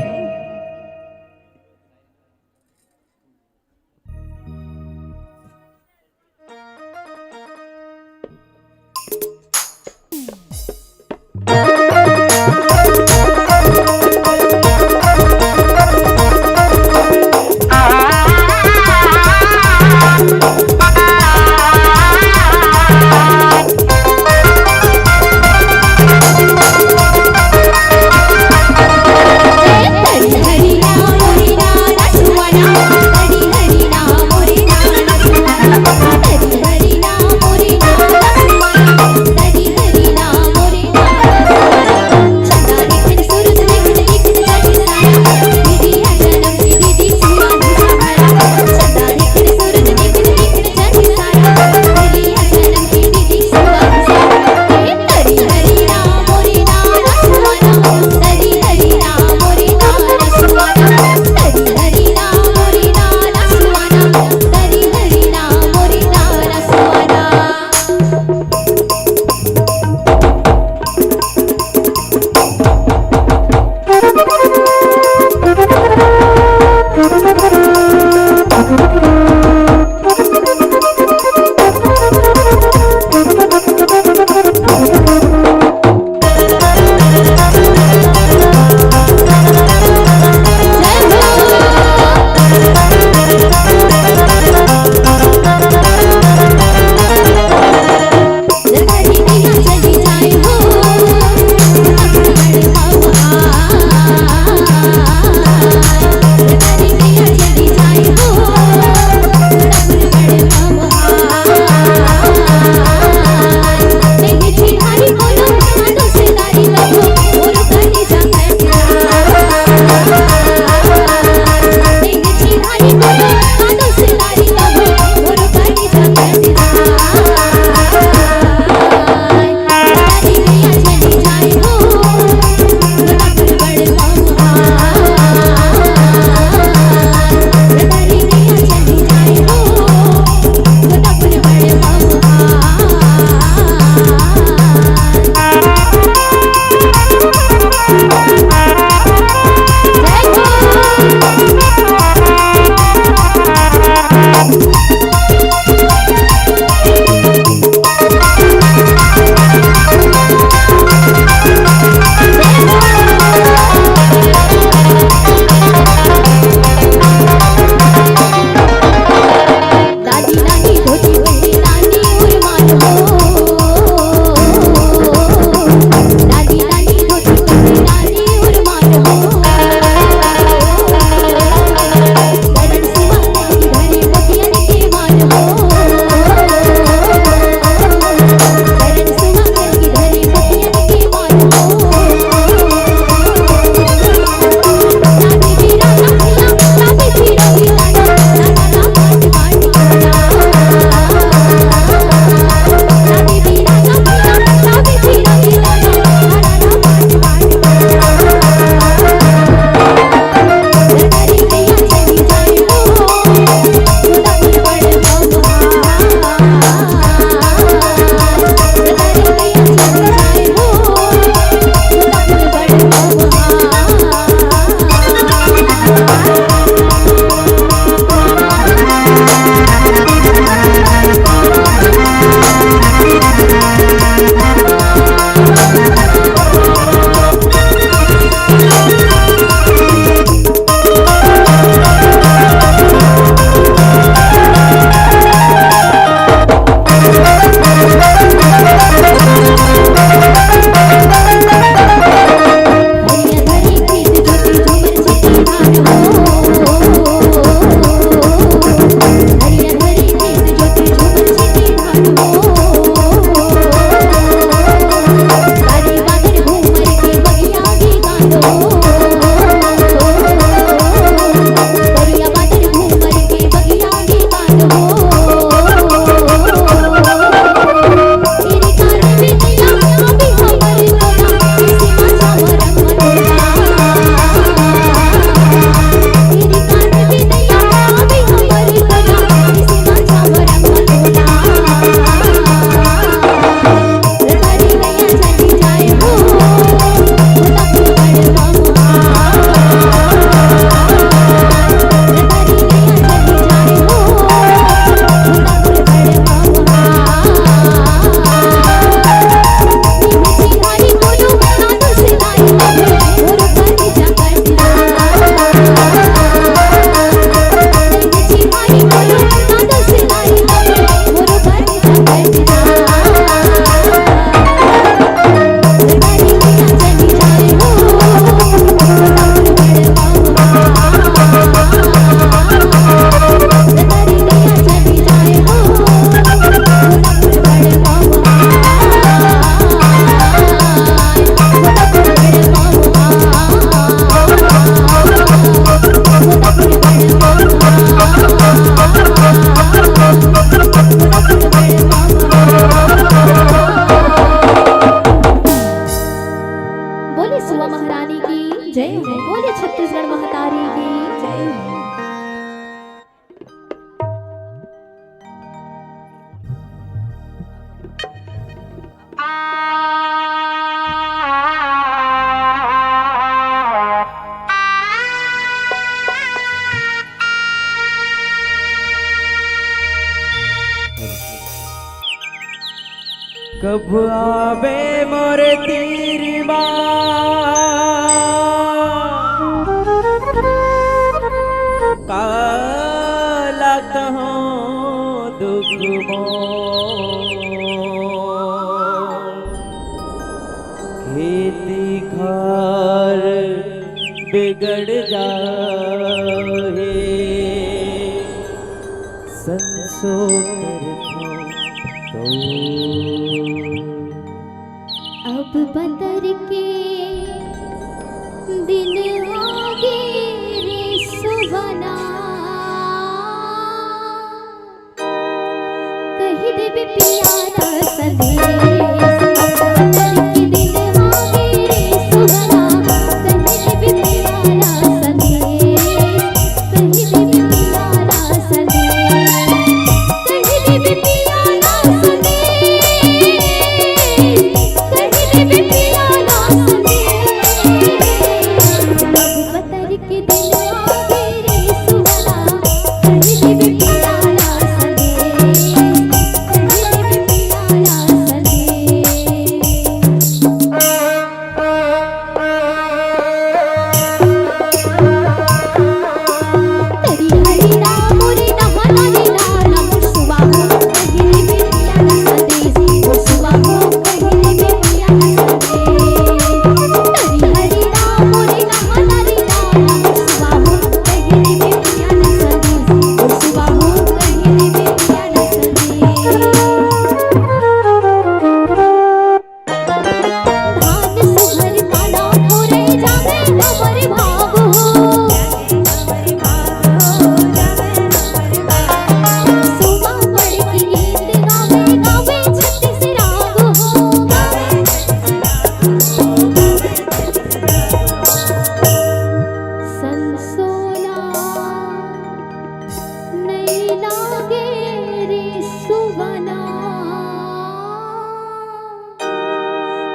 कब आबे मोर तीर मा, काला कहूँ दुख मोर। खेती खार बिगड़ जाहे, संसो करथों तो। अब बदर के दिन आगे रे सुबना, कहि देबे पिया ला संदेश। अब बदर के दिन आगे रे सुबना, कहि देबे पिया ला संदेश। कहि देबे पिया ला संदेश। कहि देबे पिया ला संदेश। कहि देबे पिया ला संदेश। अब बदर के दिन आगे रे सुबना, कहि देबे पिया ला संदेश। कहि देबे पिया ला संदेश। धान सुघर काला फोरे जावे हमर भाग हो। सुमा पड़ के गीत गावे, गावे छत्तीस राग हो। संसोला नैना गे रे सुवना।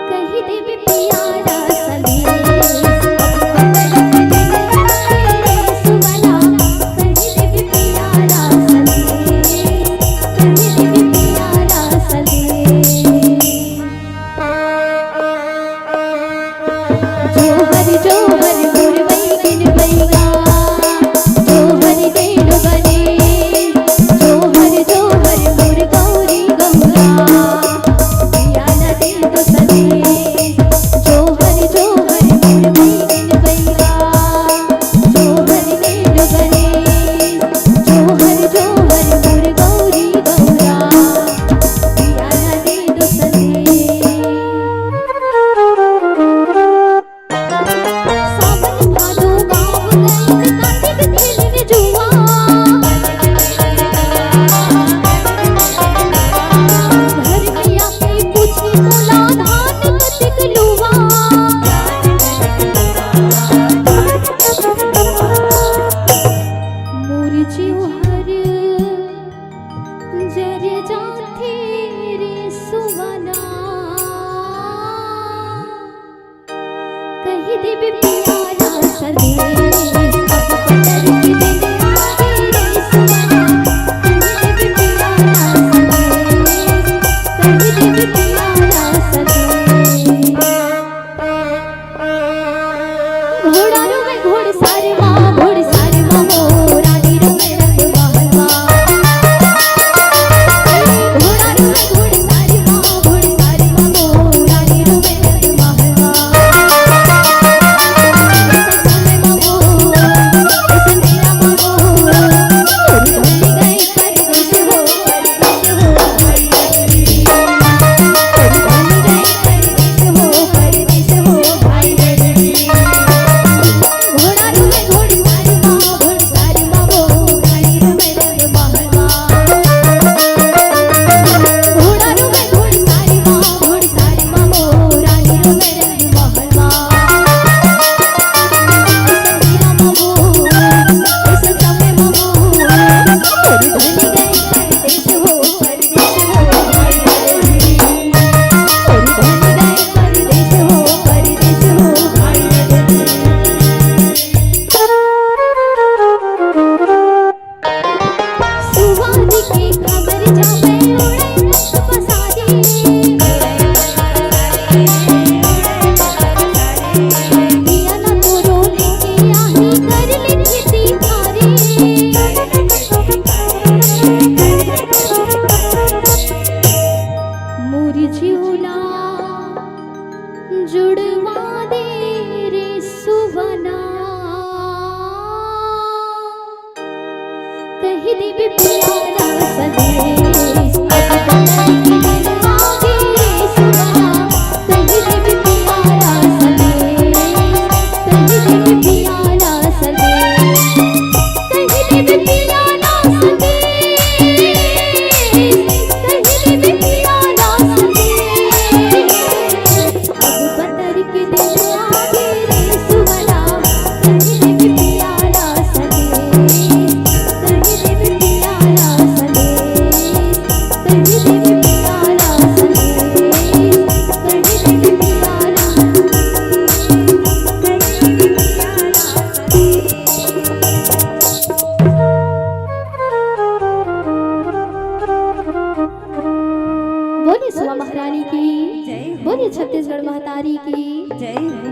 कहि देबे पिया ला संदेश। सुवना, कहि देबे पिया ला संदेश। कहि देबे पिया ला संदेश। जोहर जोहर मोर बैगन बैगा, जोहर दे दो गणेश। जोहर जोहर मोर गौरी गौरा, पिया ला दे दो संदेश। जोहर जोहर मोर बैगन बैगा, जोहर दे दो गणेश। जोहर जोहर मोर गौरी गौरा, पिया ला दे दो संदेश। सावन भादो गाँव गए, कार्तिक खेले में जुआ। घर में आके पूछी मोला धान कतिक लुआ। मोर जीव हर जर जाथे रे सुवना। कहि देबे पिया ला संदेश, अब बदर के दिन आगे रे सुवना। कहि देबे पिया ला संदेश, कहि देबे पिया ला संदेश। घोड़ा रोवे घोड़सार मा, घोड़सार मा मोरा नी रोवे रंग महल मा। घोड़ा रोवे घोड़सार मा, घोड़सार मा मोरा नी रोवे रंग महल मा। कहि देबे पिया ला संदेश, अब बदल के दिन आगे रे सुमना। कहि देबे पिया ला संदेश, कहि देबे पिया ला संदेश, कहि देबे पिया ला संदेश, कहि देबे पिया ला संदेश। अब बदल के दिन आगे रे सुमना, कहि देबे पिया ला संदेश, कहि देबे पिया ला संदेश, कहि देबे पिया ला संदेश, कहि देबे पिया ला, कहि देबे पिया ला संदेश। बोले सुआ महारानी की, जय हो। बोले छत्तीसगढ़ महतारी की। जय हो।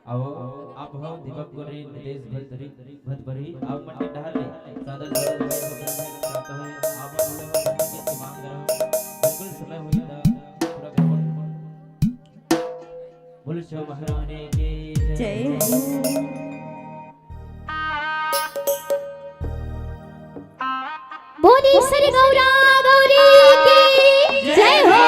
अउ आप ह दीपक गोरे, नितेश भतरी, भतबरी, आप मन के डहर ले सादर जरूर है, होकर में प्राप्त है। आप मन के दिमाग गरम, बिल्कुल समय होई त पूरा गड़बड़। बोलो शिव महारानी की जय। जय हो। बोली श्री गौरा गौरी की जय हो।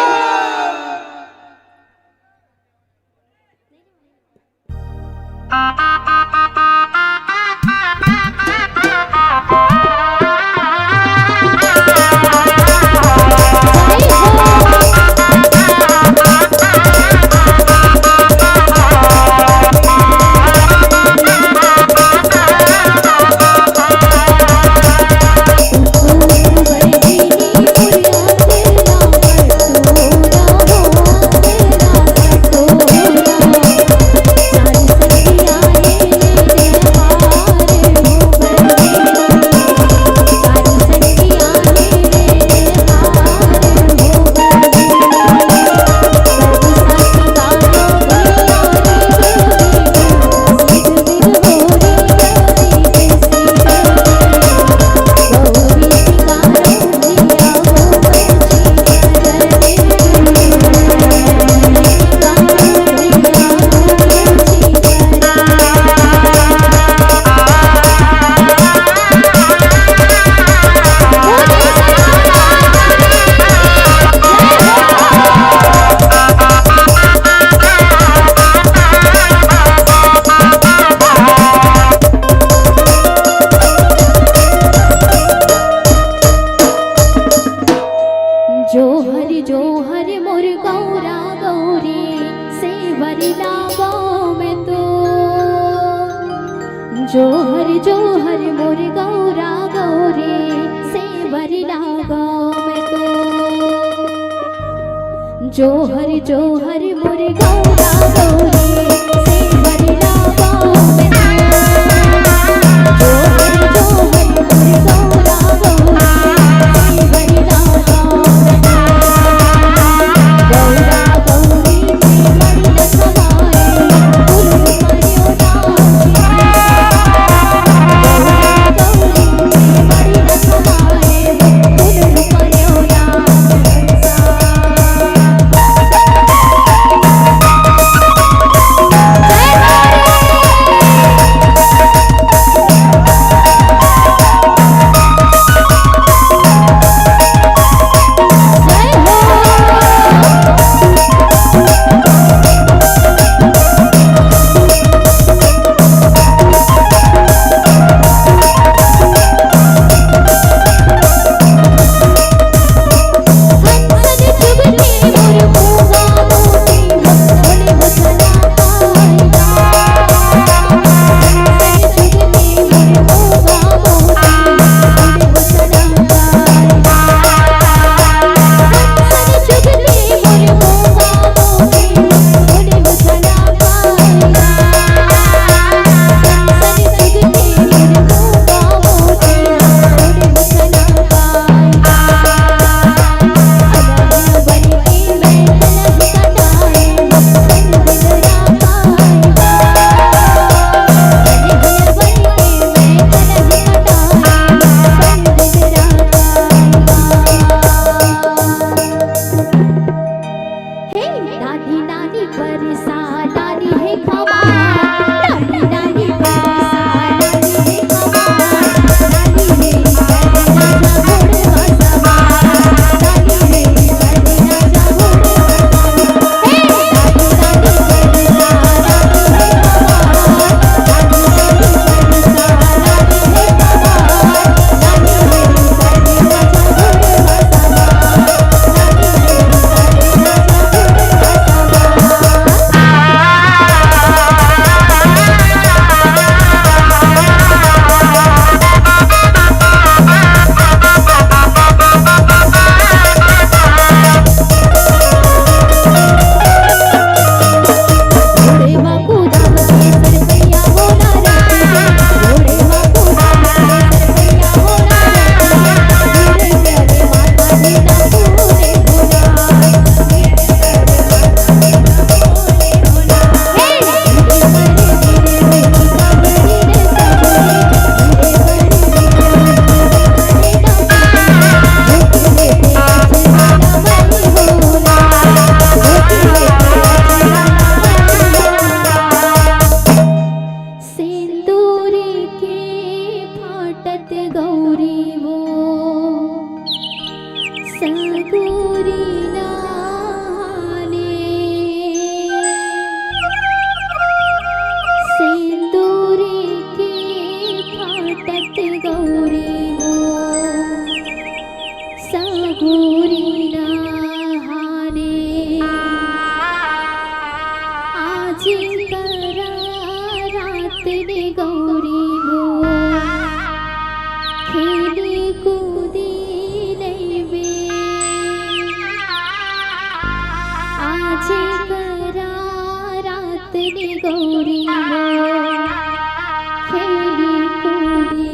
जोहर जोहर मोर गौरा गौरी, सेवरी लागो मैं तो। जोहर जोहर मोर गौरा गौरी, सेवरी लागो मैं तो। जोहर जोहर मोर गौरा गौरी, सेवरी लागो मैं तो। जोहर जोहर मोर गौरा गौरी, सेवरी लागो मैं तो। गौरा गौरी सेवरी लागो मैं तो। सिंदूर के फाटत गौरी वो सगुरी नहाने। सिंदूर के फाटत गौरी वो सगुरी नहाने। आज करा रात ने गौरी हो, खेली कूदी नैबे। आज करा रात ने गौरी हो, खेली कूदी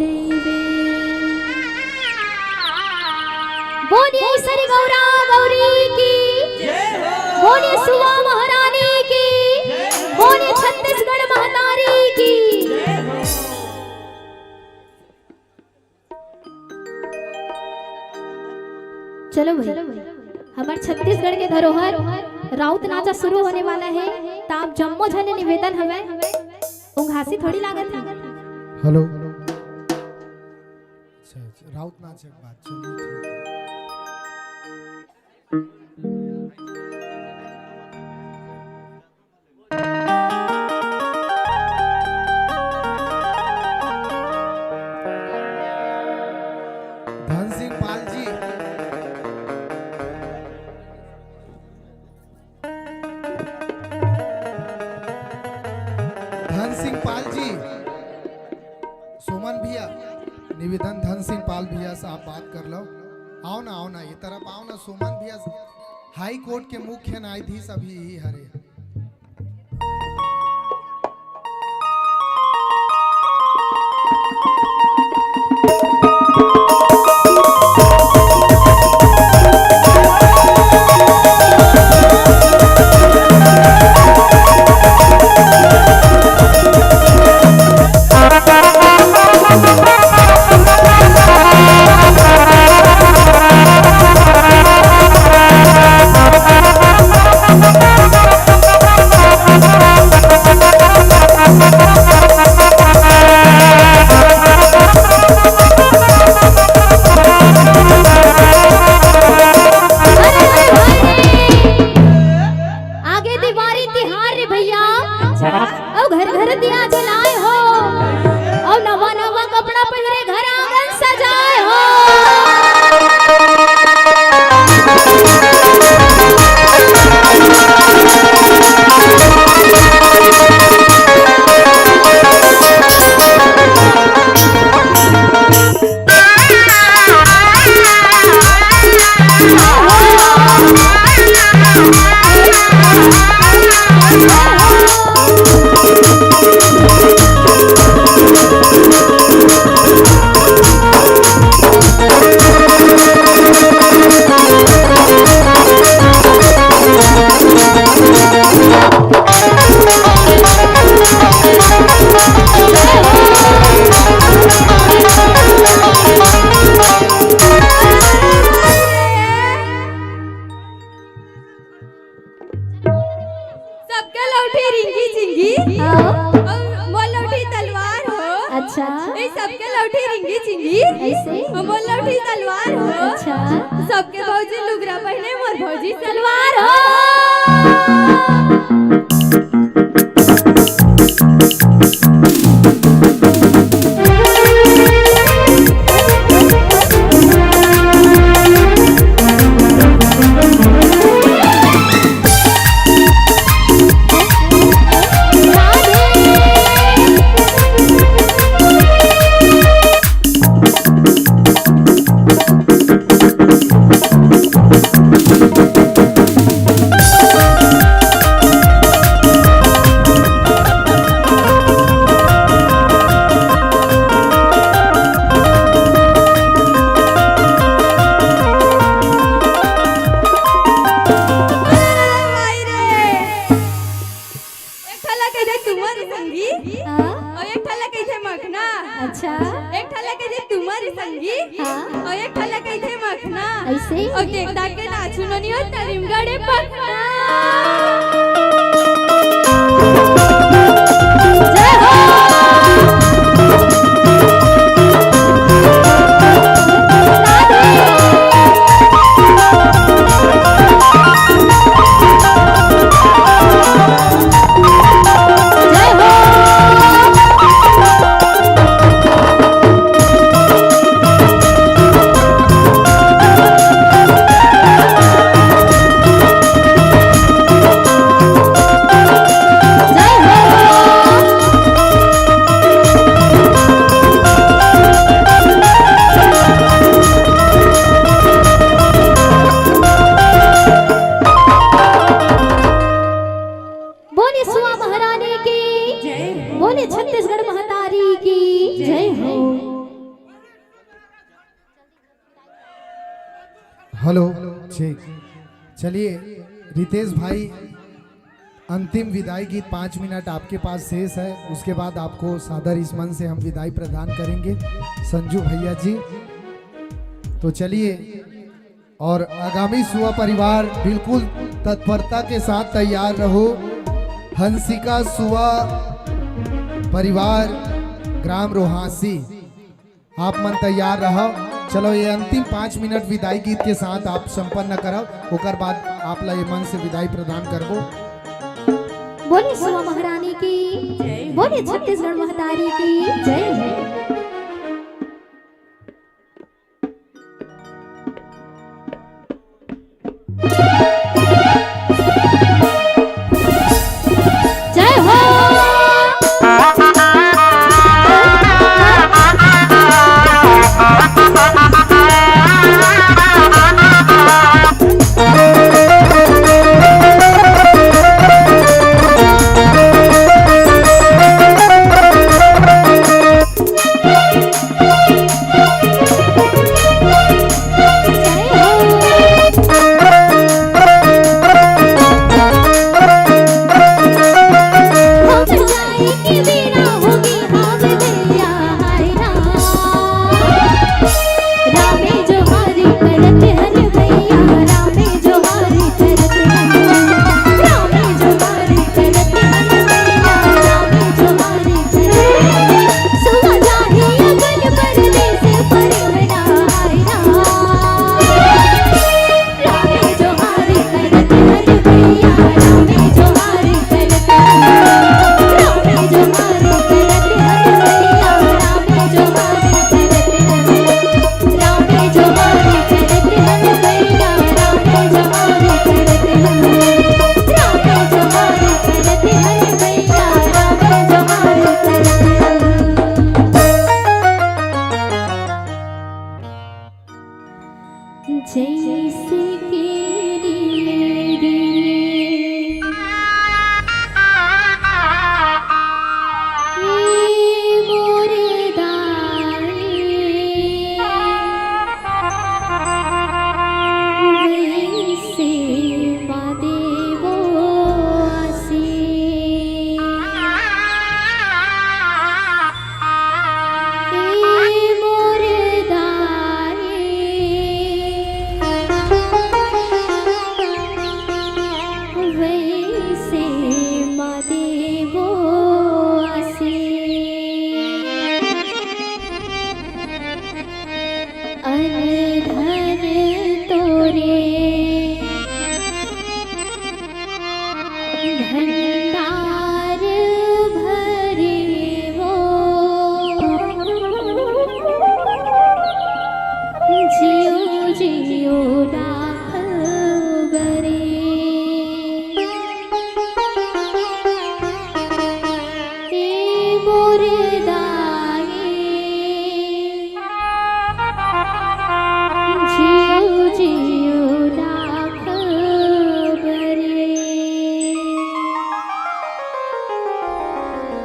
नैबे। बोलिए श्री गौरा गौरी की, बोलिए सुआ महारानी की, बोलिए छत्तीसगढ़ महतारी की। चलो भाई, हमर छत्तीसगढ़ के धरोहर राउत नाचा शुरू होने वाला है, त आप जम्मो झन ले निवेदन हवय, उंघासी थोड़ी लागत है। हेलो। अच्छा, अच्छा, राउत नाच के बाद, चलिए, ठीक है। धन सिंह पाल जी। धन सिंह पाल जी, सुमन भैया, निवेदन धन सिंह पाल भैया से आप बात कर लो। आओ ना, आओ ना, ये तरफ आओ ना, सुमन भैया, हाई कोर्ट के मुख्य न्यायाधीश अभी यही हरे। आगे दिवारी तिहार रे भैया, अउ घर घर दिया जलाए हो, अउ नवा नवा कपड़ा पहिरे घर आंगन सजाए हो। हाँ। अउ मोर लौठी तलवार हो। अच्छा। ए, सबके लौठी रिंगी चिंगी। ऐसे? अउ मोर लौठी तलवार हो। अच्छा। सबके भौजी लुगरा पहिने, मोर भौजी सलवार हो। एक ठा ला कहिथे तुमर संगी, हाँ। अउ एक ठा ला कहिथे मखना। अच्छा। एक ठा ला कहिथे तुमर संगी, हाँ। अउ एक ठा ला कहिथे मखना। ऐसे? अउ देख दाख के नाचू नोनी हो तरिम गड़े पखना। जय हो। बोले सुआ महारानी की, बोले छत्तीसगढ़ महतारी की जय हो। हेलो, ठीक। चलिए रितेश भाई, अंतिम विदाई गीत पाँच मिनट आपके पास शेष है, उसके बाद आपको सादर इस मंच से हम विदाई प्रदान करेंगे संजू भैया जी। तो चलिए, और आगामी सुआ परिवार बिल्कुल तत्परता के साथ तैयार रहो। हंसिका सुआ परिवार, ग्राम रोहासी, आप मन तैयार रहो। चलो, ये अंतिम पाँच मिनट विदाई गीत के साथ आप संपन्न करब, ओकर बाद आप ला ये मंच से विदाई प्रदान करबो। बोले सुआ महारानी की, बोले छत्तीसगढ़ महतारी की जय। जय हो।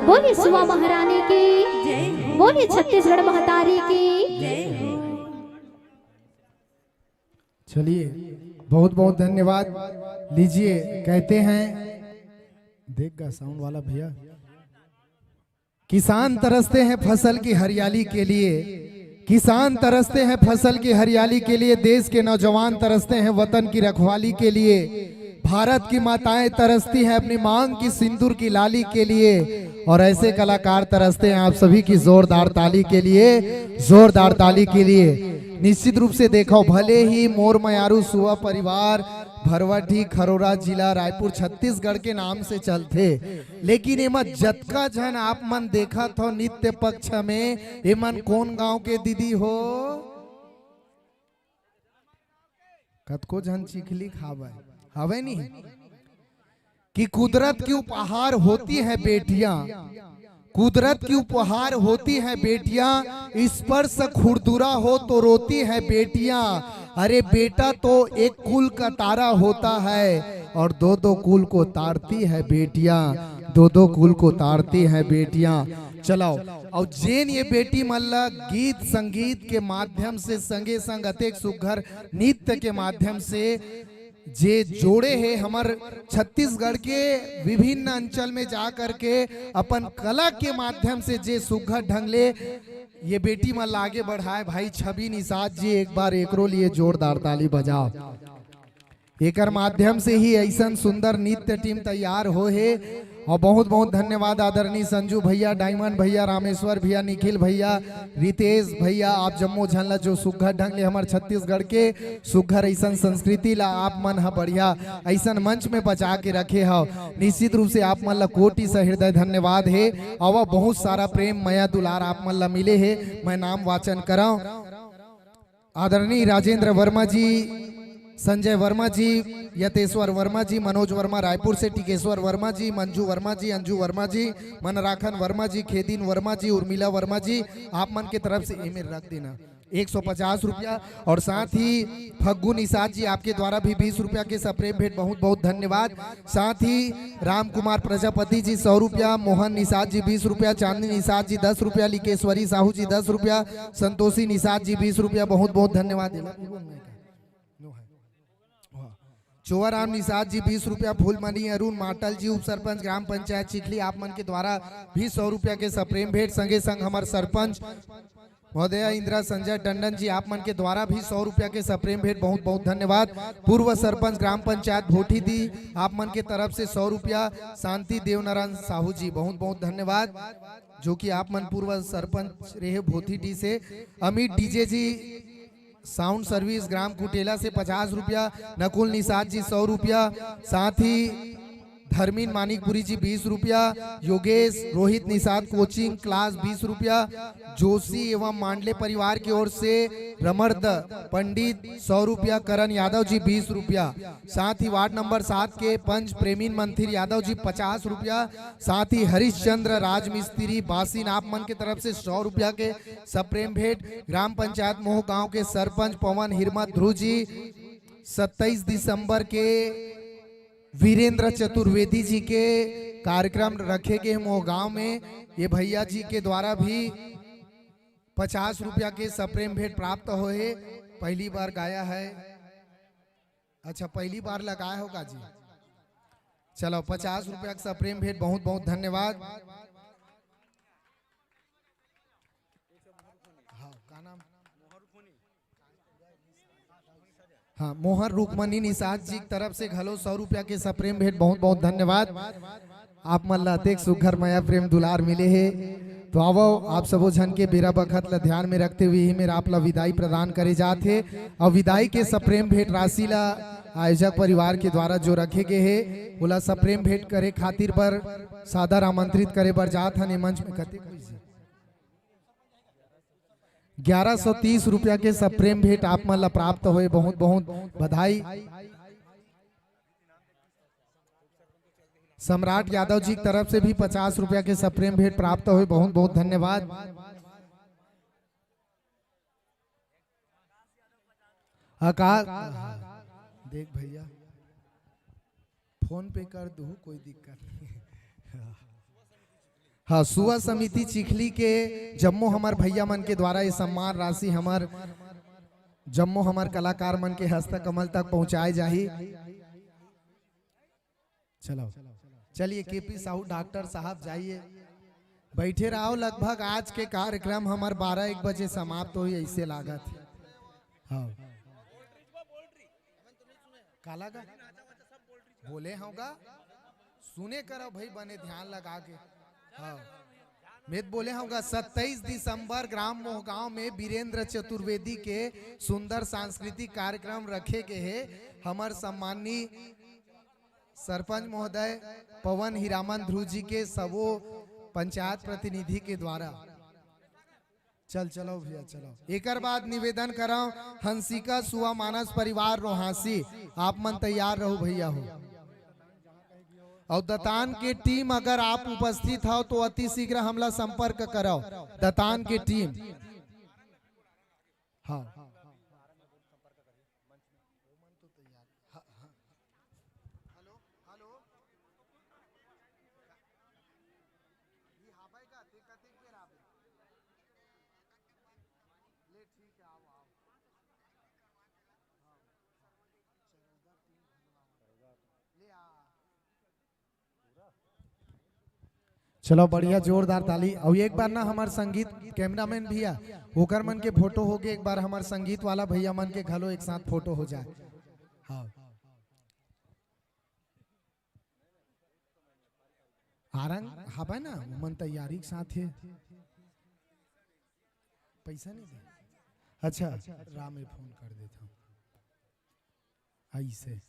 बोलिए सुआ महारानी की, बोलिए छत्तीसगढ़ महतारी की। चलिए, बहुत बहुत धन्यवाद। लीजिए, कहते हैं, देख गा साउंड वाला भैया। किसान तरसते हैं फसल की हरियाली के लिए, किसान तरसते हैं फसल की हरियाली के लिए, देश के नौजवान तरसते हैं वतन की रखवाली के लिए, भारत की माताएं तरसती हैं अपनी मांग की सिंदूर की लाली के लिए, और ऐसे कलाकार तरसते हैं आप सभी की जोरदार ताली के लिए, जोरदार ताली के लिए। निश्चित रूप से देखो, भले ही मोर मयारू सुआ परिवार भरवाठी खरोरा जिला रायपुर छत्तीसगढ़ के नाम से चलथे, लेकिन एमा जतका झन आप मन देखत हो नृत्य पक्ष में, एमन कोन गांव के दीदी हो? कतको झन चिखली खावय, हवय नहीं कि कुदरत की उपहार होती है बेटियां, कुदरत की उपहार होती है बेटियां, स्पर्श खुरदुरा हो तो रोती है बेटियां। अरे बेटा तो एक कुल का तारा होता है और दो दो कुल को तारती है बेटियां, दो दो कुल को तारती है बेटियां। चलाओ, और जेन ये बेटी मन ला गीत संगीत के माध्यम से संगे संग अतेक सुघर नृत्य के माध्यम से जे जोड़े हे हमर छत्तीसगढ़ के विभिन्न अंचल में जा करके अपन कला के माध्यम से जे सुघर ढंग ले ये बेटी मन ला आगे बढ़ाए, भाई छवि निषाद जी, एक बार एकरो लिए जोरदार ताली बजाओ। एकर माध्यम से ही ऐसन सुंदर नृत्य टीम तैयार हो हे। और बहुत बहुत धन्यवाद आदरणीय संजू भैया, डायमंड भैया, रामेश्वर भैया, निखिल भैया, रितेश भैया, आप जम्मो झन ला जो सुघर ढंग ले हमर छत्तीसगढ़ के सुघर ऐसन संस्कृति ला आप मन ह बढ़िया ऐसन मंच में बचा के रखे हव। निश्चित रूप से आप मन ला कोटि सहृदय धन्यवाद हे। और बहुत सारा प्रेम, मया, दुलार आप मन ला मिले हे। मैं नाम वाचन करव, आदरणीय राजेंद्र वर्मा जी, संजय वर्मा जी, यतेश्वर वर्मा जी, मनोज वर्मा रायपुर से, टिकेश्वर वर्मा जी, मंजू वर्मा जी, अंजू वर्मा जी, मनराखन वर्मा जी, खेदीन वर्मा जी, उर्मिला वर्मा जी, आप मन के तरफ से एमे रख देना। एक सौ पचास रुपया। और साथ ही फग्गू निषाद जी, आपके द्वारा भी बीस रुपया के सप्रेम भेंट, बहुत बहुत धन्यवाद। साथ ही राम कुमार प्रजापति जी सौ रुपया, मोहन निषाद जी बीस रुपया, चांदनी निषाद जी दस रुपया, लिकेश्वरी साहू जी दस रुपया, संतोषी निषाद जी बीस रुपया, बहुत बहुत धन्यवाद। चोवाराम निषाद जी बीस रुपया, फूलमणि अरुण माटल जी, उप सरपंच ग्राम पंचायत चिखली, आप मन के द्वारा भी सौ रुपया के सप्रेम भेंट, संगे संग हमर सरपंच महोदया इंदिरा संजय टंडन जी, आप मन के द्वारा भी सौ रुपया के सप्रेम भेंट, बहुत बहुत धन्यवाद। पूर्व सरपंच ग्राम पंचायत भोठीडीह, आप मन के तरफ से सौ रुपया। शांति देवनारायण साहू जी, बहुत बहुत धन्यवाद, जो कि आप मन पूर्व सरपंच रहे भोठीडीह से। अमित डीजे जी, साउंड सर्विस ग्राम कुटेला से पचास रुपया, नकुल निषाद जी सौ रुपया, साथ ही धर्मिन मानिकपुरी जी बीस रुपया, योगेश रोहित निषाद कोचिंग क्लास बीस रुपया, जोशी एवं मांडले परिवार की ओर से रमर्द पंडित सौ रुपया, करण यादव जी बीस रुपया, साथ ही वार्ड नंबर सात के पंच प्रेमीन मंथिर यादव जी पचास रुपया, साथ ही हरिश्चंद्र राजमिस्त्री बासिन आप मन के तरफ से सौ रुपया के सप्रेम भेंट, ग्राम पंचायत मोह गांव के सरपंच पवन हिरमत ध्रुव जी सत्ताईस दिसंबर के वीरेंद्र चतुर्वेदी जी के कार्यक्रम रखे गे मोह गांव में, ये भैया जी के द्वारा भी पचास रुपया के सप्रेम भेंट प्राप्त होए हे। पहली बार गाया है, अच्छा पहली बार लगाए हो का जी? चलो पचास रुपया के सप्रेम भेंट, बहुत बहुत धन्यवाद। हाँ, का नाम? हाँ, मोहन रुक्मणी निषाद जी की तरफ से घलो सौ रुपया के सप्रेम भेंट, बहुत बहुत धन्यवाद। आप मन ला अतेक सुघर मया प्रेम दुलार मिले हे। तो आवो, आप सबो झन के बेरा बखत ला ध्यान में रखते हुए ही मेरा आप ला विदाई प्रदान करे जात हे। और विदाई के सप्रेम भेंट राशि ला आयोजक परिवार के द्वारा जो रखे गे हे, ओला सप्रेम भेंट करे खातिर बर सादर आमंत्रित करे बर जात हन। ए मंच में कतेक होइस? ग्यारह सौ तीस रुपया के सप्रेम भेंट आप मन ला प्राप्त होए, बहुत बहुत बधाई। सम्राट यादव जी की तरफ से भी पचास रुपया के सप्रेम भेंट प्राप्त होए, बहुत बहुत धन्यवाद। आकाश, देख भैया, फोन पे कर दू, कोई दिक्कत नहीं। हाँ, सुवा समिति चिखली के जम्मो हमर भैया मन के द्वारा ये सम्मान राशि हमर जम्मो हमर कलाकार मन के हस्तकमल तक पहुंचाए जाही। चलो, चलिए, केपी साहू डॉक्टर साहब जाइए, बैठे रहो। लगभग आज के कार्यक्रम हमर बारह एक बजे समाप्त होही, ऐसे लागत हे। हाँ, काला गा बोले होगा, सुने करो भाई, बने ध्यान लगा के। हाँ, मैं तो बोले होगा, सत्ताईस दिसंबर ग्राम मोहगांव में वीरेंद्र चतुर्वेदी के सुंदर सांस्कृतिक कार्यक्रम रखे के हे। हमर सम्माननीय सरपंच महोदय पवन हीरामन ध्रुव जी के सबो पंचायत प्रतिनिधि के द्वारा। चल, चलो भैया, चलो। एकर बाद निवेदन करव, हंसिका सुवा मानस परिवार रोहासी, आप मन तैयार रहू भैया हो। और दतान के टीम, अगर आप उपस्थित हो तो अति शीघ्र हमला संपर्क करव। दतान के टीम। हाँ। Hello, hello. ये हावय का? ते कतेक बेर आबे? ले, ठीक है, आओ, आओ। हाँ, चौदह तीन घनवा। ले आ। चलो, बढ़िया, जोरदार ताली। और एक बार ना, हमार संगीत कैमरामैन भैया, ओकर मन के फोटो हो गए, एक बार हमार संगीत वाला भैया मन के घलो एक साथ फोटो हो जाए। हाँ, आरंग हाबे ना, मन तैयारी के साथ हे। पैसा नहीं दे। अच्छा, राम में फोन कर देता हूँ। ऐसे।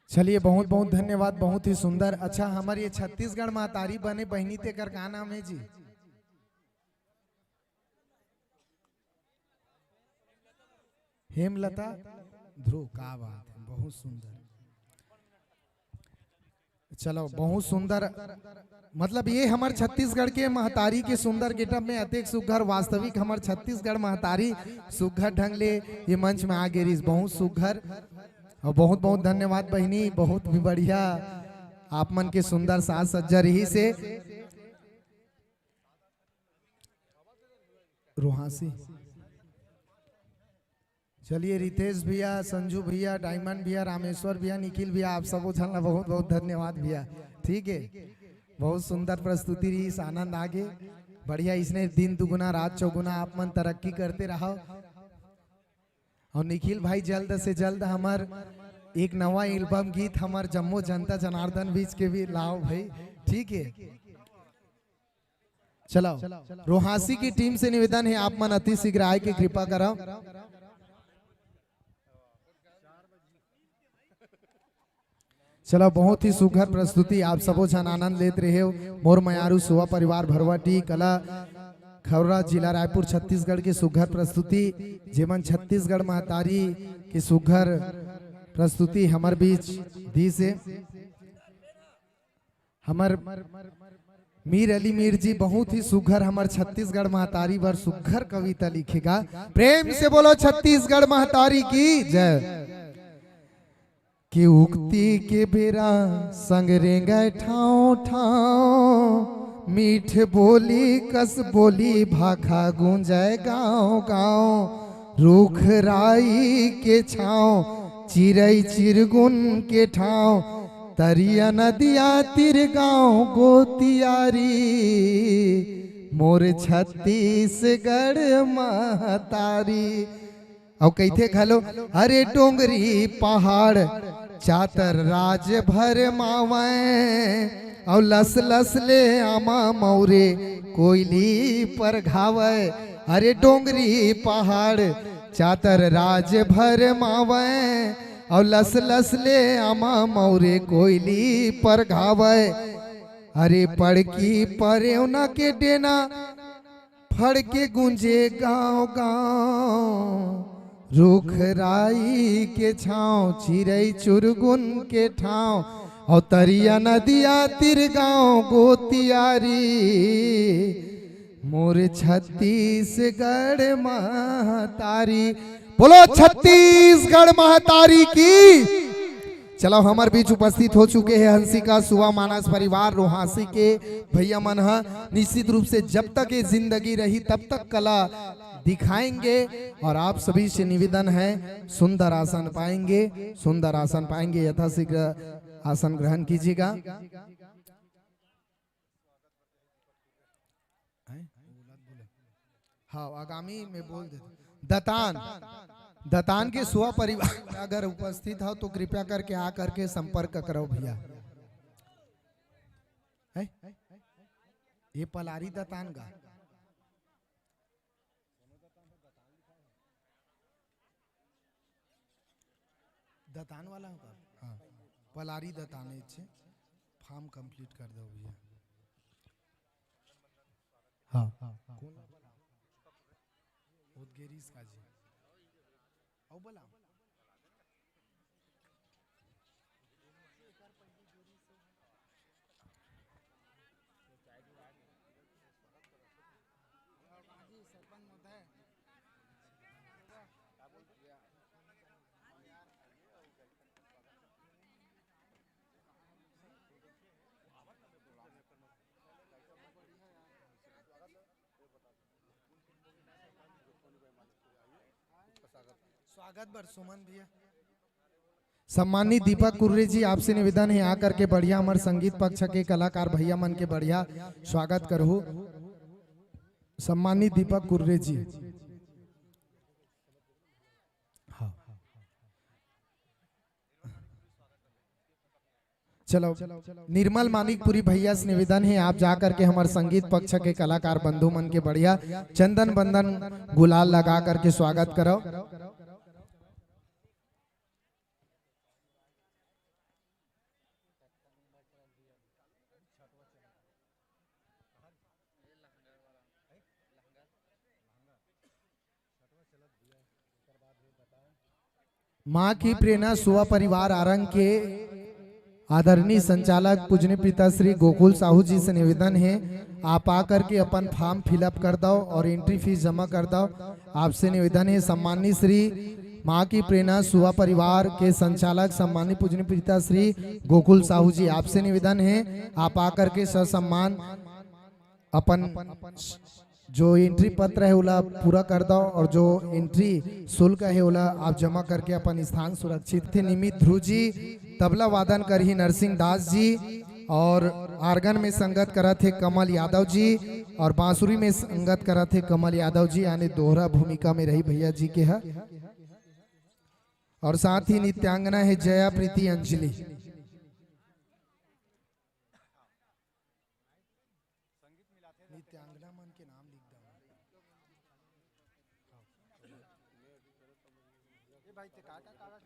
चलिए, बहुत बहुत धन्यवाद, बहुत ही सुंदर। अच्छा, हमर ये छत्तीसगढ़ महतारी बने बहिनी, तेकर का नाम है जी? हेमलता ध्रुव, का बात है, बहुत सुंदर। चलो, बहुत सुंदर। मतलब, ये हमर छत्तीसगढ़ के महतारी के सुंदर गेटअप में अतेक सुघर, वास्तविक हमर छत्तीसगढ़ महतारी सुघर ढंग ले ये मंच में आ गे रिहिस। बहुत सुघर। और बहुत बहुत धन्यवाद बहिनी, बहुत भी बढ़िया आप मन के सुंदर साज सज्जा रहिसे। रोहासी। चलिए, रितेश भैया, संजू भैया, डायमंड भैया, रामेश्वर भैया, निखिल भैया, आप सबो झन ला बहुत बहुत धन्यवाद भैया। ठीक है, बहुत सुंदर प्रस्तुति रहिस, आनंद आ गे। बढ़िया, इसने दिन दुगुना रात चौगुना आप मन तरक्की करते रहो। और निखिल भाई, जल्द से जल्द हमर एक नवा एल्बम गीत हमर जम्मो जनता जनार्दन बीच के भी लाओ भाई, ठीक है? चलो, रोहासी की टीम से निवेदन है, आप मन अति शीघ्र आए के कृपा करो। चलो, बहुत ही सुघर प्रस्तुति, आप सबो झन आनंद लेत रहे हो। मोर मयारू सुवा परिवार भरवाटी कला खौरा, जिला रायपुर, छत्तीसगढ़ के सुघर प्रस्तुति, जेमन छत्तीसगढ़ महतारी के सुघर प्रस्तुति हमर बीच दी से। हमर मीर अली मीर जी बहुत ही सुघर हमर छत्तीसगढ़ महतारी बर सुघर कविता लिखेगा। प्रेम से बोलो छत्तीसगढ़ महतारी की जय। कि उक्ति के बेरा संग रेंगय ठाँव ठाँव, मीठ बोली कस बोली भाखा गूंजय गाँव गाँव। रूख राई के छाँव, चिरई चिरगुन के ठाँव, तरिया नदिया तीर गाँव गोतियारी, मोर छत्तीसगढ़ महतारी। अउ कहिथे घलो, अरे डोंगरी पहाड़ चातर राज भर मावय, अउ लस लस ले आमा मौरे कोयली पर घावय। अरे डोंगरी पहाड़ चातर राज भर मावय, अउ लस लस ले आमा मौरे कोयली पर घावय। अरे पड़की परेवना के डेना फड़ के गूंजे गांव गांव, रूख राई के छांव, चिरई चुरगुन के ठांव, अउ तरिया नदिया तीर गांव गोतियारी। मोर छत्तीसगढ़ महतारी, बोलो छत्तीसगढ़ महतारी की। चलो, हमर बीच उपस्थित हो चुके हैं हंसिका सुवा मानस परिवार रोहासी के भैया मन ह। निश्चित रूप से जब तक ये जिंदगी रही, तब तक कला दिखाएंगे। और आप सभी से निवेदन है, सुंदर आसन पाएंगे, सुंदर आसन पाएंगे, यथाशीघ्र आसन ग्रहण कीजिएगा। हैं? हाँ, आगामी में बोल दे। दतान, दतान के सुवा परिवार अगर उपस्थित हो तो कृपया करके आ करके संपर्क करो भैया। हैं? ये पलारी दतान का दतान वाला होगा। हाँ, पलारी दतान है, अच्छे। फॉर्म कंप्लीट कर दो भैया। हाँ, हाँ, हाँ। कौन? उदगेरीस का जी। आओ बोला। स्वागत बर सुमन भैया। सम्मानित दीपक कुर्रे जी, आपसे निवेदन है, आकर के बढ़िया हमर संगीत पक्ष के कलाकार भैया मन के बढ़िया स्वागत करहु। सम्मानित दीपक कुर्रे जी। हाँ। चलो, निर्मल मानिकपुरी भैया से निवेदन है, आप जा करके हमर संगीत पक्ष के कलाकार बंधु मन के बढ़िया चंदन बंदन गुलाल लगा करके स्वागत करो। माँ की प्रेरणा सुवा परिवार आरंग के आदरणीय संचालक पूजनीय पिता श्री गोकुल साहू जी से निवेदन है, आप आकर के अपन फॉर्म फिलअप कर दो और एंट्री फीस जमा कर दो। आपसे निवेदन है, सम्मानित श्री माँ की प्रेरणा सुवा परिवार के संचालक सम्मानित पूजनीय पिता श्री गोकुल साहू जी, आपसे निवेदन है, आप आकर के ससम्मान अपन जो एंट्री पत्र है ओला पूरा कर दो और जो एंट्री शुल्क है ओला आप जमा करके अपन स्थान सुरक्षित थे। निमित ध्रुव जी, तबला वादन करही नरसिंह दास जी और आर्गन में संगत करत हे कमल यादव जी और बांसुरी में संगत करत हे कमल यादव जी, यानी दोहरा भूमिका में रही भैया जी के ह। और साथ ही नृत्यांगना है जया प्रीति अंजलि। नृत्यांगना मन के नाम लिख दो। ए भाई, ते का का कागज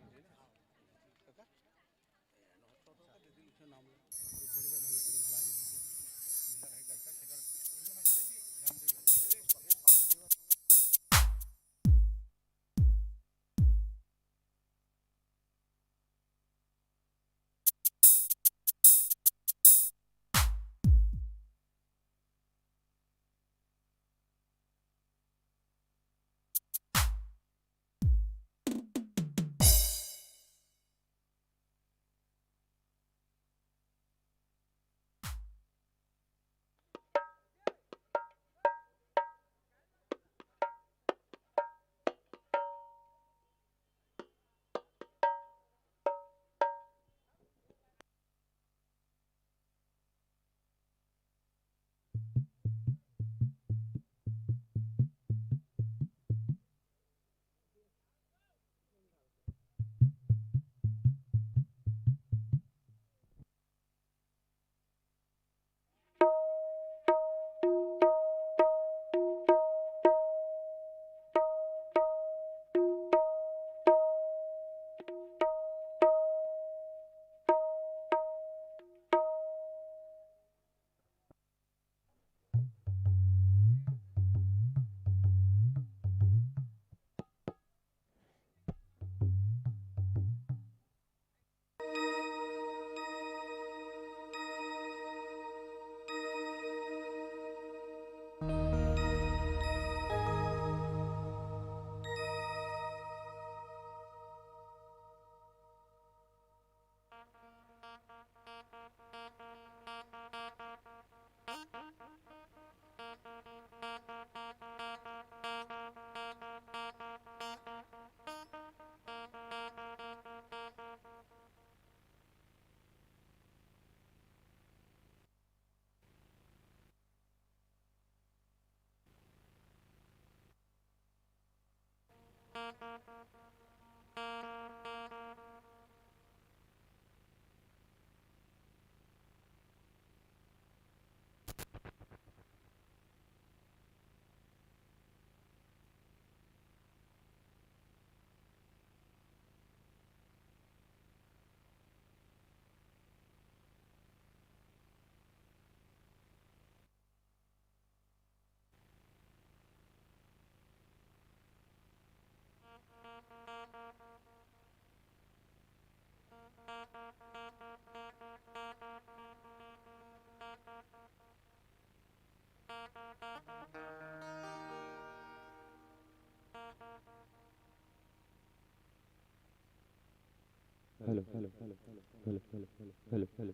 hello, hello, hello, check, hello, hello, hello,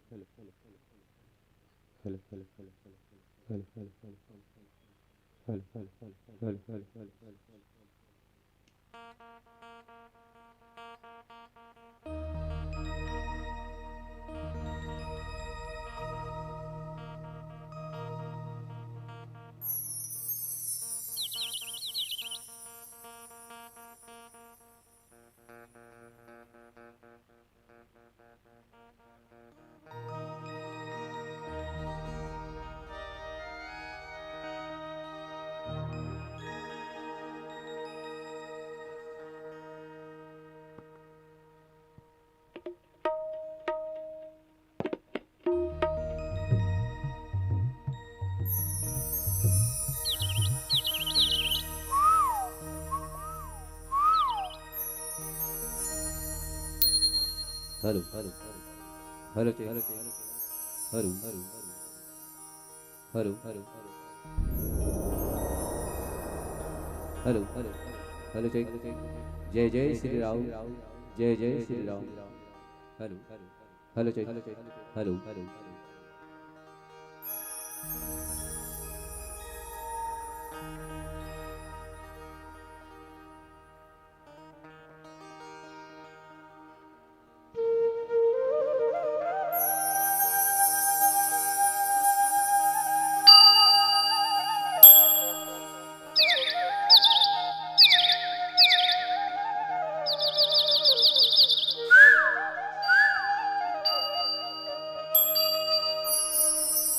hello, hello, hello, hello, hello, hello, check, check. जय जय श्री राम, जय जय Shri Ram. Hello, hello, check, hello, hello.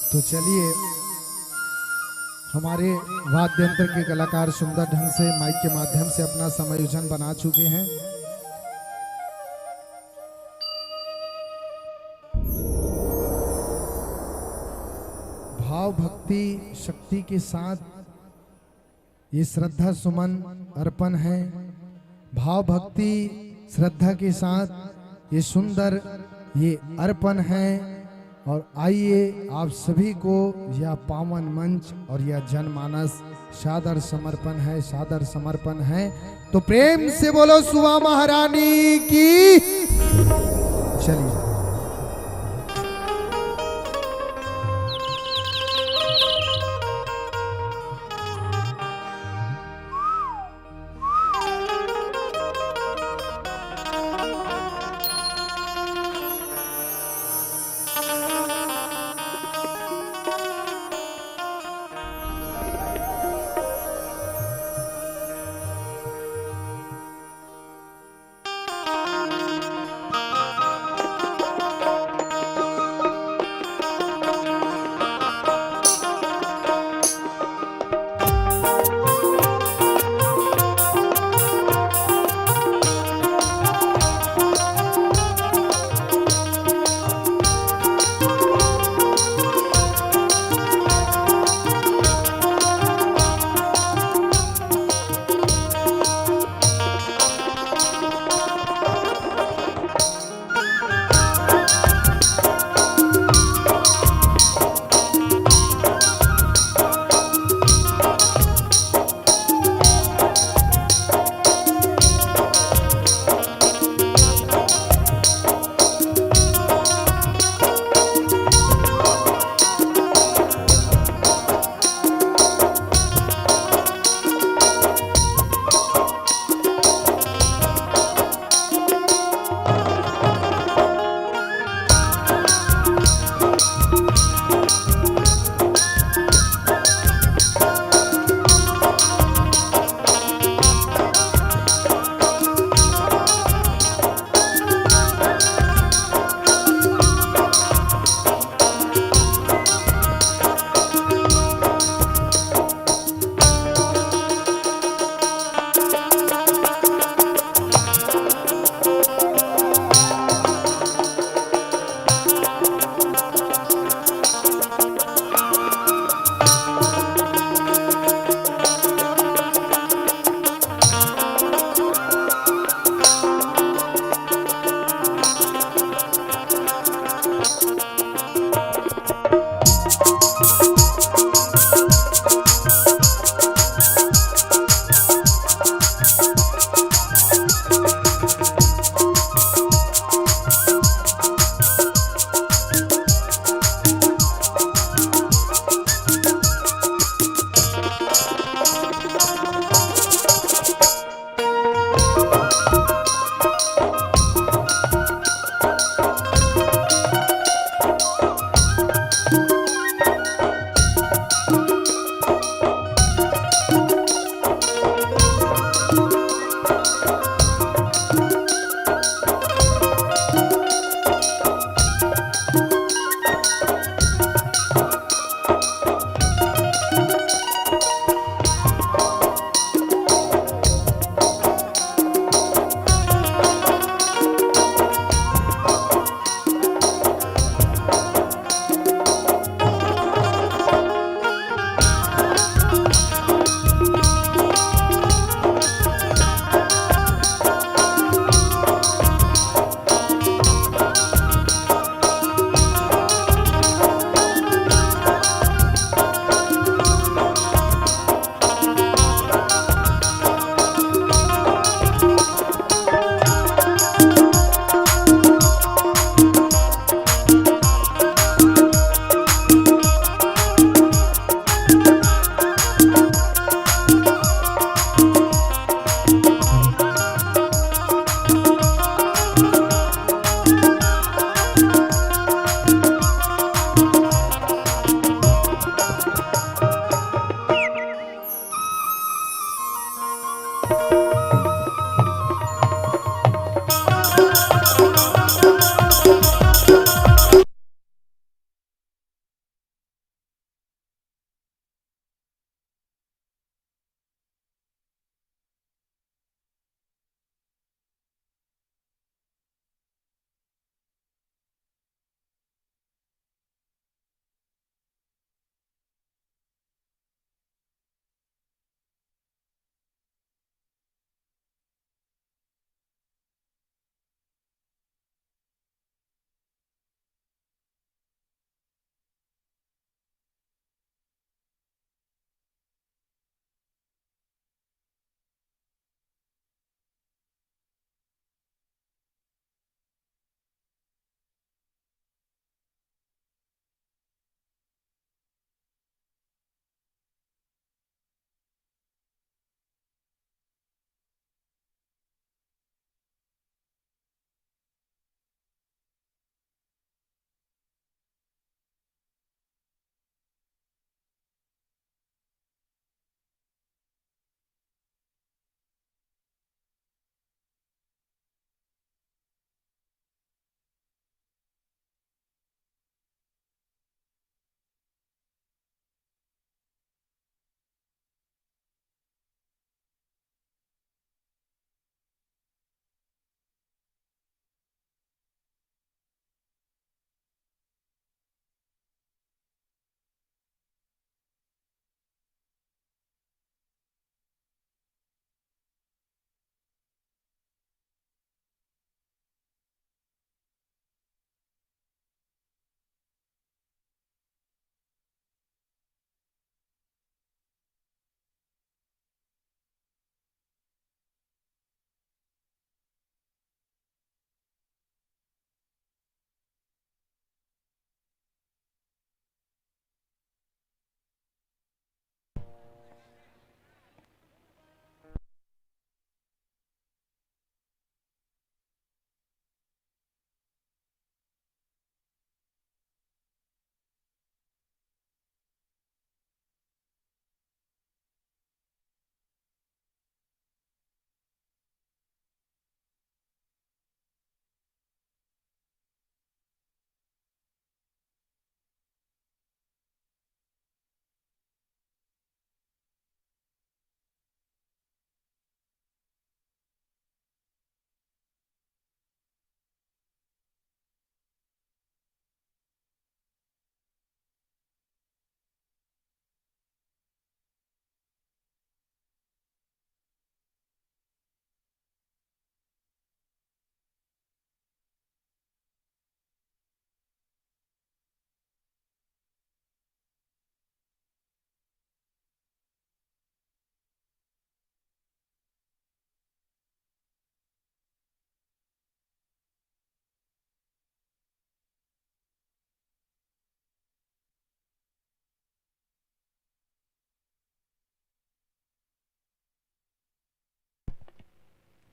तो चलिए, हमारे वाद्य यंत्र के कलाकार सुंदर ढंग से माइक के माध्यम से अपना समायोजन बना चुके हैं। भाव भक्ति शक्ति के साथ ये श्रद्धा सुमन अर्पण है। भाव भक्ति श्रद्धा के साथ ये सुंदर ये अर्पण है। और आइए, आप सभी को यह पावन मंच और यह जनमानस सादर समर्पण है, सादर समर्पण है। तो प्रेम से बोलो सुवा महारानी की। चलिए।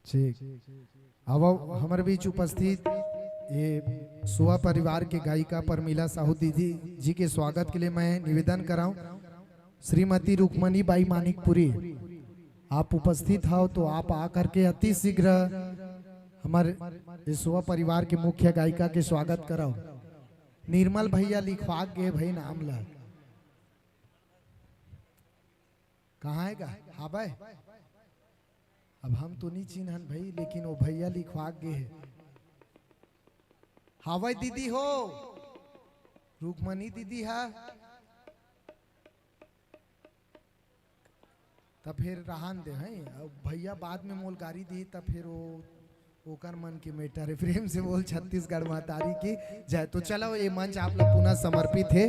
ठीक। अब हमर बीच उपस्थित ये सुआ परिवार के गायिका परमिला साहू दीदी जी के स्वागत के लिए मैं निवेदन कराऊं, श्रीमती रुक्मणी बाई मानिकपुरी, आप उपस्थित हव तो आप आ करके अति शीघ्र हमर ये सुआ परिवार के मुख्य गायिका के स्वागत करव। निर्मल भैया लिखवा गे भाई नाम ला। कहाँ हे गा? हावय? अब हम तो नी चिन्हन भाई, लेकिन वो भैया लिखवा गे हे। हावय दीदी हो, रुक्मणी दीदी हा। त फिर रहन दे, हैं? अब भैया बाद में मोल गारी दी, त फिर वो ओकर मन के matter हे। प्रेम से बोल छत्तीसगढ़ महतारी की जय। तो चलो, ये मंच आप लोग पुनः समर्पित हे।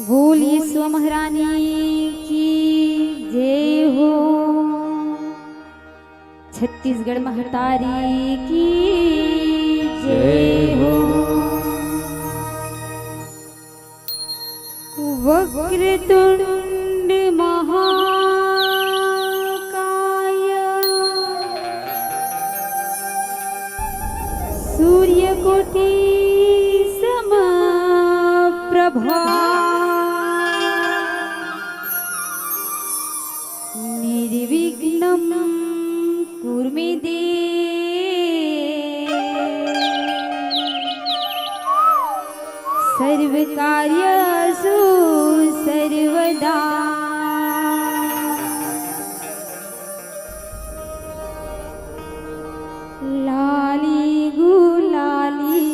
बोल ईश्वर महारानी की जय हो। छत्तीसगढ़ महतारी की जय हो। वक्रतुंड महाकाय सूर्यकोटि समप्रभा निर्विघ्नं कुरु मे देव सर्वकार्येषु सर्वदा। लाली गुलाली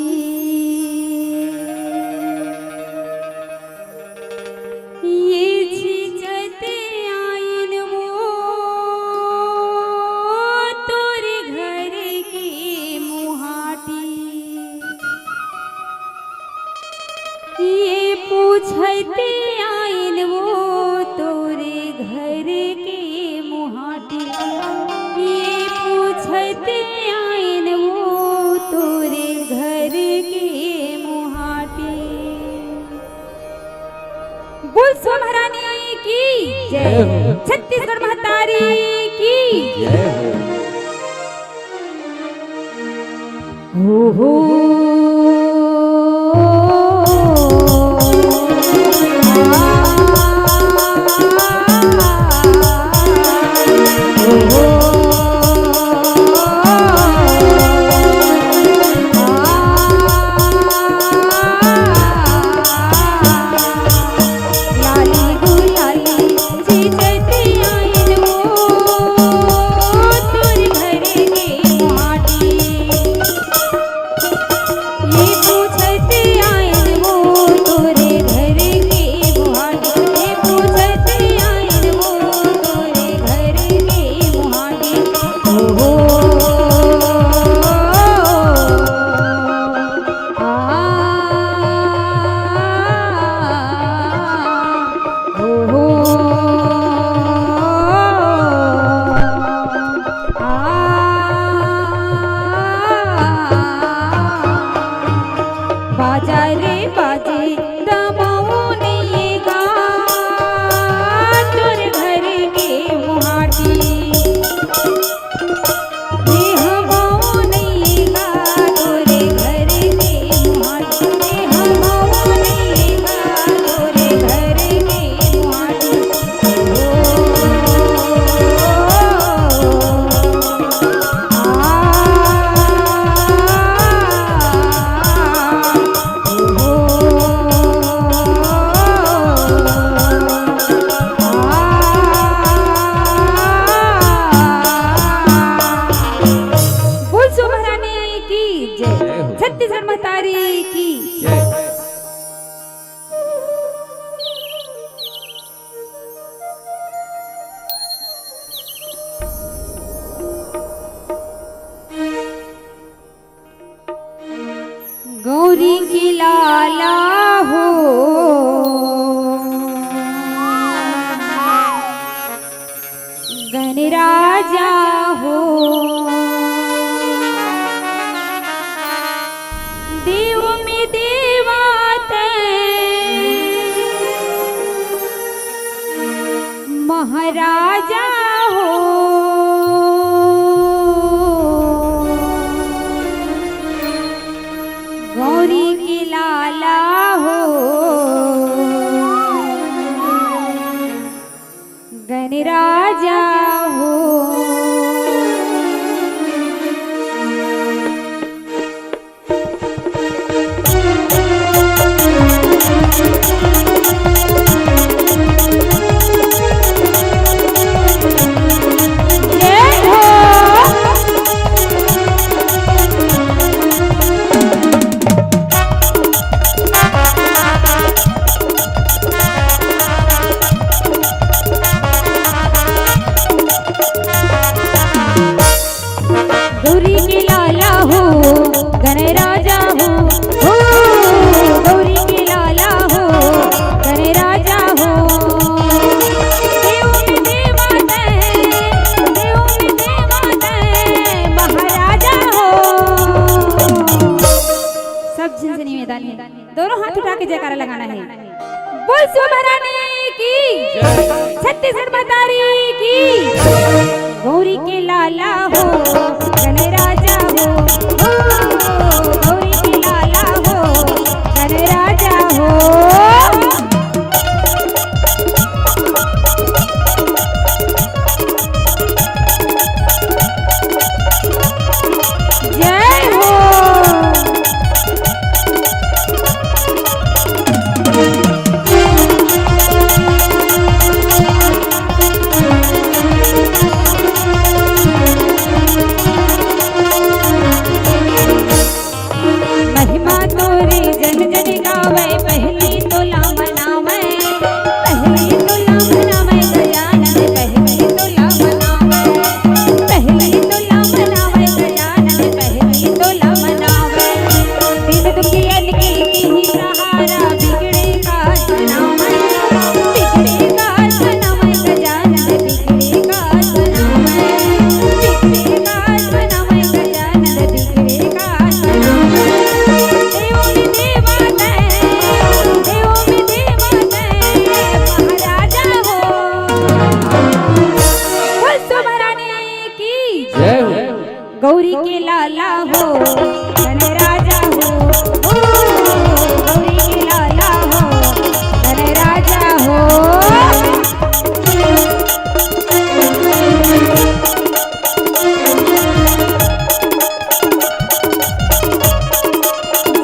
ये छींचत आइन वो तोर घर के मुहाटी। ये पूछत आइन वो तोर घर के मुहाटी। ये पूछत आइन वो तोर घर के मुहाटी। बोल ईश्वर महारानी की जय हो। छत्तीसगढ़ महतारी की जय हो। हो हो। जय। जय हो। छत्तीसगढ़ महतारी की। जय। गौरी के लाला हो, गणराजा हो, देव में देवा तैं महाराजा हो, गौरी के लाला हो, गणराजा हो। जय हो। गौरी के लाला हो, गणराजा हो, हो, गौरी के लाला हो, गणराजा हो। देव में देवा तैं, देव में देवा तैं, महाराजा हो। सब झन से निवेदन हे, दोनों हाथ उठा के जयकारा लगाना हे। बोल सुभरानी की, जय। छत्तीसगढ़ महतारी की। गौरी के लाला हो, गणराजा हो, हो, गौरी के लाला हो, गणराजा हो। जय हो। महिमा तोरे जन जन गावै, पहली तोला मनावै, पहली तोला मनावै गजानन, पहली तोला मनावै, पहली तोला मनावै गजानन, पहली तोला मनावै। दीन दुखियन के कीहीं सहारा, बिगड़े काज बनावै, बिगड़े काज बनावै गजानन, बिगड़े काज बनावै, बिगड़े काज बनावै गजानन, बिगड़े काज बनावै। देव में देवा तैं, देव में देवा तैं, महाराजा हो। बोल सुभरानी की। जय हो। गौरी के लाला हो, गणराजा हो, हो, गौरी के लाला हो, गणराजा हो।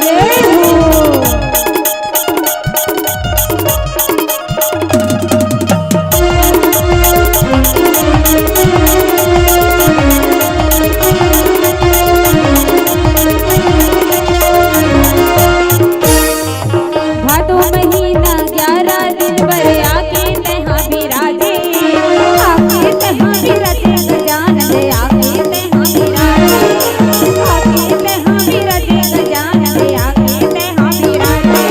जय हो। भादो महीना ग्यारह दिन बर आके तैं हा बिराजे, आके तैं हा बिराजे गजानन, आके तैं हा बिराजे, आके तैं हा बिराजे गजानन, आके तैं हा बिराजे।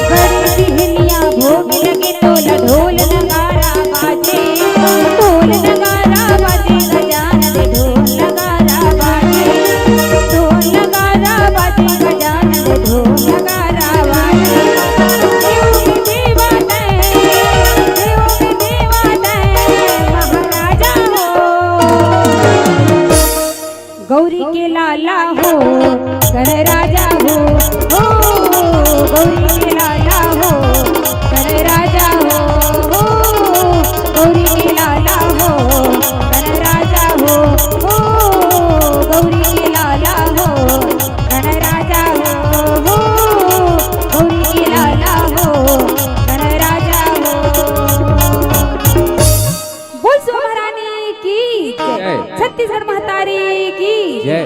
गणेश बिहनिया भोग लगे तोला ढोल नगारा बाजे, ढोल नगारा बाजे गजानन, ढोल नगारा बाजे, ढोल नगारा बाजे गजानन, ढोल नगारा बाजे। देव में देवा तैं, देव में देवा तैं, महाराजा हो। गौरी के लाला हो, गणराजा हो, हो, गौरी के लाला हो, गणराजा हो, हो, गौरी के लाला हो, गणराजा हो, हो, गौरी के लाला हो, गणराजा हो, हो, गौरी के लाला हो, गणराजा हो। बोल सुभरानी की जय। छत्तीसगढ़ महतारी की जय।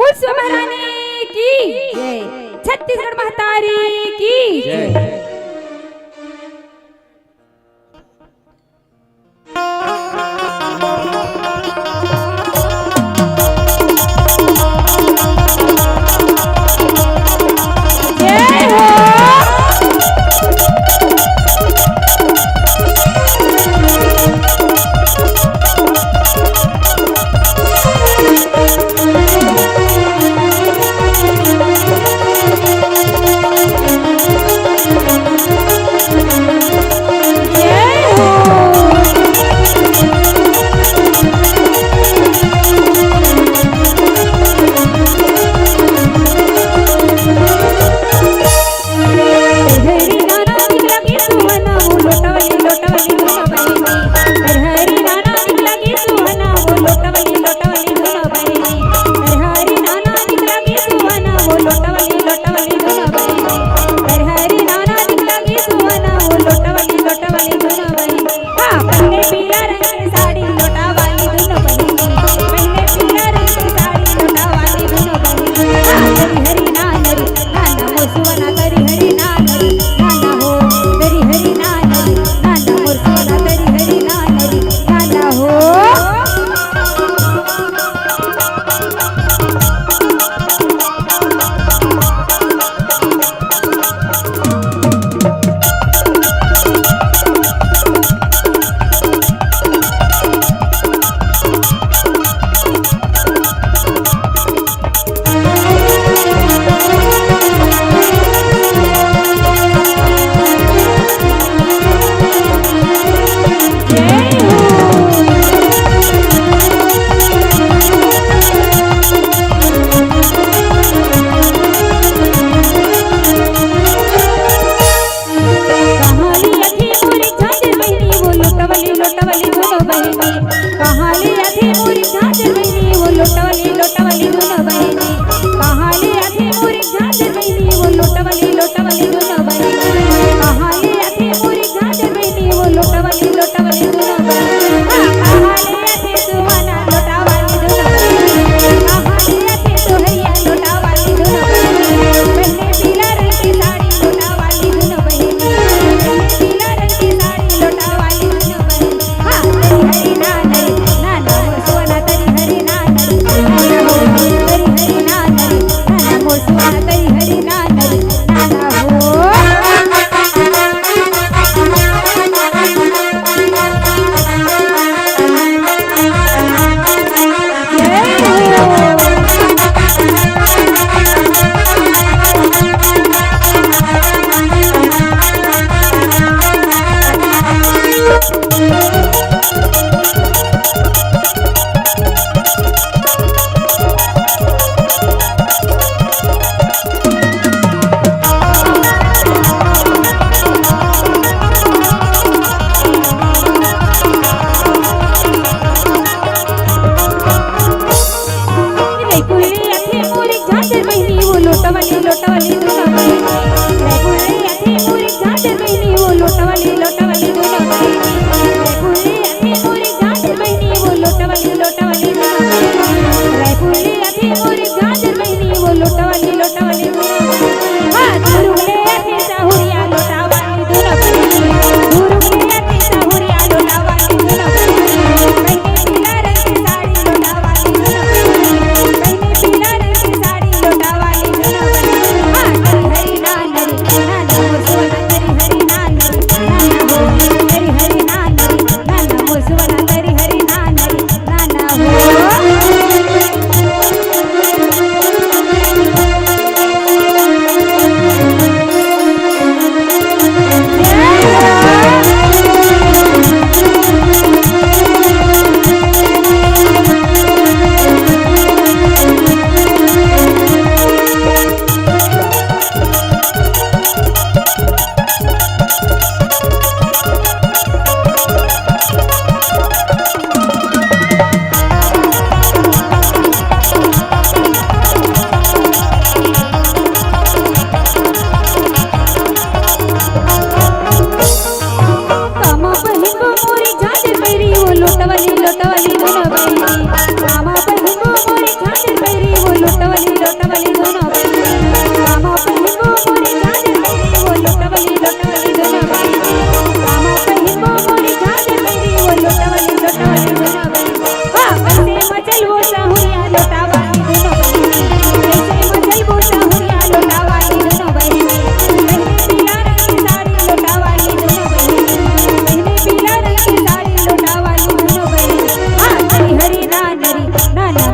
विश्व महारानी की जय। छत्तीसगढ़ महतारी की जय। जय हो।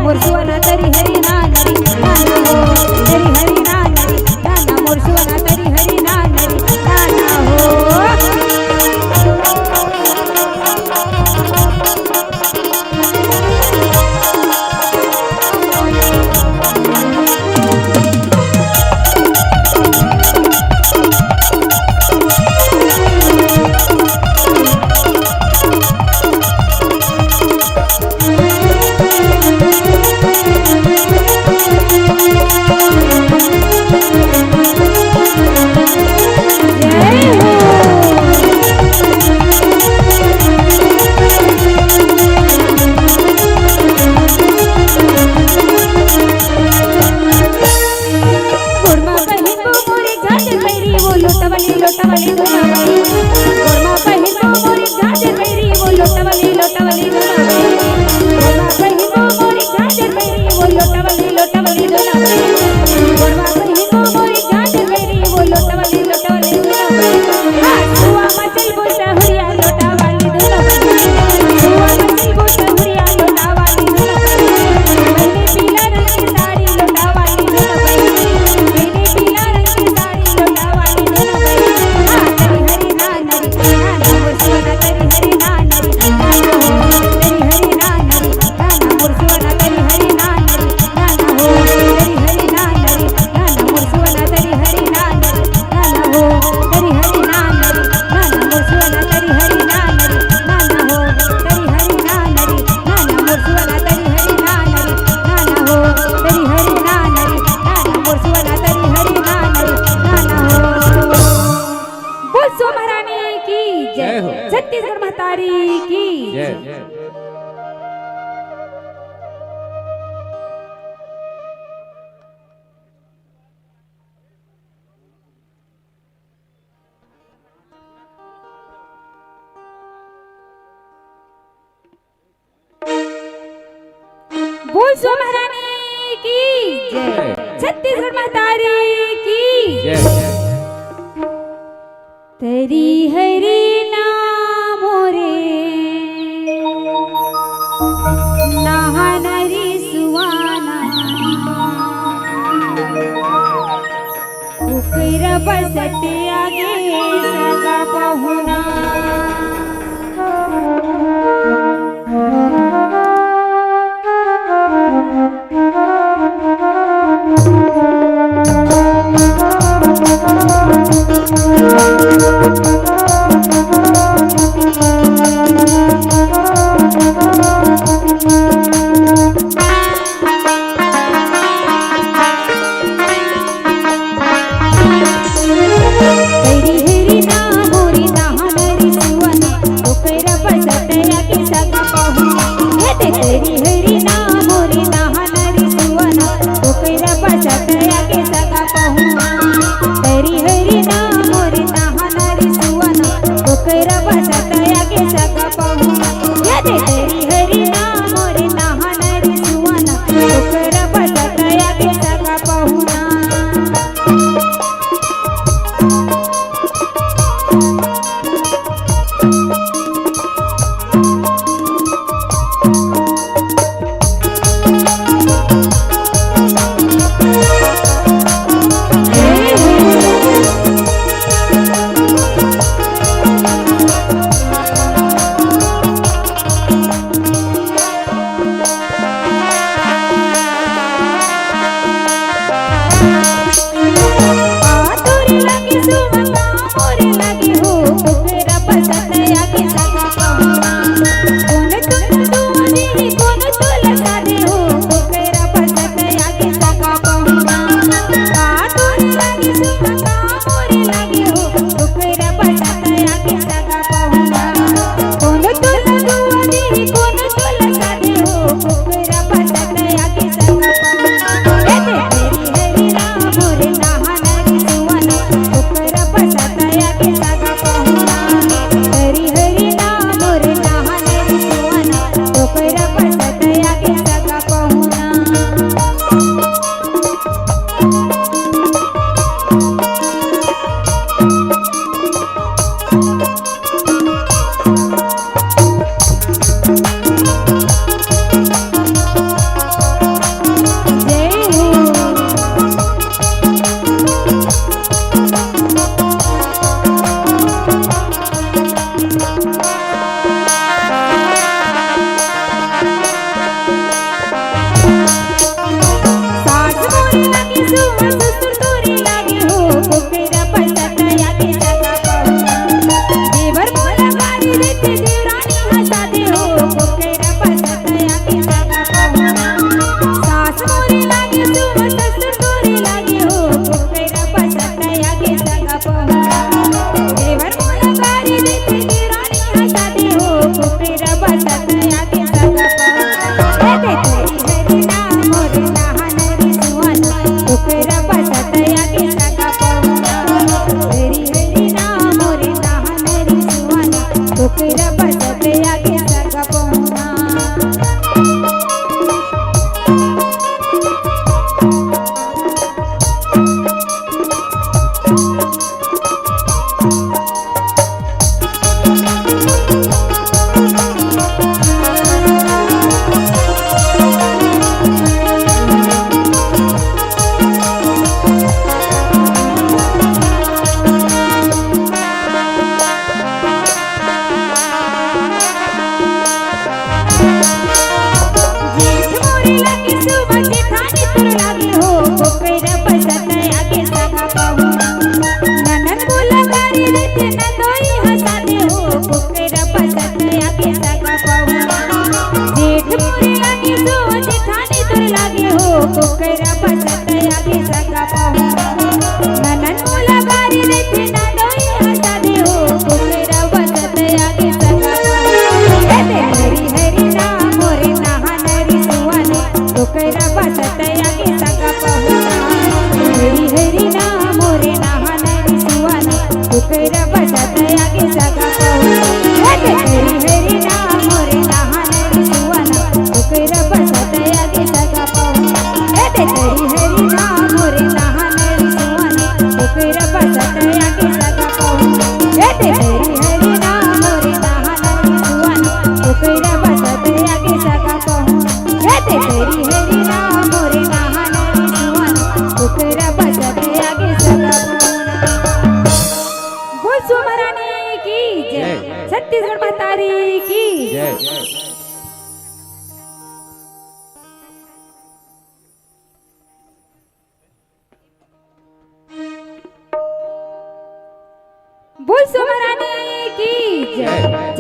मोर सुआ ना तरी हरी ना नरी ना ना हो, तरी हरी ना नरी ना ना, मोर सुआ ना तरी हरी ना नरी ना ना हो। गोड़ मा पहिरबो मोरे झांझर बैरी, वो लोटा वाली, लोटा वाली धुन बैरी। गोड़ मा पहिरबो मोरे झांझर बैरी, वो लोटा वाली, लोटा वाली धुन बैरी। गोड़ मा पहिरबो मोरे झांझर बैरी, वो लोटा वाली, लोटा वाली धुन बैरी। गोड़ मा पहिरबो मोरे झांझर बैरी, वो लोटा वाली, लोटा वाली धुन बैरी। हाँ, सुआ मा चलबो सहुरिया, लोटा वाली धुन बैरी। सुआ मा चलबो सहुरिया, लोटा वाली धुन बैरी। पहने पीला रंग की साड़ी, लोटा वाली धुन बैरी। पहने पीला रंग की साड़ी, लोटा वाली धुन बैरी। हाँ, तरी हरी ना नरी ना ना, मोर सुआ ना तरी हरी ना नरी ना ना हो, तरी हरी ना नरी ना ना, मोर सुआ ना तरी हरी ना नरी ना ना हो, तरी हरी ना नरी ना ना, मोर सुआ ना तरी हरी ना नरी ना ना हो, तरी हरी ना नरी ना ना, मोर सुआ ना तरी हरी ना नरी ना ना हो, तरी हरी ना नरी ना ना, मोर सुआ ना तरी हरी ना नरी ना ना हो, तरी हरी ना नरी ना ना, मोर सुआ ना तरी हरी ना नरी ना ना हो। बोल सुआ महारानी की जय। जय हो। छत्तीसगढ़ महतारी की जय। जय। बोल सुआ महारानी की जय। छत्तीसगढ़ महतारी की जय। तरी हरी ना मोरे, नहा नरी सुआ ना, ओकरा बसत आगे सगा पहुना।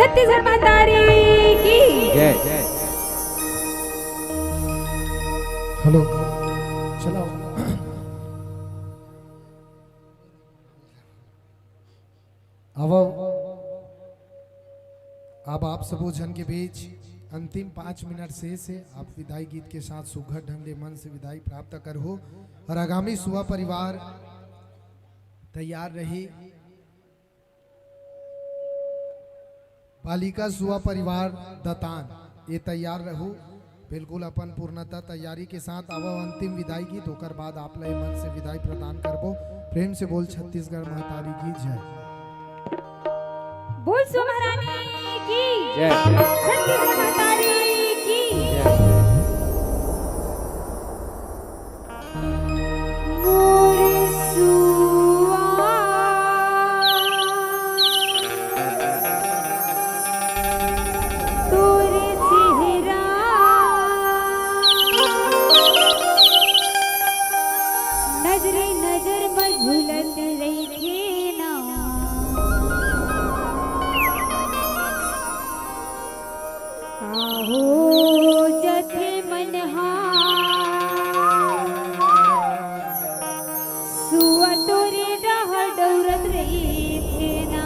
छत्तीसगढ़ महतारी की। जय। हेलो, चलो। अब, अब आप सबो झन के बीच अंतिम पाँच मिनट शेष हे। आप विदाई गीत के साथ सुघर ढंग ले मन से विदाई प्राप्त करहू और आगामी सुवा परिवार तैयार रही। बालिका सुवा परिवार दतान, ये तैयार रहू, बिल्कुल अपन पूर्णतः तैयारी के साथ आवव अंतिम विदाई गीत, ओकर बाद आप ला ये मन से विदाई प्रदान करबो। प्रेम से बोल छत्तीसगढ़ महतारी की जय। बोल सुवा महारानी की जय। छत्तीसगढ़ महतारी की जय। मोर सुआ तोर चेहरा नजरे नजर म झूलत रहिथे ना। आहो जथे मन हा सुआ तोरे डहर डौरत रहिथे ना।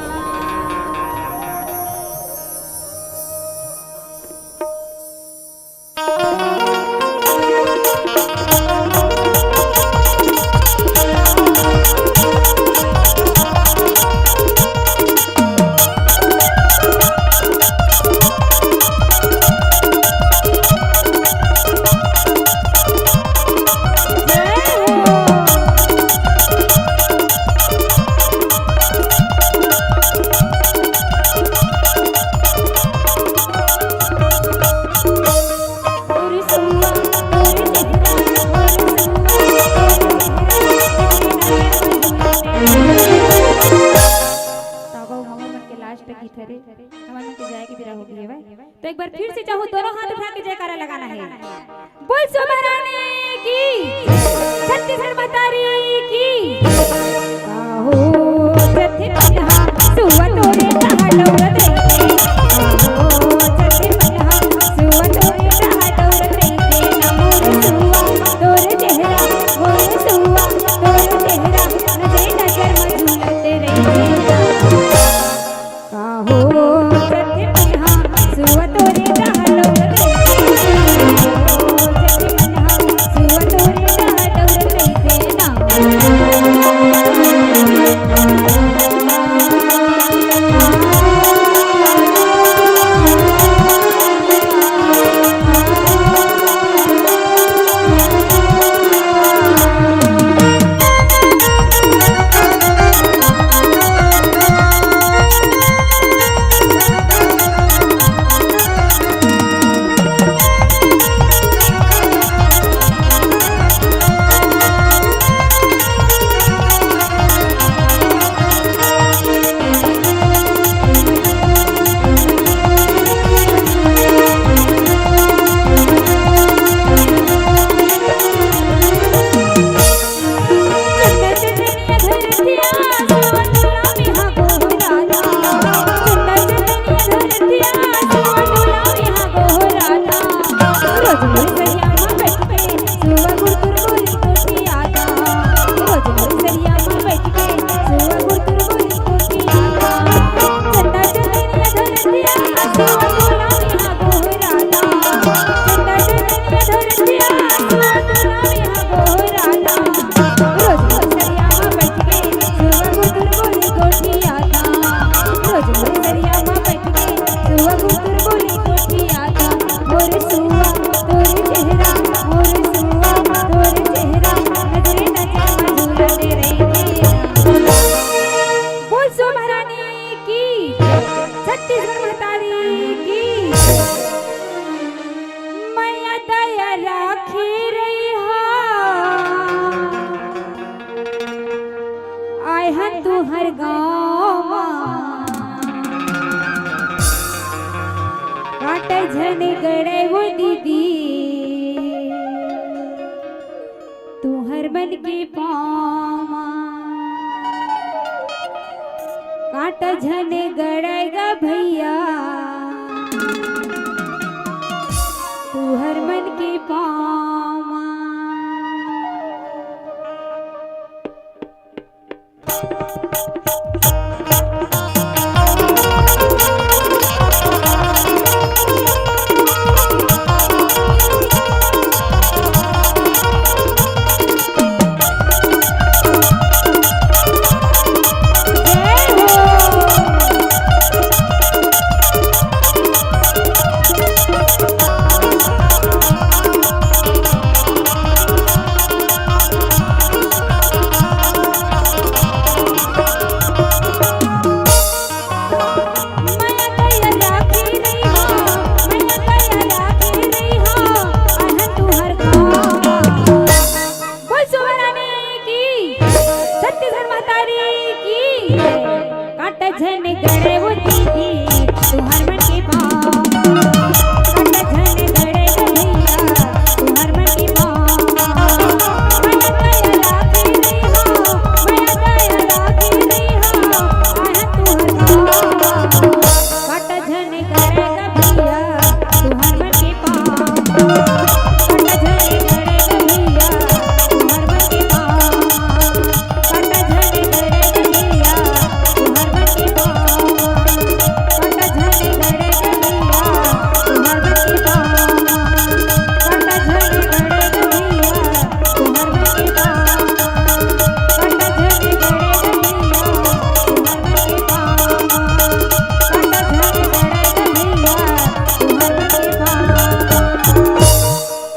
ताबो हमर मन के लास्ट गीत हरे, हमर मन के जाए के बेरा हो गई हवय। तो एक बार फिर से चाहूँ दोनों हाथ उठा के जयकारा लगाना है। बोल सुआ महारानी की, छत्तीसगढ़ महतारी की। आहो, प्रतिपदा सुआ तोरे कहा डोरत रहिथे। आहो, प्रतिपदा सुआ तोरे कहा डोरत रहिथे। ना मोर सुआ तोर चेहरा, मोर सुआ तोर चेहरा, नजरे नजर म झूलत रहिथे। काहो जथे मनहा सुआ तोरे डहर डोरत रहिथे। जथे मनहा सुआ तोरे डहर डोरत रहिथे ना। बोल सुआ महारानी की, छत्तीसगढ़ महतारी की। मैया दया राखे रहिहा, आए हन तुहर गाँव मा, काटे झन गड़े वो दीदी। तुहर मन के पाँव मा, काट त झन गड़े गा भैया, तुहर मन के पाँव। बोल सुभरानी की, छत्तीसगढ़ महतारी की। काट झन गड़े वो दीदी, तुहर मन के पाँव। काट झन गड़े वो भैया, तुहर मन के पाँव। मैं दया राखी रही हँव, मैं दया राखी रही हँव, आया तुहर पाँव। काट झन गड़े वो भैया, तुहर मन के पाँव। काट झन गड़े वो भैया, तुहर मन के पाँव।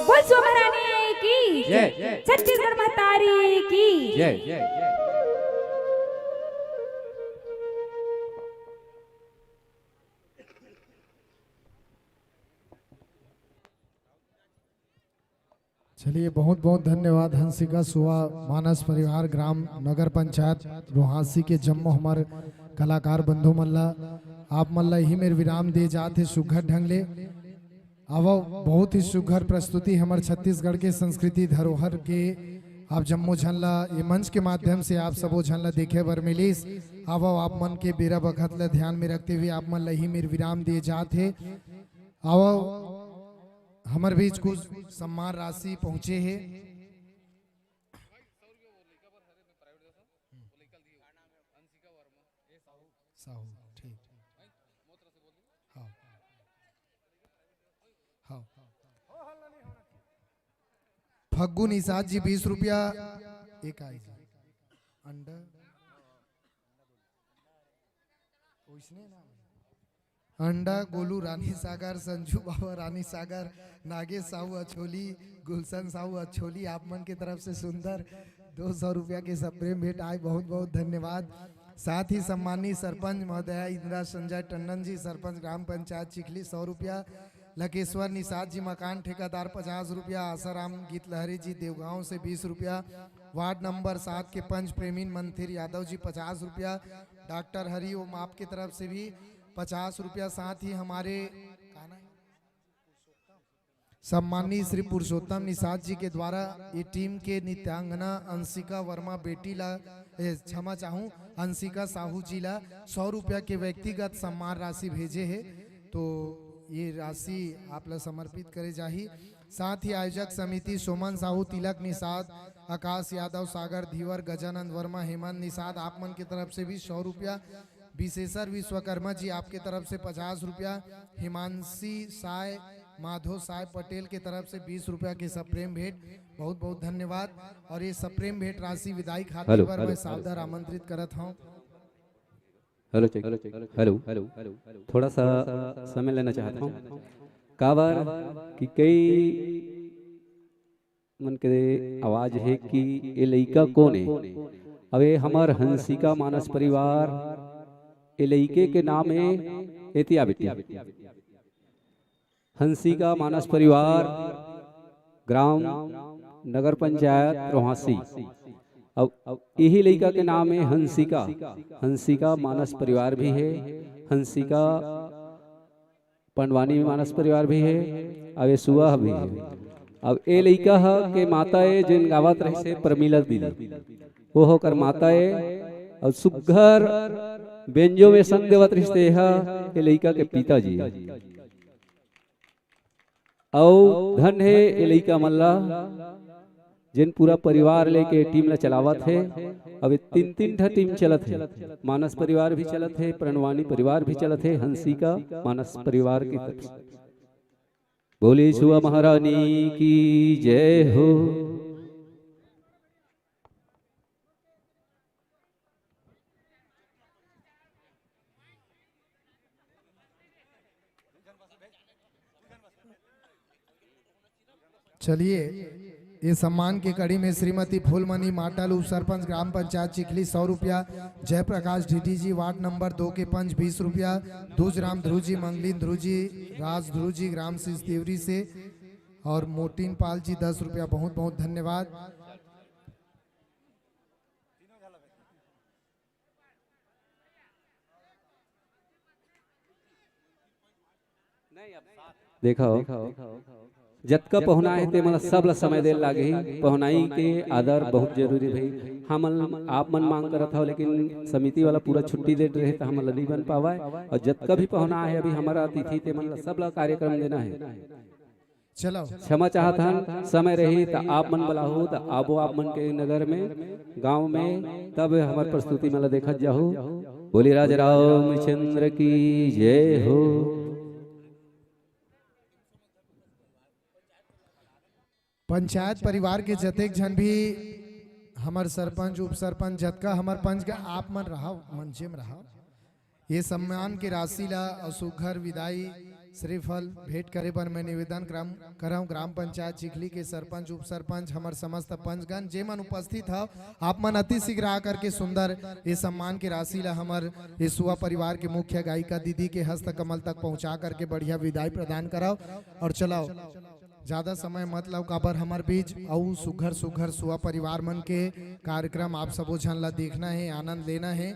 बोल सुभरानी की जय। छत्तीसगढ़ महतारी की जय। चलिए, बहुत बहुत धन्यवाद हंसिका सुवा मानस परिवार, ग्राम नगर पंचायत रोहासी के जम्मो हमर कलाकार बंधु मन ला। आप मन ला इही मेर विराम दे जात हे सुघर ढंग ले। आवव, बहुत ही सुघर प्रस्तुति हमर छत्तीसगढ़ के संस्कृति धरोहर के आप जम्मो झन ला ये मंच के माध्यम से आप सबो झन ला देखे बर मिलिस। आवव, आप मन के बेरा बखत ला ध्यान में रखते हुए आप मन ला इही मेर विराम दिए जात हे। आवव, हमर बीच कुछ सम्मान राशि पहुंचे हे। साहू, ठीक। हाँ। हाँ। फग्गू निषाद जी, बीस रुपया। एक आई जी। अंडा। ओइसने ना। अंडा, गोलू रानी सागर, संजू बाबा रानी सागर, नागेश साहू अछोली, गुलशन साहू अछोली, आप मन के तरफ से सुंदर दो सौ रुपया के सप्रेम भेंट आए, बहुत बहुत धन्यवाद। साथ ही सम्मानित सरपंच महोदया इंदिरा संजय टंडन जी, सरपंच ग्राम पंचायत चिखली, सौ रुपया, लकेश्वर निषाद जी मकान ठेकेदार पचास रुपया, आसाराम गीतलहरी जी देवगांव से बीस रुपया, वार्ड नंबर सात के पंच प्रेमीन मंथिर यादव जी पचास रुपया, डॉक्टर हरिओम आपके तरफ से भी पचास रुपया, साथ ही हमारे सम्मानित श्री पुरुषोत्तम निषाद जी के द्वारा ये टीम के नृत्यांगना अंशिका वर्मा बेटी ला, ए, क्षमा चाहूँ, अंशिका साहू जी ला सौ रुपया के व्यक्तिगत सम्मान राशि भेजे हे, तो ये राशि आप ला समर्पित करे जाही। साथ ही आयोजक समिति सोमन साहू, तिलक निषाद, आकाश यादव, सागर धीवर, गजानंद वर्मा, हेमंत निषाद, आप मन के तरफ से भी सौ रुपया। विशेषर विश्वकर्मा जी आपके तरफ से पचास रुपया, हिमांशी साय, माधो साय पटेल के तरफ से बीस रुपया के सप्रेम भेंट, बहुत बहुत धन्यवाद। और ये सप्रेम भेंट राशि विदाई खातिर हेलो, बर हेलो, मैं सादर आमंत्रित करत हूँ। Hello, check. हेलो, थोड़ा सा समय लेना चाहता हूँ। काबर कि कई मन के आवाज हे कि ये लइका कोन हे। अबे हमर हंसिका मानस परिवार, ये लइके के नाम हे एतिया बेटी। हंसिका मानस परिवार, ग्राम नगर पंचायत रोहासी। अब यही लइका के नाम हे हंसिका। हंसिका मानस परिवार भी हे, हंसिका पंडवानी मानस परिवार भी हे, अब ये सुआ भी हे। अब ए लइका ह के माता ए, जेन गावत रहिसे प्रमिला दीदी, वो होकर माता ए। और सुग्घर बेंजो में संग देवत रिहिस तेहा, ए लइका के पिताजी। अउ धन हे ए लइका मन ला, जेन पूरा परिवार लेके टीम ला चलावत हे। अब ये तीन, तीन ठा टीम चलत हे, मानस परिवार भी चलत हे, प्रणवानी परिवार भी चलत हे, हंसिका मानस परिवार की तरफ से। बोले सुआ महारानी की जय हो। चलिए, ये सम्मान के कड़ी में श्रीमती फूलमणि माटल, उप सरपंच ग्राम पंचायत चिखली, सौ रुपया, जयप्रकाश डीडीजी वार्ड नंबर दो के पंच, बीस रुपया, दूजराम ध्रुव जी, मंगलीन ध्रुव जी, राज ध्रुव जी, ग्राम सिस्तीवरी से, और मोटिन पाल जी, दस रुपया। बहुत बहुत धन्यवाद। देखो, जतका पहुना हे, ते मन ला सब ला समय दे लागही। पहुनाई के आदर बहुत जरूरी भाई। हमन, आप मन मांग करत हव, लेकिन समिति वाला पूरा छुट्टी देत रहे, त हमन ला नहीं बन पावय। और जतका भी पहुना हे, अभी हमारा अतिथि, ते मन ला सब ला कार्यक्रम देना हे। चलो। क्षमा चाहत हन, समय रही त आप मन बलाहू, त आबो आप मन के नगर में, गांव में, तब हमर प्रस्तुति मन ला देखत जाहू। बोली राजा रामचंद्र की जय हो। पंचायत परिवार के जतेक झन भी हमर सरपंच, उप सरपंच, जतका हमर पंच के, आप मन रहव, मंचे में रहव। ये सम्मान के राशि ला अउ सुघर विदाई श्रीफल भेंट करे बर मैं निवेदन करम, करम ग्राम पंचायत चिखली के सरपंच, उप सरपंच, हमर समस्त पंचगण, जे मन उपस्थित हव, आप मन अति शीघ्र आकर के सुंदर ये सम्मान के राशि ला हमर ये सुआ परिवार के मुख्य गायिका दीदी के हस्त कमल तक पहुंचा करके बढ़िया विदाई प्रदान करव। और चलाओ, ज्यादा समय मत लाओ, काबर हमर बीच अउ सुघर सुघर सुआ परिवार मन के कार्यक्रम आप सबो झन ला देखना हे, आनंद लेना हे।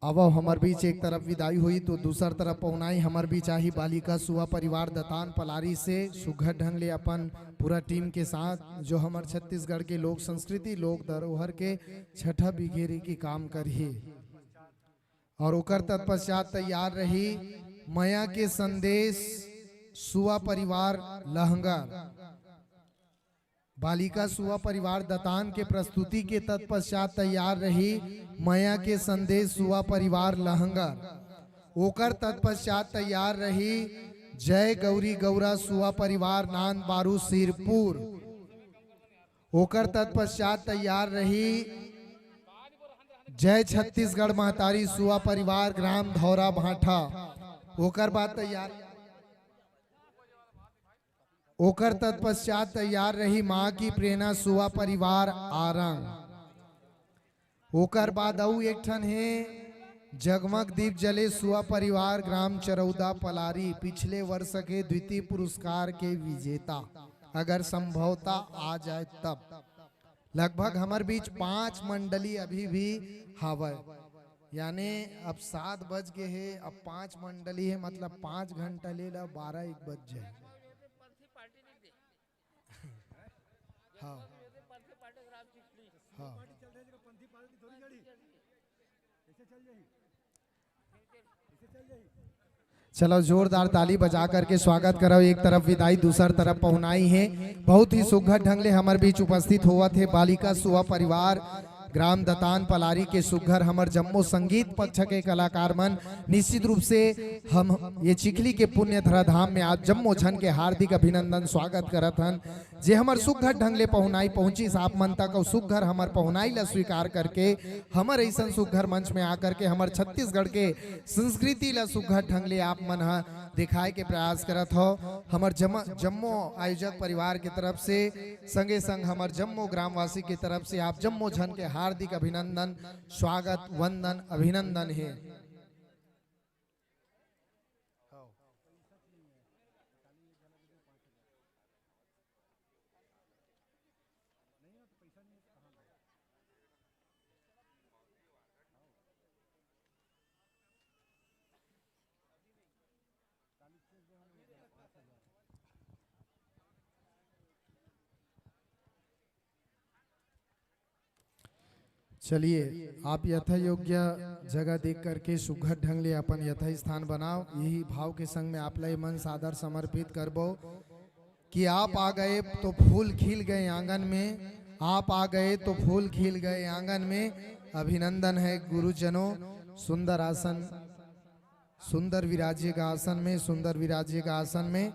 अब हमर बीच एक तरफ विदाई होई तो दूसर तरफ पहुनाई हमर बीच आही। बालिका सुआ परिवार दतान पलारी से सुघर ढंग ले अपन पूरा टीम के साथ, जो हमर छत्तीसगढ़ के लोक संस्कृति, लोक धरोहर के छठा बिघेरी के काम करही। और ओकर तत्पश्चात तैयार रही मया के संदेश सुआ परिवार लहंगर। बालिका सुआ परिवार दतान के प्रस्तुति के तत्पश्चात तैयार रही मया के संदेश सुआ परिवार लहंगर। ओकर तत्पश्चात तैयार रही जय गौरी गौरा सुआ परिवार नांद बारू सिरपुर। ओकर तत्पश्चात तैयार रही जय छत्तीसगढ़ महतारी सुआ परिवार ग्राम धौरा भाठा। ओकर बाद तैयार ओकर तत्पश्चात तैयार रही माँ की प्रेरणा सुआ परिवार आरंग। ओकर बाद अउ एक ठन हे जगमग दीप जले सुआ परिवार ग्राम चरौदा पलारी, पिछले वर्ष के द्वितीय पुरस्कार के विजेता, अगर संभवता आ जाए तब। लगभग हमर बीच पांच मंडली अभी भी हावय, यानी अब सात बज के हे, अब पांच मंडली हे, मतलब पांच घंटा ले ला, बारह एक बज जाए। हाँ। हाँ। चलो, जोरदार ताली बजा करके स्वागत करो। एक तरफ विदाई, दूसर तरफ पहुनाई हे। बहुत ही सुघर ढंग ले हमर बीच उपस्थित होवत हे बालिका सुआ परिवार ग्राम दतान पलारी के सुघर हमर जम्मो संगीत पक्ष के कलाकार मन। निश्चित रूप से हम ये चिखली के पुण्य धरा धाम में आप जम्मो झन के हार्दिक अभिनंदन, स्वागत करत हन। जे हमर सुघर ढंग ले पहुनाई पहुंचिस आप मन तक, अउ सुघर हमर पहुनाई ला स्वीकार करके हमर अइसन सुघर मंच में आकर के हमर छत्तीसगढ़ के संस्कृति ला सुघर ढंग ले आप मन ह दिखाए के प्रयास करत हो। हमर जम-, जम्मो आयोजक परिवार के तरफ से, संगे संग हमर जम्मो ग्रामवासी के तरफ से आप जम्मो झन के हार्दिक अभिनंदन, स्वागत, वंदन, अभिनंदन हे। चलिए, आप यथा योग्य जगह देख करके सुघर ढंग ले अपन यथा स्थान बनाओ। यही भाव के संग में आप ला ये मन सादर समर्पित करबो कि आप आ गए तो फूल खिल गए आंगन में, आप आ गए तो फूल खिल गए आंगन में। अभिनंदन है गुरुजनों, सुंदर आसन, सुंदर विराजे का आसन में, सुंदर विराजे का आसन में।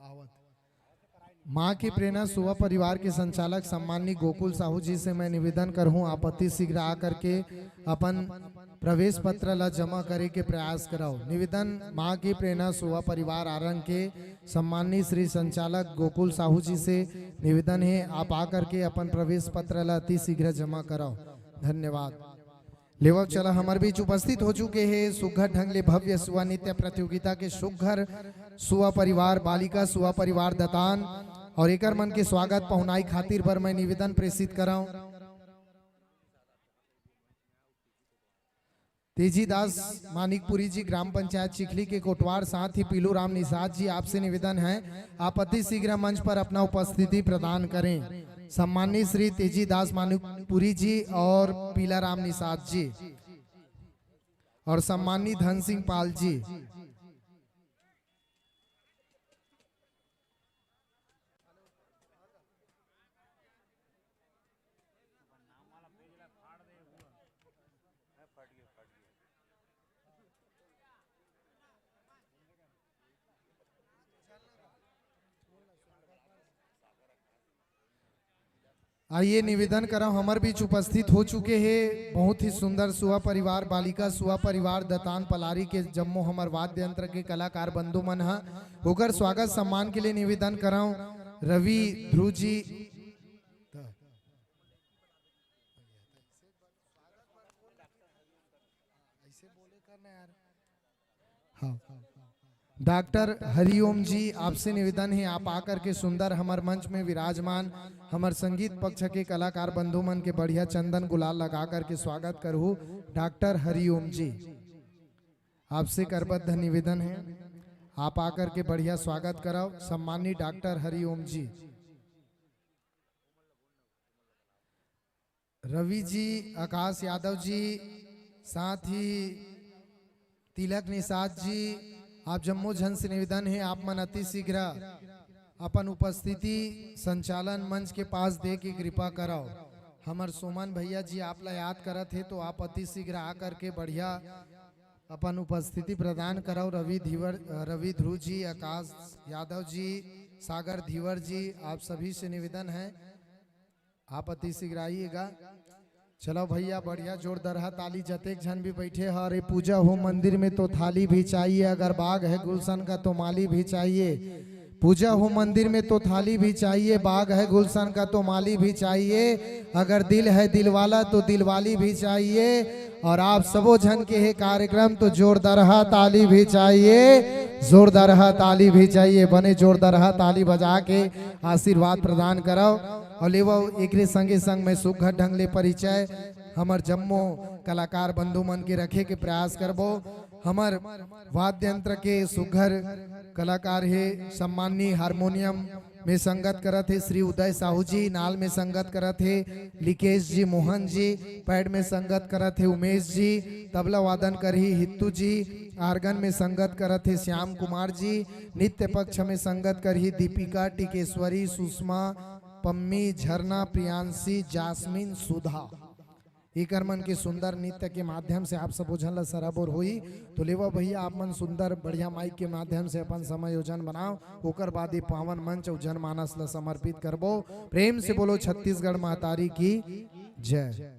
आवत। माँ की प्रेरणा सुवा परिवार के संचालक सम्माननीय गोकुल साहू जी से मैं निवेदन करहूँ, आप अति शीघ्र आकर के अपन प्रवेश पत्र ला जमा करे के प्रयास कराओ। निवेदन, माँ की प्रेरणा सुवा परिवार आरंग के सम्माननीय श्री संचालक गोकुल साहू जी से निवेदन है, आप आकर के अपन प्रवेश पत्र ला अति शीघ्र जमा कराओ। धन्यवाद। लेवव चला हमर बीच उपस्थित हो चुके हे सुघर ढंग ले भव्य सुआ नृत्य प्रतियोगिता के सुघर सुआ परिवार, बालिका सुआ परिवार दतान, और एकर मन के स्वागत पहुनाई खातिर बर मैं निवेदन प्रेषित करंव। तेजी दास मानिकपुरी जी, ग्राम पंचायत चिखली के कोटवार, साथ ही पीलू राम निषाद जी, आपसे निवेदन है, आप अति शीघ्र मंच पर अपना उपस्थिति प्रदान करें। सम्माननीय श्री तेजी दास मानिकपुरी जी और पीला राम निषाद जी और सम्माननीय धन सिंह पाल जी। आइए, निवेदन करंव, हमर बीच उपस्थित हो चुके हे बहुत ही सुंदर सुआ परिवार, बालिका सुआ परिवार दतान पलारी के जम्मो हमर वाद्य यंत्र के कलाकार बंधु मन ह। ओकर स्वागत सम्मान के लिए निवेदन करंव रवि ध्रुव जी। ऐसे बोले करना यार। हाँ। डॉक्टर हरिओम जी, आपसे निवेदन हे, आप आकर के सुंदर हमर मंच में विराजमान हमर संगीत पक्ष के कलाकार बंधु मन के बढ़िया चंदन गुलाल लगा करके स्वागत करहू। डॉक्टर हरिओम जी, आपसे करबद्ध निवेदन हे, आप आकर के बढ़िया स्वागत करव। सम्माननीय डॉक्टर हरिओम जी। रवि जी, आकाश यादव जी, साथ ही तिलक निषाद जी, आप जम्मो झन से निवेदन हे, आप मन अति शीघ्र अपन उपस्थिति संचालन मंच के पास दे के कृपा करव। हमर सुमन भैया जी आप ला याद करत हे, तो आप अति शीघ्र आ करके बढ़िया अपन उपस्थिति प्रदान करव। रवि धीवर, रवि ध्रुव जी, आकाश यादव जी, सागर धीवर जी, आप सभी से निवेदन है, आप अति शीघ्र आइएगा। चलो भैया, बढ़िया जोरदारहा ताली, जतेक झन भी बैठे ह। अरे पूजा हो मंदिर में तो थाली भी चाहिए, अगर बाग है गुलशन का तो माली भी चाहिए। पूजा हो मंदिर में तो थाली भी चाहिए, बाग है गुलशन का तो माली भी चाहिए, अगर दिल है दिलवाला तो दिलवाली भी चाहिए। और आप सबो झन के हे कार्यक्रम तो जोरदारहा ताली भी चाहिए, जोरदारहा ताली भी चाहिए। बने जोरदारहा ताली बजा के आशीर्वाद प्रदान करव। और लेवव एकरे संगे संग मैं सुघर ढंग ले परिचय हमर जम्मो कलाकार बंधु मन के रखे के प्रयास करबो। हमर वाद्य यंत्र के सुघर कलाकार हे, सम्माननीय हारमोनियम में संगत करत हे श्री उदय साहू जी, नाल में संगत करत हे लिकेश जी, मोहन जी, पैड में संगत करत हे उमेश जी, तबला वादन करही हित्तू जी, आर्गन में संगत करत हे श्याम कुमार जी, नृत्य पक्ष में संगत करही दीपिका, टिकेश्वरी, सुषमा, पम्मी, झरना, प्रियांशी, जास्मिन, सुधा। एकर मन के सुंदर नृत्य के माध्यम से आप सबो झन ला सराबोर होई। तो लेवा भैया, आप मन सुंदर बढ़िया माइक के माध्यम से अपन समायोजन बनाओ, ओकर बाद ये पावन मंच अउ जनमानस ला समर्पित करबो। प्रेम से बोलो छत्तीसगढ़ महतारी की जय।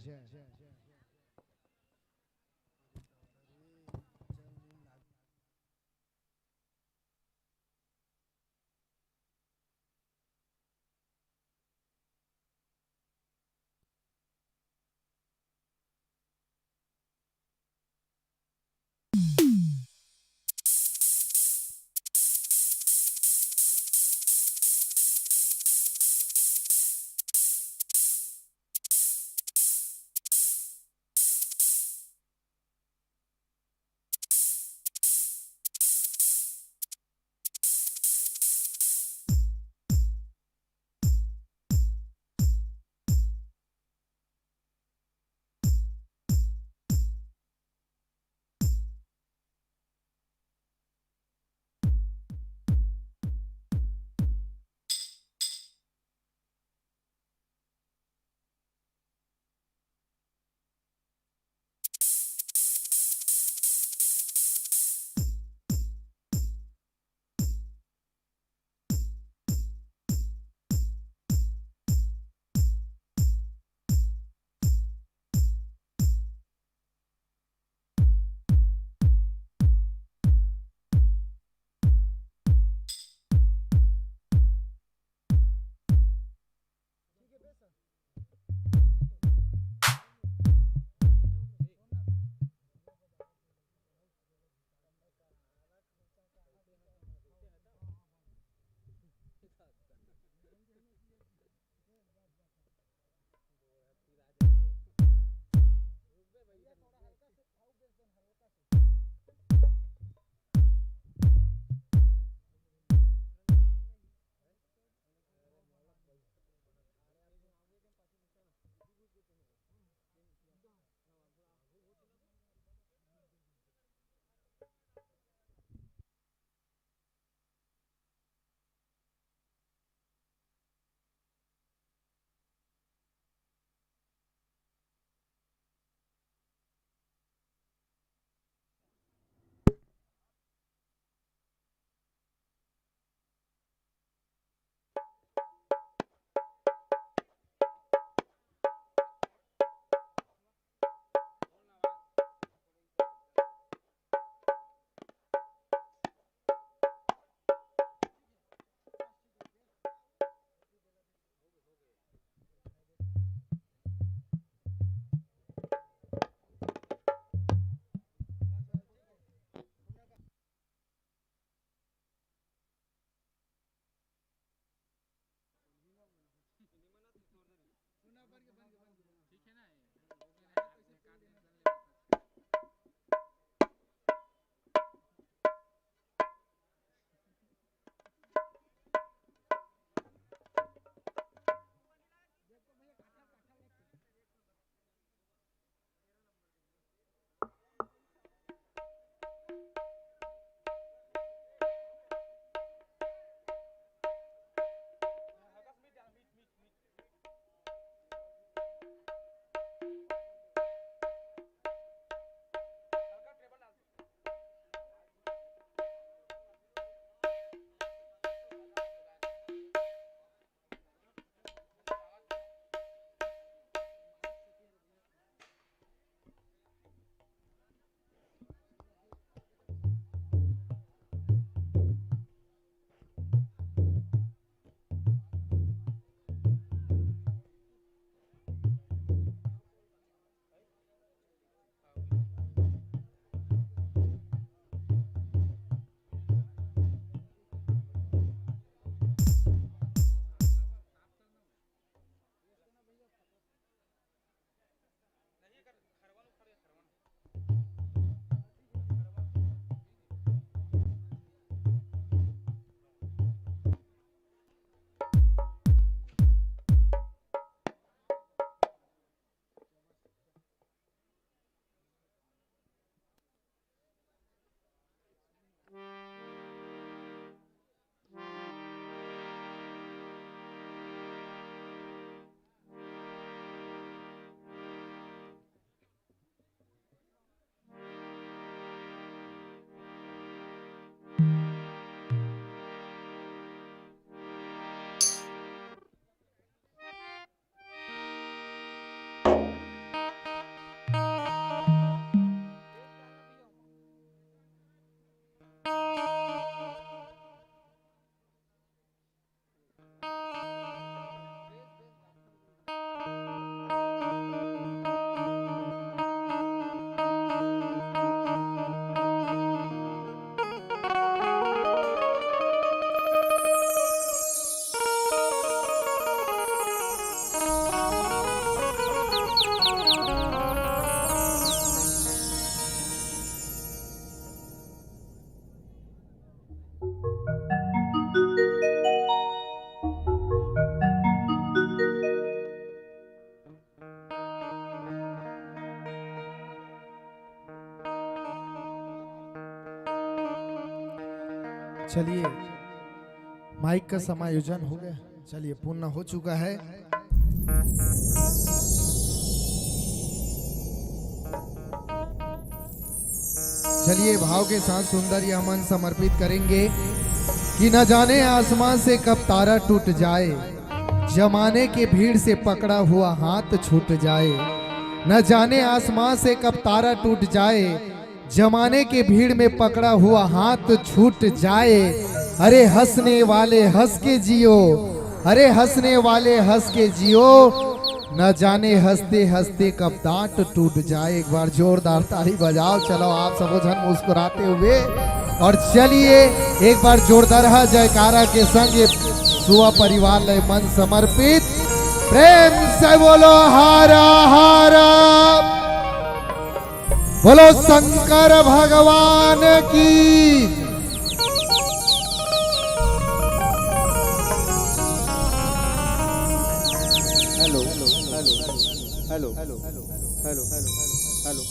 चलिए, माइक का समायोजन हो गया। चलिए, पूर्ण हो चुका है। चलिए, भाव के साथ सुंदर यह मन समर्पित करेंगे कि न जाने आसमां से कब तारा टूट जाए, जमाने के भीड़ से पकड़ा हुआ हाथ छूट जाए। न जाने आसमां से कब तारा टूट जाए, जमाने के भीड़ में पकड़ा हुआ हाथ छूट जाए। अरे हंसने वाले हंस के जियो, अरे हंसने वाले हंस के जियो, न जाने हंसते हंसते कब दांत टूट जाए। एक बार जोरदार ताली बजाओ। चलो, आप सबो झन मुस्कुराते हुए, और चलिए, एक बार जोरदार जयकारा के संग ये सुआ परिवार ले मन समर्पित प्रेम से बोलो, हारा हारा। बोलो शंकर भगवान की। Hello, hello, hello, hello, hello, hello.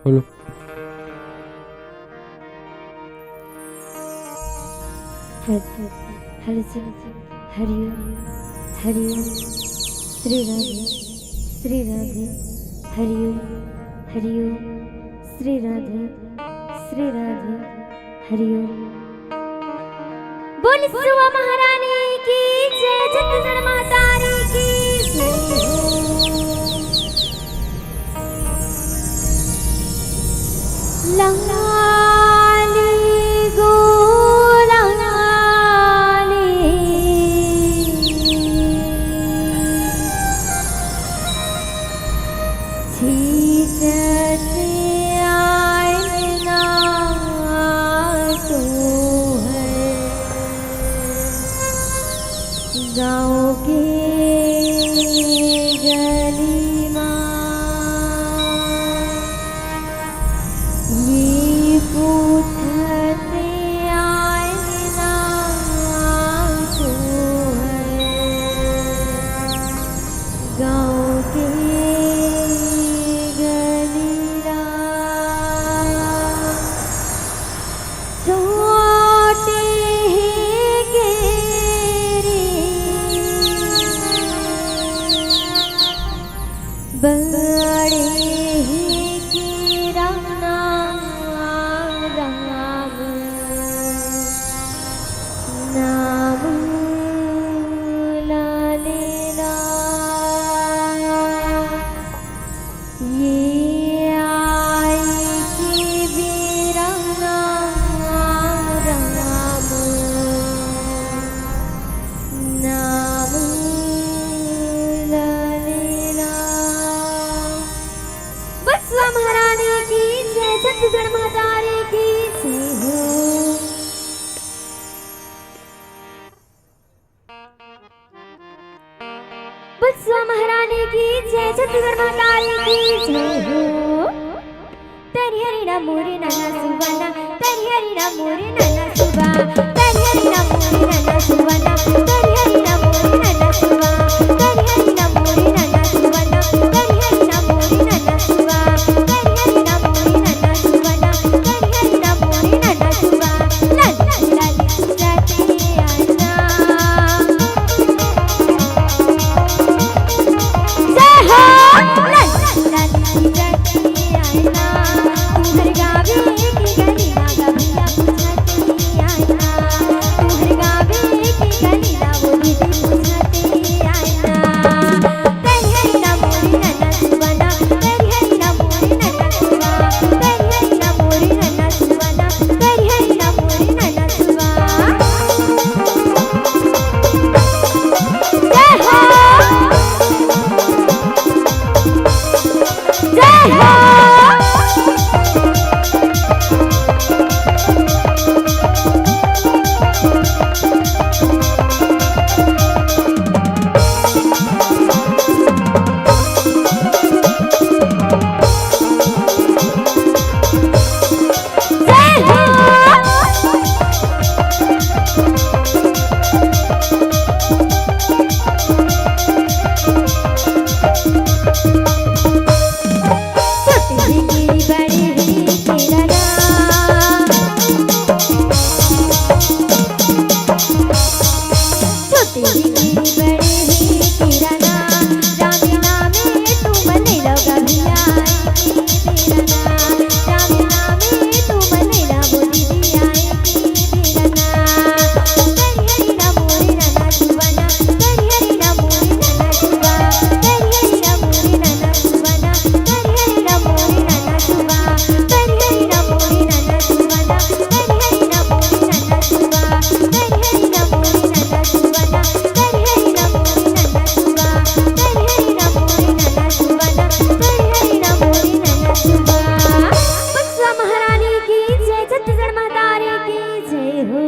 Hello. Hello sir, Hariom. Hariom. Shri Radhe, Shri Radhe. Hariom, Hariom. Shri Radhe, Shri Radhe. Hariom. बोल सुआ महारानी की जय, छत्तीसगढ़ महतारी की जय हो। लंगाली गो लंगाली, छींचत आए ना तू है। गाँव के गली मा ये पूछत आए ना तू है। गाँव के गली ला छोटे ही गेरी, बड़े ही गिरना राम नाम ला लेला। ये आई के बेरा राम नाम ला लेला। बसवा महारानी की जय, छत्तीसगढ़ महतारी की जय हो। बसवा महारानी की जय, छत्तीसगढ़ महतारी की जय हो। तरिहरी ना मोरे नना सुबना, तरिहरी ना मोरे नना सुबा, तरिहरी ना मोरे नना सुबना, तरिहरी ना मोरे नना सुबा, तरिहरी ना मोरे नना सुबना, तरिहरी ना मोरे नना सुबा, तरिहरी ना मोरे नना सुबना, तरिहरी ना मोरे नना सुबा। ला ला ला ला। महारानी की जय, छत्तीसगढ़ महतारी की जय हो।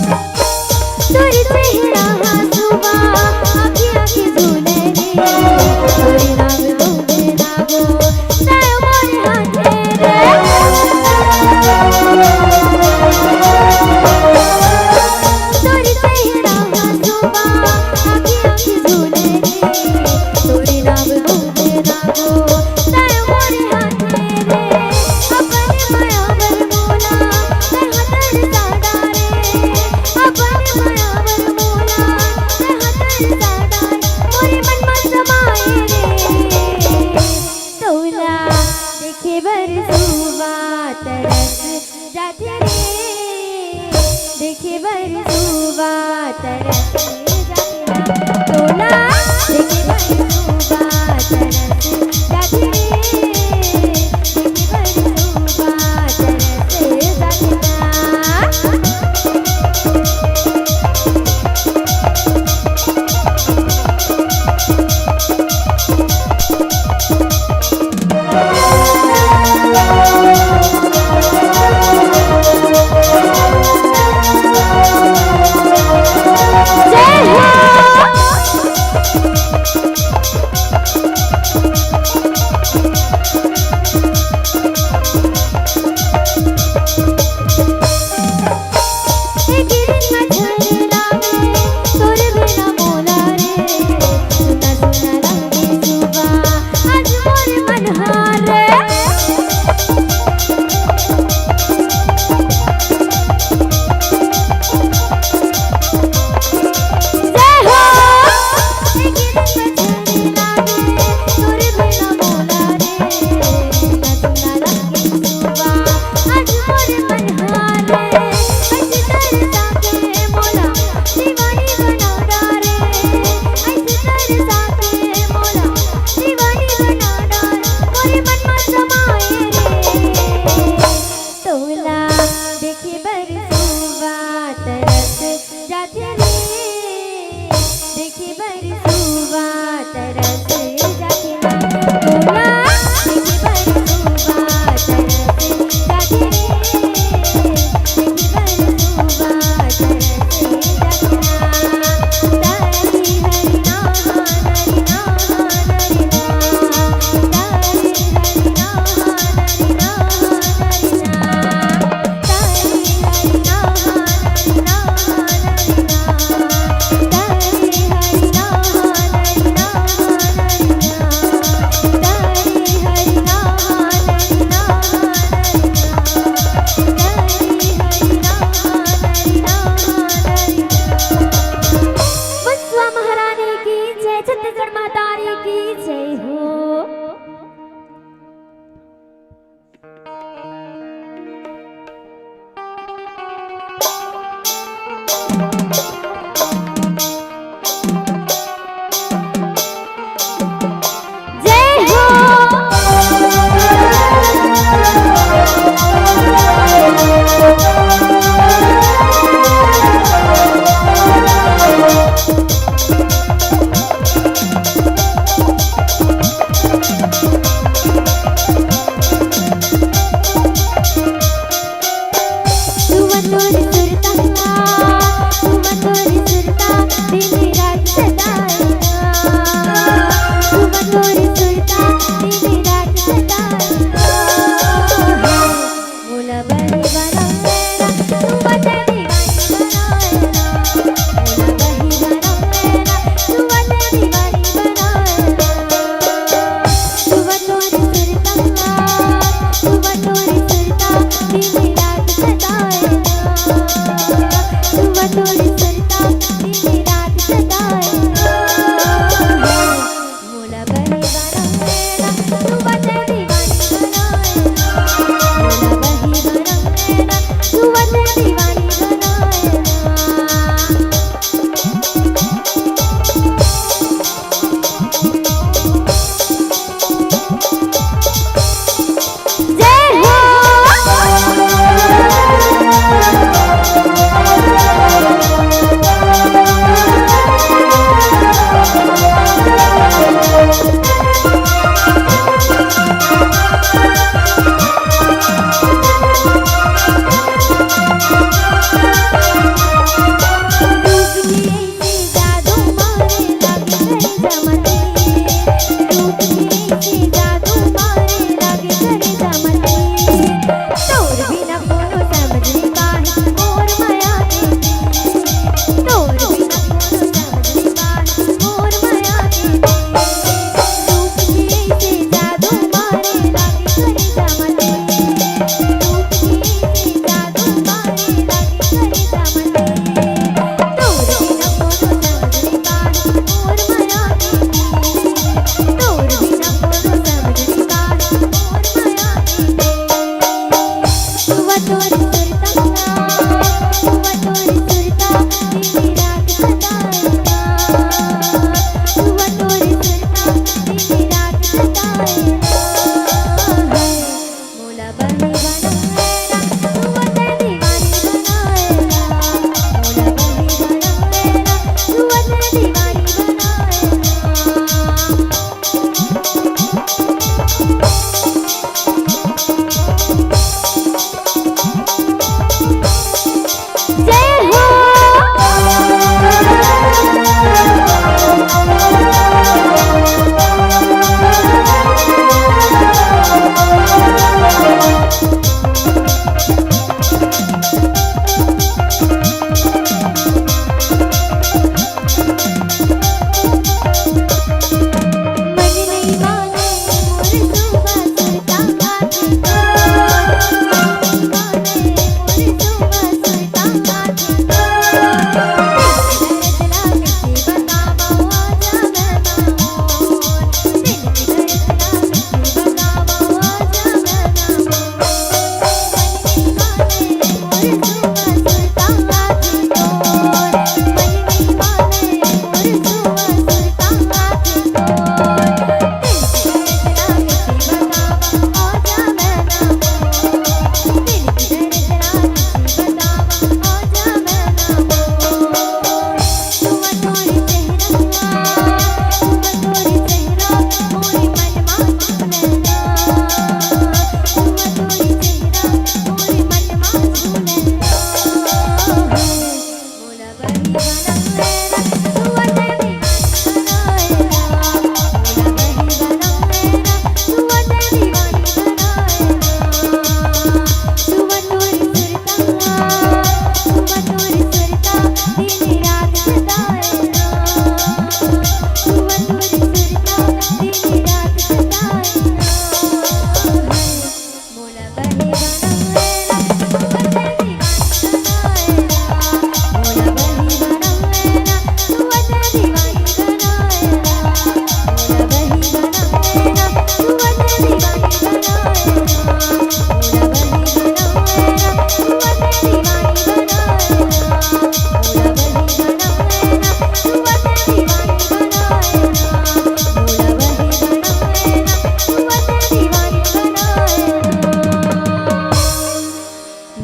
तोर चेहरा हा सुबह आँखी आँखी झूले रे, तोर नाम धूम नागो, तय मोर हाथे रे। तोर चेहरा हा सुबह आँखी आँखी झूले रे, तोर नाम धूम नागो,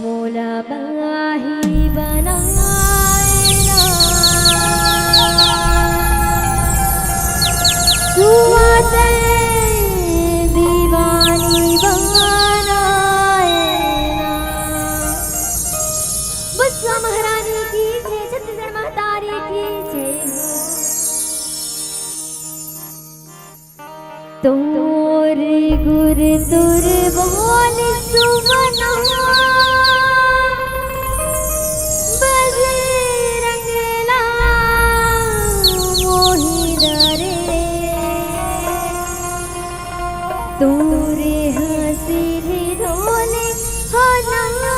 मोला बाही बनाए ना, सुआ ते दीवानी बनाए ना। बसवा महारानी की जय, छत्तीसगढ़ महतारी की जय हो। तोर गुर तोर बोल सुमना, बजरंग ला मोहि डरे। तोर हंसी ढोल हना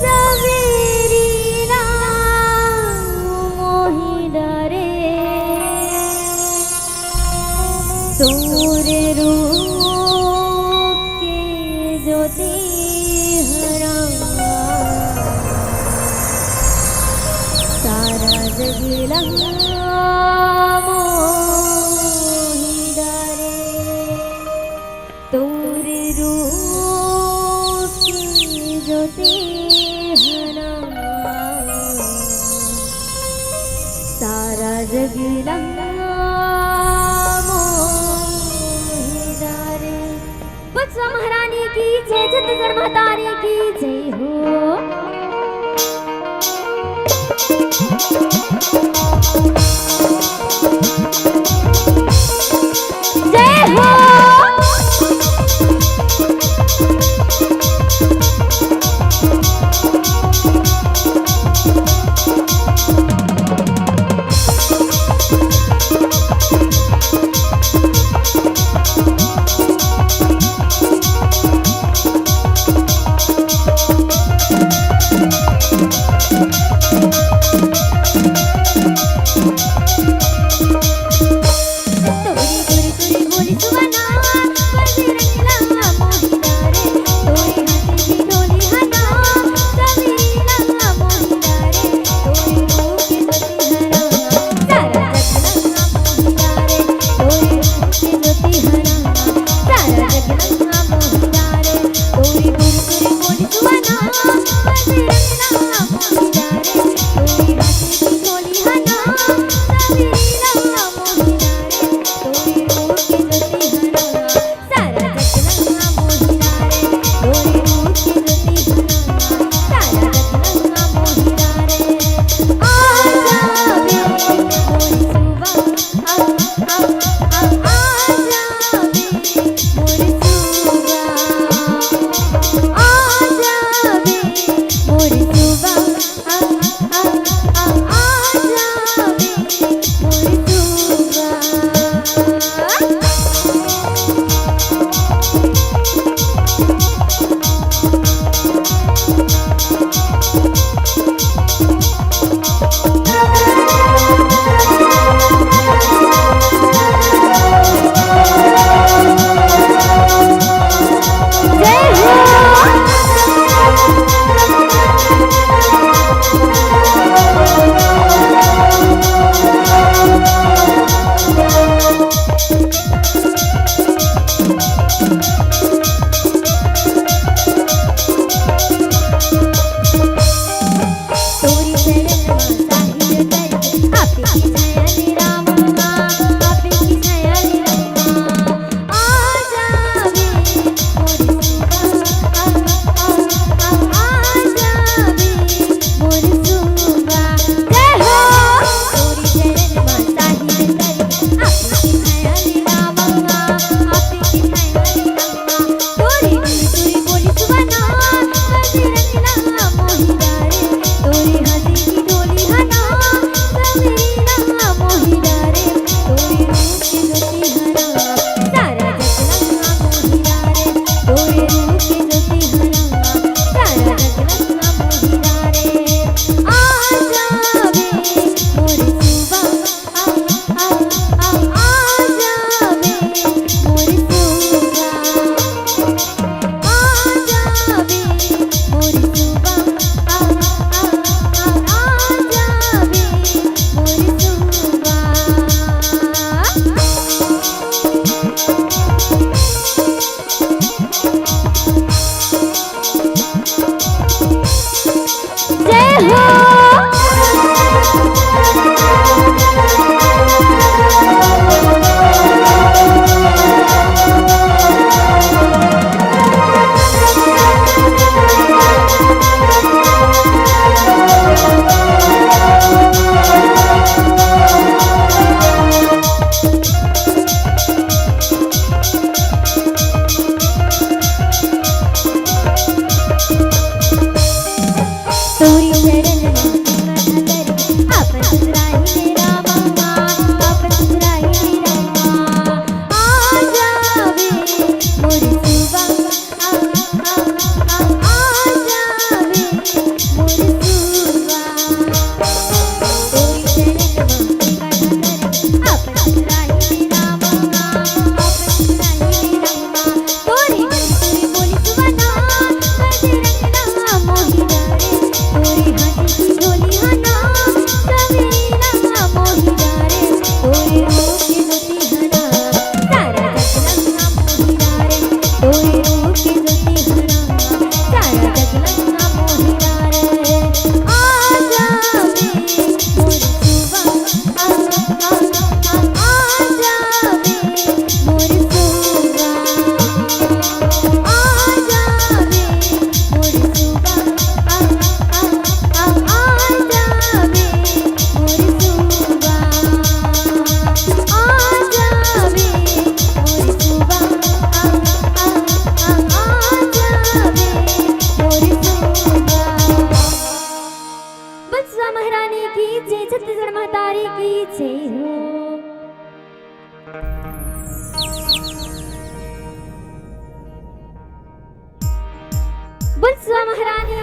सवेरी ला मोहि डरे। तोर रूप के ज्योति हरा सारा जग ला मोहि डरे। तोर रूप के ज्योति हरा सारा जग ला मोहि डरे। बसवा महारानी की जय, छत्तीसगढ़ महतारी की जय हो। जय हो।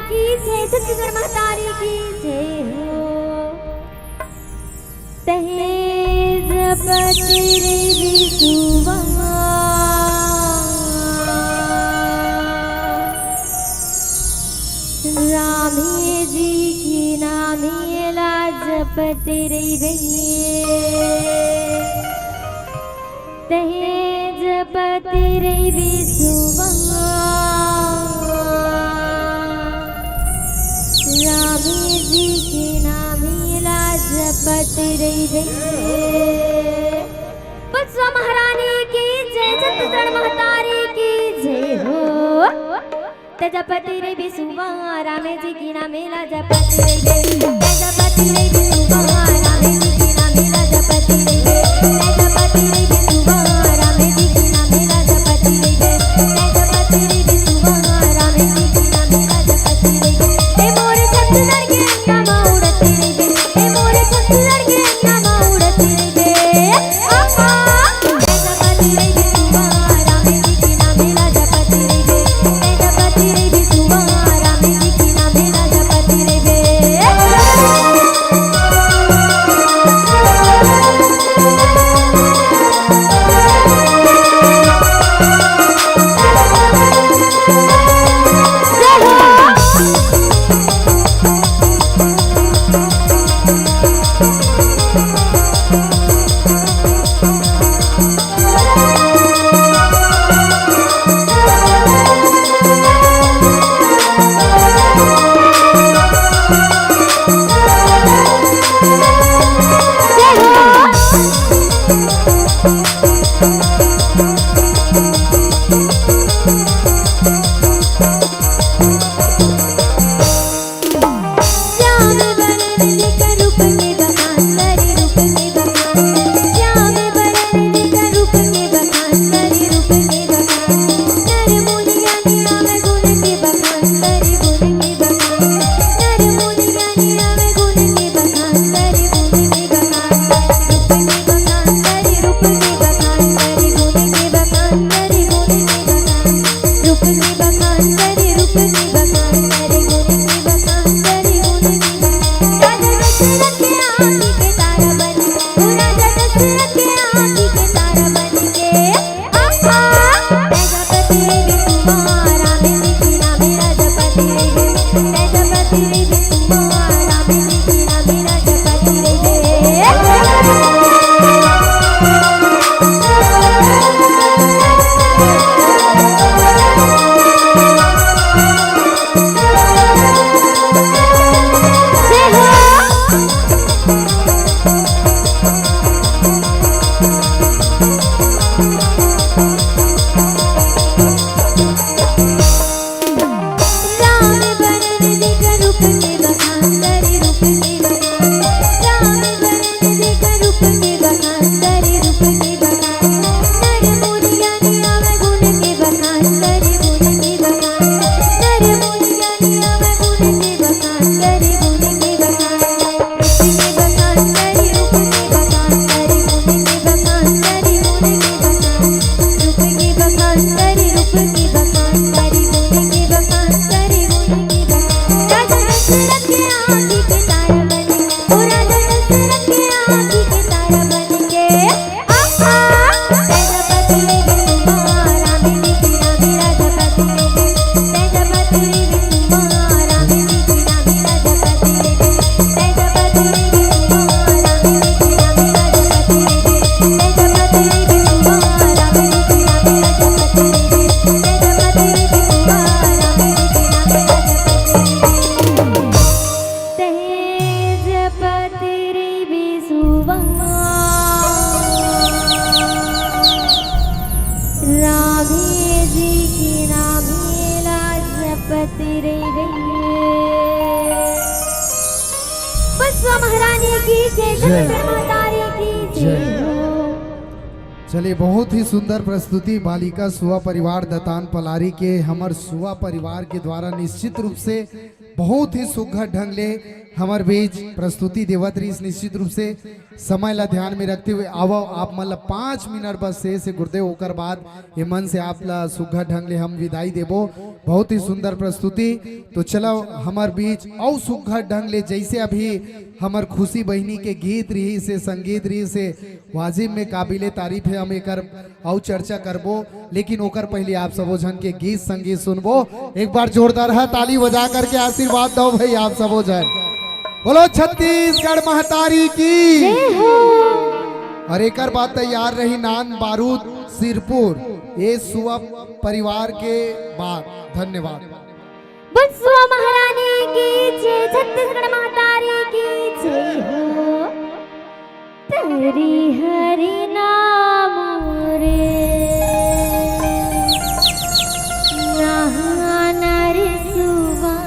की जय, छत्तीसगढ़ महतारी की जय हो। तहे जपत रे बिसुवा, रामे जी के नामे ला जपत रहिबे। तहे जपत रहिबे सुबह, रामे जी के नामे ला जपत रहिबे। बसवा महारानी की जय, छत्तीसगढ़ महतारी की जय हो। तहे जपत रहिबे सुबह, रामे जी के नामे ला जपत रहिबे। तहे जपत रहिबे सुबह, रामे जी के नामे ला जपत रहिबे। तहे जपत रहिबे सुबह, रामे जी के नामे ला जपत रहिबे। तहे जपत रहिबे सुबह, रामे जी के नामे ला जपत रहिबे। ए मोर छत्तीसगढ़ के अंगना मा उड़त रहिबे। ए मोर छत्तीसगढ़ के अंगना मा उड़त रहिबे। राधे जी के नामे ला जपत रहिबे। बसवा महारानी की जय, जय। छत्तीसगढ़ महतारी की जय। जय। चलिए, बहुत ही सुंदर प्रस्तुति बालिका सुआ परिवार दतान पलारी के, हमर सुआ परिवार के द्वारा निश्चित रूप से बहुत ही सुघर ढंग ले हमर बीच प्रस्तुति देवत रहिस, निश्चित रूप से समय ला ध्यान में रखते हुए आवव, आप मन ला पाँच मिनट बस से, से गुरुदेव, ओकर बाद ये मन से आप ला सुघर ढंग ले हम विदाई देबो। बहुत ही सुंदर प्रस्तुति। तो चलो, हमर बीच अउ सुघर ढंग ले, जैसे अभी हमर खुशी बहिनी के गीत रहिस हे, संगीत रहिस हे, वाजिब में काबिले तारीफ है, हम एकर अउ चर्चा करबो, लेकिन ओकर पहले आप सबो झन के गीत संगीत सुनबो। एक बार जोरदार है ताली बजा करके आशीर्वाद दो भाई आप सबो झन। बोलो छत्तीसगढ़ महतारी की। जय हो। और एकर बाद तैयार रही नान बारूद सिरपुर, ये सुआ परिवार के बाद। धन्यवाद। बोल सुआ महारानी की जय, छत्तीसगढ़ महतारी की जय हो। तरी हरि नाम रे, नहाना रे सुवना।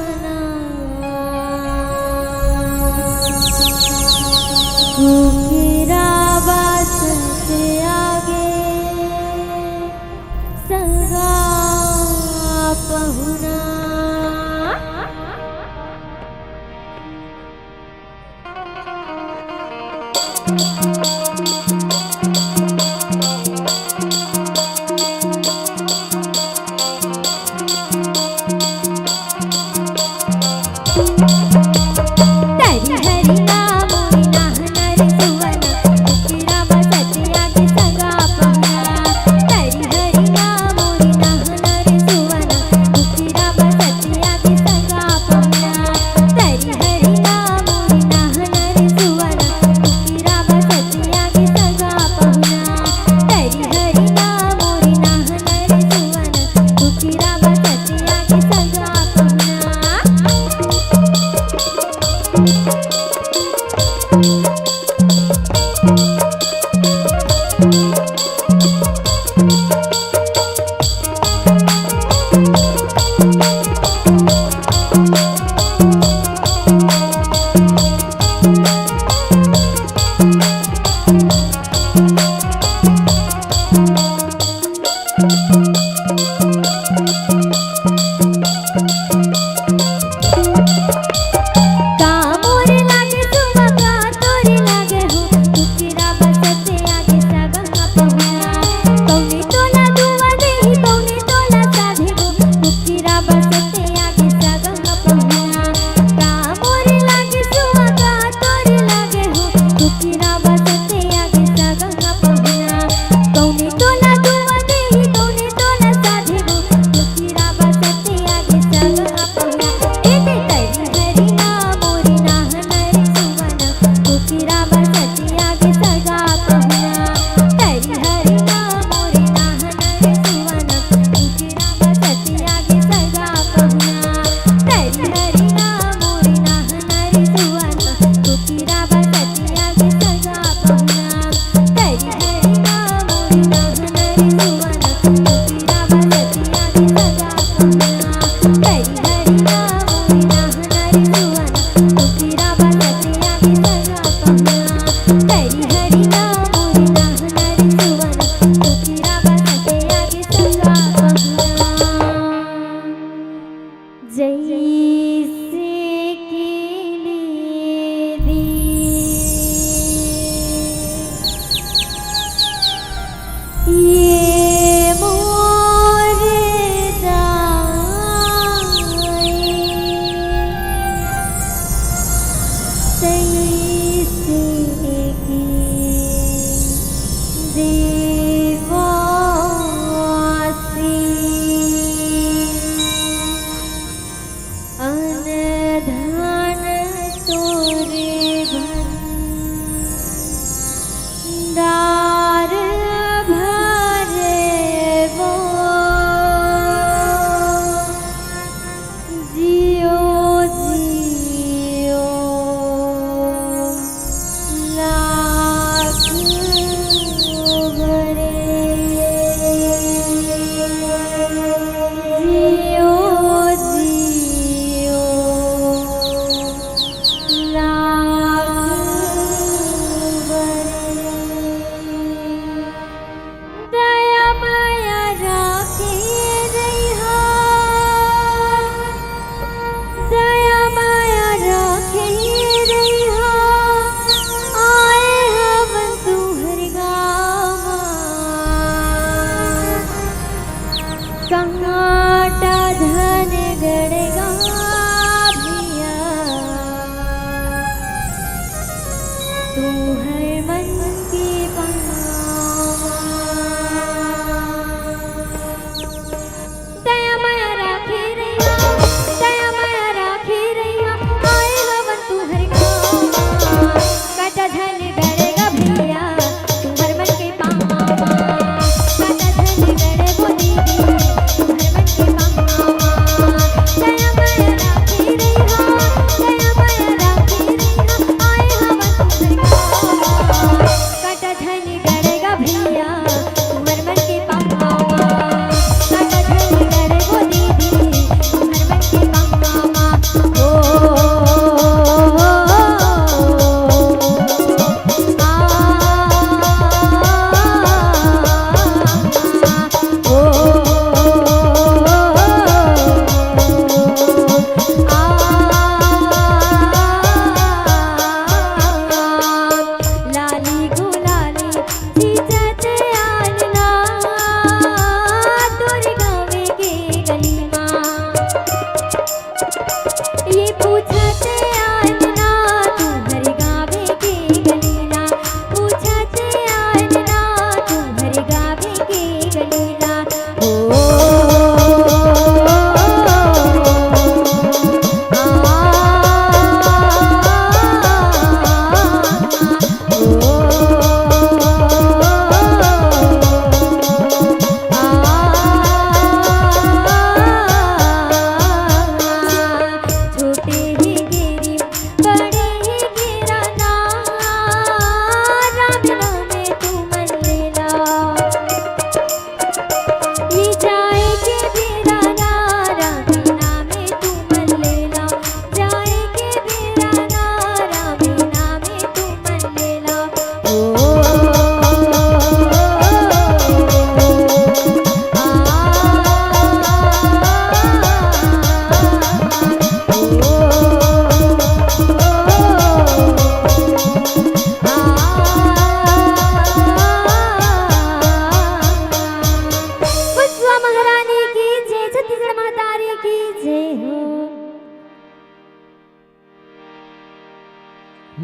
कुकिरा बासत आगे, संगा पहुना।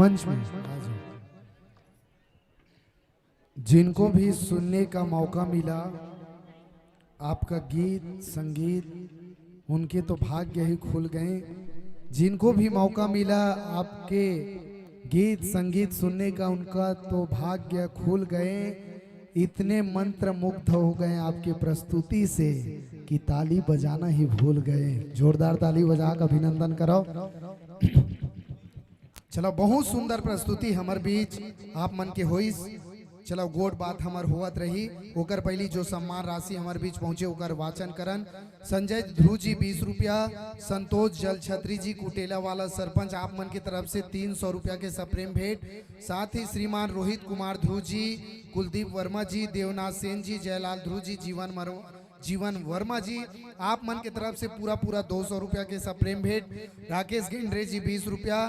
मंच में आ जाओ। जिनको भी सुनने का मौका मिला, आपका गीत संगीत, उनके तो भाग्य ही खुल गए। जिनको भी मौका मिला आपके गीत संगीत सुनने का, उनका तो भाग्य खुल गए। इतने मंत्र मुग्ध हो गए आपकी प्रस्तुति से कि ताली बजाना ही भूल गए। जोरदार ताली बजा के अभिनंदन कराओ। चलो, बहुत सुंदर प्रस्तुति हमर बीच आप मन के होइस। चलो, गोठ बात हमर होवत रही। ओकर पहली जो सम्मान राशि हमर बीच पहुंचे, ओकर वाचन करन। संजय ध्रुव जी बीस रुपया, संतोष जल छत्री जी कुटेला वाला सरपंच, आप मन के तरफ से तीन सौ रुपया के सप्रेम भेंट। साथ ही श्रीमान रोहित कुमार ध्रुव जी, कुलदीप वर्मा जी, देवनाथ सेन जी, जयलाल ध्रुव जी, जीवन मर-, जीवन वर्मा जी, आप मन के तरफ से पूरा पूरा दो सौ रुपया के सप्रेम भेंट। राकेश गेंडरे जी बीस रुपया,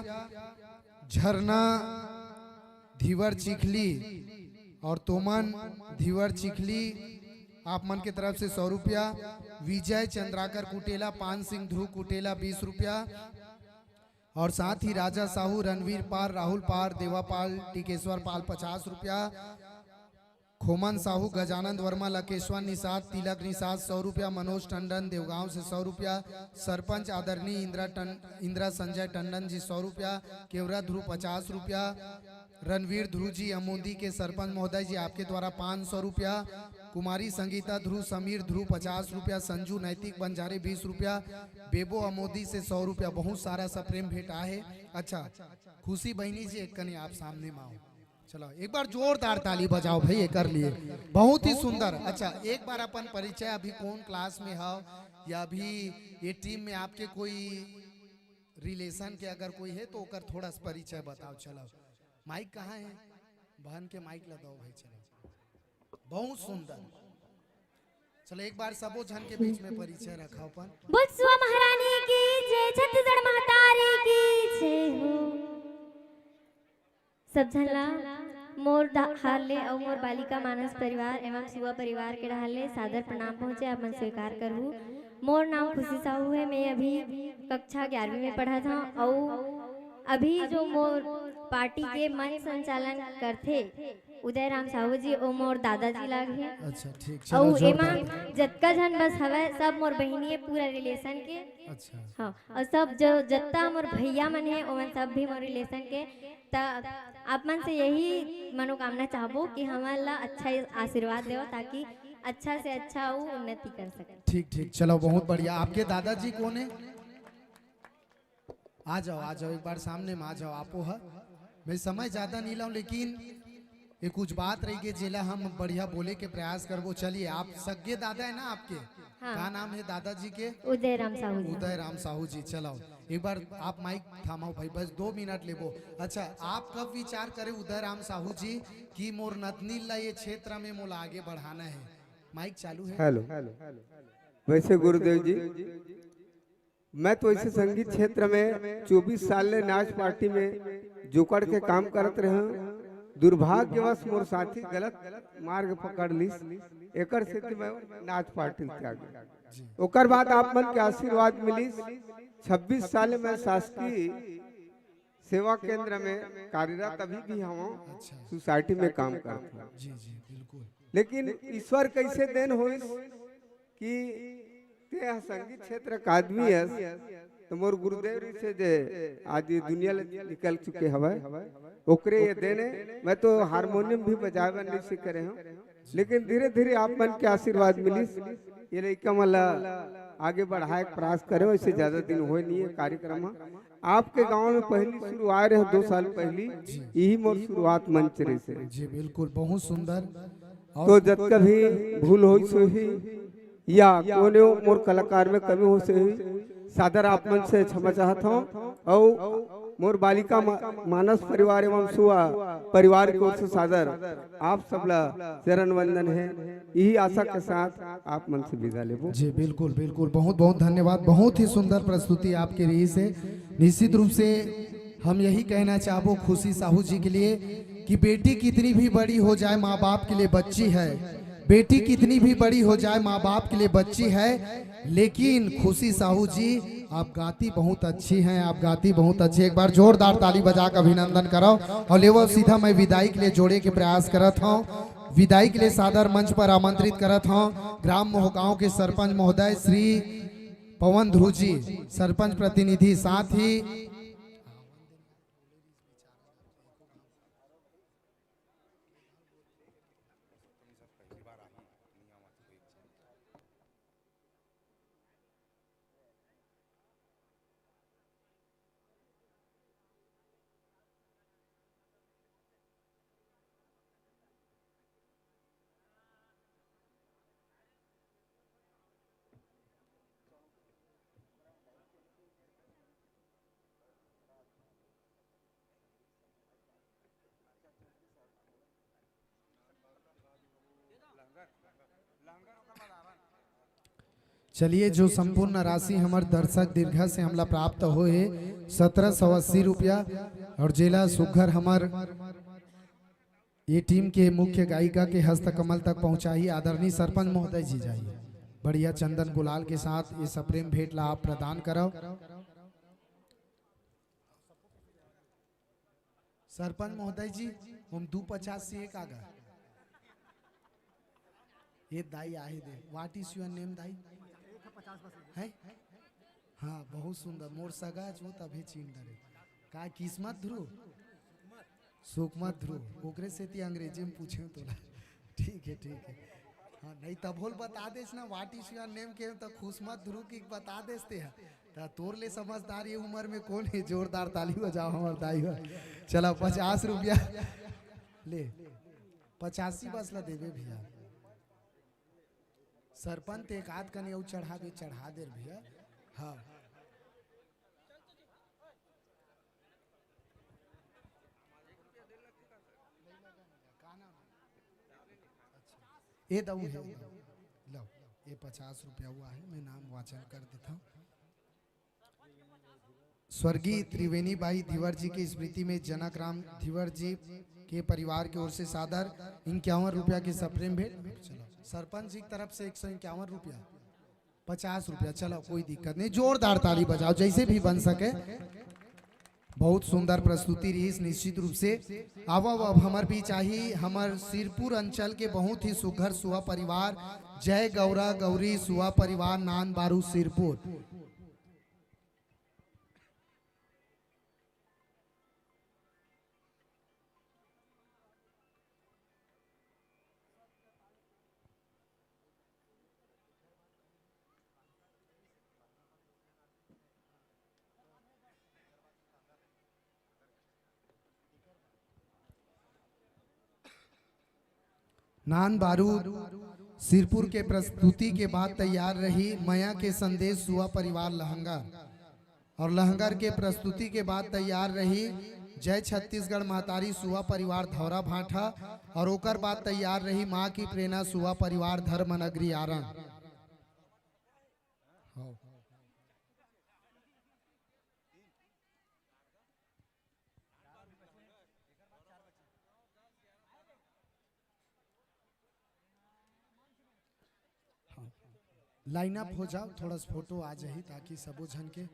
झरना धीवर चिखली और तोमन धीवर चिखली, आप मन के तरफ से सौ रुपया। विजय चंद्राकर कुटेला, पान सिंह ध्रुव कुटेला बीस रुपया, और साथ ही राजा साहू, रणवीर पाल, राहुल पाल, देवा पाल, टिकेश्वर पाल पचास रुपया, खोमन साहू, गजानंद वर्मा, लकेश्वर निषाद, तिलक निषाद सौ रुपया, मनोज टंडन देवगांव से सौ रुपया, सरपंच आदरणीय इंदिरा टन-, इंदिरा संजय टंडन जी सौ रुपया, केवरा ध्रुव पचास रुपया, रणवीर ध्रुव जी अमोदी के सरपंच महोदय जी आपके द्वारा पाँच सौ रुपया, कुमारी संगीता ध्रुव, समीर ध्रुव पचास रुपया, संजू नैतिक बंजारे बीस रुपया, बेबो अमोदी से सौ रुपया। बहुत सारा सप्रेम भेंट आहे। अच्छा, खुशी बहिनी जी, एक कने आप सामने में आओ। चलो, एक बार जोरदार ताली बजाओ भाई एकर लिए, बहुत ही सुंदर। अच्छा, एक बार अपन परिचय, अभी कौन क्लास में हो या अभी ये टीम में आपके कोई रिलेशन के अगर कोई है तो ओकर थोड़ा सा परिचय बताओ। चलो, माइक कहाँ है? बहन के माइक ला दो भाई। चलो, बहुत सुंदर। चलो, एक बार सबो झन के बीच में परिचय रखा अपन। बोल सुआ महारानी की जय, छत्तीसगढ़ महतारी की जय हो। सब झन ला मोर डहार ले अउ मोर बालिका मानस परिवार एवं सुआ परिवार के डहार ले सादर प्रणाम पहुँचे, आप मन स्वीकार करहू। मोर नाम खुशी साहू है, मैं अभी कक्षा ग्यारहवीं में पढ़त हव अउ अभी जो मोर पार्टी के मंच संचालन करथे उदय राम साहू जी, ओ मोर दादाजी लाग हे। अच्छा, ठीक, अउ चलो, एमा जोरदार। जतका झन बस हवय, सब मोर बहिनी हे, पूरा रिलेशन के। अच्छा। हाँ, अउ सब जो जत्ता मोर भैया मन हे, ओमन सब भी मोर रिलेशन के। त आप मन से यही मनोकामना चाहबो कि हमन ला अच्छा आशीर्वाद देव, ताकि अच्छा से अच्छा वो उन्नति कर सके। ठीक, ठीक, चलो, बहुत बढ़िया। आपके दादाजी कौन है? आ जाओ, आ जाओ, एक बार सामने में आ जाओ। आपो ह, मैं समय ज्यादा नहीं लाऊं, लेकिन ये कुछ बात रही गई जेला हम बढ़िया बोले के प्रयास करबो। चलिए, आप सगे दादा है ना आपके? हाँ। का नाम है दादाजी के? उदय राम साहू जी। उदय राम साहू जी, चलाओ एक बार आप माइक थामाओ भाई, बस दो मिनट लेबो। अच्छा, आप कब विचार करे उदय राम साहू जी कि मोर नतनी ला ये क्षेत्र में मोला आगे बढ़ाना है? माइक चालू है। हेलो, वैसे गुरुदेव जी, मैं तो ऐसे संगीत क्षेत्र में चौबीस साल ले नाच पार्टी में जुकड़ के काम करत रहे हूँ। दुर्भाग्यवश मोर साथी गलत मार्ग पकड़ लिस, एकर सेती मैं नाच पार्टी ल त्याग। ओकर बाद आप मन के आशीर्वाद मिलिस। छब्बीस साल मैं शासकीय सेवा केंद्र में कार्यरत अभी भी हूँ, अच्छा। सोसाइटी में काम करता हूँ। जी, जी, बिल्कुल। लेकिन ईश्वर कैसे देन होइस कि ते ह संगीत क्षेत्र का आदमी हस, तो मोर गुरुदेव जी से जे आज ये दुनिया ले निकल चुके हवय, ओकरे ये देन हे। मैं तो हारमोनियम भी बजाए बर नहीं सीखे रहे हूँ, लेकिन धीरे-धीरे आप मन के आशीर्वाद मिलिस, ये लइका मन ला आगे बढ़ाए के प्रयास करे, वैसे ज्यादा दिन होए नहीं है कार्यक्रम ह। आपके गांव में पहली शुरू आए रहे, दो साल पहली, यही मोर शुरुआत मंच रहिस हे। जी, बिल्कुल, बहुत सुंदर। और तो जतका भी भूल होइस होही या कोनो मोर कलाकार में कमी होइस होही, सादर आप मन से क्षमा चाहत हूँ। और मोर बालिका मा-, मानस परिवार एवं सुआ परिवार की ओर से सादर आप सबला चरण वंदन है। यही आशा के साथ आप मन से विदा लेबो। जी, बिल्कुल, बिल्कुल, बहुत बहुत धन्यवाद, बहुत ही सुंदर प्रस्तुति आपके रहिस हे। निश्चित रूप से हम यही कहना चाहबो खुशी साहू जी के लिए कि बेटी कितनी भी बड़ी हो जाए, माँ बाप के लिए बच्ची है। बेटी कितनी भी बड़ी हो जाए, माँ बाप के लिए बच्ची है, लेकिन खुशी साहू जी आप गाती बहुत अच्छी हैं, आप गाती बहुत अच्छी। एक बार जोरदार ताली बजा के अभिनंदन कराओ। और लेवो, सीधा मैं विदाई के लिए जोड़े के प्रयास करत हूँ। विदाई के लिए सादर मंच पर आमंत्रित करत हूँ ग्राम मोहगांव के सरपंच महोदय श्री पवन ध्रुव जी, सरपंच प्रतिनिधि, साथ ही चलिए, जो संपूर्ण राशि हमर दर्शक दीर्घा से हमला प्राप्त होए हे, सत्रह सौ अस्सी रुपया, और जेला सुघर हमर ये टीम के मुख्य गायिका के हस्तकमल तक पहुंचाही आदरणीय सरपंच महोदय जी जाही। बढ़िया चंदन गुलाल के साथ ये सप्रेम भेंट ला आप प्रदान करव। सरपंच महोदय जी, हम दू पचास से एक आगा। ये दाई आहे दे। What is your name, दाई? है? हाँ, बहुत सुंदर। मोर सगा जो तभी चीन डरे। का किस्मत ध्रुव? सुकमत ध्रुव। ओकरे सेती अंग्रेजी में पूछे तोला। ठीक है, ठीक है। हाँ, नहीं तब होल बता देस ना, what is your name के तो खुशमत ध्रुव की बता देस ते ह। त तोर ले समझदार ये उम्र में कौन है? जोरदार ताली बजाओ हमर दाई बर। चला, पचास रुपया ले, पचासी बस ला देबे भैया। सरपंच ते एक आध कने अउ चढ़ाबे, चढ़ा दे रे भैया। हाँ, ए दऊ हे, लो, ये पचास रुपया हुआ है, मैं नाम वाचन कर देता हूँ। स्वर्गीय त्रिवेणी बाई धीवर जी की स्मृति में जनक राम धीवर जी के परिवार की ओर से सादर इक्यावन रुपया की सप्रेम भेंट। चलो, सरपंच जी की तरफ से एक सौ इक्यावन रुपया, पचास रुपया, चलो, कोई दिक्कत नहीं, जोरदार ताली बजाओ, जैसे भी बन सके। बहुत सुंदर प्रस्तुति रहिस निश्चित रूप से। अब, अब, अब हमर बीच आही हमर सिरपुर अंचल के बहुत ही सुघर सुआ परिवार, जय गौरा गौरी सुआ परिवार, नान बारू सिरपुर। नान बारू सिरपुर के प्रस्तुति के बाद तैयार रही मया के संदेश सुआ परिवार लहंगर, और लहंगर के प्रस्तुति के बाद तैयार रही जय छत्तीसगढ़ महतारी सुआ परिवार धौरा भाठा, और ओकर बाद तैयार रही माँ की प्रेरणा सुआ परिवार धर्मनगरी आरंग। हाँ। हाँ। लाइन अप हो जाओ, थोड़ा सा फोटो आ जाही ताकि सबो झन के।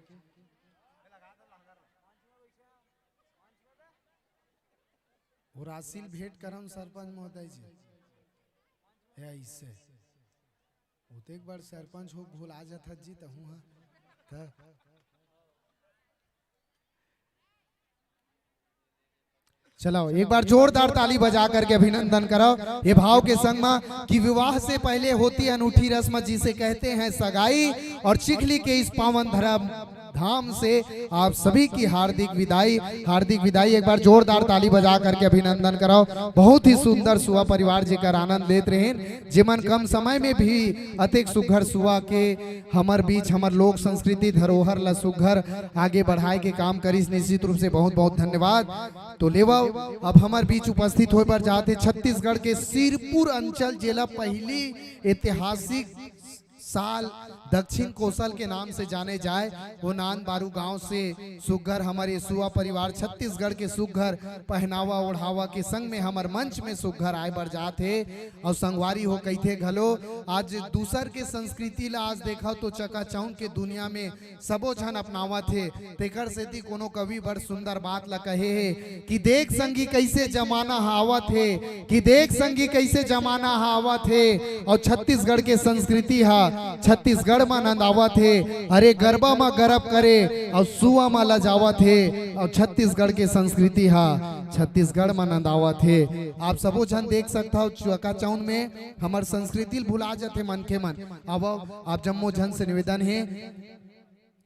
और आशील भेंट करम सरपंच महोदय जी। या इससे। ओतेक बड़ सरपंच हो भुला जाथस जी तहूँ ह। त चलो, एक बार जोरदार ताली बजा करके अभिनंदन करो ये भाव के संग मा कि विवाह से पहले होती अनूठी रस्म जिसे कहते हैं सगाई, और चिखली के इस पावन धर्म धाम से आप सभी की हार्दिक विदाई, हार्दिक विदाई। एक बार जोरदार ताली बजा करके अभिनंदन कराओ। बहुत ही सुंदर सुआ परिवार जेकर आनंद लेत रहेन, जेमन कम समय में भी अतेक सुघर सुआ के हमर बीच हमर लोक संस्कृति धरोहर ला सुघर आगे बढ़ाए के काम करिस। निश्चित रूप से बहुत बहुत धन्यवाद। तो लेवव, अब हमर बीच उपस्थित होए बर जात हे छत्तीसगढ़ के सिरपुर अंचल, जेला पहिली ऐतिहासिक साल दक्षिण कोसल के नाम से जाने जाए, वो नांद बारू गांव से सुग्घर हमर ये सुआ परिवार छत्तीसगढ़ के सुग्घर पहनावा ओढ़ावा के संग में हमर मंच में सुग्घर आए बर जात हे। और संगवारी हो कहिथे घलो, आज दूसर के संस्कृति ला आज देखव तो चकाचौंध के दुनिया में सबो झन अपनावत हे। तेकर सेती कोनो कवि बड़ सुंदर बात ला कहे हे कि देख संगी कइसे जमाना ह आवत हे, कि देख संगी कइसे जमाना ह आवत हे, और छत्तीसगढ़ के संस्कृति ह छत्तीसगढ़ म नंदावत हे। अरे गरबा म गरब करे और सुआ म लजावत हे, और छत्तीसगढ़ के संस्कृति ह छत्तीसगढ़ म नंदावत हे। आप सबो झन देख सकथव चकाचौंध में हमर संस्कृति ल भुला जथे मनखे मन। अब आप जम्मो झन से निवेदन हे,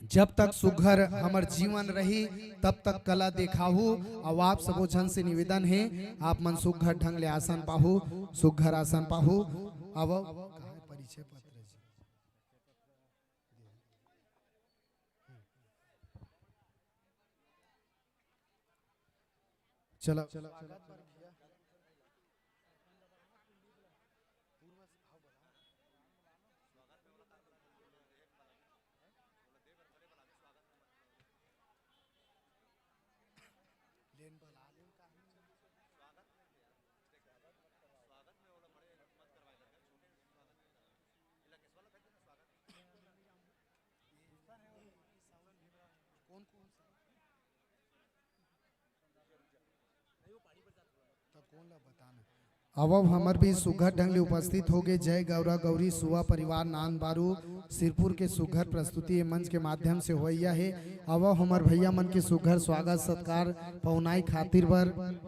जब तक सुघर हमर जीवन रही, तब तक कला देखाहू। अउ आप सबो झन से निवेदन हे, आप मन सुघर ढंग ले आसन पाहू, सुघर आसन पाहू। अब कहाँ हे परिचय पत्र जी? चलो। अब, अब हमर बीच सुघर ढंग ले उपस्थित हो गे जय गौरा गौरी सुआ परिवार नांद बारू सिरपुर के सुघर प्रस्तुति ये मंच के माध्यम से होइया हे। अब, अब हमर भैया मन के सुघर स्वागत सत्कार पहुनाई खातिर बर।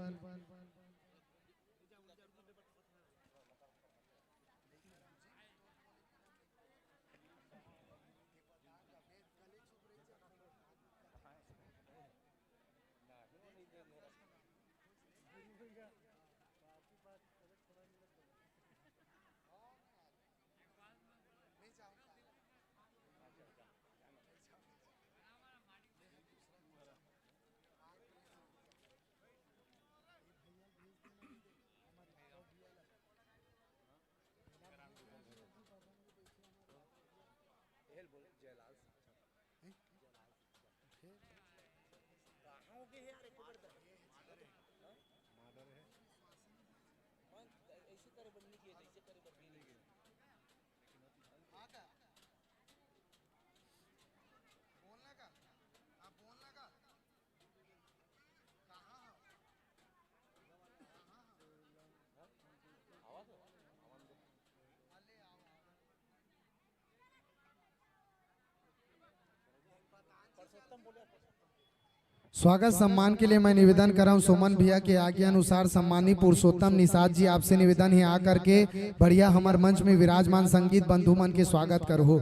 स्वागत सम्मान के लिए मैं निवेदन करंव सोमन भैया के आज्ञा अनुसार सम्मानी पुरुषोत्तम निषाद जी, आपसे निवेदन हे आकर के बढ़िया हमर मंच में विराजमान संगीत बंधु मन के स्वागत करहू।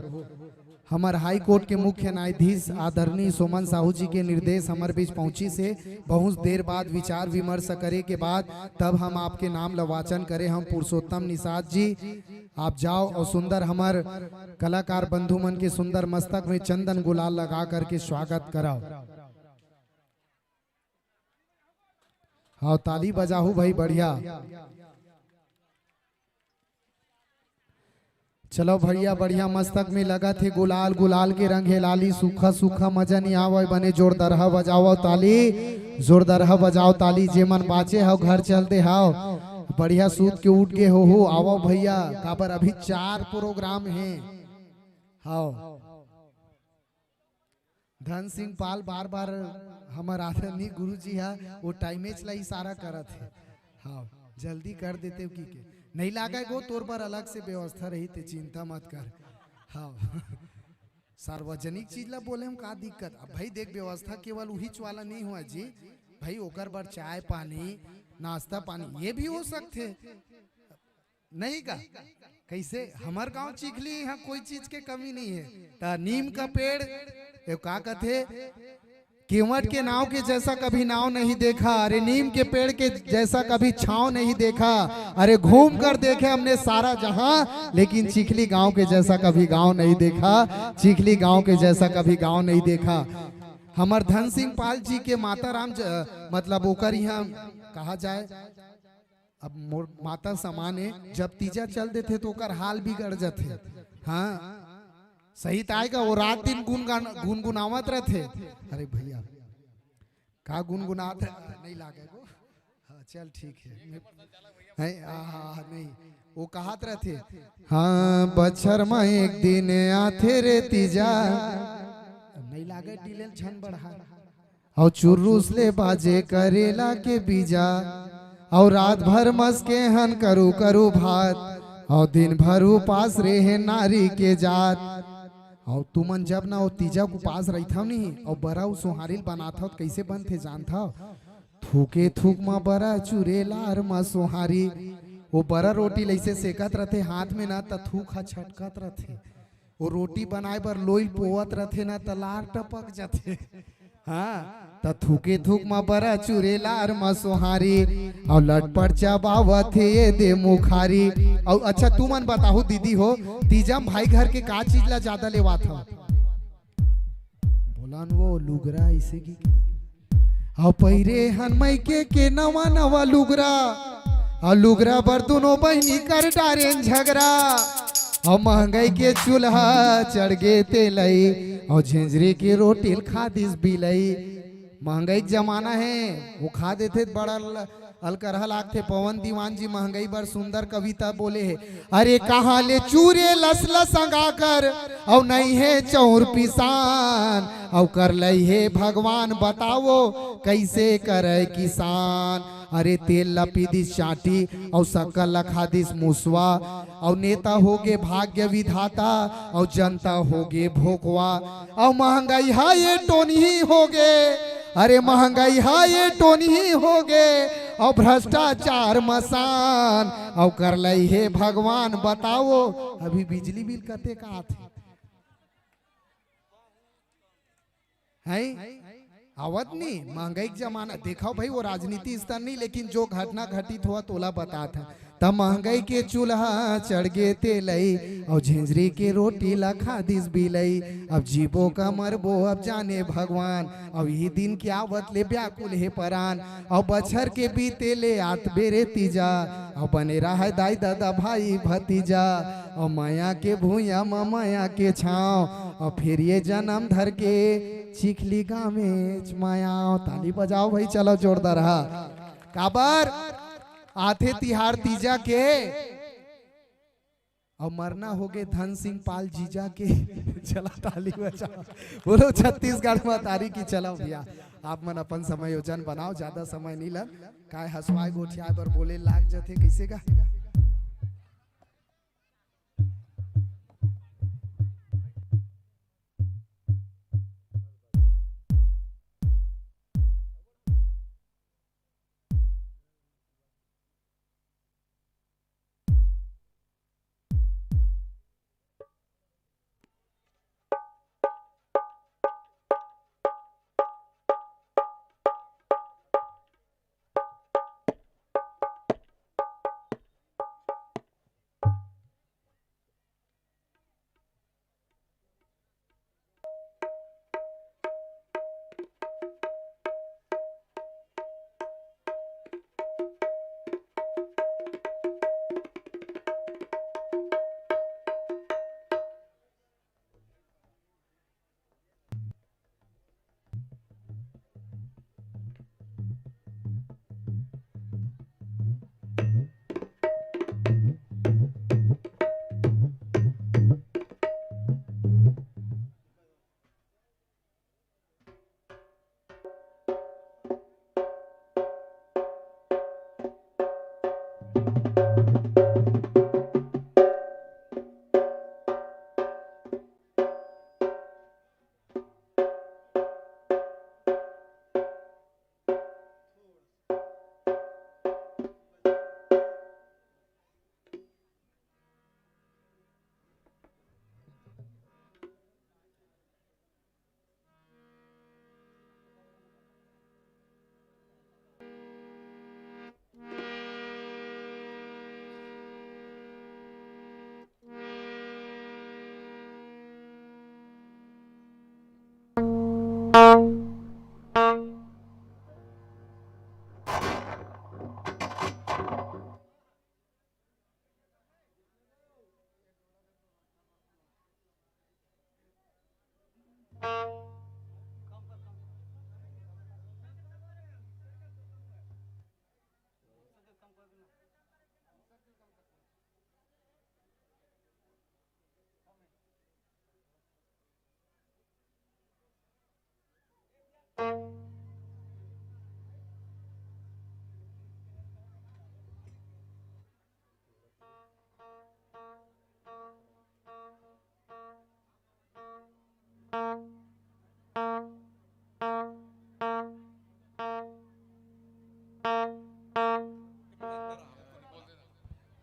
हमर हाई कोर्ट के मुख्य न्यायाधीश आदरणीय सोमन साहू जी के निर्देश हमर बीच पहुंचिस हे। बहुत देर बाद विचार विमर्श करे के बाद तब हम आपके नाम ल वाचन करे हंव पुरुषोत्तम निषाद जी। आप जाव और सुंदर हमर कलाकार बंधु मन के सुंदर मस्तक में चंदन गुलाल लगा करके स्वागत करव। हाँ, ताली बजाहू भाई, बढ़िया। चलो भैया, बढ़िया मस्तक में लगत हे गुलाल, गुलाल के रंग हे लाली, सूखा सूखा मजा नइ आवय, बने जोरदरहा बजावव ताली, जोरदरहा बजावव ताली, जे मन बाचे हव घर चल दे हव, बढ़िया सूत के उठ गे होहू, आवव भैया, काबर अभी चार प्रोग्राम हे। हव। धन सिंह पाल बार बार हमर आदरणीय गुरु जी हा वो टाइमेच ला इशारा करत हे। हाँ, जल्दी कर देते हो की के। नहीं लागय गो, तोर बर अलग से व्यवस्था रही, ते चिंता मत कर। हाँ। सार्वजनिक चीज ला बोले म का दिक्कत? अब भाई देख, व्यवस्था केवल उहीच वाला नहीं हुआ जी। भाई ओकर बर चाय पानी, नाश्ता पानी, ये भी हो सकथे। नहीं का? कैसे? हमर गांव चिखली, यहाँ कोई चीज के कमी नहीं है। त नीम का पेड़, ये का कथे? केवट के नाव के जैसा कभी नाव नहीं देखा, अरे नीम के पेड़ के जैसा कभी छांव नहीं देखा। अरे घूम कर देखे हमने सारा जहां, लेकिन चिखली गांव के जैसा कभी गांव नहीं देखा, चिखली गांव के जैसा कभी गांव नहीं देखा। हमर धन सिंह पाल जी के माता राम ज-, मतलब ओकर यहाँ कहा जाए, अब मोर माता समान हे, जब तीजा चल देथे तो ओकर हाल बिगड़ जथे। हाँ, सही ताय का वो रात दिन गुनगुन-, गुनगुनावत रथे। अरे भैया, का गुनगुनात रहे? नहीं लागे वो। हाँ, चल ठीक है। है, आ, आ, आ, नहीं, वो कहत रथे, हाँ, बछर म एक दिन आथे रे तीजा। नहीं लागे, डिले ल झन बढ़ा। अउ चुर्रुस ले बाजे करेला के बीजा, अउ रात भर मस्के हन करू करू भात, अउ दिन भर उपास रेहे नारी के जात। अउ तुमन जब ना ओ तीजा के उपास रहिथव नी, अउ बरा अउ सोहारी ल बनाथव, त कइसे बनथे जानथव? थूके थूक म बरा, चुरेलार म सोहारी। ओ बरा रोटी ल अइसे सेकत रथे हाथ में ना, त थूक ह छटकत रथे। ओ रोटी बनाए बर लोई ल पोवत रथे ना, त लार टपक जथे। हाँ, त थूके थूक म बरा, चुरेलार म सोहारी, अउ लटपट चबावत हे ये दे मुखारी। अउ अच्छा, तुमन बताहू दीदी हो, तीजा म भाई घर के का चीज ला जादा लेवाथव? बोलन वो लुगरा अइसे कि, अउ पहिरे हन मइके के नवा नवा लुगरा, अउ लुगरा बर दुनों बहिनी कर डारेन झगरा। अउ महंगई के चूल्हा चढ़ गे तेलई, अउ झेंझरी के रोटी ल खा दिस बिलई। महंगई के जमाना हे, वो खा देथे त बड़ा ल-, अलकरहा लागथे। पवन दीवान जी महंगई बर सुंदर कविता बोले हे, अरे कहाँ ले चूरे लस लस अंगा कर, अउ नइ हे चौर पिसान, अउ कर लई हे भगवान, बतावो कइसे करे किसान। अरे तेल ला पी दिस चांटी, अउ सक्कर ला खा दिस मुसवा, अउ नेता होगे भाग्य विधाता, अउ जनता होगे भोकवा, अउ महंगई हा ये टोनही होगे, अरे महंगई हा ये टोनही होगे, अउ भ्रष्टाचार मसान, अउ कर लई हे भगवान, बतावो अभी बिजली बिल कतेक आथे? हैं? आवत नी, महंगई के जमाना। देखव भाई, वो राजनीति स्तर नहीं, लेकिन जो घटना घटित होवत, ओला बतात हे। त महंगई के चूल्हा चढ़ गे तेलई, अउ झेंझरी के रोटी ला खा दिस बिलई। अब जीबो का मरबो, अब जाने भगवान, अउ इही दिन के आवत ले व्याकुल हे परान। अउ बछर के बीते ले आत बेरे तीजा, अउ बने रहय दाई ददा भाई भतीजा, अउ मया के भुइयां म मया के छांव, अउ फेर ये जनम धर के चिखली गाँवेच म आंव। ताली बजाव भाई, चलो जोरदार हा। काबर आथे तिहार तीजा के, अउ मरना होगे धन सिंह पाल जीजा के। चला ताली बजाव, बोलो छत्तीसगढ़ महतारी की। चला भैया, आप मन अपन समायोजन बनाव, ज्यादा समय नहीं लन, काय हंसवाय गोठियाय बर बोले लाग जथे, कइसे गा?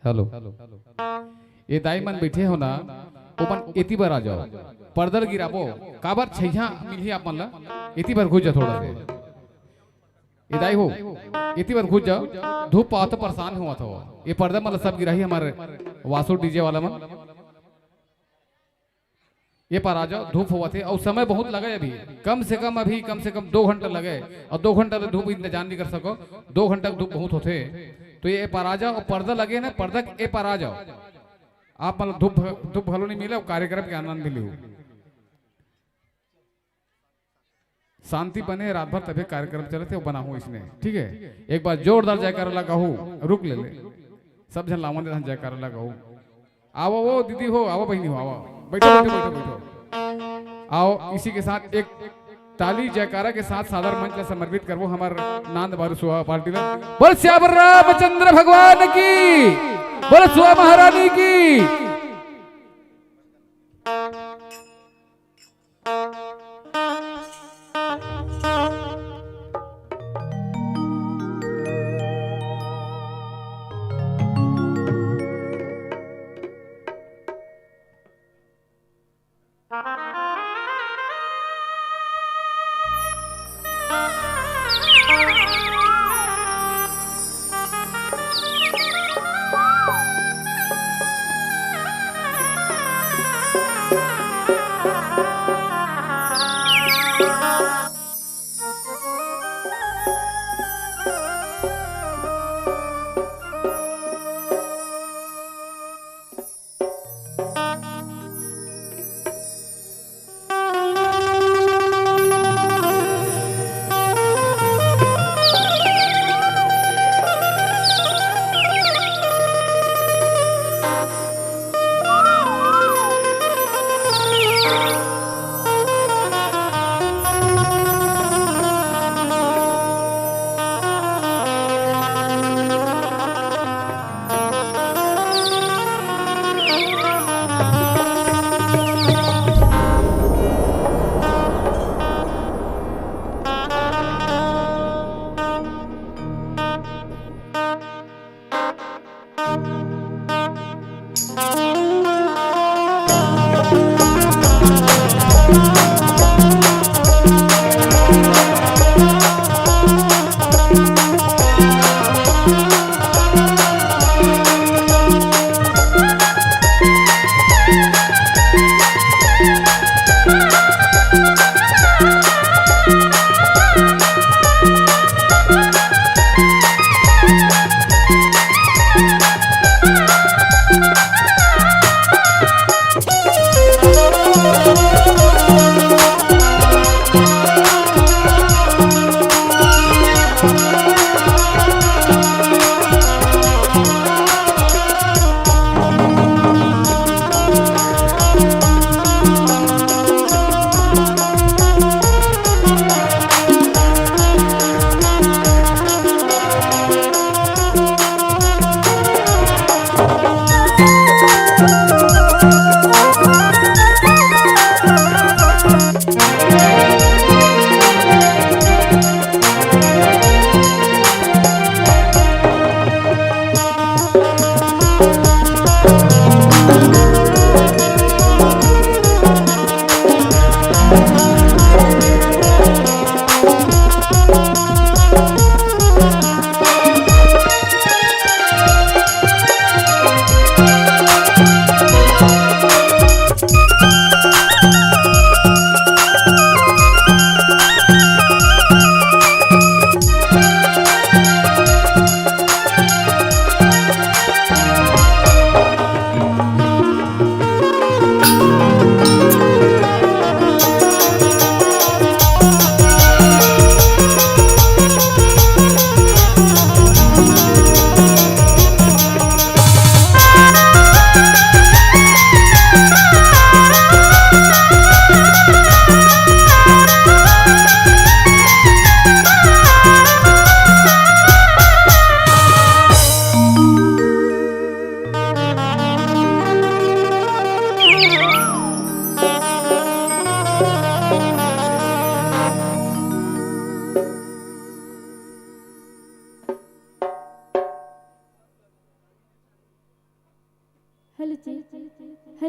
हेलो। ये दाई मन बैठे हो ना, ओमन एती बर आ जाओ, पर्दा ल गिराबो, काबर छइहां मिलही आप मन ला, एती बर घुस जा थोड़ा से। ये दाई हो, एती बर घुस जाओ, धूप पावत परेशान होवत हो, ये पर्दा मन ला सब गिराही हमर वासु डीजे वाला मन। ये पार आ जाओ, धूप होवत हे, अउ समय बहुत लगे अभी, कम से कम अभी, कम से कम दो घंटा लगे, अउ दो घंटा ले धूप इंतजार नहीं कर सको, दो घंटा धूप बहुत होथे, तो ये पार आ जाओ, अउ पर्दा लगे ना, पर्दा के ए पार आ जाओ, आप मतलब धूप, धूप घलो नहीं मिले, अउ कार्यक्रम के आनंद भी लियो। शांति बने रात भर, तभे कार्यक्रम चलत हे, वो बनाहूं इसने, ठीक है? एक बार जोरदार जयकारा लगाहू, रुक ले ले, सब झन लावन दे जयकारा लगाहू। आवो वो दीदी हो, आवो बहिनी हो, आवो, बैठो, बैठो, बैठो, बैठो। आओ, इसी के साथ एक ताली जयकारा के साथ सादर मंच ला समर्पित करबो हमर नांद बारू सुहा पार्टी ला। बोल सियावर रामचंद्र भगवान की, बोल सुहा महारानी की।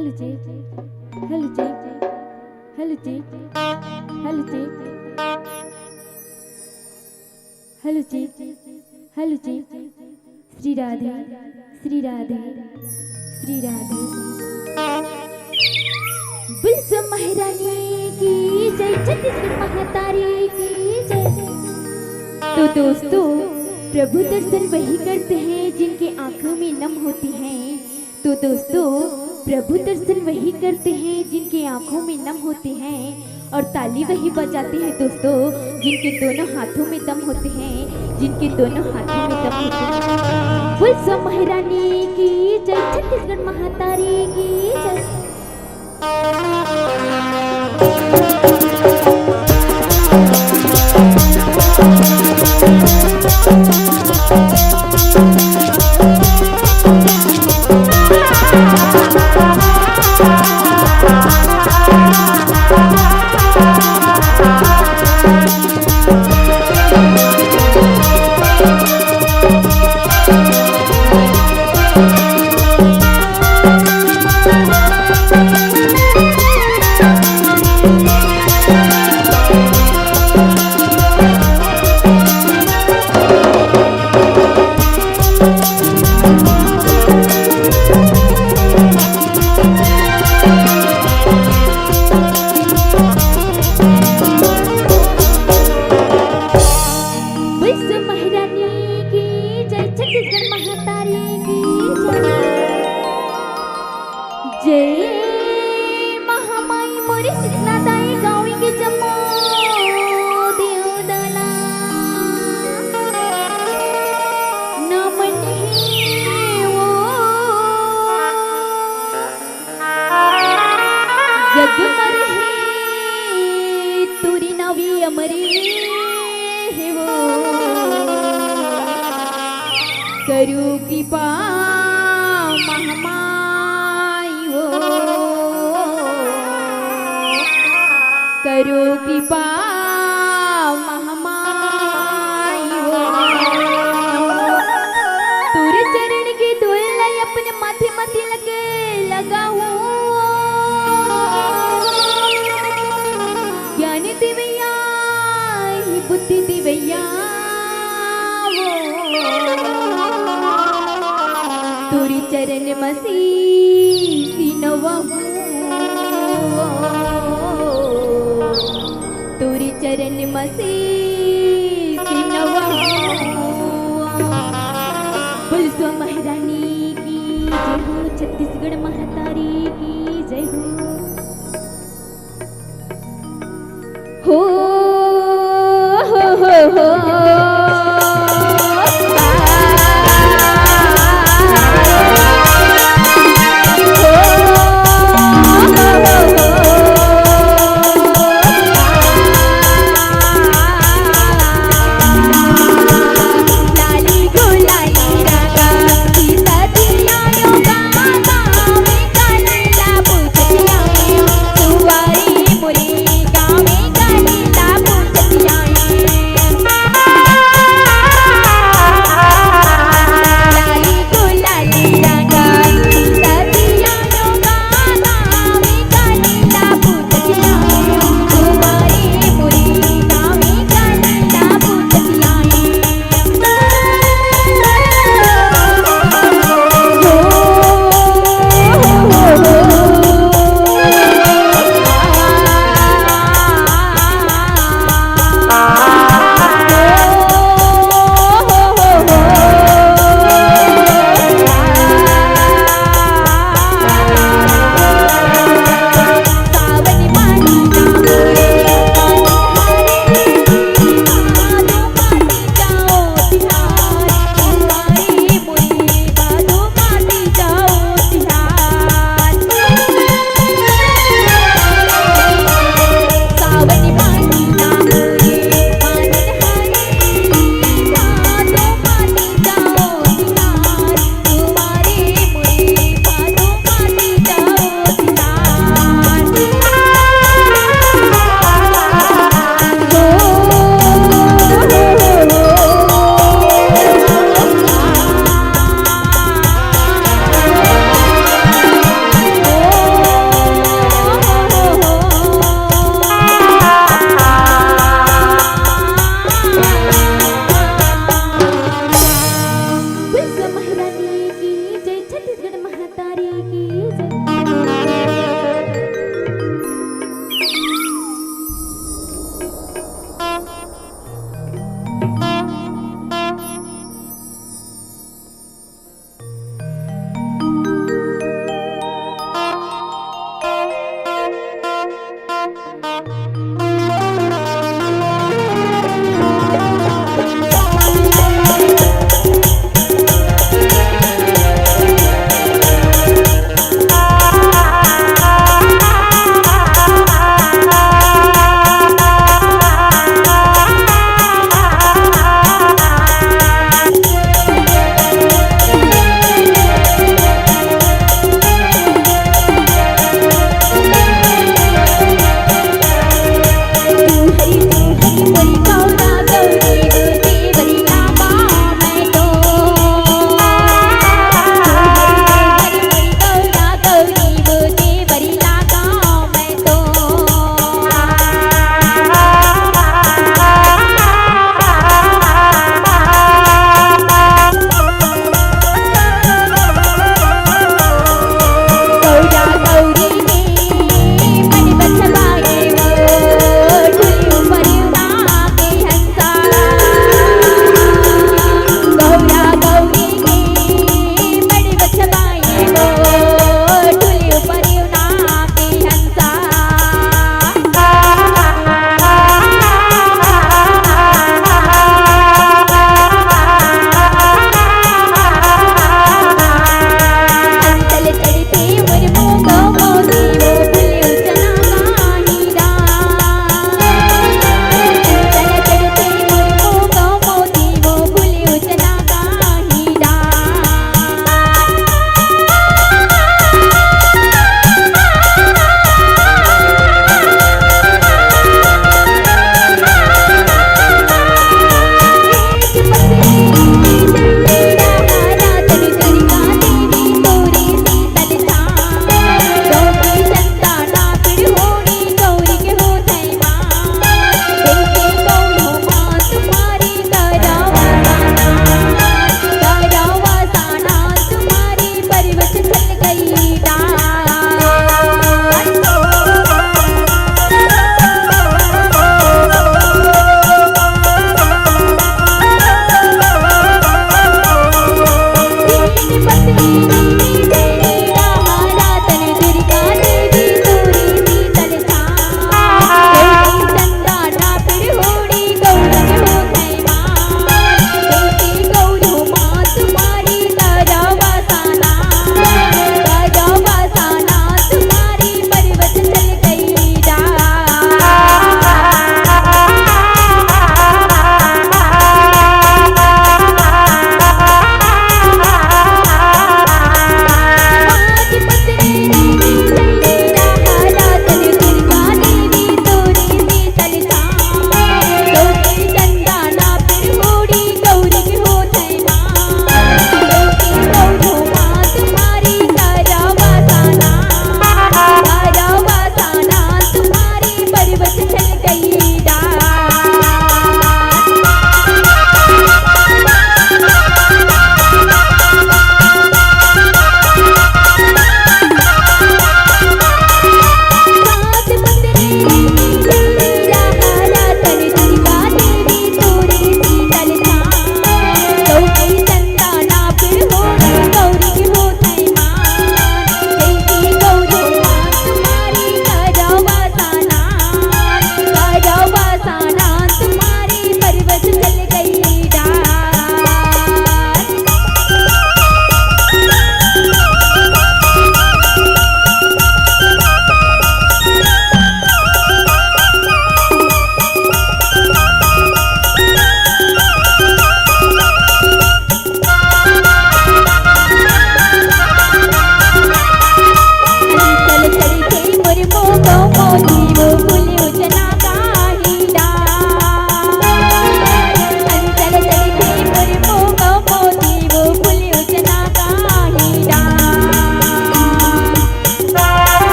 Hello check, hello check, hello check, hello check, hello check, hello check। Shri Radhe, Shri Radhe, Shri राधे। बोल सो महारानी की जय, छत्तीसगढ़ महातारी की जय। तो दोस्तों, प्रभु दर्शन वही करते हैं जिनकी आंखों में नम होती हैं। तो दोस्तों, प्रभु दर्शन वही करते हैं जिनकी आंखों में नम होते हैं, और ताली वही बजाते हैं दोस्तों, जिनके दोनों हाथों में दम होते हैं, जिनके दोनों हाथों में दम होते हैं। बोल सो महारानी की जय, छत्तीसगढ़ महातारी की जय। बोल सो महारानी की जय, छत्तीसगढ़ महातारी की जय। जय महामाई मोरी शीतला दाई, गाँव के जम्मो देव दाना नमन हे वो। जग मर हे तुरी नवी अमरी हे वो। करू कृपा महामाई वो, करू कृपा महामाई वो। तोरे चरण के धूल लाई अपने माथे माथे लगे लगाऊं। ज्ञान देवैया, ही बुद्धि देवैया वो। तोरी चरण म शीश नवाहूं, तोरी चरण म शीश नवाहूं। बोल सो महारानी की जय हो, छत्तीसगढ़ महातारी की जय हो। हो, हो, हो, हो।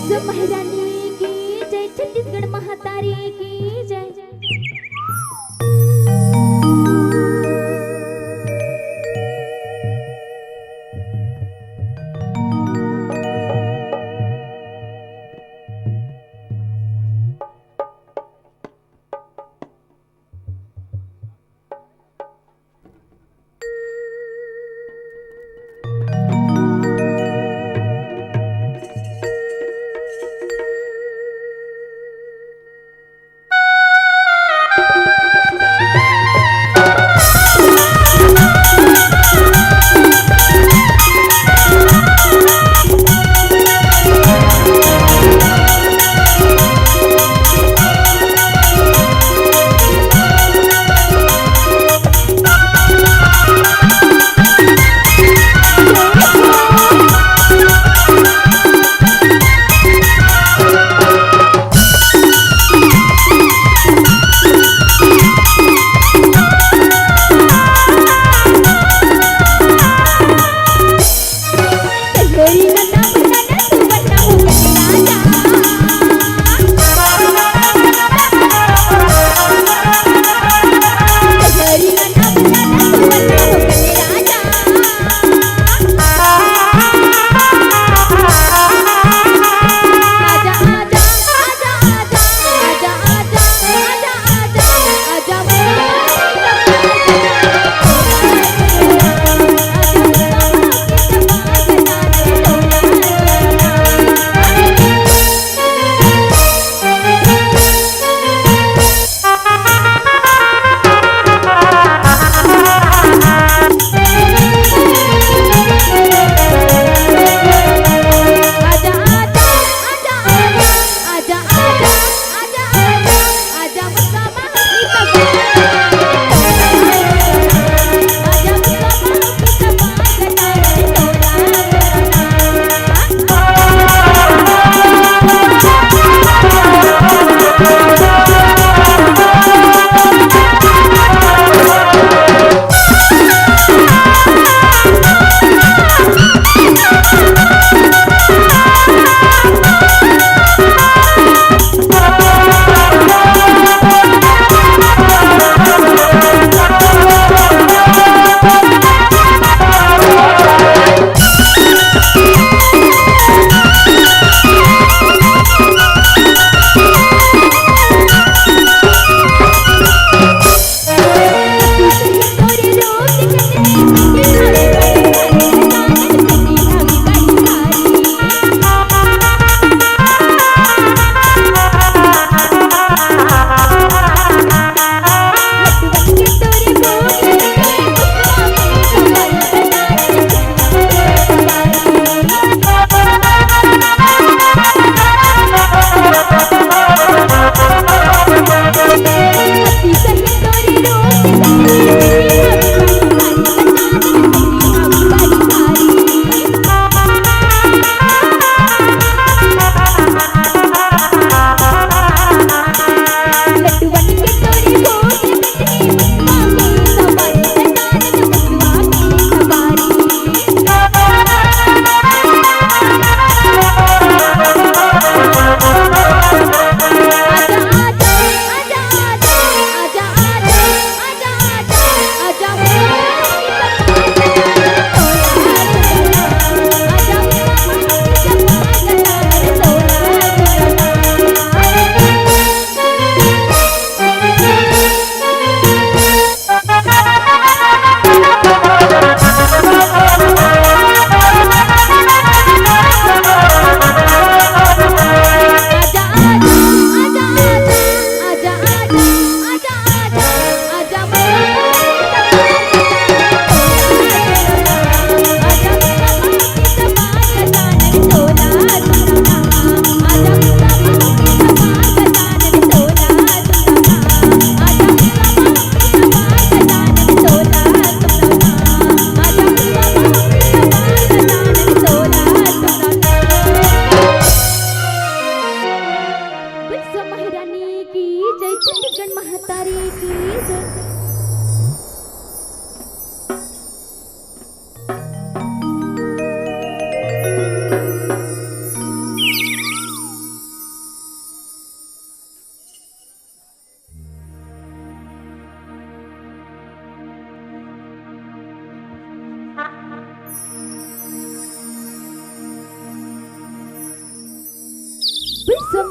सब महारानी की जय, छत्तीसगढ़ महतारी की जय।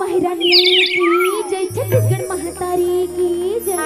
महारानी की जय, छत्तीसगढ़ महतारी की जय।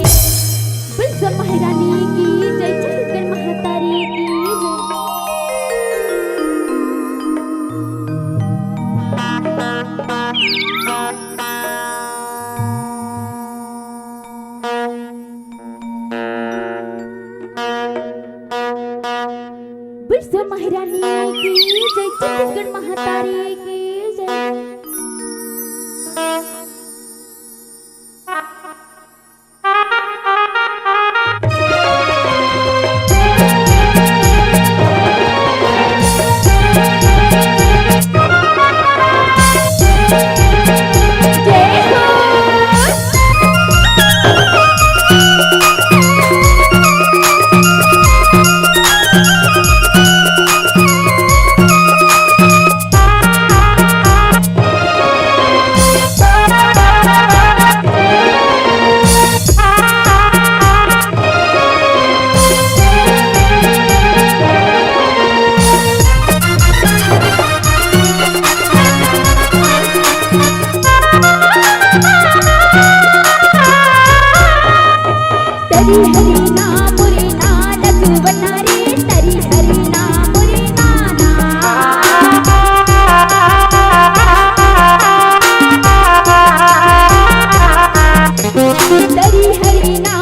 बोल सब महारानी की जय, छत्तीसगढ़ महतारी की जय। बोल सब महारानी की जय, छत्तीसगढ़ महतारी की जय। तरी हरी ना मोरे ना लखुवना रे, तरी हरी ना मोरे ना ना। तरी हरी ना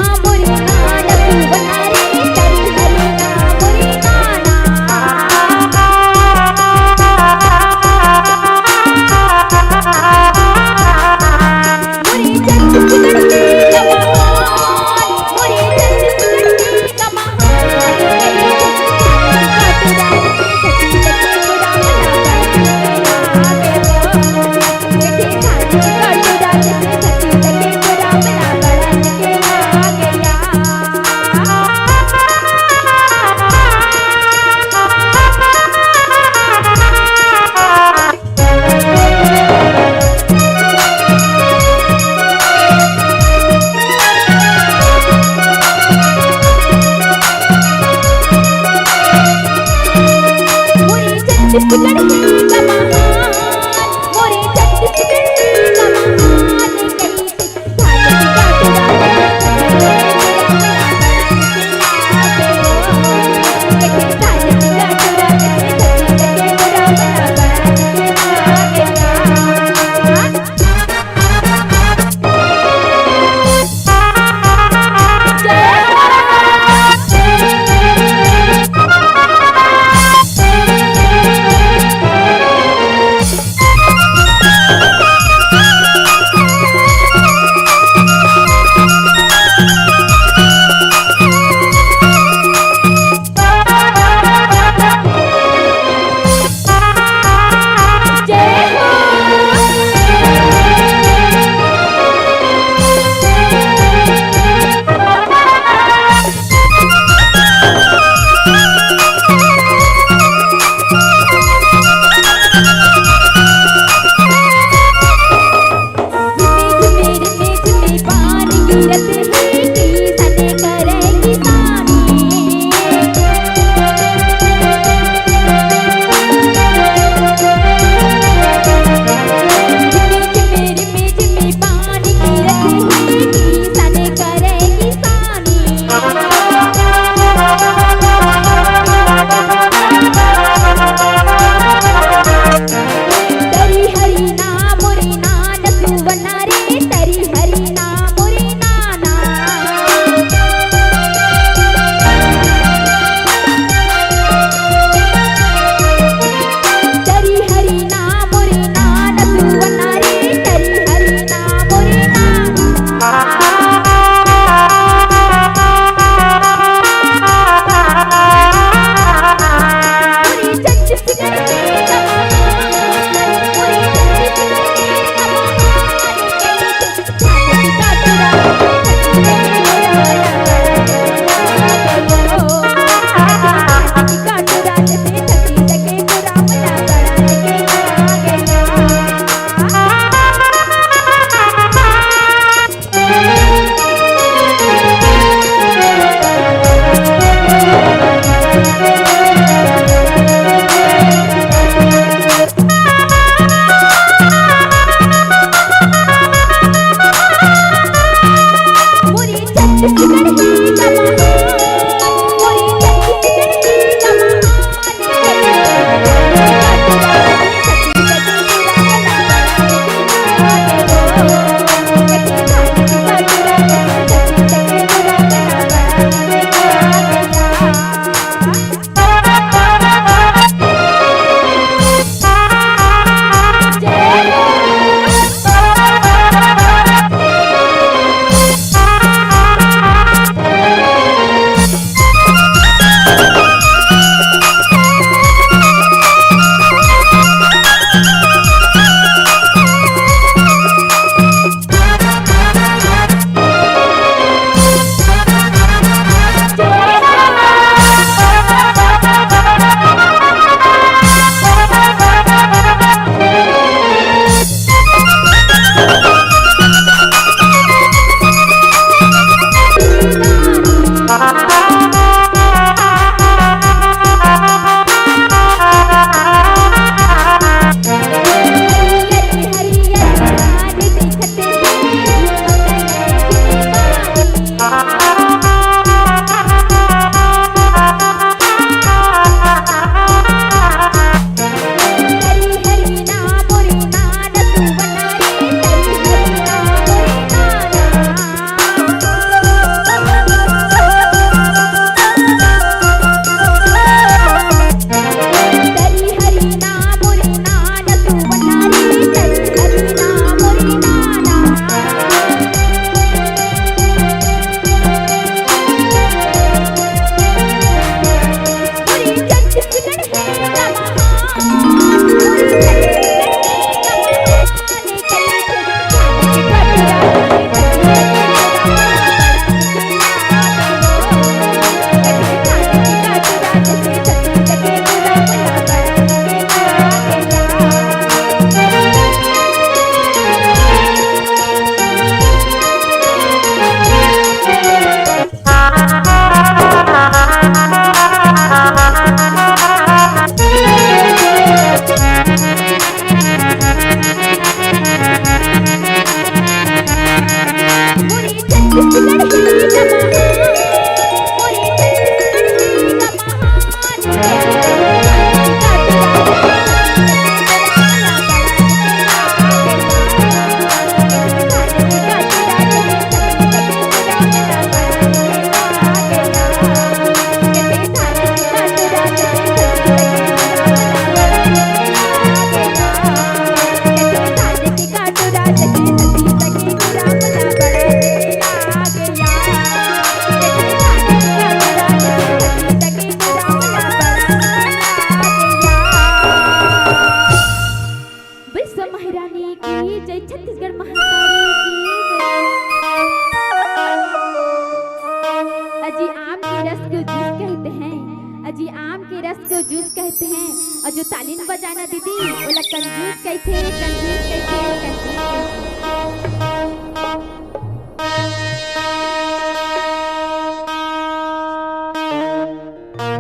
जी, आम के रस को जूस कहते हैं और जो तालिन बजाना दीदी, ओला कंजूस कहते हैं, कंजूस कहते हैं, कंजूस कहते हैं।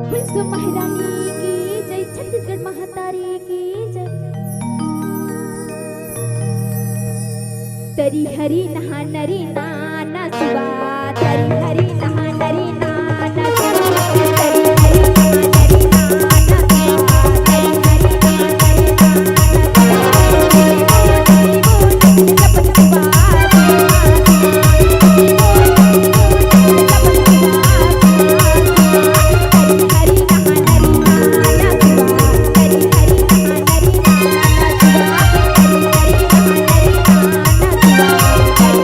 बोल सो महारानी की जय, छत्तीसगढ़ महातारी की जय। तरी हरी नहा नरी नाना सुआ, तरी हरी नहा नरी नाना सुआ, तरी हरी नहा नरी नाना सुआ, तरी हरी नहा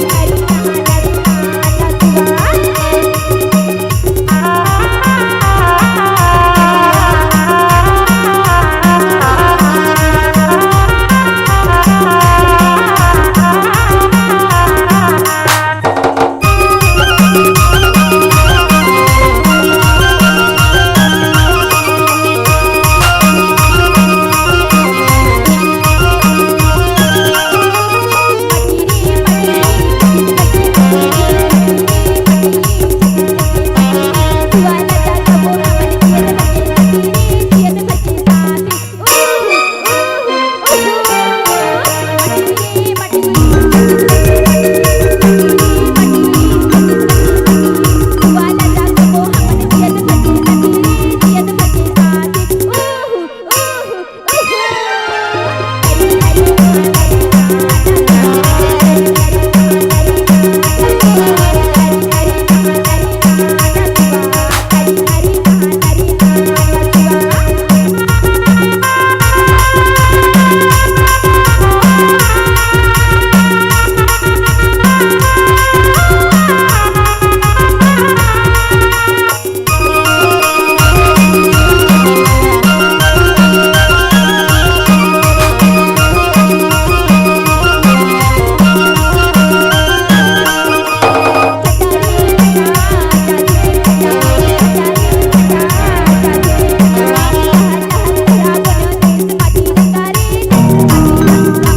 नरी नाना सुआ।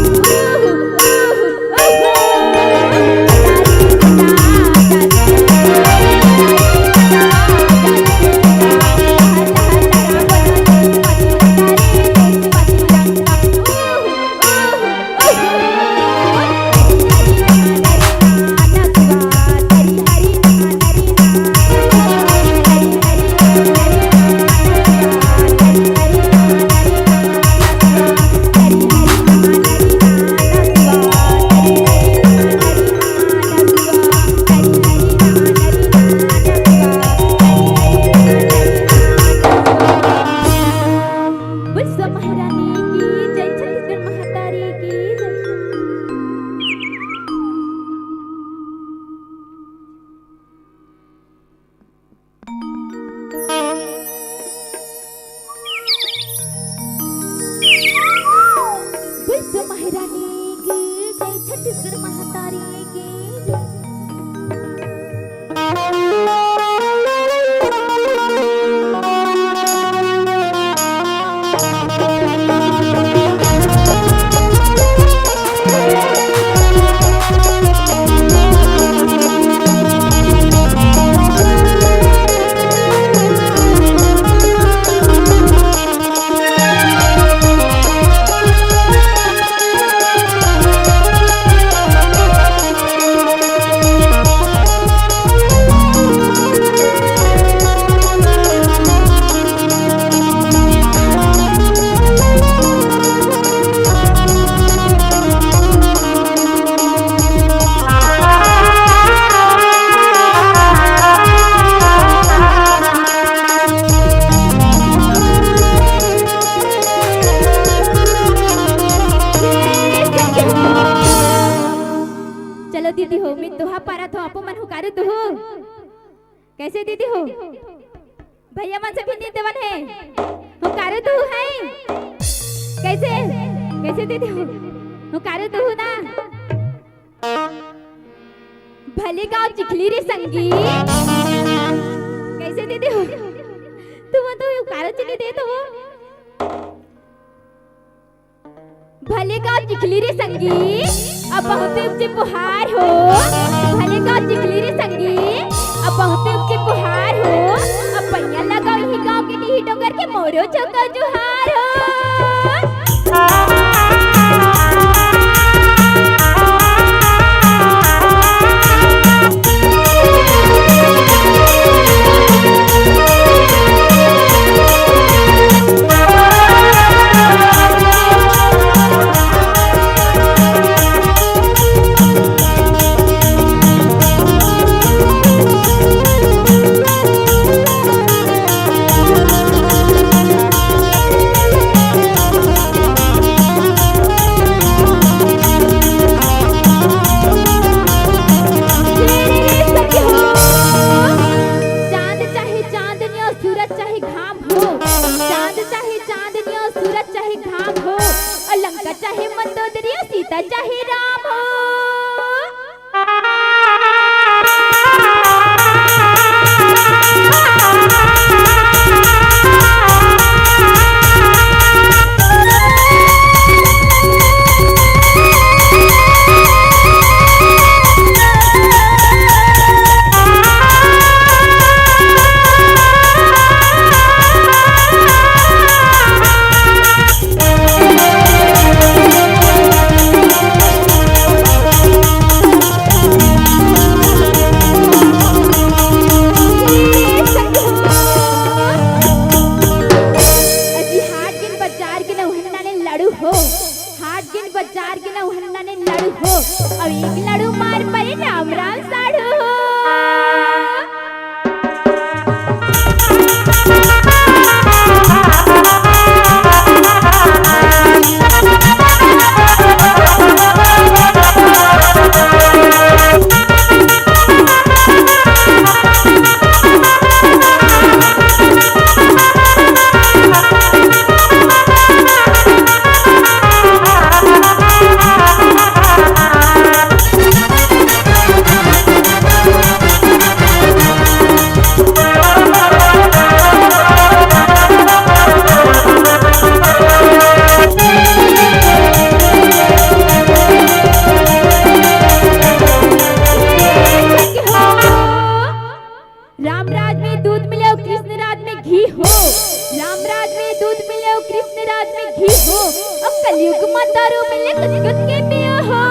बोल सो महारानी की जय, छत्तीसगढ़ महातारी की जय। बोल सो महारानी की जय, छत्तीसगढ़ महातारी की जय। चलो दीदी हो, मैं दोहा पारा थो, आपो मन हुकारू तो हो। कैसे दीदी हो? भैया मन से भी नृत्य बने। हुकारू तो है। कैसे? कैसे दीदी हो? हुकारू तो हो ना? भले गाँव चिखली रे संगी। कैसे दीदी हो? तुमन तो कारो चीनी दे दो। भले गाँव चिखली रे संगी, अब बहुते ऊंचे पुहार हो। भले गाँव चिखली रे संगी, अब बहुते ऊंचे पुहार हो। अब पैया लगाओ इही गाँव के, इही डोंगर के मोरो चौका जुहार हो। चांद चाहे चांदनिया, सूरज चाहे घाम हो। चांद चाहे चांदनिया, सूरज चाहे घाम हो। और लंका चाहे मंदोदरिया, सीता चाहे राम हो। अजी हाट गिन बजार गिन उहन्ना ने लड़ू हो, हाट गिन बजार गिन उहन्ना ने लड़ू हो, अउ एक लड़ू मार परे राम राम साढ़ू हो। राम राज में दूध मिले अउ कृष्ण राज में घी हो। राम राज में दूध मिले अउ कृष्ण राज में घी हो। अब कलयुग में दारू मिले कुछ कुछ के पियो हो।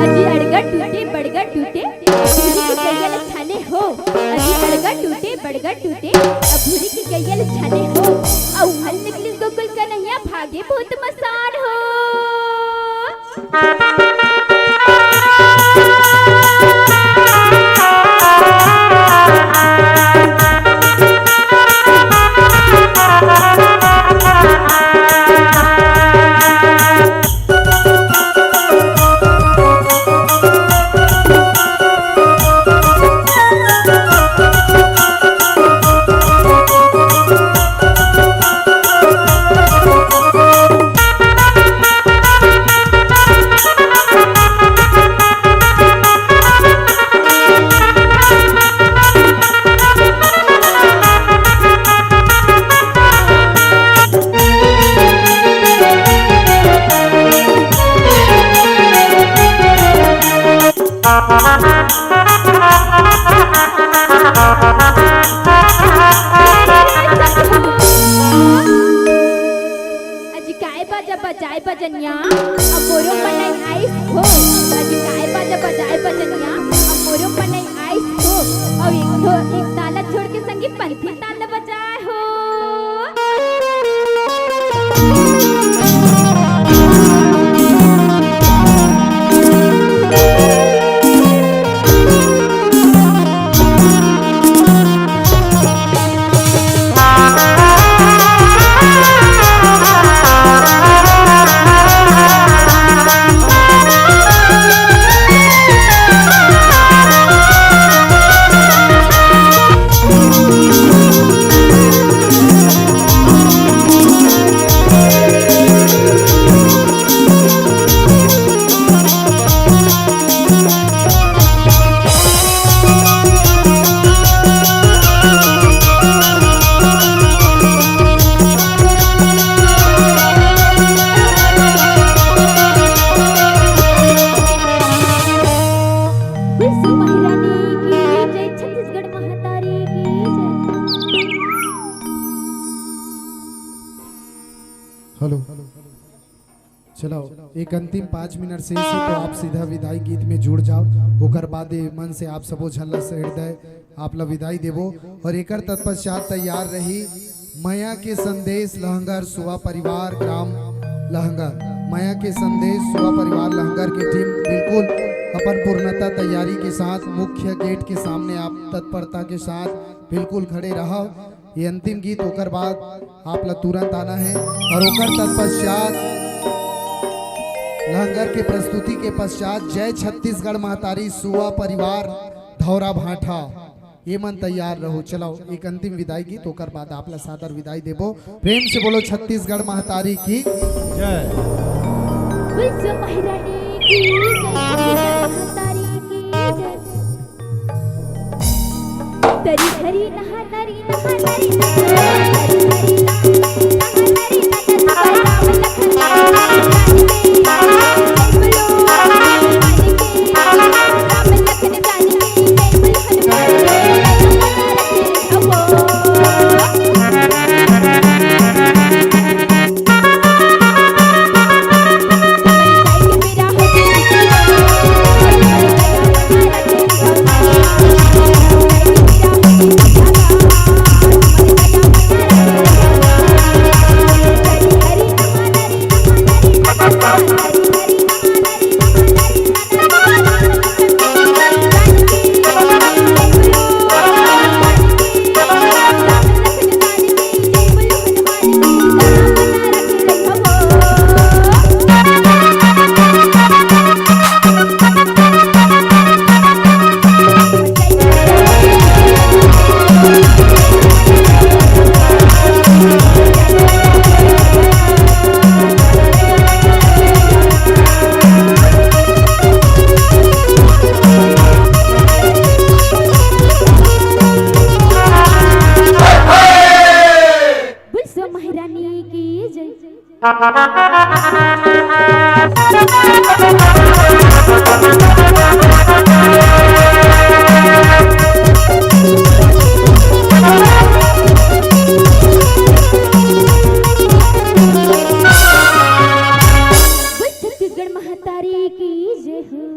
अजी अड़गा टूटे, बड़गा टूटे, अजी के गैया ल छाने हो। अजी अड़गा टूटे, बड़गा टूटे, अब भूरी के गैया ल छाने हो। अउ हल निकलिस गोकुल कन्हैया, भागे भूत मसान हो। अजी काय बाजा बजाए बजनिया, अब मोरो मनई आइस हो। अजी काय बाजा बजाए बजनिया, अब मोरो मनई आइस हो। अउ एक ठो, एक ताला छोड़ के संगी पंथी ताल बजाए हो। एक अंतिम पाँच मिनट शेष हे, तो आप सीधा विदाई गीत में जुड़ जाओ। ओकर बाद ये मन से आप सबो झन ला हृदय आप ला विदाई देबो। और एकर तत्पश्चात तैयार रही मया के संदेश लहंगर सुवा परिवार ग्राम लहंगर। मया के संदेश सुवा परिवार लहंगर की टीम बिल्कुल अपन पूर्णता तैयारी के साथ मुख्य गेट के सामने आप तत्परता के साथ बिल्कुल खड़े रहो। ये अंतिम गीत, ओकर बाद आप ला तुरंत आना है। और ओकर तत्पश्चात लहंगर के प्रस्तुति के पश्चात जय छत्तीसगढ़ महतारी सुवा परिवार धौरा भाठा, ये मन तैयार रहो। चलाओ एक अंतिम विदाई गीत, ओकर बाद आप ला सादर विदाई देबो। प्रेम से बोलो छत्तीसगढ़ महतारी की जय। विश्व महारानी की जय, छत्तीसगढ़ महतारी की जय। तरी हरी नहा नरी नहा नरी नहा नरी हरी नहा नरी नहा नरी नहा राम लखन जान के, बोलो हनुमान के, राम लखन जान के, बोलो हनुमान के, हनुमान रखे रहो। बोल सो महारानी की जय। बोल छत्तीसगढ़ महतारी की जय हो।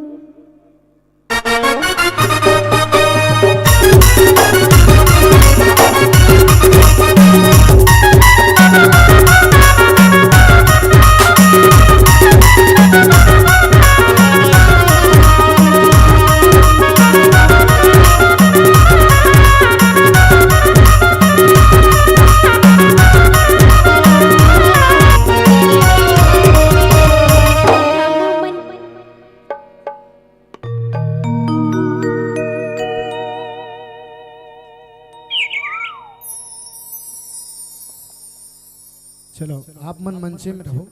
चलो, आप मन मंचे में रहो,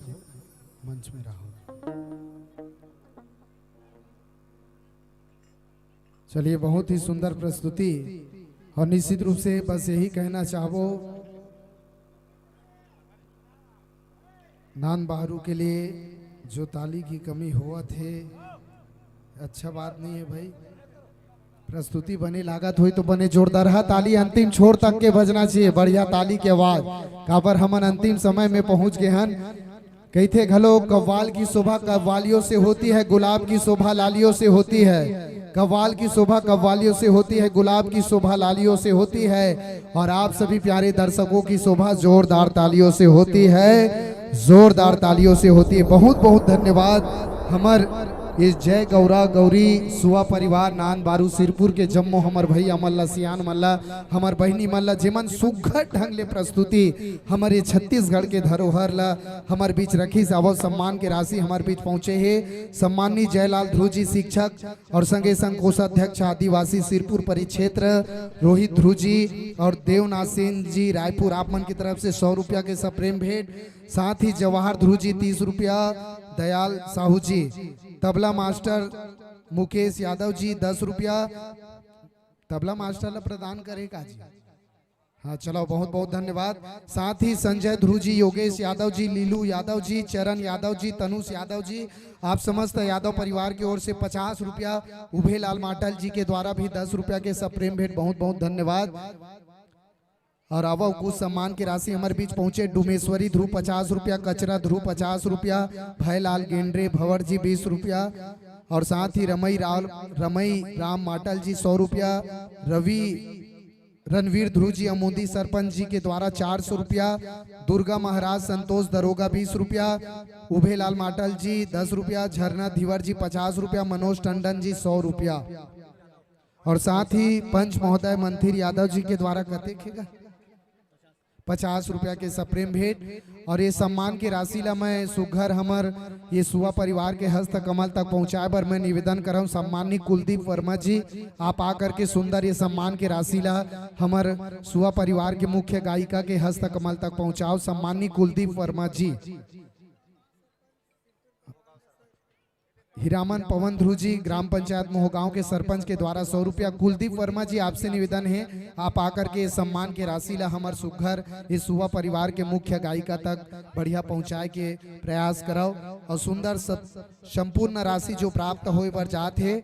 मंच में रहो। चलिए, बहुत ही सुंदर प्रस्तुति, और निश्चित रूप से बस यही कहना चाहबो, नान बाहरू के लिए जो ताली की कमी होवत हे, अच्छा बात नहीं है भाई। प्रस्तुति बने लागत होई तो बने जोरदार हा ताली अंतिम छोर तक के बजना चाहिए। बढ़िया ताली के आवाज, काबर हमन अंतिम समय में पहुंच गए हन। कहिथे घलो, कव्वाल की शोभा कव्वालियों से होती है, गुलाब की शोभा लालियों से होती है। कव्वाल की शोभा कव्वालियों से होती है, गुलाब की शोभा लालियों से होती है, और आप सभी प्यारे दर्शकों की शोभा जोरदार तालियों से होती है, जोरदार तालियों से होती है। बहुत बहुत धन्यवाद। हमर ये जय गौरा गौरी सुवा परिवार नान बारू सिरपुर के जम्मो हमर भैया मन ला, सियान मन ला, हमर बहिनी मन ला, जेमन सुघर ढंग ले प्रस्तुति हमर ये छत्तीसगढ़ के धरोहर ला हमर बीच रखिस। आवो, सम्मान के राशि हमर बीच पहुंचे हे। सम्मानित जयलाल ध्रुव जी शिक्षक और संगे संग कोषाध्यक्ष आदिवासी सिरपुर परिक्षेत्र रोहित ध्रुव जी और देवनाथ सेन जी रायपुर, आप मन की तरफ से सौ रुपया के सप्रेम भेंट। साथ ही जवाहर ध्रुव जी तीस रुपया, दयाल साहू जी, तबला मास्टर मुकेश यादव जी दस रुपया, तबला मास्टर ला प्रदान करे का जी। हाँ, चलो, बहुत बहुत धन्यवाद। साथ ही संजय ध्रुव जी, योगेश यादव जी, लीलू यादव जी, चरण यादव जी, तनुष यादव जी, आप समस्त यादव परिवार की ओर से पचास रुपया उभेलाल माटल जी के द्वारा भी दस रुपया के सप्रेम भेंट, बहुत बहुत धन्यवाद। और आवव कुछ सम्मान के राशि हमर बीच पहुंचे। डुमेश्वरी ध्रुव पचास रुपया, कचरा ध्रुव पचास रुपया, भयलाल गेंडरे भंवर जी बीस रुपया, और साथ ही रमई राव, रमई राम माटल जी सौ रुपया, रवि रणवीर ध्रुव जी अमोदी सरपंच जी के द्वारा चार सौ रुपया, दुर्गा महाराज संतोष दरोगा बीस रुपया, उभेलाल माटल जी दस रुपया, झरना धीवर जी पचास रुपया, मनोज टंडन जी सौ रुपया, और साथ ही पंच महोदय मंथिर यादव जी के द्वारा कतेक हेगा? पचास रुपया के सप्रेम भेंट। और ये सम्मान के राशि ला मैं सुघर हमर ये सुआ परिवार के हस्त कमल तक पहुंचाए बर मैं निवेदन करहूं, सम्मानित कुलदीप वर्मा जी, आप आकर के सुंदर ये सम्मान के राशि ला हमर सुआ परिवार के मुख्य गायिका के हस्त कमल तक पहुंचाओ, सम्मानित कुलदीप वर्मा जी। हीरामन पवन ध्रुव जी, ग्राम पंचायत मोहगांव के सरपंच के द्वारा सौ रुपया। कुलदीप वर्मा जी, आपसे निवेदन है, आप आकर के इस सम्मान के राशि ला हमर सुघर इस सुआ परिवार के मुख्य गायिका तक बढ़िया पहुंचाए के प्रयास करव और सुंदर सब संपूर्ण राशि जो प्राप्त होए बर जात है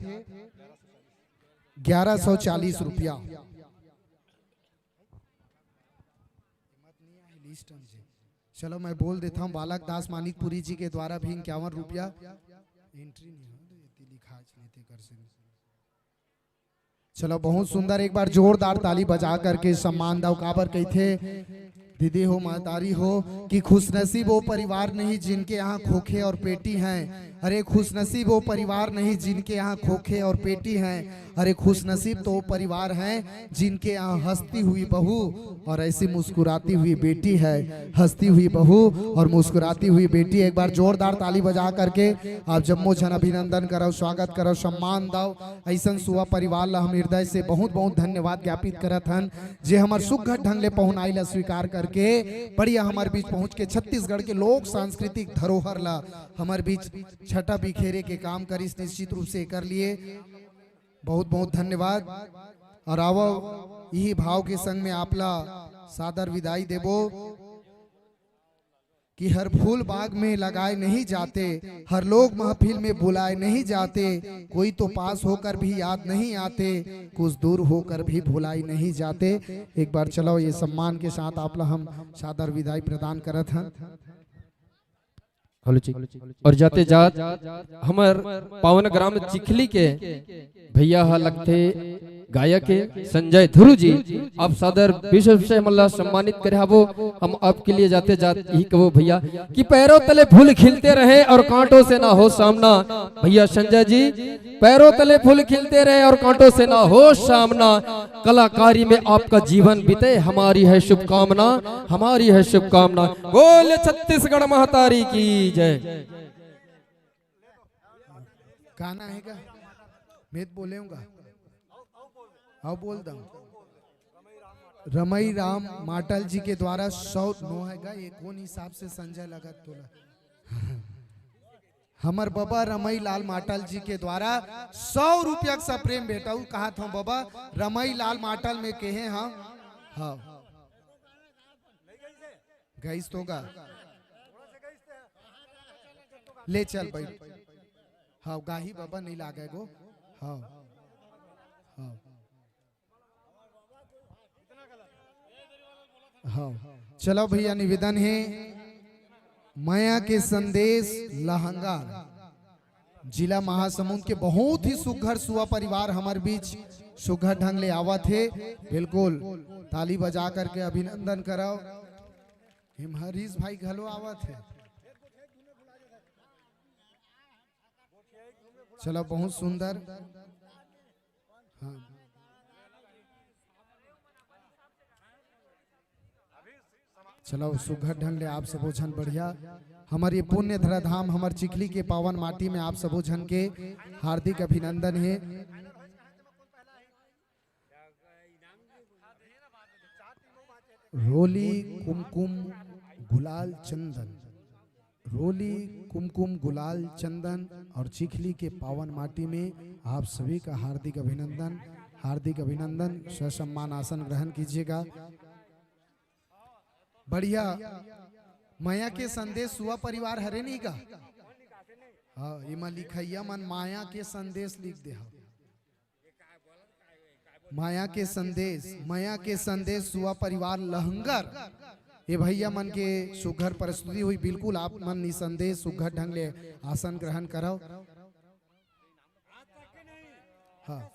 ग्यारह सौ चालीस रुपया। चलो, मैं बोल देता हूँ, बालक दास मानिकपुरी जी के द्वारा भी इक्यावन रुपया। एंट्री नहीं हो तो ये लिखा नहीं ते कर से। चलो, बहुत सुंदर, एक बार जोरदार ताली बजा करके सम्मान दाव। काबर कहिथे दीदी हो, महतारी हो, कि खुशनसीब वो परिवार नहीं जिनके यहाँ खोखे और पेटी हैं। अरे, खुशनसीब वो परिवार नहीं जिनके यहाँ खोखे और पेटी हैं। अरे, खुशनसीब तो वो परिवार हैं जिनके यहाँ हंसती हुई बहू और ऐसी मुस्कुराती हुई बेटी है। हंसती हुई बहू और मुस्कुराती हुई बेटी, एक बार जोरदार ताली बजा करके आप जम्मो झन अभिनंदन करव, स्वागत करव, सम्मान दाव। ऐसन सुआ परिवार ला हम हृदय से बहुत बहुत धन्यवाद ज्ञापित करत हन, जे हमर सुघर ढंग ले पहुनाई ला स्वीकार करके बढ़िया हमर बीच पहुंच के छत्तीसगढ़ के लोक सांस्कृतिक धरोहर ला हमर बीच छटा बिखेरे के काम करिस। निश्चित रूप से एकर लिए बहुत बहुत धन्यवाद। और आवव, यही भाव के संग में आपला सादर विदाई देबो कि हर फूल बाग में लगाए नहीं जाते, हर लोग महफिल में बुलाए नहीं जाते, कोई तो पास होकर भी याद नहीं आते, कुछ दूर होकर भी भुलाए नहीं जाते। एक बार चलो, ये सम्मान के साथ आपला हम सादर विदाई प्रदान करत हन। हेलो जी। और जाते जात हमर पावन ग्राम चिखली के भैया ह लगथे गायक के संजय ध्रुव जी, आप सादर विश्व से हमला सम्मानित करे हवो। हम आपके लिए जाते जात यही कहो भैया कि पैरों तले फूल खिलते रहे और कांटों से ना हो सामना। भैया संजय जी, पैरों तले फूल खिलते रहे और कांटों से ना हो सामना। कलाकारी में आपका जीवन बीते, हमारी है शुभकामना, हमारी है शुभकामना। बोल छत्तीसगढ़ महतारी की जय। गाना है क्या? मैं तो बोलेऊंगा। आओ बोल दो। रमई राम माटल जी के द्वारा सौ नौ है का? ये कौन हिसाब से संजय लगत तोला? हमर बबा रमई लाल माटल जी के द्वारा सौ रुपया के सप्रेम भेंट। अउ कहा था बबा रमई लाल माटल में केहे हम। हाँ। गईस तो गा। ले चल बैठ। हाँ, गाही बाबा नहीं लागे गो। हाँ। हाँ। हाँ। चलो भैया, निवेदन है, मया के संदेश लहंगा। जिला महासमुंद के बहुत ही सुघर सुआ परिवार हमर बीच सुघर ढंग ले आवत हे। बिल्कुल ताली बजा करके अभिनंदन करव। हिम हरीश भाई घलो आवत हे। चलो, बहुत सुंदर। हाँ। चलो, सुघर ढंग ले आप सबो झन बढ़िया, हमर ये पुण्य धरा धाम, हमर चिखली के पावन माटी में आप सबो झन के हार्दिक अभिनंदन हे। रोली कुमकुम गुलाल चंदन, रोली कुमकुम गुलाल चंदन और चिखली के पावन माटी में आप सभी का हार्दिक अभिनंदन, हार्दिक अभिनंदन। ससम्मान आसन ग्रहण कीजिएगा। बढ़िया। मया के संदेश सुआ परिवार हरे नहीं का? हाँ, एमा लिखइया मन माया के संदेश लिख दे हव। मया के संदेश, मया के संदेश सुआ परिवार लहंगर। ये भैया मन के सुघर प्रस्तुति हुई। बिल्कुल आप मन निसंदेह सुघर ढंग ले आसन ग्रहण करव। हाँ।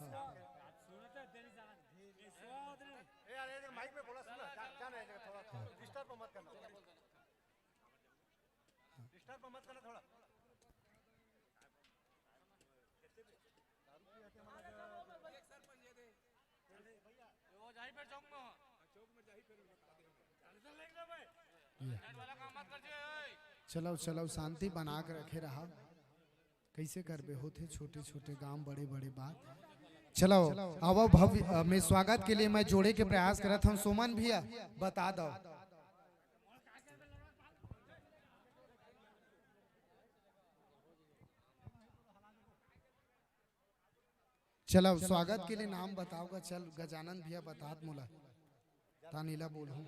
चलो, चलो, शांति बना के रखे रहा। कैसे करबे, होथे छोटे छोटे काम, बड़े बड़े बात। चलो, आवा भव्य, अ, में स्वागत के लिए मैं जोड़े के प्रयास करत हूँ। सुमन भैया, बता दो। चलो, स्वागत के लिए नाम बताओगा। चल, गजानन भैया, बतात मोला। तानीला बोलहूँ।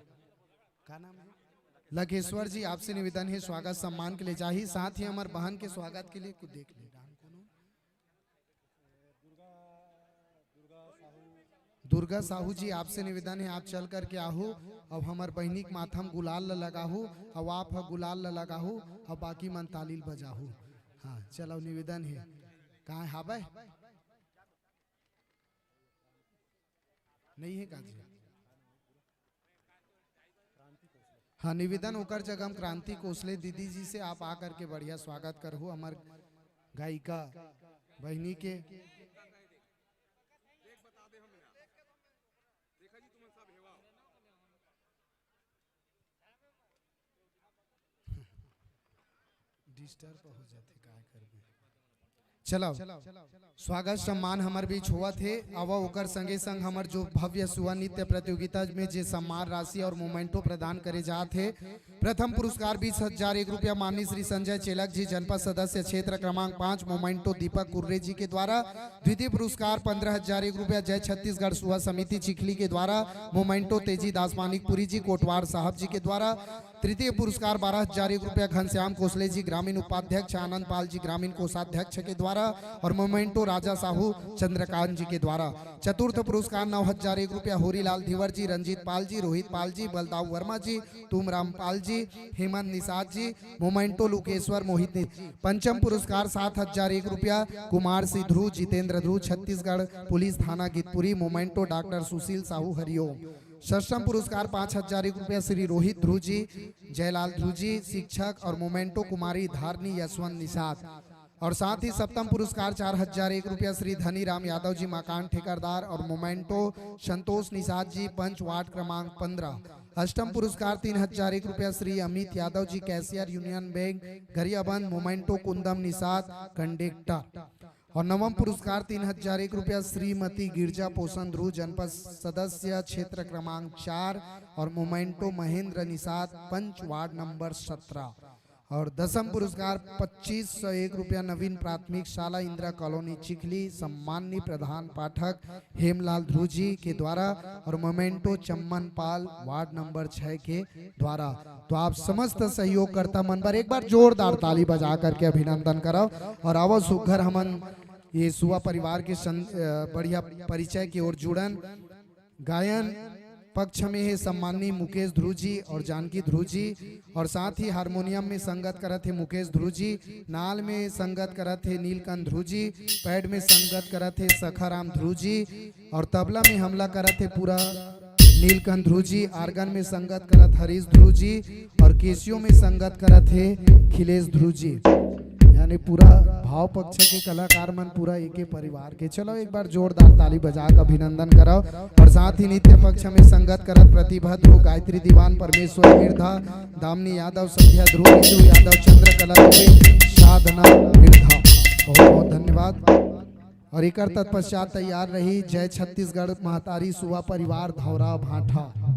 का नाम है? लखेश्वर जी, आपसे निवेदन है, स्वागत सम्मान के लिए जाही, साथ ही हमर बहन के स्वागत के लिए कुछ देख ले। दुर्गा साहू जी, आपसे निवेदन है, आप चल करके आहू। अब हमर बहिनी के माथा में गुलाल ल लगाहू, अब आप ह गुलाल ल लगाहू, अब बाकी मन ताली ल बजाहू। हाँ, चलो, निवेदन है। कहाँ हाबे? नहीं है का जी? हाँ, निवेदन ओकर जगह हम क्रांति कोसले दीदी जी से आप आ करके बढ़िया स्वागत करहु हमर गायिका बहिनी के। डिस्टर्ब हो जाथे, काय करबे। चलो, स्वागत सम्मान हमर बीच होवत हे। आवा ओकर संगे संग हमर जो भव्य सुआ नृत्य प्रतियोगिता में जे सम्मान राशि और मोमेंटो प्रदान करे जात हे, प्रथम पुरस्कार बीस हजार एक रुपया माननीय श्री संजय चेलक जी, जनपद सदस्य क्षेत्र क्रमांक पाँच, मोमेंटो दीपक कुर्रे जी के द्वारा। द्वितीय पुरस्कार पंद्रह हजार एक रुपया जय छत्तीसगढ़ सुआ समिति चिखली के द्वारा, मोमेंटो तेजी दास मानिकपुरी जी कोटवार साहब जी के द्वारा। तृतीय पुरस्कार बारह हजार एक रुपया घनश्याम कोसले जी, ग्रामीण उपाध्यक्ष, आनंद पाल जी, ग्रामीण कोषाध्यक्ष के द्वारा, और मोमेंटो राजा साहू चंद्रकांत जी के द्वारा। चतुर्थ पुरस्कार नौ हजार एक रुपया होरीलाल धीवर जी, रंजीत पाल जी, रोहित पाल जी, बलदाऊ वर्मा जी, तुमराम पाल जी, हेमंत निषाद जी, मोमेंटो लुकेश्वर मोहित नि-, पंचम पुरस्कार सात हजार एक रुपया कुमार सिंह ध्रुव, जितेंद्र ध्रुव, छत्तीसगढ़ पुलिस थाना गितपुरी, मोमेंटो डॉक्टर सुशील साहू हरिओम। षष्ठम पुरस्कार पाँच हजार एक रुपया श्री रोहित ध्रुव जी, जयलाल ध्रुव जी, शिक्षक, और मोमेंटो कुमारी धारनी यशवंत निषाद। और साथ ही सप्तम पुरस्कार चार हजार एक रुपया श्री धनीराम यादव जी, मकान ठेकेदार, और मोमेंटो संतोष निषाद जी, पंच, वार्ड क्रमांक पंद्रह। अष्टम पुरस्कार तीन हजार एक रुपया Shri Amit Yadav ji, cashier, union bank Gariaband, memento Kundam Nishad, conductor. और नवम पुरस्कार तीन हजार एक रुपया श्रीमती गिरजा पोषण ध्रुव, जनपद सदस्य, क्षेत्र क्रमांक चार, और मोमेंटो महेंद्र निषाद, पंच, वार्ड नंबर सत्रह। और दसम पुरस्कार पच्चीस सौ एक रुपया नवीन प्राथमिक शाला इंदिरा कॉलोनी चिखली, सम्माननीय प्रधान पाठक हेमलाल ध्रुव जी के द्वारा, और मोमेंटो चम्मन पाल, वार्ड नंबर छह के द्वारा। तो आप समस्त सहयोगकर्ता मन बर एक बार जोरदार ताली बजा करके अभिनंदन करव। और आवो सुघर हमन ये सुआ परिवार के सं-, अ, बढ़िया परिचय के ओर जुड़न। गायन पक्ष में हे सम्माननीय मुकेश ध्रुव जी और जानकी ध्रुव जी, और साथ ही हारमोनियम में संगत करत हे मुकेश ध्रुव जी, नाल में संगत करत हे नीलकंठ ध्रुव जी, पैड में संगत करत हे सखाराम ध्रुव जी, और तबला में हमला करत हे पूरा नीलकंठ ध्रुव जी, आर्गन में संगत करत हरीश ध्रुव जी, और केसियो में संगत करत हे खिलेश ध्रुव जी। यानी पूरा भाव पक्ष के कलाकार मन पूरा एके परिवार के। चलो एक बार जोरदार ताली बजा के अभिनंदन करव। और साथ ही नृत्य पक्ष में संगत करत प्रतिभा ध्रुव, गायत्री दीवान, परमेश्वर मिर्धा, दामिनी यादव, संध्या ध्रुव, रितु यादव, चंद्रकला दुबे, साधना मिर्धा। बहुत बहुत धन्यवाद। और एकर तत्पश्चात तैयार रही जय छत्तीसगढ़ महतारी सुआ परिवार Dhaura Bhatha.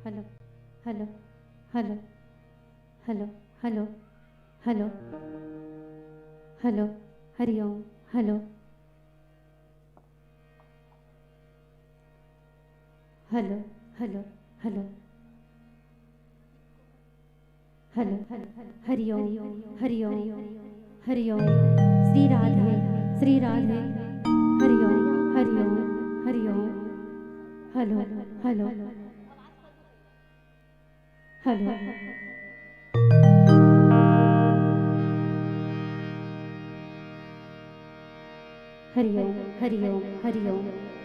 Hello, hello, hello, hello, hello, hello, hello, Hari Om, hello, hello, hello, hello, hello, Hari Om, Hari Om, Hari Om, Shri Radhe, Shri Radhe, Hari Om, Hari Om, Hari Om, hello, hello, hello. Hari Om, Hari Om, Hari ओम।